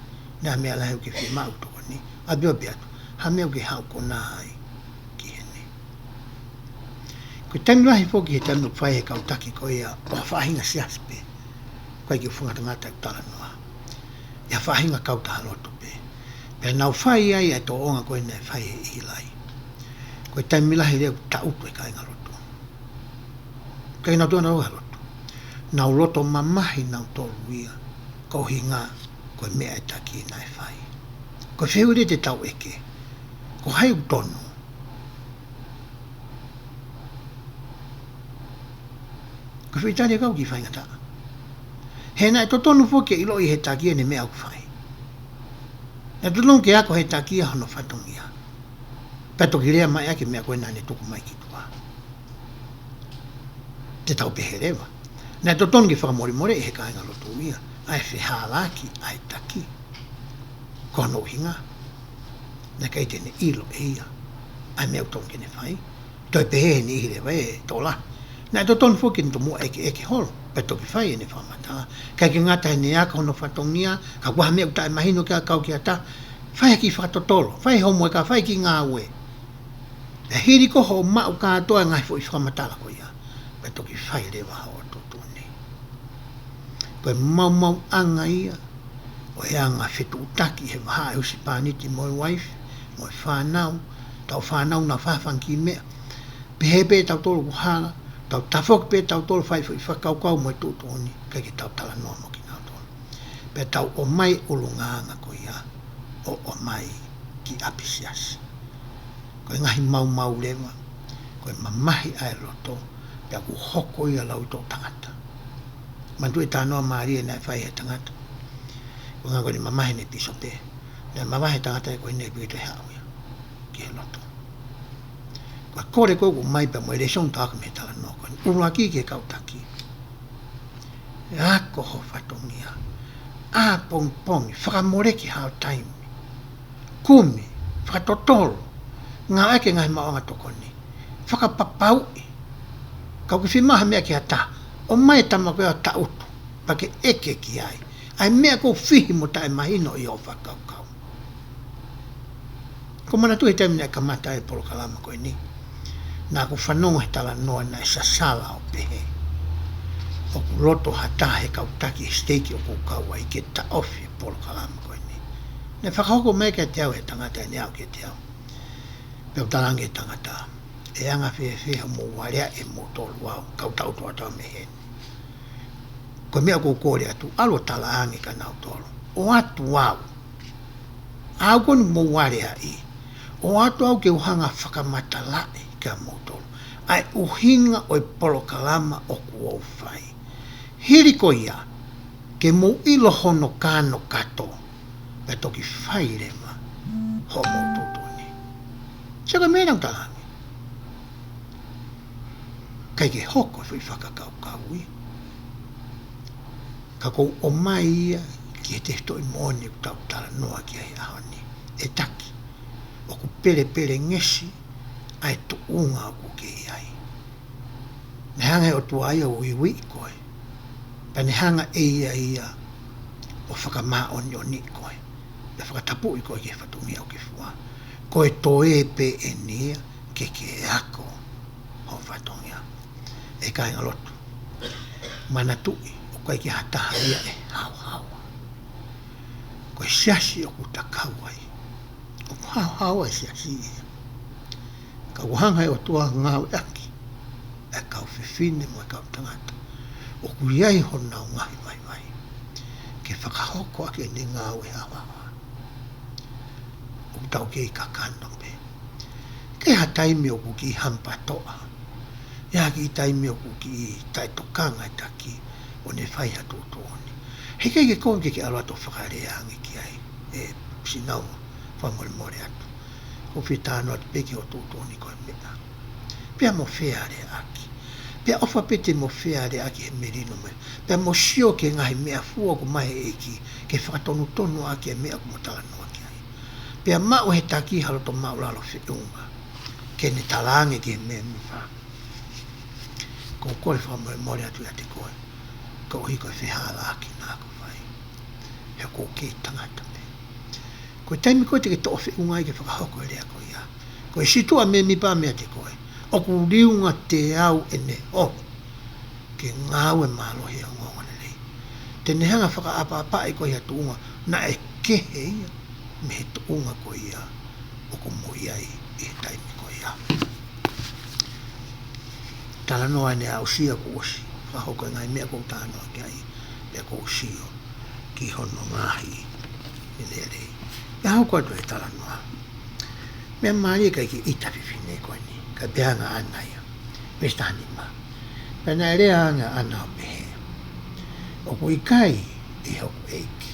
Naʻa meʻa lahi ʻoku ke fiemaʻu tokoni, ʻaupito pē atu, ha meʻa ʻoku ke haʻu konā ai ki heni. Ko e taimi lahi foki he taimi ʻoku fai ʻe he kau taki ko ia ʻo ha faʻahinga siasi pē, ʻoku ʻikai ke fuʻu ngatangata ʻeku talanoa, ʻi ha faʻahinga kautaha lotu pē. Pea nau fai ai ʻa e tōʻonga ko ē naʻe fai ʻe ʻIlai. Ko e taimi lahi leva ʻoku taʻutu e kāingalotu. ʻIkai ke nau toe ʻalu ʻo lotu. Nau loto mamahi nautolu ia, ko e ʻuhinga ko e meʻa ʻa e taki naʻe fai. Ko e fehuʻi leva te tau ʻeke, ko hai ʻoku tonu? Ko e foʻi tali ʻa e kau kiʻi faingataʻa. He naʻe totonu foki ke ʻiloʻi ʻe he taki ʻene meʻa ʻoku fai. Naʻe totonu ke ako ʻe he taki ia hono fatongia, pea toki lea mai ʻaki e meʻa ko ē naʻa ne tuku mai ki tuʻa. Te tau pehē leva, naʻe totonu ke fakamolemoleʻi ʻe he kāingalotu ia ʻa e fehālaaki ʻa e taki. Ko hono ʻuhinga, naʻe ʻikai te ne ʻilo ʻe ia ʻa e meʻa ʻoku totonu ke ne fai. Toe pehē ʻe he niʻihi leva ʻe tola. Naʻe totonu foki ke ne tomuʻa ʻekeʻeke holo, pea toki fai ʻene fakamatala. ʻIkai ke ngata heʻene ako hono fatongia, ka ko ha meʻa ʻoku taʻemahino ki ha kau ki ha taha, fai ha kiʻi fakatotolo, fai homework, fai kiʻi ngāue. Pea hili ko hoʻo maʻu kātoa e ngaahi foʻi fakamatala ko ia, pea toki fai leva hoʻo tuʻutuʻuni. Ko e maumauʻanga ia ʻo e anga fetuʻutaki he vahaʻa ʻo e husepāniti mo e uaifi, mo e fānau, tau fānau naʻa fafanga kiʻi meʻa. Pehē pē tautolu ʻoku hala, tau tafoki pē tautolu fai foʻi fakakaukau mo e tuʻutuʻuni, ʻikai ke tau talanoa mo kinautolu. Pea tau ʻomai ʻulungaanga ko ia, ʻo ʻomai ki ʻapisiasi. Ko e ngaahi maumau leva, ko e mamahi ʻa e loto, pea ʻoku hoko ia ʻi he lauʻi toʻutangata. Manatuʻi e talanoa mālie naʻe fai ʻe he tangata. Ko e ʻuhinga ko ʻene mamahi ʻene pīsope. Naʻe mavahe e tangata ē ko ʻene pito he haʻu ia ki he loto. Ko e kole ko ē ʻoku ʻomai pea mo e lēsoni ʻoku tau ako mei he talanoa ko eni. ʻUluaki ki he kau taki. Ako ho fatongia. ʻApongipongi, fakamoleki haʻo taimi. Kumi, fakatotolo, ngāueʻaki e ngaahi maʻuʻanga tokoni. Fakapapauʻi, kapau ʻoku ke fiemaʻu ha meʻa ki ha taha, ʻomai e tama ko ia ʻo taʻutu, pea ke ʻeke ki ai. ʻA e meʻa ʻoku fihi mo taʻemahino ʻi hoʻo fakakaukau. ʻOku ou manatuʻi he taimi naʻe kamata ai e polokalama ko eni, naʻá ku fanongo he talanoa naʻe sasala ʻo pehē, ʻoku loto ha taha he kau taki he siteiki ʻoku ou kau ai ke taʻofi e polokalama ko eni. Naʻe fakahoko mai kiate au ʻe he tangata ʻene aʻu kiate au. Pea u talaange ki he tangata, ʻe anga fēfē hoʻomou aleaʻi ʻe moutolu au, kau taʻutu atu au mei heni. Ko e meʻa ʻoku ou kole atu, ʻalu ʻo talaange kia nautolu. ʻOatu au. ʻA au ko eni mou aleaʻi. ʻOatu au ke u hanga ʻo fakamatalaʻi kia moutolu ʻa e ʻuhinga ʻo e polokalama ʻoku ou fai. Hili ko ia, ke mou ʻilo hono kānokato, pea toki fai leva hoʻomou tuʻutuʻuni. Sio ki he meʻa naʻá ku talaange. ʻIkai ke hoko e foʻi fakakaukau ia. Ka ʻoku ou ʻomai ia ki he tefitoʻi moʻoni ʻoku tau talanoa ki ai he ʻaho ni. ʻE taki, ʻoku pelepelengesi ʻa e tuʻunga ʻoku ke ʻi ai. Ne hanga ʻe he ʻOtua ia ʻo uiuiʻi koe. Pea ne hanga ʻe ia ia ʻo fakamāʻoniʻoniʻi koe. Pea fakatapuʻi koe ki he fatongia ʻoku ke fua. Ko e toe pē eni ia ke ke ako ho fatongia. ʻE kāingalotu, manatuʻi, ʻoku ʻikai ke ha taha ia ʻe haohaoa. Ko e siasi ʻoku ta kau ai, ʻoku haohaoa e siasi ia. Ka ʻoku hanga ʻe he ʻOtua ʻo ngāueʻaki ʻa e kau fefine mo e kau tangata ʻoku ʻi ai honau ngaahi vaivai ke fakahoko ʻaki ʻene ngāue haohaoa. ʻOku tau kei kakano pē. Ko e hā e taimi ʻoku ke hampa toʻa? ʻI ai ha kiʻi taimi ʻoku ke taʻetokanga e taki ʻo ne fai ha tuʻutuʻuni? Heʻikai ke kovi ke ke ʻalu atu ʻo fakalea ange ki ai, ʻe Sinaua, fakamolemole atu. ʻOku ou fie talanoa atu pē ki hoʻo tuʻutuʻuni ko e meʻa. Pea mo fealeaʻaki. Pea ʻofa pē te mo fealeaʻaki he melino mo e. Pea mo sio ki he ngaahi meʻafua ʻoku ʻomai ʻe he ʻEiki ke fakatonutonu ʻaki e meʻa ʻoku mo talanoa ki ai. Pea maʻu ʻe he taki ha loto māʻulalo feʻunga ke ne talaange ki he mēmipa. ʻOku ou kole fakamolemole atu ʻiate koe, koeʻuhi ko e fehālaaki naʻá ku fai. He ʻoku ou kei tangata pē. Ko e taimi ko ē te ke toʻo feʻunga ai ke fakahoko e lea ko ia, ko e situʻa mēmipa meiate koe, ʻoku liunga teau ʻene ʻoho ke ngāue mālohi e ongoongolelei. Te ne hanga ʻo fakaʻapaʻapaʻi koe ʻi ha tuʻunga naʻe kehe ia mei he tuʻunga ko ia ʻoku mo ʻi ai ʻi he taimi ko ia. Talanoa ʻeni ʻa e aʻusia kuo ʻosi fakahoko e ngaahi meʻa ʻoku ou talanoa ki ai, pea kuo ʻosi ʻo ki hono ngaahi lelei. Pea hoko atu e talanoa. Meʻa mālie, ʻikai ke ʻita e fefine ko eni, ka pehē ange ʻe ʻAna ia, Misita Hanima. Pea naʻe lea ange ʻa ʻAna ʻo pehē, ʻoku ʻikai ʻi hoku ʻeiki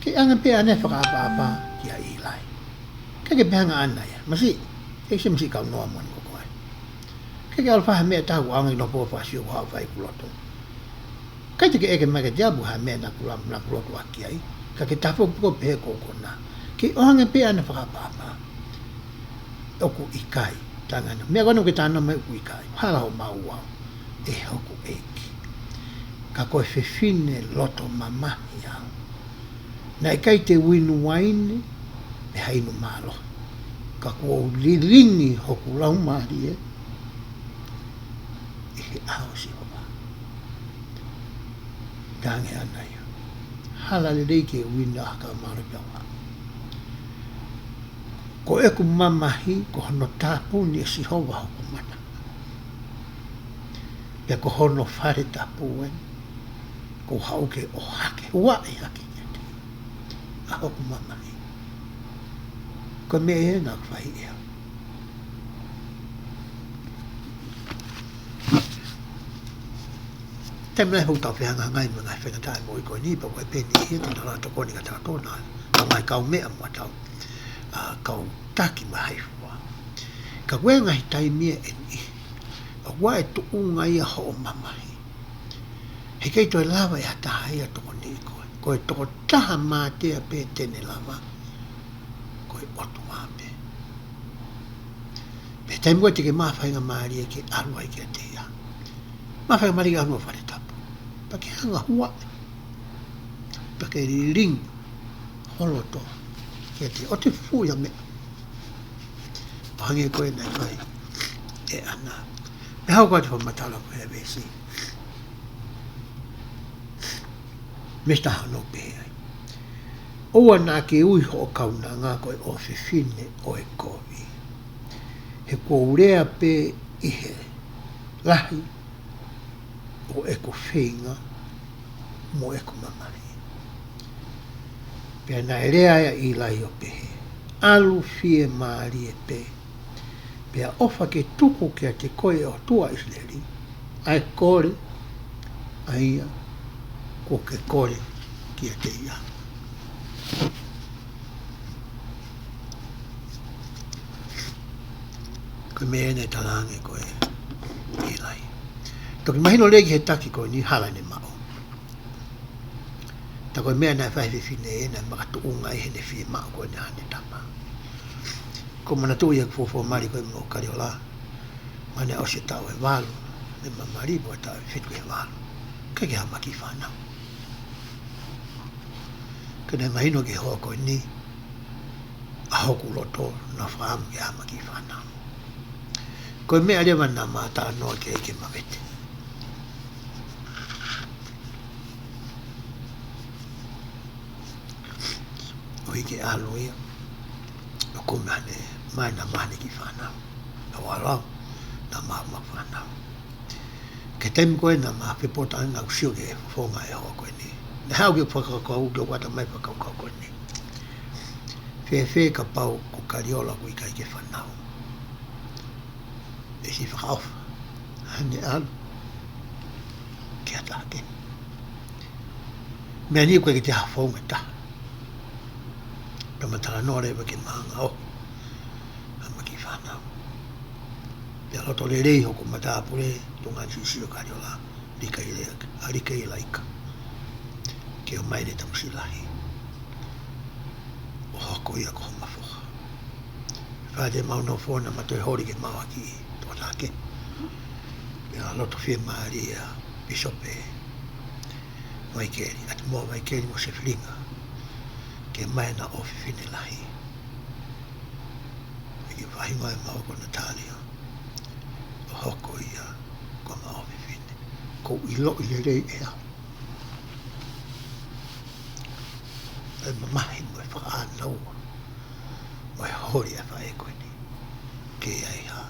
ke ʻange pē ʻa ʻene fakaʻapaʻapa kia ʻĪlai. ʻIkai ke pehē ange ʻe ʻAna ia, masiʻi, ʻeiki, masiʻi kaunoa moʻoni ko koe. ʻIkai ke ʻalu ʻo fai ha meʻa ʻe taha ʻo ʻange ʻi loto ʻo fakasio ʻo haʻu ʻo fai ʻi hoku loto. ʻIkai te ke ʻeke mai kiate au pe ko e hā e meʻa naʻá ku lam-, naʻá ku lotu ʻaki ai. Ka ke tafoki pē koe ʻo pehē ko e konga. Ke ʻoange pē ʻa ʻene fakaʻapaʻapa. ʻOku ʻikai, tangana. Meʻa ko ena ʻoku ke talanoa mai ʻoku ʻikai. Hala hoʻo maʻu au ʻe hoku ʻEiki. Ka ko e fefine loto mamahi au. Naʻe ʻikai te u inu uaine, pe ha inu mālohi. Ka kuo u lilingi hoku laumālie ʻi he ʻao ʻo Sihova. Tangi ana ia. Hala lelei ke u inu ha kau mālohi pea u haʻu. Ko ʻeku mamahi, ko hono tāpuni ʻe Sihova hoku mata. Pea ko hono fale tapu eni, ko e haʻu ke ʻohake, huaʻi hake kiate ia ʻa hoku mamahi. Ko e meʻa ena ʻoku fai ia. Taimi lahi ʻoku tau fehangahangai mo e ngaahi faingataʻa mo e ko eni, pea ko e peni ia te nau tokoni ka tau tona, ka ngaahi kaumeʻa mo tau, ʻa, kau taki mai fua. Ka ko e ngaahi taimi ʻe niʻihi, ʻoku ʻi ai e tuʻunga ia hoʻo mamahi. He ʻikai toe lava ʻe ha taha ia tokoniʻi koe. Ko e tokotaha mātea pē te ne lava, ko e ʻOtua pē. Pea taimi ko ē te ke maʻu faingamālie ke ʻalu ai kiate ia, maʻu faingamālie ke ʻalu ʻo fale tapu. Pea ke hanga huaʻi. Pea ke lilingi ho loto kiate ia ʻo te fuʻu ia meʻa. ʻO hangē ko e naʻe fai ʻe ʻAna. Pea haʻu ko ē ʻa e fakamatala ko e veesi. Veesi taha ono pehē ai. ʻOua naʻa ke ui hoʻo kaunanga ko e ʻofefine ʻo e kovi. He kuo u lea pē ʻi he lahi ʻo ʻeku feinga mo ʻeku mamahi. Pea naʻe lea ʻa ʻĪlai ʻo pehē, ʻAlu fiemālie pē, pea ʻofa ke tuku kiate koe ʻe ʻOtua ʻIsileli ʻa e kole, ʻa ia kuo ke kole kiate ia. Ko e meʻa ena ʻe talaange ko ē ʻe ʻĪlai. Toki mahino lelei ki he taki ko eni hala ʻene maʻu. Tā ko e meʻa naʻe fai ʻe he fefine ena makatuʻunga ʻi heʻene fiemaʻu ko ē ʻa haʻane tama. Ko e manatuʻi ʻeku fuofua mali ko ē mo Kaliola. Mahalo naʻe ʻosi e taʻu ʻe valu, ne ma mali mo e taʻu ʻe fitu ki he valu. ʻIkai ke ʻi ai haʻama kiʻi fānau. Ka naʻe mahino ki he hoa ko eni, ʻa hoku loto naʻa faʻamu ke ʻi ai haʻama kiʻi fānau. Ko e meʻa leva naʻa ma talanoa ki ai ke ma vete. ʻO hiki ʻalu ia, ʻo kumi haʻane, mai naʻa ma ne kiʻi fānau. ʻA wala, naʻa ma ma fānau. Ki he taimi ko ē naʻa ma fepōtalanoaʻaki ʻo sio ki he fofonga ʻo e hoa ko eni. Naʻe haʻu ke fakakaukau, ke ʻoatu mai e fakakaukau ko eni. Fēfē kapau ko Kaliola ʻoku ʻikai ke fānau. ʻE siʻi fakaʻofa haʻane ʻalu ki ha taha kehe. Meʻa ni ʻoku ʻikai ke toe ha founga ʻe taha. Pea ma talanoa leva ke ma hanga ʻo ʻi ai haʻama kiʻi fānau. Pea loto lelei hoku matāpule, tuʻunga siʻisiʻi ʻo Kaliola, Likaʻi Lea, ʻa Likaʻi Laika. Ke ʻomai ʻene tamasiʻi lahi ʻo hoko ia ko homa foha. Fai te mau nofo naʻa ma toe holi ke mau ʻaki toʻa take. Pea loto fiemālie ʻa Pīsope Maikeli, ʻAtumoa Maikeli mo Sefilinga, ke ʻomai ʻena ʻofefine lahi. ʻI he faʻahinga ʻemau ko Natalia, ʻo hoko ia ko homa ʻofefine. ʻOku ou ʻiloʻi lelei ʻe au e mamahi mo e fakaʻānaua mo e holi ʻa e faʻē ko eni. Ke ʻi ai ha,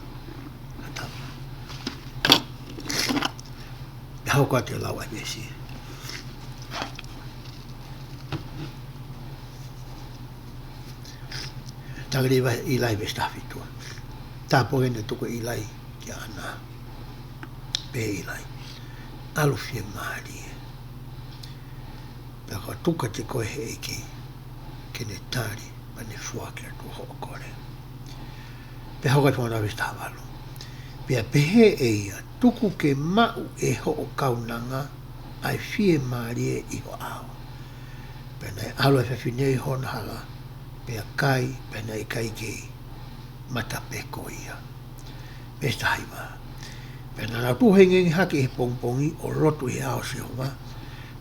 ha tama. Pea hoko atu e lau ʻa e veesi. Tangi leva ʻi he ʻĪlai veesi taha fitu. Tāpuaki naʻe tuku ʻe ʻĪlai kia ʻAna. Pehē ʻe ʻĪlai, ʻAlu fiemālie. Pea ka tuku kiate koe ʻe he ʻEiki, ke ne tali, pea ne foaki atu hoʻo kole. Pea hoko atu ʻa e veesi taha valu. Pea pehē ʻe ia, Tuku ke maʻu ʻe hoʻo kaunanga ʻa e fiemālie ʻi ho ʻao. Pea naʻe ʻalu ʻa e fefine ʻi hona hala, pea kai, pea naʻe ʻikai kei mata pē ko ia. Veesi taha hiva. Pea naʻa nau tuʻu hengihengi hake ʻi he pongipongi ʻo lotu ʻi he ʻao ʻo Sihova,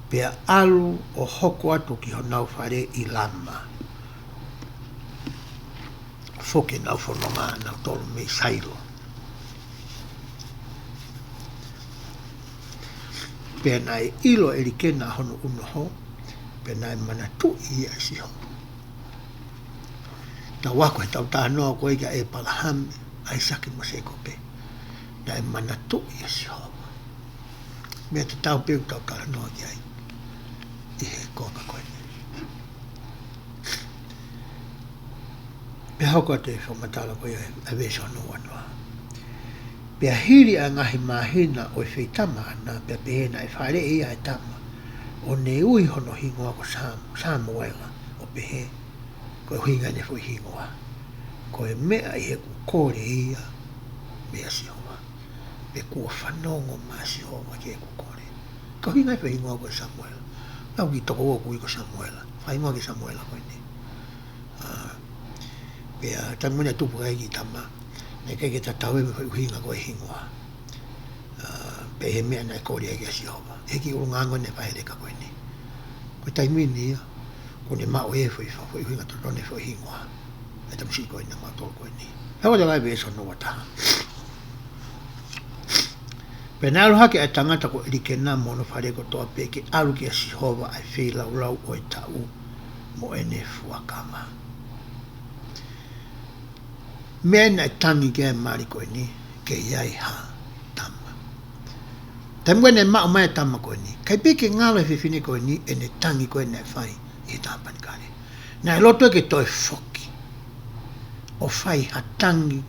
pea ʻalu ʻo hoko atu ki honau fale ʻi Lama. Foki ʻenau fononga ʻanautolu mei Sailo. Pea naʻe ʻilo ʻe ʻElikena ʻa hono ʻunoho, pea naʻe manatuʻi ia ʻe Sihova. Tau ako he tau talanoa ko ē kia ʻEpalahame, ʻAisake mo Sēkope. Naʻe manatuʻi ʻe Sihova. Meʻa tatau pē ʻoku tau talanoa ki ai ʻi he konga ko eni. Pea hoko atu e fakamatala ko ia ʻa e veesi hono uanoa. Pea hili ʻa e ngaahi māhina ʻo e feitama ʻana, pea pehē naʻe fāʻeleʻi ia ʻe he tama, ʻo ne ui hono hingoa ko Sam-, Samuela, ʻo pehē, ko e ʻuhinga ʻene foʻi hingoa, ko e meʻa ʻi heʻeku kole ia meia Sihova, pe kuo fanongo mai ʻa Sihova ki heʻeku kole. Ko e ʻuhinga e foʻi hingoa ko Samuela. Naʻa ku kiʻi toko ua ʻoku ui ko Samuela. Fakahingoa ki Samuela ko eni. ʻA, pea taimi naʻe tupu ai e kiʻi tama, naʻe ʻikai ke tatau ia mo e foʻi ʻuhinga ko e hingoa. ʻA, pea ʻi he meʻa naʻe kole ai kia Sihova. ʻI he kiʻi ʻulungaanga naʻe fai he leka ko eni. Ko e taimi ni ia, kuo ne maʻu e foʻi fa-, foʻi ʻuhinga totonu e foʻi hingoa ʻa e tamasiʻi ko eni naʻa mau tolo ko eni. Pea hoko atu e veesi hono uataha. Pea naʻe ʻalu hake ʻa e tangata ko ʻElikena mo hono fale kotoa pē ke ʻalu kia Sihova ʻa e feilaulau ʻo e taʻu mo ʻene fuakava. Meʻa naʻe tangi ki ai e mali ko eni, ke ʻi ai ha tama. Taimi ko ē naʻe maʻu mai e tama ko eni, ʻikai pē ke ngalo he fefine ko eni ʻene tangi ko ē naʻe fai ʻi he tāpanekale. Naʻe loto ia ke toe foki ʻo fai ha tangi,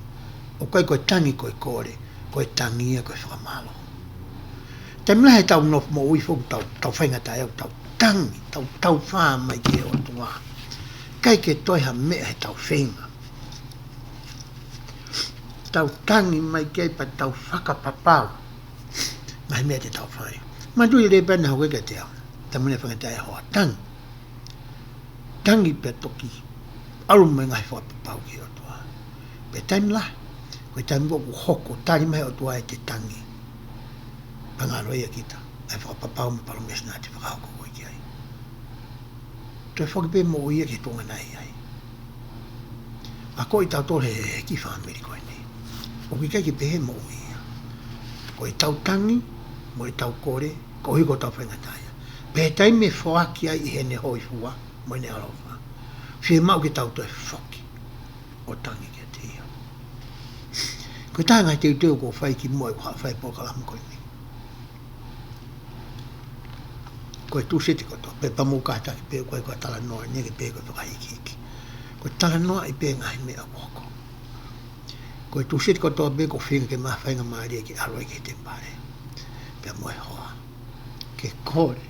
ʻoku ʻikai ko e tangi ko e kole, ko e tangi ia ko e fakamālō. Taimi lahi he tau nofo moʻui foki tau, tau faingataʻa ʻo tau tangi, tau, tau fā mai ki he ʻOtua. ʻIkai ke toe ha meʻa he tau feinga. Tau tangi mai ki ai pea tau fakapapau ngaahi meʻa te tau fai. Manatuʻi e lea pē naʻe hoko kiate au. Taimi naʻe faingataʻa e hoa, tangi. Tangi pea toki ʻalu mai ngaahi fakapapau ki he ʻOtua. Pea taimi lahi, ko e taimi ko ē ʻoku hoko, tali mai he ʻOtua ʻete tangi, pea ngalo ia kita ʻa e fakapapau mo e palōmesi naʻa te fakahoko koe ki ai. Toe foki pē moʻui ia ki he tuʻunga naʻe ʻi ai. ʻA ko ʻi tautolu he, he kiʻi fāmili ko eni, ʻoku ʻikai ke pehē moʻui ia. Ko e tau tangi mo e tau kole, koeʻuhi ko e tau faingataʻa ia. Pea taimi ʻe foaki ai ʻe heʻene hōifua mo ʻene ʻaloʻofa, fiemaʻu ke tau toe foki ʻo tangi kiate ia. Ko e taha e ngaahi teuteu ʻoku ou fai kimuʻa ʻeku haʻu ʻo fai e polokalama ko eni, ko e tūseti kotoa pē, pea mou kātaki pē, ʻoku ʻikai ko e talanoa ni ke pehē ko e fakahikihiki. Ko e talanoaʻi pē ngaahi meʻa ʻoku hoko. Ko e tūseti kotoa pē ʻoku ou feinga ke maʻu ha faingamālie ke ʻalu ai ki he temipale, pea mo e hoa, ke kole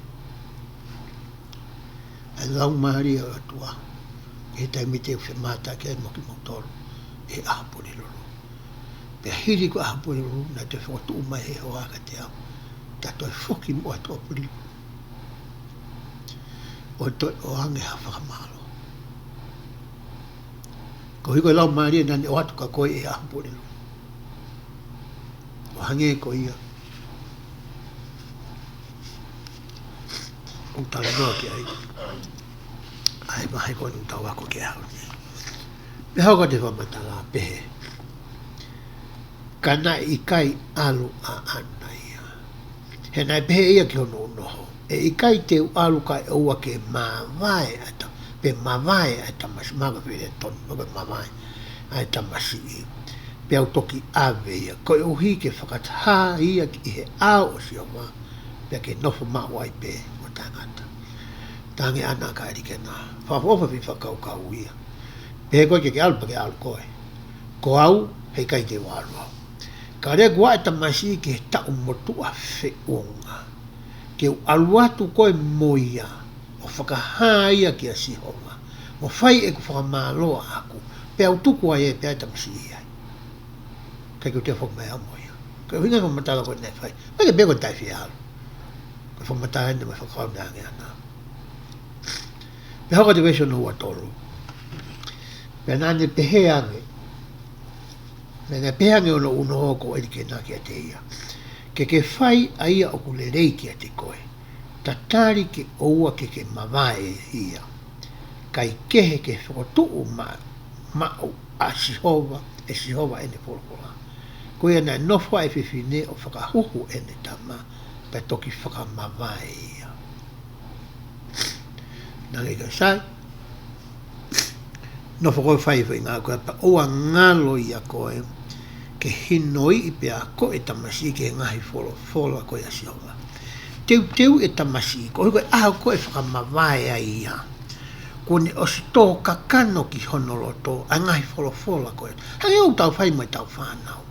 ʻa e Laumālie ʻo e ʻOtua ʻi he taimi te u femātaaki ai mo kimoutolu ʻi he ʻaho Pulelulu. Pea hili ko e ʻaho Pulelulu, naʻe toe fokotuʻu mai ʻe he hoa kiate au, ta toe foki muʻa atu ʻa Pulelulu ʻo toe ʻoange ha fakamālō. Koeʻuhi ko e Laumālie naʻa ne ʻoatu kia koe ʻi he ʻaho Pulelulu. ʻO hangē ko ia ʻoku talanoa ki ai ʻa e vahe ko eni ʻoku tau ako ki ai he ʻaho ni. Pea hoko atu e fakamatala ʻo pehē, ka naʻe ʻikai ʻalu ʻaʻana ia. He naʻe pehē ʻe ia ki hono ʻunoho, ʻe ʻikai te u ʻalu kae ʻoua ke mavae ʻa e ta-, pe mavae ʻa e tamasiʻi, mavae fili tonu, pe mavae ʻa e tamasiʻi, peau toki ʻave ia, koeʻuhi ke fakataha ia ʻi he ʻao ʻo Sihova, pea ke nofo maʻu ai pē ʻo taʻengata. Talaange ʻe ʻAna kia ʻElikena, fakaʻofoʻofa e foʻi fakakaukau ia. Pehē ko ē ke ke ʻalu pea ke ʻalu koe. Ko au, heʻikai te u ʻalu au. Ka leva ʻa e tamasiʻi ki he taʻu motuʻa feʻunga, ke u ʻalu atu ko ē mo ia ʻo fakahā ia kia Sihova, ʻo fai ʻeku fakamālō ʻaʻaku, peau tuku ai ē, pea ʻe tamasiʻi ai. ʻIkai ke u toe foki mai au mo ia. Ko e ʻuhinga e fakamatala ko ē naʻe fai, ʻikai ke pehē ko e taʻe fie ʻalu. Ko e fakamatala eni mo e fakakaukau naʻe ʻange ʻe ʻAna. Pea hoko atu e veesi hono uatolu. Pea naʻa ne pehē ange, Naʻe pehē ange ʻe hono ʻunoho ko ʻElikenā kiate ia, ke ke fai ʻa ia ʻoku lelei kiate koe. Tatali ke ʻoua ke ke mavae ia. Kae kehe ke fokotuʻu ma-, maʻu ʻa Sihova, ʻe Sihova ʻene folofola. Ko ia naʻe nofo ʻa e fefine ʻo fakahuhu ʻene tama, pea toki fakamavae ia. Naʻe ʻikai sai. Nofo koe fai fai ngā koe pea ʻoua ngalo ia koe ke hinoiʻi pea ko e tamasiʻi ki he ngaahi folofola ko ia ʻa Sihova. Teuteu e tamasiʻi, koeʻuhi ko e ʻaho ko ē ʻe fakamavae ai ia, kuo ne ʻosi tō kakano ki hono loto ʻa e ngaahi folofola ko ē. Hangē ʻoku tau fai mo ʻetau fānau.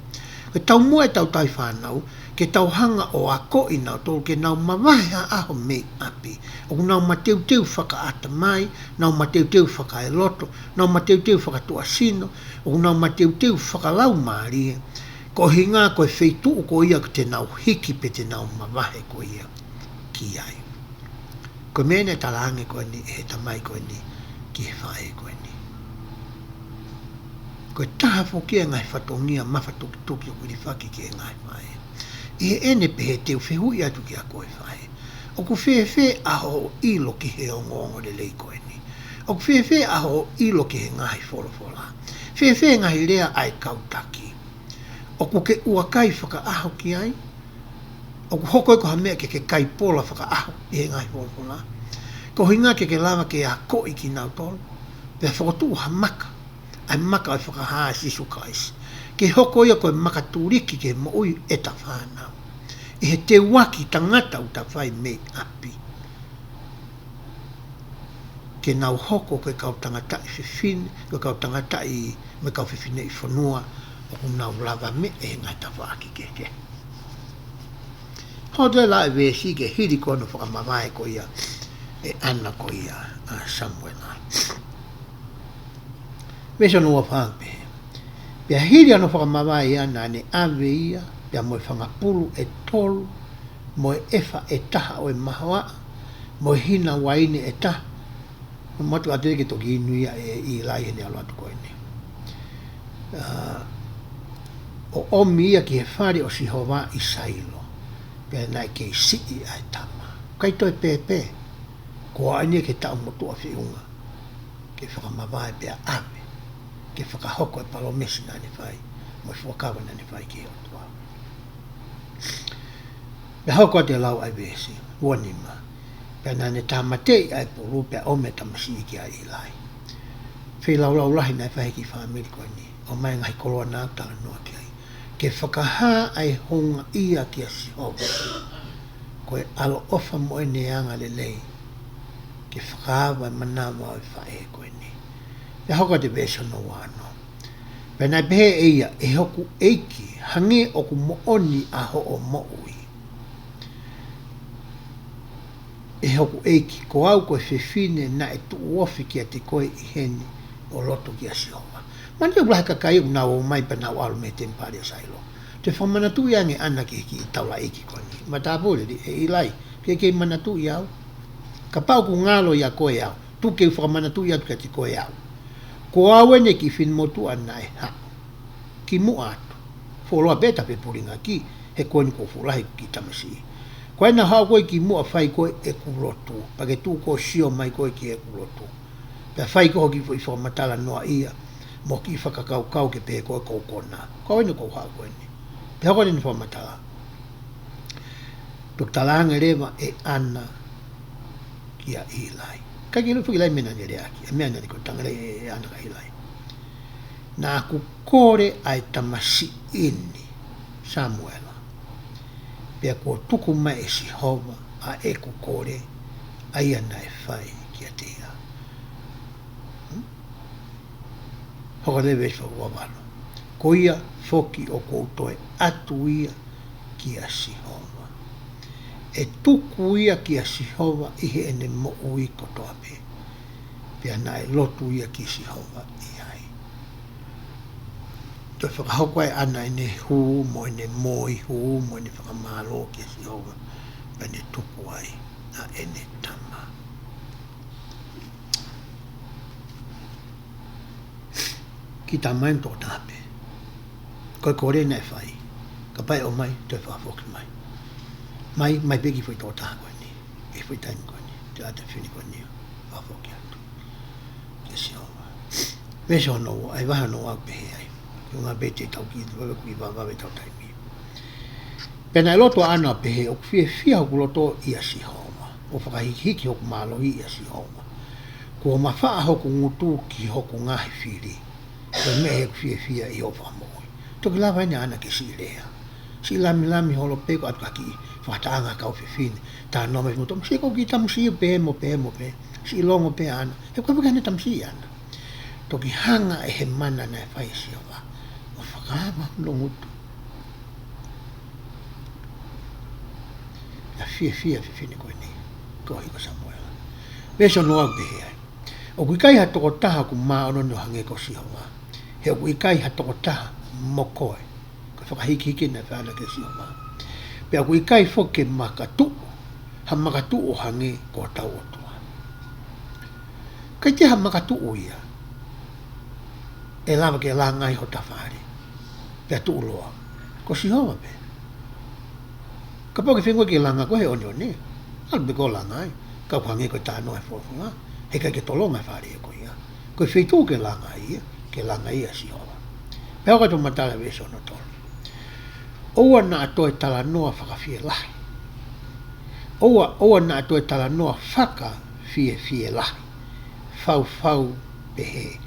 Ke tau muʻa ʻetau tauhi fānau, ke tau hanga ʻo akoʻi nautolu ke nau mavahe ha ʻaho mei ʻapi. ʻOku nau mateuteu fakaʻatamai, nau mateuteu fakaeloto, nau mateuteu fakatuʻasino, ʻoku nau mateuteu fakalaumālie. Ko e ʻuhinga ko e feituʻu ko ia te nau hiki pe te nau mavahe ko ia ki ai. Ko e meʻa naʻe talaange ko eni ʻe he tamai ko eni ki he faʻē ko eni. Ko e taha foki ia e ngaahi fatongia mafatukituki ʻoku hilifaki ki he ngaahi faʻē. ʻI heʻene pehē te u fehuʻi atu kia koe faʻē. ʻOku fēfē ʻa hoʻo ʻilo ki he ongoongolelei ko eni? ʻOku fēfē ʻa hoʻo ʻilo ki he ngaahi folofola? Fēfē ngaahi lea ʻa e kau taki? ʻOku ke ʻuakai fakaʻaho ki ai? ʻOku hoko ia ko ha meʻa ke ke kai pola fakaʻaho ʻi he ngaahi folofola? Ko e ʻuhinga ke ke lava ke akoʻi kinautolu, pea fokotuʻu ha maka, ʻa e maka ʻo e fakahā ʻa Sīsū Kalaisi. Ke hoko ia ko e maka tuliki ke moʻui ʻeta fānau. ʻI he teuaki tangata ʻoku ta fai mei ʻapi. Ke nau hoko ko e kau tangataʻi fefine, ko e kau tangataʻi mo e kau fefineʻi fonua, ʻoku nau lavameʻa he ngaahi tafaʻaki kehekehe. Hoko atu e lau e veesi ke hili ko hono fakamavae ko ia ʻe ʻAna ko ia ʻa Samuela. Veesi hono ua fā pē. Pea hili hono fakamavae ʻe ʻAna naʻa ne ʻave ia, pea mo e fanga pulu ʻe tolu, mo e ʻefa ʻe taha ʻo e mahoaʻa, mo e hina uaine ʻe taha. Mo e matu atu ke toki inu ia ʻe ʻIlai heʻene ʻalu atu ko eni. ʻA, ʻo ʻomi ia ki he fale ʻo Sihova ʻi Sailo, pea naʻe kei siʻi ʻa e tama. ʻIkai toe pēpē, ko ʻeni ke taʻu motuʻa feʻunga ke fakamavae pea ʻave, ke fakahoko e palōmesi naʻa ne fai, mo e fuakava naʻa ne fai ki he ʻOtua. Pea hoko atu e lau ʻa e veesi ua nima. Pea naʻa ne tāmateʻi ʻa e pulu pea ʻomi e tamasiʻi kia ʻIlai. Feilaulau lahi naʻe fai he kiʻi fāmili ko eni, ʻomai e ngaahi koloa naʻa ku talanoa ki ai. Ke fakahā ʻa e houngaʻia kia Sihova, ko e ʻaloʻofa mo ʻene angalelei, ke fakaava e manava ʻo e faʻē ko eni. Pea hoko atu e veesi hono ua ono. Pea naʻe pehē ʻe ia, ʻE hoku ʻEiki, hangē ʻoku moʻoni ʻa hoʻo moʻui, ʻe hoku ʻEiki, ko au ko e fefine naʻe tuʻuofi kiate koe ʻi heni ʻo lotu kia Sihova. Manatuʻi ʻoku lahi e kakai ʻoku nau ō mai pea nau ʻalu mei he temipale ʻo Sailo. Te u fakamanatuʻi ange ʻAna ki he kiʻi taulaʻeiki ko eni. Matāpule li ʻe ʻIlai, ke ke manatuʻi au. Kapau ʻoku ngalo ʻia koe au, tuku ke u fakamanatuʻi atu kiate koe au. Ko au eni e kiʻi finemotuʻa naʻe haʻu kimuʻa atu. Fuoloa pē ʻeta fepulingaki, he ko eni kuo fuʻu lahi e kiʻi tamasiʻi. Ko ena haʻu koe kimuʻa fai koe ʻeku lotu, pea ke tuʻu koe ʻo sio mai koe ki heʻeku lotu. Pea fai koe hoʻo kiʻi fakamatala noaʻia, mo e kiʻi fakakaukau ke pehē ko e koukonā. Ko au eni ʻoku ou haʻu ko eni. Pea hoko atu ʻene fakamatala. Toki talaange leva ʻe ʻAna kia ʻIlai. ʻIkai ke ʻilo foki ʻe ʻIlai e meʻa naʻa ne leaʻaki, e meʻa naʻa ne ko e tangele ʻe ʻAna kia ʻIlai. Naʻa ku kole ʻa e tamasiʻi ni, Samuela. Pea kuo tuku mai ʻe Sihova ʻa ʻeku kole, ʻa ia naʻe fai kiate ia. Hmm? Hoko atu e veesi ua valu. Ko ia foki ʻoku ou toe ʻatu ia kia Sihova. ʻE tuku ia kia Sihova ʻi heʻene moʻui kotoa pē. Pea naʻe lotu ia ki Sihova ʻi ai. Toe fakahoko ʻe ʻAna ʻene hū mo ʻene moihū mo ʻene fakamālō kia Sihova, pea ne tuku ai ʻa ʻene tama. Kiʻi tama eni toko taha pē. Ko e kole naʻe fai. Kapau ʻe ʻomai, toe fakafoki mai. Mai, mai pē ki he foʻi tokotaha ko eni. Ki he foʻi taimi ko eni. Te ata fini ko eni. Fakafoki atu. Kia Sihova. Veesi hono ua, ʻa e vahe hono ua ʻoku pehē ai. Ko e ʻuhinga pē te tau kiʻi vave, kiʻi vavevave ʻetau taimi. Pea naʻe loto ʻa ʻAna ʻo pehē, ʻoku fiefia hoku loto ʻia Sihova. ʻO fakahikihiki hoku mālohi ʻia Sihova. Kuo mafaʻa hoku ngutu ki hoku ngaahi fili. Ko e meʻa ʻoku fiefia ʻi hoʻo fakamoʻui. Toki lava eni ʻa ʻAna ke siʻi lea. Siʻi lamilami holo pē ko e ʻatu ki he kiʻi fakatahaʻanga kau fefine. Talanoa mai mo e tokotaha, siʻi ko e kiʻi tamasiʻi pē mo pē mo pē. Siʻi longo pē ʻa ʻAna. He ko e peka ʻene tamasiʻi ʻa ʻAna. Toki hanga ʻe he mana naʻe fai ʻe Sihova ʻo fakaava hono ngutu. ʻA e fiefia ʻa e fefine ko eni. Ko e hiko Samuela. Veesi hono ua ʻoku pehē ai. ʻOku ʻikai ha tokotaha ʻoku māʻoniʻoni ʻo hangē ko Sihova. He ʻoku ʻikai ha tokotaha mo koe. Ko e fakahikihiki naʻe fai ʻe ʻAna kia Sihova. Pea ʻoku ʻikai foki ke makatuʻu, ha makatuʻu ʻo hangē ko hotau ʻOtua. ʻIkai toe ha makatuʻu ia ʻe lava ke langa ai hota fale. Pea tuʻuloa. Ko Sihova pē. Kapau ʻoku ke feinga ke langa koe he ʻoneʻone. ʻAlu pē koe ʻo langa ai. Ka ʻoku hangē ko e talanoa ʻa e folofola. Heʻikai ke tolonga e fale ko ia. Ko e feituʻu ke langa ai ia, ke langa ai ʻa Sihova. Pea hoko atu e fakamatala veesi hono tolu. ʻOua naʻa toe talanoa fakafielahi. ʻOua, ʻoua naʻa toe talanoa fakafiefielahi. Faufau pehē.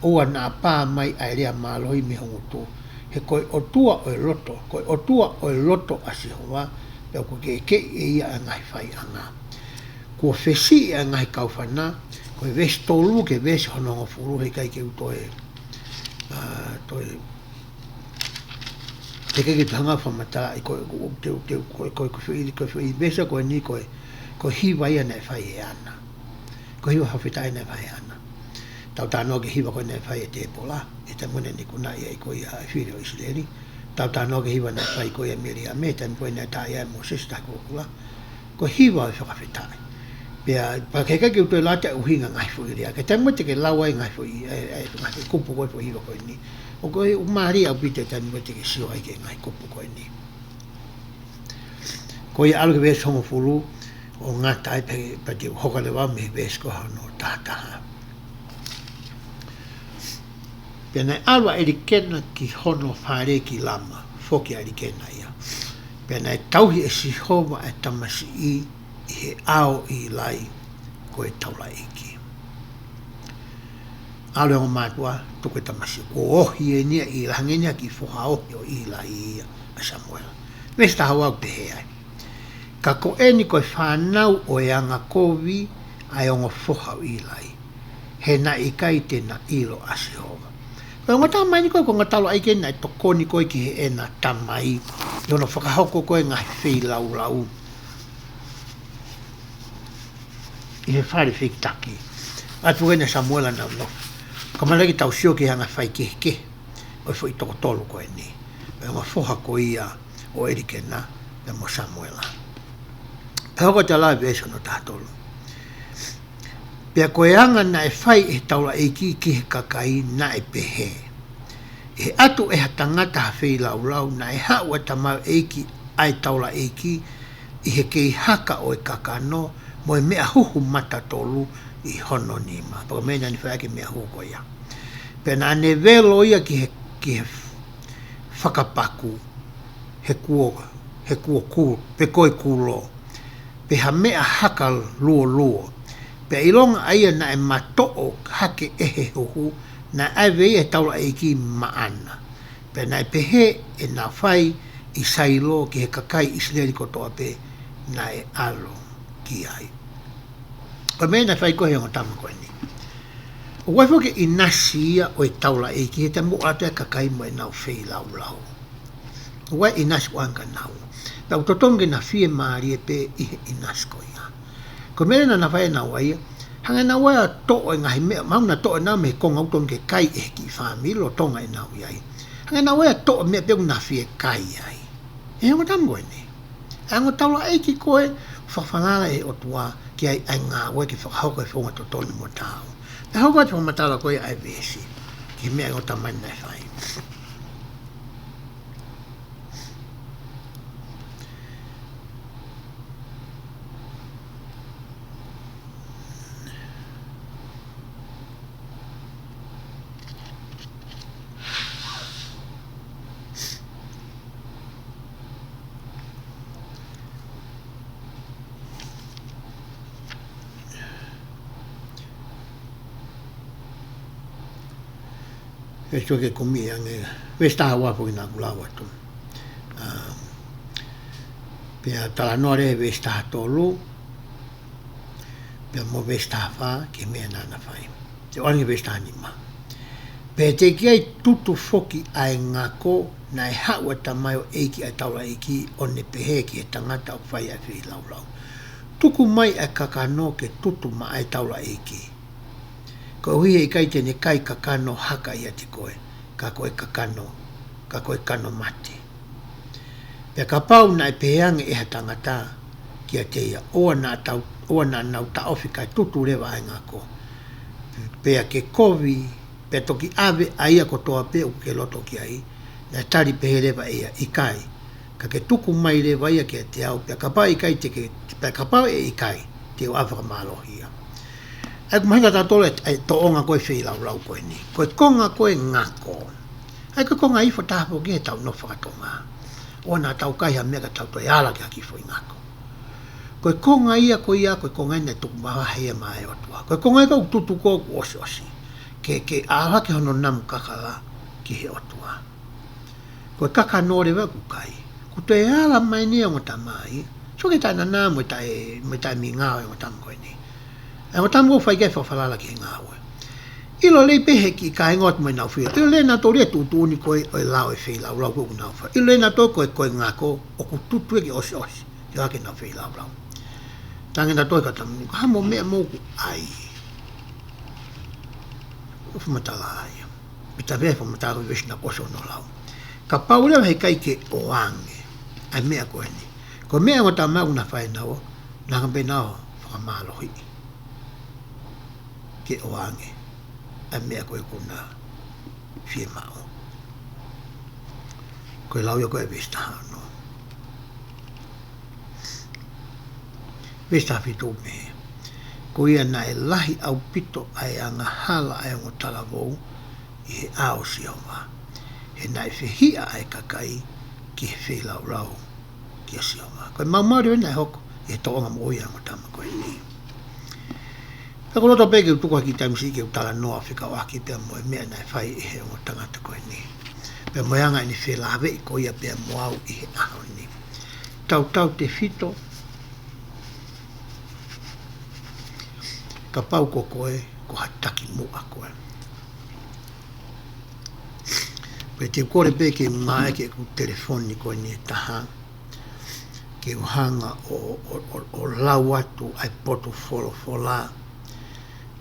ʻOua naʻa pā mai ʻa e lea mālohi mei ho ngutu. He ko e ʻOtua ʻo e loto, ko e ʻOtua ʻo e loto ʻa Sihova, pea ʻoku kehekehe ʻe ia ʻa e ngaahi faiʻanga. Kuo fesiʻi ʻa e ngaahi kaufana, ko e veesi tolu ki he veesi hono hongofulu heʻikai ke u toe, ʻa, toe, heʻikai ke u toe hanga ʻo fakamatalaʻi ko e, ko e, ko e, ko e, ko e, ko e foʻi, ko e foʻi veesi ko eni ko e, ko e hiva ia naʻe fai ʻe ʻAna. Ko e hiva fakafetaʻi naʻe fai ʻe ʻAna. Tau talanoa ki he hiva ko ē naʻe fai ʻe Tēpola, ʻi he taimi naʻe ikunaʻi ai ko ia ʻa e fili ʻo ʻIsileli. Tau talanoa ki he hiva naʻe fai ko ia ʻe Meliame, taimi ko ē naʻe taaʻi ai ʻa Mōsese, taha ko kula. Ko e hiva ʻo e fakafetaʻi. Pea, pea heʻikai ke u toe lata ʻuhinga ngaahi foʻi lea. Ko e taimi ko ē te ke lau ai ngaahi foʻi, ʻe, ʻe, ngaahi foʻi kupu ko ē foʻi hiva ko eni. ʻOku ʻi ai ʻoku mālie ʻaupito e taimi ko ē te ke sio ai ki he ngaahi kupu ko eni. Ko ia ʻalu ki he veesi hongofulu, ʻo ngata ai pē, pea te u hoko leva mei he veesi ko hono tahataha. Pea naʻe ʻalu ʻa ʻElikena ki hono fale ki Lama, foki ʻa ʻElikena ia. Pea naʻe tauhi ʻe Sihova ʻa e tamasiʻi ʻi he ʻao ʻo ʻĪlai, ko e taulaʻeiki. ʻAlu e ongo mātuʻa, tuku e tamasiʻi. Kuo ohi eni ia ʻi langi eni ia ki he foha ohi ʻo ʻĪlai ia ʻa Samuela. Veesi taha ua ʻoku pehē ai. Ka ko eni ko e fānau ʻo e angakovi ʻa e ongo foha ʻo ʻĪlai. He naʻe ʻikai te na ʻilo ʻa Sihova. Ko e ongo tama eni ko ē, ko e ongo taulaʻeiki eni naʻe tokoni ko ē ki heʻena tamai, ʻi hono fakahoko ko ē ngaahi feilaulau ʻi he fale fehikitaki. ʻAtu eni ʻa Samuela naʻa nau nofo. Ka manatuʻi ke tau sio ki he anga faikehekehe ʻo e foʻi toko tolu ko eni. Ko e ongo foha ko ia ʻo ʻElikena pea mo Samuela. Pea hoko atu e lau ʻa e veesi hono taha tolu. Pea ko e anga naʻe fai ʻe he taulaʻeiki ki he kakai naʻe pehē. ʻI he ʻatu ʻe ha tangata ha feilaulau naʻe haʻu ʻa e tamaioʻeiki ʻa e taulaʻeiki ʻi he kei haka ʻo e kakano mo e meʻa huhu mata tolu ʻi hono nima. Pea ko e meʻa naʻa ne fai ʻaki e meʻa huhu ko ia. Pea naʻa ne velo ia ki he, ki he fakapaku, he kuo, he kuo kū, pe ko e kulo, pe ha meʻa haka luoluo. Pea ʻilonga ʻa ia naʻe matoʻo hake ʻe he huhu, naʻe ʻave ia ʻe he taulaʻeiki maʻana. Pea naʻe pehē ʻe naʻa fai ʻi Sailo ki he kakai ʻIsileli kotoa pē naʻe ʻalu ki ai. Ko e meʻa naʻe fai ko ē ʻe he ongo tama ko eni. ʻOku ʻi ai foki e ʻinasi ia ʻo e taulaʻeiki he taimi ʻoku ʻalu atu ai e kakai mo ʻenau feilaulau. ʻOku ʻi ai e ʻinasi ʻoku ʻaonga kia naua. Pea ʻoku totonu ke na fiemālie pē ʻi he ʻinasi ko ia. Ko e meʻa naʻa na fai ʻe naua ia. Hanga ʻe naua ia ʻo toʻo e ngaahi meʻa, mahalo naʻa na toʻo ʻe naua mei he konga ʻoku totonu ke kai ʻe he kiʻi fāmili lolotonga ʻenau ʻi ai. Hanga ʻe naua ia ʻo toʻo e meʻa pē ʻoku na fie kai ai. ʻE he ongo tama ko eni. ʻA e ongo taulaʻeiki ko ē, fakafalala ʻe he ʻOtua ki ai ʻa e ngāue ke fakahoko e founga totonu mo taau. Pea hoko atu e fakamatala ko ia ʻa e veesi. Ki he meʻa ʻa e ongo tama naʻe fai. Pea sio ke kumi ange, veesi taha ua foki naʻa ku lau atu. Ā, pea talanoa leva he veesi taha tolu, pea mo veesi taha fā, ki he meʻa naʻa na fai. Te u ʻoange veesi taha nima. Pea teʻeki ai tutu foki ʻa e ngako naʻe haʻu ʻa e tamaioʻeiki ʻa e taulaʻeiki ʻo ne pehē ki he tangata ʻoku fai ʻa e feilaulau, Tuku mai ʻa e kakano ke tutu maʻa e taulaʻeiki. Koeʻuhi he ʻikai te ne kai kakano haka ʻiate koe, ka ko e kakano, ka ko e kano mate. Pea kapau naʻe pehē ange ʻe ha tangata kiate ia, ʻOua naʻa tau, ʻoua naʻa nau taʻofi kae tutu leva ʻa e ngako, pea ke kovi, pea toki ʻave ʻa ia kotoa pē ʻoku ke loto ki ai, naʻe tali pehē leva ʻe ia, ʻIkai, ka ke tuku mai leva ia kiate au, pea kapau ʻe ʻikai te ke, pea kapau ʻe ʻikai, te u ʻave fakamālohia. ʻA ia ʻoku mahino kia tautolu ʻa e, ʻa e tōʻonga ko ē feilaulau ko eni. Ko e konga ko ē ngako, ʻa ia ko e konga ifo taha foki he tau nofo fakatonga. ʻOua naʻa tau kai ha meʻa ka tau toe ala ki ha kiʻi foʻi ngako. Ko e konga ia ko ia, ko e konga ia naʻe tuku mavahe ia maʻa e ʻOtua. Ko e konga ia ko ē ʻoku tutu ko ē ʻoku ʻosiʻosi. Ke, ke ʻalu hake hono namu kakala ki he ʻOtua. Ko e kakano leva ʻoku kai. Kuo toe ala mai eni e ongo tama ia. Sio ki he taʻenana mo e taʻe, mo e taʻemingao e ongo tama ko eni. E ongo tama ko ē ʻoku fai ki ai e fakafalala ki he ngāue. ʻIlo lelei pē he kiʻi kāinga ʻoku ʻoatu mai ʻenau feilaulau. ʻIlo lelei nautolu ia e tuʻutuʻuni ko ē ʻo e lao e feilaulau ko ē ʻoku nau fai. ʻIlo lelei nautolu ko e, ko e ngako ʻoku tutu ia ke ʻosiʻosi. Ke ʻohake ʻenau feilaulau. Talaange nautolu ki he kau tama ni, ko e hā mo e meʻa ʻoku mou ʻai? ʻOku fakamatala ai. Pea tau pehē fakamatala ko e veesi naʻe ʻosi hono lau. Kapau leva he ʻikai ke ʻoange ʻa e meʻa ko eni, ko e meʻa ʻa e ongo tama ʻoku na fai naua, na hanga pē naua ʻo fakamālohiʻi ke ʻoange ʻa e meʻa ko ē ʻoku na fiemaʻu. Ko e lau ia ko ē veesi taha ono. Veesi taha fitu pē. Ko ia naʻe lahi ʻaupito ʻa e angahala ʻa e ongo talavou ʻi he ʻao ʻo Sihova, he naʻe fehiʻa ʻa e kakai ki he feilaulau kia Sihova. Ko e maumau leva eni naʻe hoko ʻi he tōʻonga moʻui ʻa e ongo tama ko eni. Pea ʻoku ou loto pē ke u tuku ha kiʻi taimi siʻi ke u talanoa fekauʻaki pea mo e meʻa naʻe fai ʻe he ongo tangata ko eni, pea mo e anga ʻene felāveʻi ko ia pea mo au ʻi he ʻaho ni. Tautautefito kapau ko koe ko ha takimuʻa koe. Pea te u kole pē ke u ngāueʻaki ʻeku telefoni ko eni ʻe taha, ke u hanga ʻo, ʻo, ʻo, ʻo lau atu ʻa e potu folofola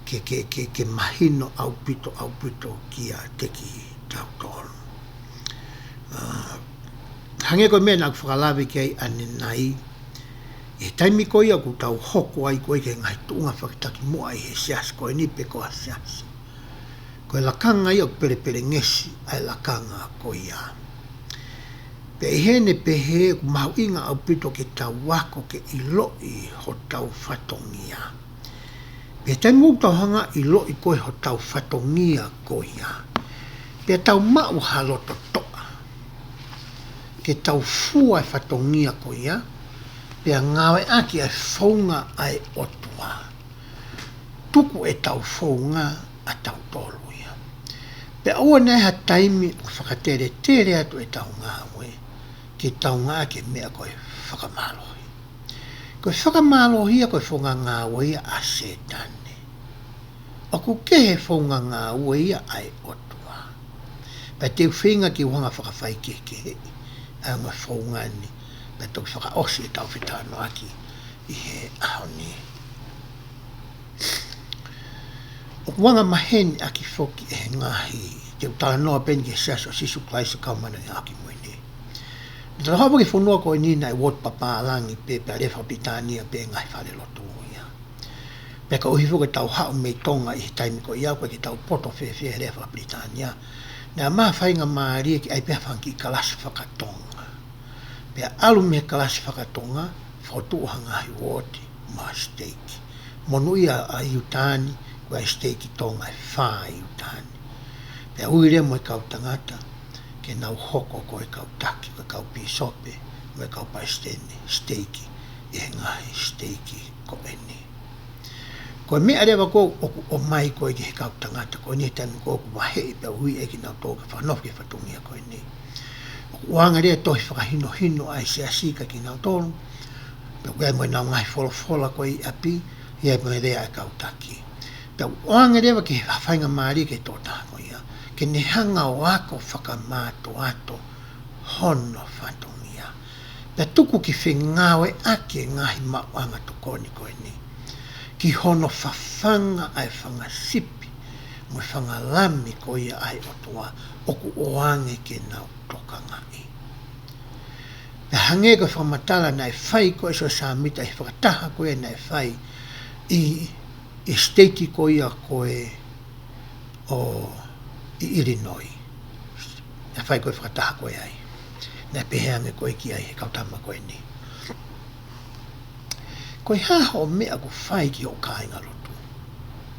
ke, ke, ke, ke mahino ʻaupito, ʻaupito kiate kitautolu. Ā, hangē ko e meʻa naʻa ku fakalave ki ai ʻanenai, ʻi he taimi ko ia ʻoku tau hoko ai ko ē ki he ngaahi tuʻunga fakatakimuʻa ʻi he siasi ko eni pe ko ha siasi. Ko e lakanga ia ʻoku pelepelengesi ʻa e lakanga ko ia. Pea ʻi heʻene pehē ʻoku mahuʻinga ʻaupito ke tau ako ke ʻiloʻi hotau fatongia. Pea taimi ʻoku tau hanga ʻiloʻi ko ē hotau fatongia ko ia, pea tau maʻu ha loto toʻa ke tau fua e fatongia ko ia, pea ngāueʻaki ʻa e founga ʻa e ʻOtua. Tuku ʻetau founga ʻatautolu ia. Pea ʻoua naʻa ʻi ai ha taimi ʻoku fakateletele atu ʻetau ngāue ke tau ngāueʻaki e meʻa ko e fakamālohi. Ko e fakamālohi ia ko e founga ngāue ia ʻa Sētane. ʻOku kehe founga ngāue ia ʻa e ʻOtua. Pea te u feinga ke u hanga ʻo fakafaikehekeheʻi ʻa e ongo founga ni, pea toki fakaʻosi ʻetau fetalanoaʻaki ʻi he ʻaho ni. ʻOku anga maheni ʻaki foki ʻe he ngaahi, te u talanoa pē eni ki he Siasi ʻo Sīsū Kalaisi ʻo e Kau Māʻoniʻoni ʻi he Ngaahi ʻAho Kimui Ni. Naʻa tau haʻu ki he fonua ko eni naʻe uooti papālangi pē, pea lea faka-Pilitānia pē ngaahi falelotu ia. Pea koeʻuhi foki ko ʻetau haʻu mei Tonga ʻi he taimi ko ia, ʻoku ʻikai ke tau poto fēfē he lea faka-Pilitānia, naʻe maʻu ha faingamālie ke ʻai pē ha fanga kiʻi kalasi faka-Tonga. Pea ʻalu mei he kalasi faka-Tonga, fokotuʻu ha ngaahi uooti mo ha siteiki. Monūʻia ʻa ʻIutā ni, ko e siteiki Tonga ʻe fā ʻi ʻIutā ni. Pea ui leva mo e kau tangata ke nau hoko ko e kau taki, ko e kau pīsope, mo e kau palesiteni siteiki ʻi he ngaahi siteiki ko eni. Ko e meʻa leva ko ē ʻoku ʻomai ko ē ki he kau tangata ko eni he taimi ko ē ʻoku vaheʻi pea ui ai kinautolu ke fakanofo ki he fatongia ko eni. ʻOku ʻoange leva e tohi fakahinohino ʻa e siasi kia kinautolu. Pea ʻoku ʻi ai mo ʻenau ngaahi folofola ko ē ʻi ʻapi, ʻi ai mo e lea ʻa e kau taki. Pea ʻoku ʻoange leva ki he faingamālie ki he tokotaha ko ia, ke ne hanga ʻo ako fakamātoato hono fatongia. Pea tuku ke fengāueʻaki e ngaahi maʻuʻanga tokoni ko eni ki hono fafanga ʻa e fanga sipi mo e fanga lami ko ia ʻa e ʻOtua ʻoku ʻoange ke nau tokangaʻi. Pea hangē ko e fakamatala naʻe fai ko ē ʻe Siosefa Sāmita ʻi he fakataha ko ia naʻe fai ʻi, ʻi he siteiti ko ia ko ē ʻo ʻi ʻIlinoi. Naʻe fai ko ē fakataha ko ē ai. Naʻe pehē ange ko ē ki ai he kau tama ko eni: Ko e hā hoʻo meʻa ʻoku fai ki hoʻo kāingalotu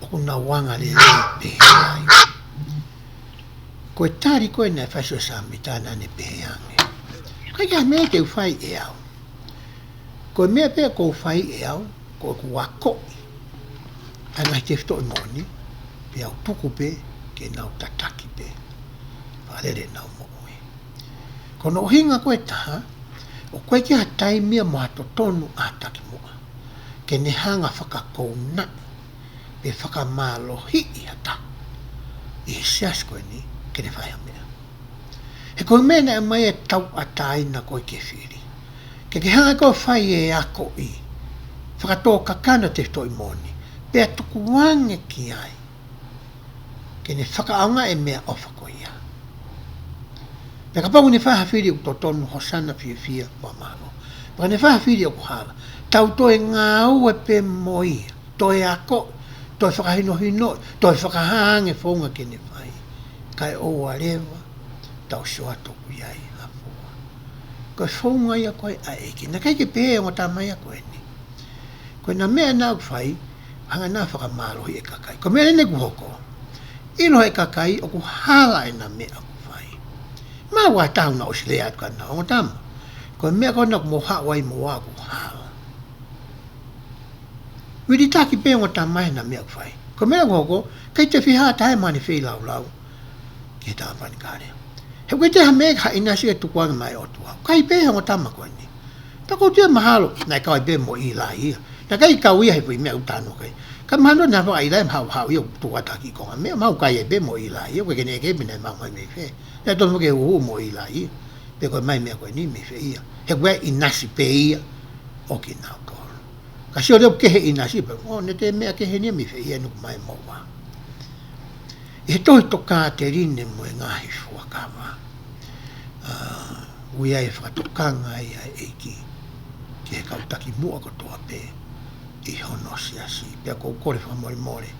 ʻoku nau angalelei pehē ai? Ko e tali ko ē naʻe fai ʻe Siosefa Sāmita naʻa ne pehē ange: ʻIkai ke ʻi ai ha meʻa te u fai ʻe au. Ko e meʻa pē ʻoku ou fai ʻe au, ko ʻeku akoʻi ʻa e ngaahi tefitoʻi moʻoni, pea u tuku pē ke nau tataki pē, fakalele ʻenau moʻui. Ko hono ʻuhinga ko ē ʻe taha, ʻoku ʻikai ke ʻi ai ha taimi ia mo ha totonu ʻa ha takimuʻa ke ne hanga ʻo fakakounaʻi pe fakamālohiʻi ha taha ʻi he siasi ko eni ke ne fai ha meʻa. He ko e meʻa naʻe ʻomai e tauʻatāina ko ē ki he fili. Ke ke hanga ko ē ʻo fai e akoʻi fakatōkakano ʻo e tefitoʻi moʻoni, pea tukuange ki ai ke ne fakaʻaongaʻi e meʻaʻofa ko ia. Pea kapau ʻoku ne fai ha fili ʻoku totonu, hosana, fiefia, fakamālō. Pea ka ne fai ha fili ʻoku hala, tau toe ngāue pē mo ia, toe ako, toe fakahinohino, toe fakahā ange founga ke ne fai. Kae ʻoua leva tau sio atu ʻoku ʻi ai ha fua. Ko e founga ia ko ē ʻa e ʻEiki. Naʻe ʻikai ke pehē ʻe he ongo tama ia ko eni: Ko ʻena meʻa ʻena ʻoku fai, hanga ʻena ʻo fakamālohiʻi e kakai. Ko e meʻa leva ʻoku hoko, ʻilo ʻe he kakai ʻoku hala ʻena meʻa ʻoku fai. Maʻu ʻa e taha naʻe ʻosi lea atu kia nautolu ongo tama: Ko e meʻa ko ena ʻoku mou haʻu ai mo au ʻoku hala. Vilitaki pē ongo tama ʻena meʻa ʻoku fai. Ko e meʻa ʻoku hoko, ʻikai toe fiha ha taha ia mo haʻane feilaulau ki he tāpanekale. He ʻoku ʻikai toe ʻi ai ha meʻa, ha ʻinasi ia ʻe tukuange mai ʻe he ʻOtua. ʻIkai pē ʻe he ongo tama ko eni. Pea ʻoku ou tui mahalo naʻe kau ai pē mo ʻĪlai ia. Naʻe ʻikai kau ia he foʻi meʻa ʻoku tanu ki ai. Ka mahalo naʻe fakaʻilai mahalo haʻu ia ʻo tuku atu ha kiʻi konga meʻa, mahalo ʻikai ai pē mo ʻĪlai ia. ʻOku ʻikai ke ne ʻeke pe naʻe maʻu mai mei fē. Naʻe tonu ke huhu mo ʻĪlai ia. Pe ko e ʻomai meʻa ko eni mei fē ia. He ʻoku ʻi ai e ʻinasi pē ia ʻo kinautolu. Ka sio leva ki he ʻinasi pē, ʻo ne te meʻa ki heni mei fē ia, ʻoku ʻomai mo au. ʻI he tohi Tokāteline mo e Ngaahi Fuakava, ʻa, ʻoku ʻi ai e fakatokanga ia ʻa e ʻEiki ki he kau takimuʻa kotoa pē ʻi hono siasi. Pea ʻoku ou kole fakamolemole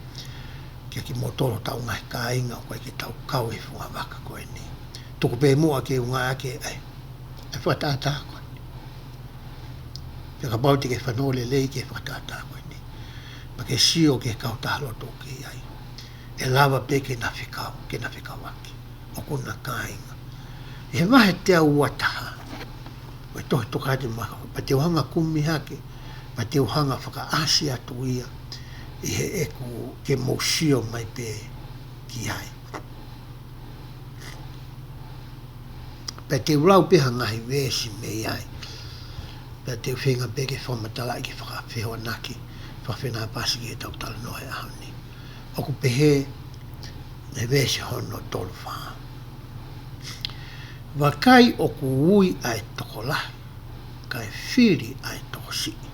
kia kimoutolu hotau ngaahi kāinga ʻoku ʻikai ke tau kau he funga vaka ko eni. Tuku pē muʻa ke u ngāueʻaki ʻa e, ʻa e fakatātā ko eni. Pea kapau te ke fanongo lelei ki he fakatātā ko eni, pea ke sio ki he kautaha lotu ʻoku ke ʻi ai, ʻe lava pē ke na fekau, ke na fekauʻaki ʻokú na kāinga. ʻI he vahe teau ua taha ʻo e tohi Tokāteline mo e Ngaahi Fuakava, pea te u hanga ʻo kumi hake, pea te u hanga ʻo fakaʻasi atu ia ʻi heʻeku, ke mou sio mai pē ki ai. Pea te u lau pē ha ngaahi veesi mei ai. Pea te u feinga pē ke fakamatalaʻi ke fakafehoanaki, fakafenāpasi ki heʻetau talanoa he ʻaho ni. ʻOku pehē ʻe he veesi hono tolu fā: Vakai, ʻoku ui ʻa e tokolahi, kae fili ʻa e tokosiʻi.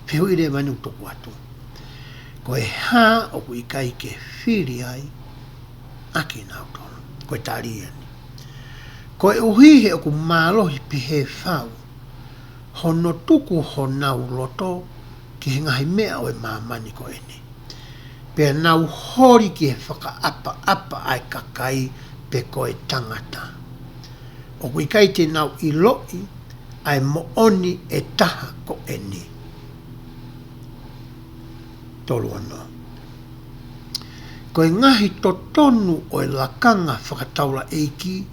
Fehuʻi leva ʻeni ʻoku tuku atu: Ko e hā ʻoku ʻikai ke fili ai ʻa kinautolu? Ko e tali ʻeni: Koeʻuhi he ʻoku mālohi pehē fau hono tuku honau loto ki he ngaahi meʻa ʻo e māmani ko eni, pea nau holi ki he fakaʻapaʻapa ʻa e kakai pe ko e tangata. ʻOku ʻikai te nau ʻiloʻi ʻa e moʻoni ʻe taha ko eni. Tolu ono: Ko e ngaahi totonu ʻo e lakanga fakataulaʻeiki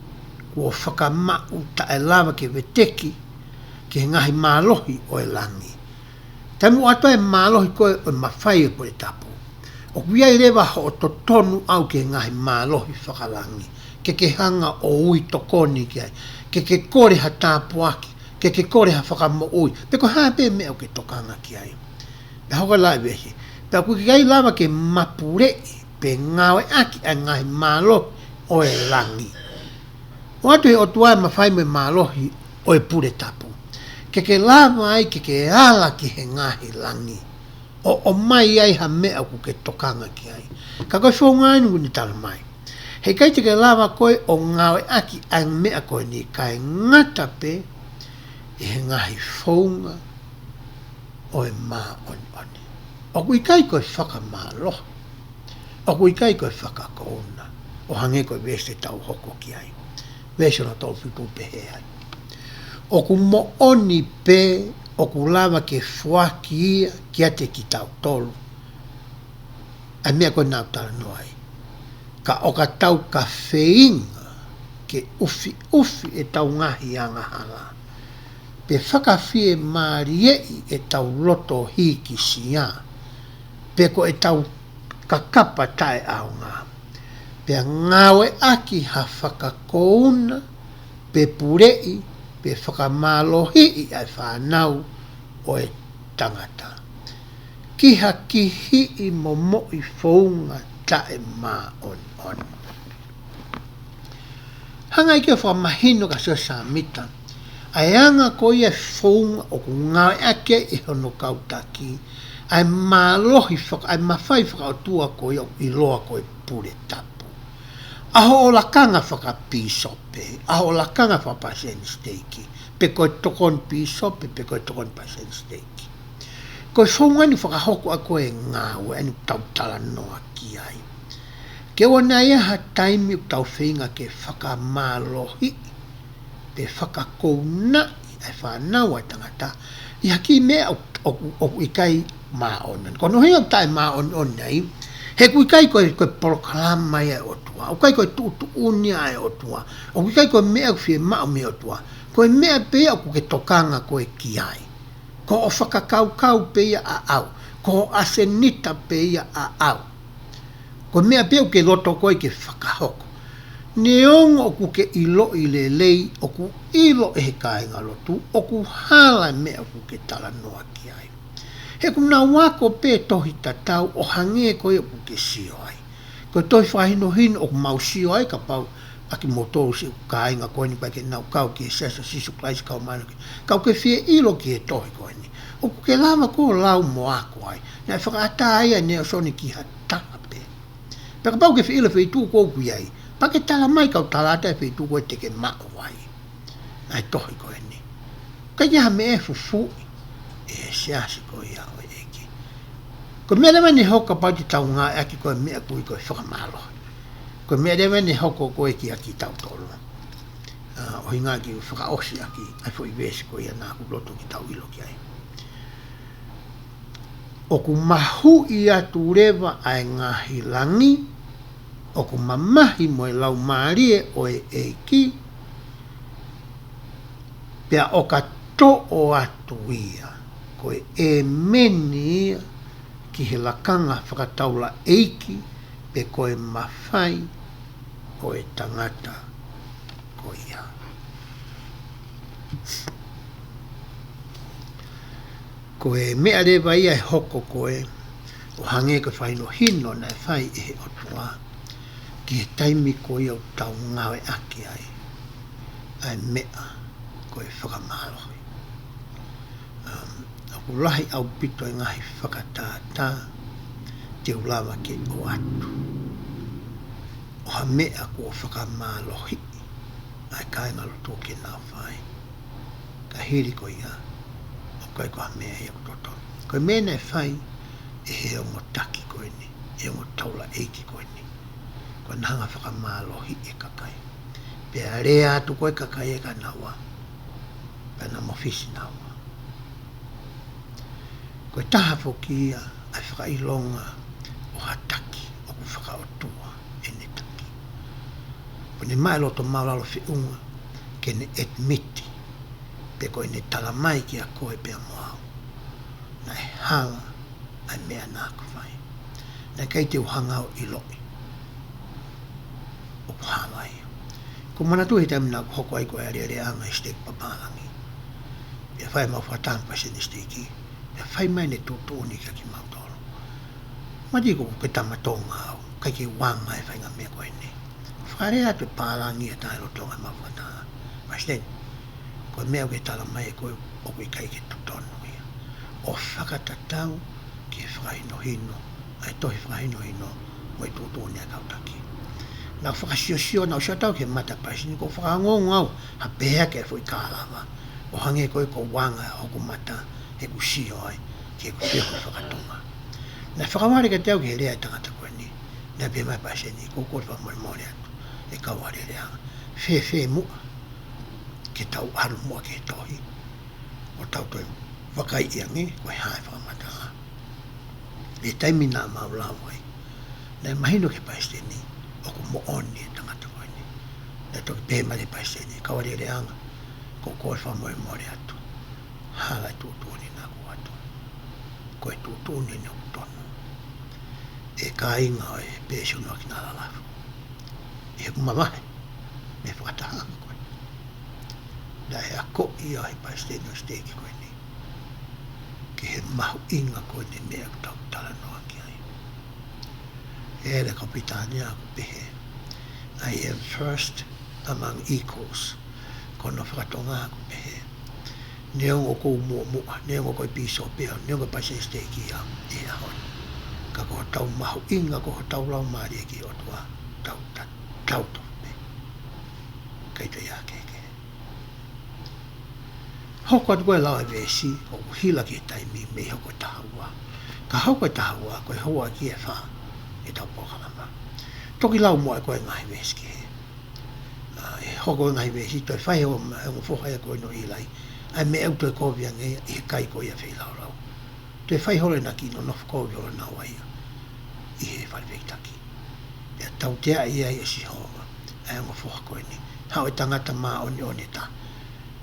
kuo fakamaʻu taʻelava ke veteki ki he ngaahi mālohi ʻo e langi, Taimi ʻoku ʻoatu ai e mālohi ko ē ʻo e mafai ʻo e pule tapu, ʻoku ʻi ai leva hoʻo totonu ʻaʻau ki he ngaahi mālohi fakalangi, ke ke hanga ʻo ui tokoni ki ai, ke ke kole ha tāpuaki, ke ke kole ha fakamoʻui, pe ko e hā pē meʻa ʻoku ke tokanga ki ai. Pea hoko atu e veesi, pea ʻoku ʻikai lava ke mapuleʻi pe ngāueʻaki ʻa e ngaahi mālohi ʻo e langi. ʻOatu ʻe he ʻOtua e mafai mo e mālohi ʻo e pule tapu, ke ke lava ai ke ke ala ki he ngaahi langi ʻo ʻomai ai ha meʻa ʻoku ke tokanga ki ai. Ka ko e founga eni ʻoku ne tala mai, heʻikai te ke lava koe ʻo ngāueʻaki ʻa e meʻa ko eni kae ngata pē ʻi he ngaahi founga ʻo e māʻoniʻoni. ʻOku ʻikai ko e fakamālohi, ʻoku ʻikai ko e fakakouna, ʻo hangē ko e veesi te tau hoko ki ai. Veesi hono tolu fitu pehē ai, ʻoku moʻoni pē ʻoku lava ke foaki ia kiate kitautolu ʻa e meʻa ko ē naʻa ku talanoa ai, ka ʻoka tau ka feinga ke ʻufiʻufi ʻetau ngaahi angahala, pe fakafiemālieʻi ʻetau loto hīkisia, pe ko ʻetau kakapa taʻeʻaonga, pea ngāueʻaki ha fakakouna, pe puleʻi, pe fakamālohiʻi ʻa e fānau ʻo e tangata ki ha kihiʻi momoʻi founga taʻemāʻoniʻoni. Hanga ʻe ia ʻo fakamahino kia Siosefa Sāmita ʻa e anga ko ia e founga ʻoku ngāueʻaki ai ʻe hono kau taki ʻa e mālohi faka-, ʻa e mafai fakaʻotua ko ia ʻoku ʻiloa ko e pule tapu. ʻA hoʻo lakanga fakapīsope, ʻa hoʻo lakanga fakapalesiteni siteiki, pe ko e tokoni pīsope, pe ko e tokoni palesiteni siteiki. Ko e founga eni ʻoku fakahoko ai ko ē e ngāue eni ʻoku tau talanoa ki ai. Ke ʻoua naʻa ʻi ai ha taimi ʻoku tau feinga ke fakamālohiʻi pe fakakounaʻi ʻa e fānau ʻa e tangata ʻi ha kiʻi meʻa ʻoku, ʻoku, ʻoku ʻikai māʻoniʻoni. Ko hono ʻuhinga ʻoku taʻemāʻoniʻoni ai, he ʻoku ʻikai ko e, ko e polokalama ia ʻa e ʻOtua, ʻoku ʻikai ko e tuʻutuʻuni ia ʻa e ʻOtua, ʻoku ʻikai ko e meʻa ʻoku fiemaʻu mei he ʻOtua. Ko e meʻa pē ia ʻoku ke tokanga koe ki ai. Ko hoʻo fakakaukau pē ia ʻaʻau. Ko hoʻo ʻasenita pē ia ʻaʻau. Ko e meʻa pē ʻoku ke loto koe ke fakahoko. Neongo ʻoku ke ʻiloʻi lelei, ʻoku ʻilo ʻe he kāingalotu, ʻoku hala e meʻa ʻoku ke talanoa ki ai. He ʻoku nau ako pē tohi tatau ʻo hangē ko ia ʻoku ke sio ai. Ko e tohi fakahinohino ʻoku mau sio ai, kapau ʻa kimoutolu siʻi kāinga ko eni ʻoku ʻikai ke nau kau ki he Siasi ʻo Sīsū Kalaisi ʻo e Kau Māʻoniʻoni, ka ʻoku ke fie ʻilo ki he tohi ko eni, ʻoku ke lava koe ʻo lau mo ako ai. Naʻe fakaʻatā ia ʻe Nalesoni ki ha taha pē. Pea kapau ʻoku ke fie ʻilo e feituʻu ko ē ʻoku ʻi ai, pea ke tala mai kau tala atu e feituʻu ko ē te ke maʻu ai ʻa e tohi ko eni. ʻIkai ke ʻi ai ha meʻa ʻe fufuuʻi ʻe he Siasi ko ia ʻo e ʻEiki. Ko e meʻa leva eni ʻe hoko kapau te tau ngāueʻaki ko e meʻa ko ē ko e fakamālohi. Ko e meʻa leva eni ʻe hoko ko ē kiate kitautolu. ʻA, ʻuhinga ki he fakaʻosi ʻaki ʻa e foʻi veesi ko ia naʻa ku loto ke tau ʻilo ki ai. ʻOku mahuʻi atu leva ʻa e ngaahi langi, ʻoku mamahi mo e Laumālie ʻo e ʻEiki, pea ʻoka toʻo atu ia, ko e ʻēmeni ia ki he lakanga fakataulaʻeiki, pe ko e mafai ʻo e tangata ko ia. Ko e meʻa leva ia ʻe hoko ko ē, ʻo hangē ko e fakahinohino naʻe fai ʻe he ʻOtua, ki he taimi ko ia ʻoku tau ngāueʻaki ai ʻa e meʻa ko e fakamālohi. Um, ʻoku lahi ʻaupito e ngaahi fakatātā te u lava ke ʻoatu ʻo ha meʻa kuo fakamālohiʻi ʻa e kāingalotu ke nau fai. Ka hili ko ia, ʻoku ʻikai ko ha meʻa ia ʻoku totonu. Ko e meʻa naʻe fai ʻe he ongo taki ko eni, ʻe he ongo taulaʻeiki ko eni, ko ʻena hanga ʻo fakamālohiʻi e kakai. Pea lea atu ko ē e kakai kia naua, pea na mafisi naua. Ko e taha foki ia ʻa e fakaʻilonga ʻo ha taki ʻoku fakaʻotua ʻene taki. Ko ʻene maʻu e loto maulalo feʻunga ke ne admit, pe ko ʻene tala mai kiate koe pea mo au, Naʻe hala ʻa e meʻa naʻa ku fai. Naʻe ʻikai te u hanga ʻo ʻiloʻi ʻoku hala ia. ʻOku ou manatuʻi he taimi naʻa ku hoko ai ko e alēleaʻanga ʻi he siteiki papālangi. Pea fai ʻemau fakataha mo e palesiteni siteiki. Pea fai mai ʻene tuʻutuʻuni kia kimautolu. Mātuʻaki ko e tama Tonga au, ʻikai ke u anga e faʻahinga meʻa ko eni. Fakalea atu e pālangi ʻa e taha ʻi loto ʻemau fakataha. Palesiteni, ko e meʻa ʻoku ke tala mai ʻe koe ʻoku ʻikai ke totonu ia. ʻO fakatatau ki he fakahinohino, ʻa e tohi fakahinohino, mo e tuʻutuʻuni ʻa e kau taki. Naʻa ku fakasiosio, naʻa ku sio atu ki he mata ʻa e palesiteni, ʻoku ou fakaongoongo au ha pehē ʻa e foʻi kalava. ʻO hangē ko e ʻoku ou anga hoku mata, heʻeku sio ai, ki heʻeku feohi fakatonga. Naʻe fakavale kiate au ki he lea ʻa e tangata ko eni. Naʻe pehē mai ʻe he palesiteni, ʻoku ou kole fakamolemole atu, ʻe kau alēleaʻanga. Fēfē muʻa, ke tau ʻalu muʻa ki he tohi. ʻO tau toe vakaiʻi ange, ko e hā e fakamatala. ʻI he taimi naʻa mau lau ai, naʻe mahino ki he palesiteni, ʻoku moʻoni e tangata ko eni. Naʻe toki pehē mai ʻe he palesiteni, kau alēleaʻanga, ʻoku ou kole fakamolemole atu. Hala e tuʻutuʻuni naʻa ku ʻoatu. Ko e tuʻutuʻuni eni ʻoku tonu. ʻE kāinga ʻo e peesi ʻo Nuʻuakina Lalafu. ʻI heʻeku mavahe, mei he fakatahaʻanga ko eni. Naʻe akoʻi ia ʻe he palesiteni ʻo e siteiki ko eni. Ki he mahuʻinga ko eni e meʻa ʻoku tau talanoa ki ai. ʻE lea ʻa e kau Pilitānia ʻoku pehē, "I am first among equals." Ko hono fakatonga ʻoku pehē, neongo ʻoku ou muʻomuʻa, neongo ko e pīsope au, neongo ko e palesiteni siteiki au ʻi he ʻaho ni. Ka ko hotau mahuʻinga, ko hotau laumālie ki he ʻOtua, tau, tau, tau tofu pē. ʻIkai toe ʻi ai ha kehekehe. Hoko atu ko e lau e veesi, ʻoku hila ki he taimi mei he hoko ʻa e taha ua. Ka hoko ʻa e taha ua, ko e houa ki he fā ʻetau polokalama. Toki lau muʻa ko e ngaahi veesi ki he. ʻA, ʻe hoko e ngaahi veesi, toe fai ʻe he ongo foha ia ko eni ʻo ʻĪlai ʻa e meʻa ʻoku toe kovi ange ʻi he kai ko ia feilaulau. Toe fai holo ʻena kiʻi nonofo kovi holo naua ia ʻi he fale feitaki. Pea tautea ai ʻe Sihova ʻa e ongo foha ko eni, haʻu e tangata māʻoniʻoni ʻe taha.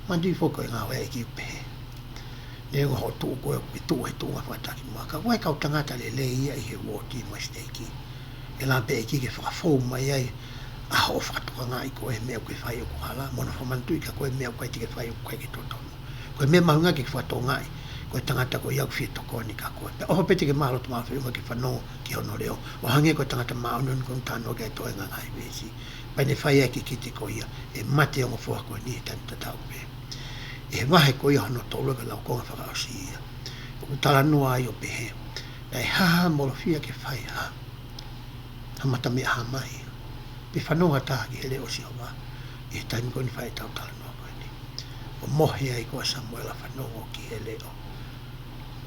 Manatuʻi foki ko e ngāue ʻa e ʻEiki ʻoku pehē, neongo hoʻo tuʻu koe ʻoku ke tuʻu he tuʻunga fakatakimuʻa, ka ʻoku ʻi ai e kau tangata lelei ia ʻi he uooti mo e siteiki. ʻE lava pē ʻEiki ke fakafou mai ai ʻa hoʻo fakatokangaʻi ko e meʻa ʻoku ke fai ʻoku hala, mo hono fakamanatuʻi kia koe e meʻa ʻoku ʻikai te ke fai ʻoku ʻikai ke totonu. Ko e meʻa mahuʻinga ke fakatokangaʻi ko e tangata ko ia ʻoku fie tokoni kia koe. Pea ʻofa pē te ke mahalo ʻo tokanga ʻi he feʻunga ke fanongo ki hono leʻo. ʻO hangē ko e tangata māʻoniʻoni ko eni ʻoku talanoa ki ai e toenga e ngaahi veesi. Pea ne fai ai e kikite ko ia, ʻe mate e ongo foha ko eni he taimi tatau pē. ʻI he vahe ko ia hono tolu ʻo e laukonga fakaʻosi ia, ʻoku talanoa ai ʻo pehē, naʻe hahamolofia ke fai ha, ha mata meʻa hā mai. Pea fanongo ha taha ki he leʻo ʻo Sihova ʻi he taimi ko eni fai ʻetau talanoa ko eni. ʻO mohe ai ko ē ʻa Samuela ʻo fanongo ki he leʻo.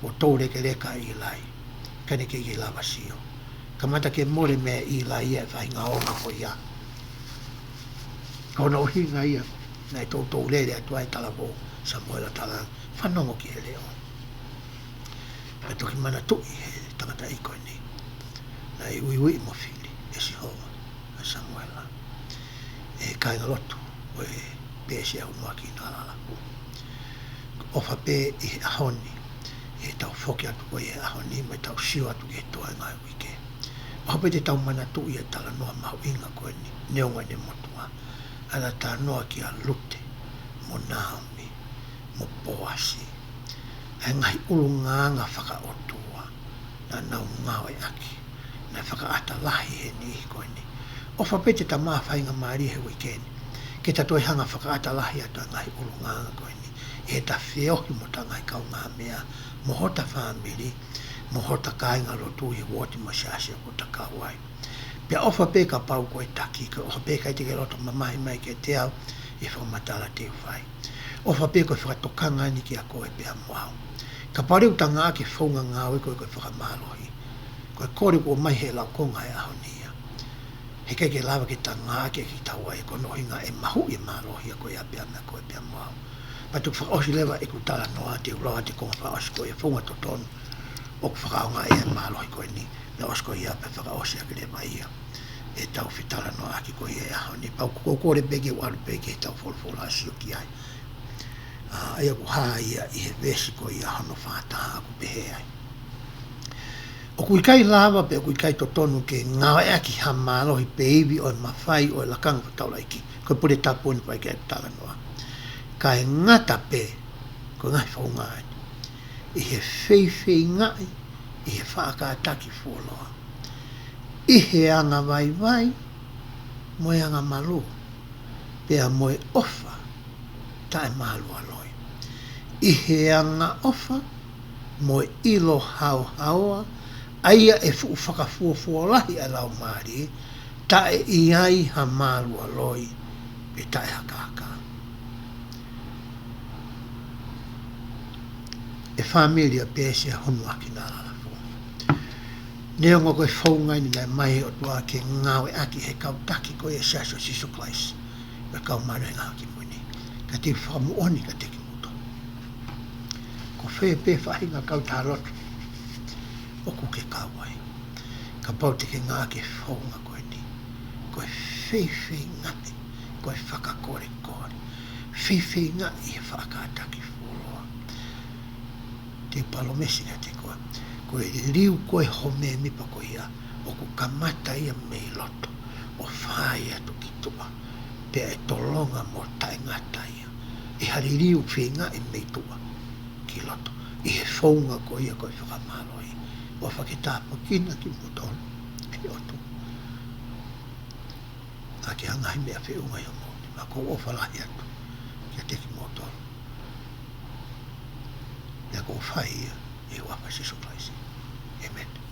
Kuo toulekeleka ʻa ʻĪlai, ka ne ʻikai ke lava ʻo sio. Kamata ke mole meia ʻĪlai ia e faʻahinga ongo ko ia. Ko hono ʻuhinga ia naʻe toutou lele atu ai e talavou ʻo Samuela ʻo talaange, fanongo ki he leʻo. Pea toki manatuʻi ʻe he tangataʻeiki ko eni, naʻe uiuiʻi mo fili ʻe Sihova ʻa Samuela. ʻE kāingalotu ʻo e peesi ʻa Nuʻuakina Lalafu. ʻOfa pē ʻi he ʻaho ni, ʻi heʻetau foki atu ko ia he ʻaho ni, mo ʻetau sio atu ki he toenga e uike, ʻofa pē te tau manatuʻi ʻa e talanoa mahuʻinga ko eni, neongo ʻene motuʻa, ʻa ʻena talanoa kia Lute, mo Naomi, mo Poasi. ʻA e ngaahi ʻulungaanga fakaʻotua naʻa nau ngāueʻaki, naʻe fakaʻata lahi ʻe he niʻihi ko eni. ʻOfa pē te ta maʻu ha faingamālie he uike ni ke ta toe hanga ʻo fakaʻata lahi atu ʻa e ngaahi ʻulungaanga ko eni ʻi heʻeta feohi mo hota ngaahi kaungāmeʻa, mo hota fāmili, mo hota kāingalotu ʻi he uooti mo e siasi ʻoku ta kau ai. Pea ʻofa pē kapau ko e taki, ko e ʻofa pē ʻikai te ke loto mamahi mai kiate au ʻi he fakamatala te u fai. ʻOfa pē ko e fakatokanga eni kia koe pea mo au. Kapau leva ʻoku ta ngāueʻaki e founga ngāue ko ē ko e fakamālohi, ko e kole ʻoku ʻomai he laukonga he ʻaho ni ia, he ʻikai ke lava ke ta ngāueʻaki ʻe kitaua ia, ko hono ʻuhinga ʻe mahuʻi e mālohi ʻa ko ia pea mo koe pea mo au. Pea toki fakaʻosi leva ʻeku talanoa, te u lau atu e konga fakaʻosi ko ia, founga totonu ʻoku fakaʻaongaʻi ai e mālohi ko eni. Naʻe ʻosi ko ia pea fakaʻosi ʻaki leva ia ʻetau fetalanoaʻaki ko ia he ʻaho ni. Pea ʻoku ou kole pē ke u ʻalu pē ki heʻetau folofola ʻo sio ki ai. ʻA, ʻA ia ʻoku hā ia ʻi he veesi ko ia hono fā taha ʻoku pehē ai: ʻOku ʻikai lava pe ʻoku ʻikai totonu ke ngāueʻaki ha mālohi pe ivi ʻo e mafai ʻo e lakanga fakataulaʻeiki. Ko e pule tapu ni ʻoku ʻikai ke talanoa. Kae ngata pē, ko e ngaahi founga eni, ʻi he feifeingaʻi ʻi he faʻa kātaki fuoloa, ʻi he anga vaivai mo e anga malū, pea mo e ʻofa taʻemālualoi, ʻi he anga ʻofa mo e ʻilo haohaoa, ʻa ia ʻe fuʻu fakafuofuolahi ʻa e laumālie, taʻe ʻi ai ha mālualoi pe taʻehakahaka. ʻE fāmili, ʻa pē sia hunu ʻaki nā lala fua. Neongo ko e founga eni naʻe ʻomai ʻe he ʻOtua ke ngāueʻaki ʻe he kau taki ko ia ʻo e Siasi ʻo Sīsū Kalaisi ʻo e Kau Māʻoniʻoni ʻi he Ngaahi ʻAho Kimui Ni, ka te u fakamoʻoni kiate kimoutolu, ko fē pē faʻahinga kautaha lotu ʻoku ke kau ai, kapau te ke ngāueʻaki e founga ko eni, ko e feifeingaʻi, ko e fakakolekole, feifeingaʻi ʻi he faʻa kātaki fuoloa, te u palōmesi kiate koe, ko e liliu ko ē ho mēmipa ko ia, ʻoku kamata ia mei loto ʻo fai atu ki tuʻa, pea ʻe tolonga mo taʻengata ia ʻi ha liliu feingaʻi mei tuʻa ki loto, ʻi he founga ko ia ko e fakamālō, ʻo fakatāpuekina kimoutolu ʻe he ʻOtua ʻaki ha ngaahi meʻa feʻunga ʻi homou nima. Ko ʻeku ʻofa lahi atu kiate kimoutolu, pea ʻoku ou fai ia ʻi he huafa ʻo Sīsū Kalaisi, ʻēmeni.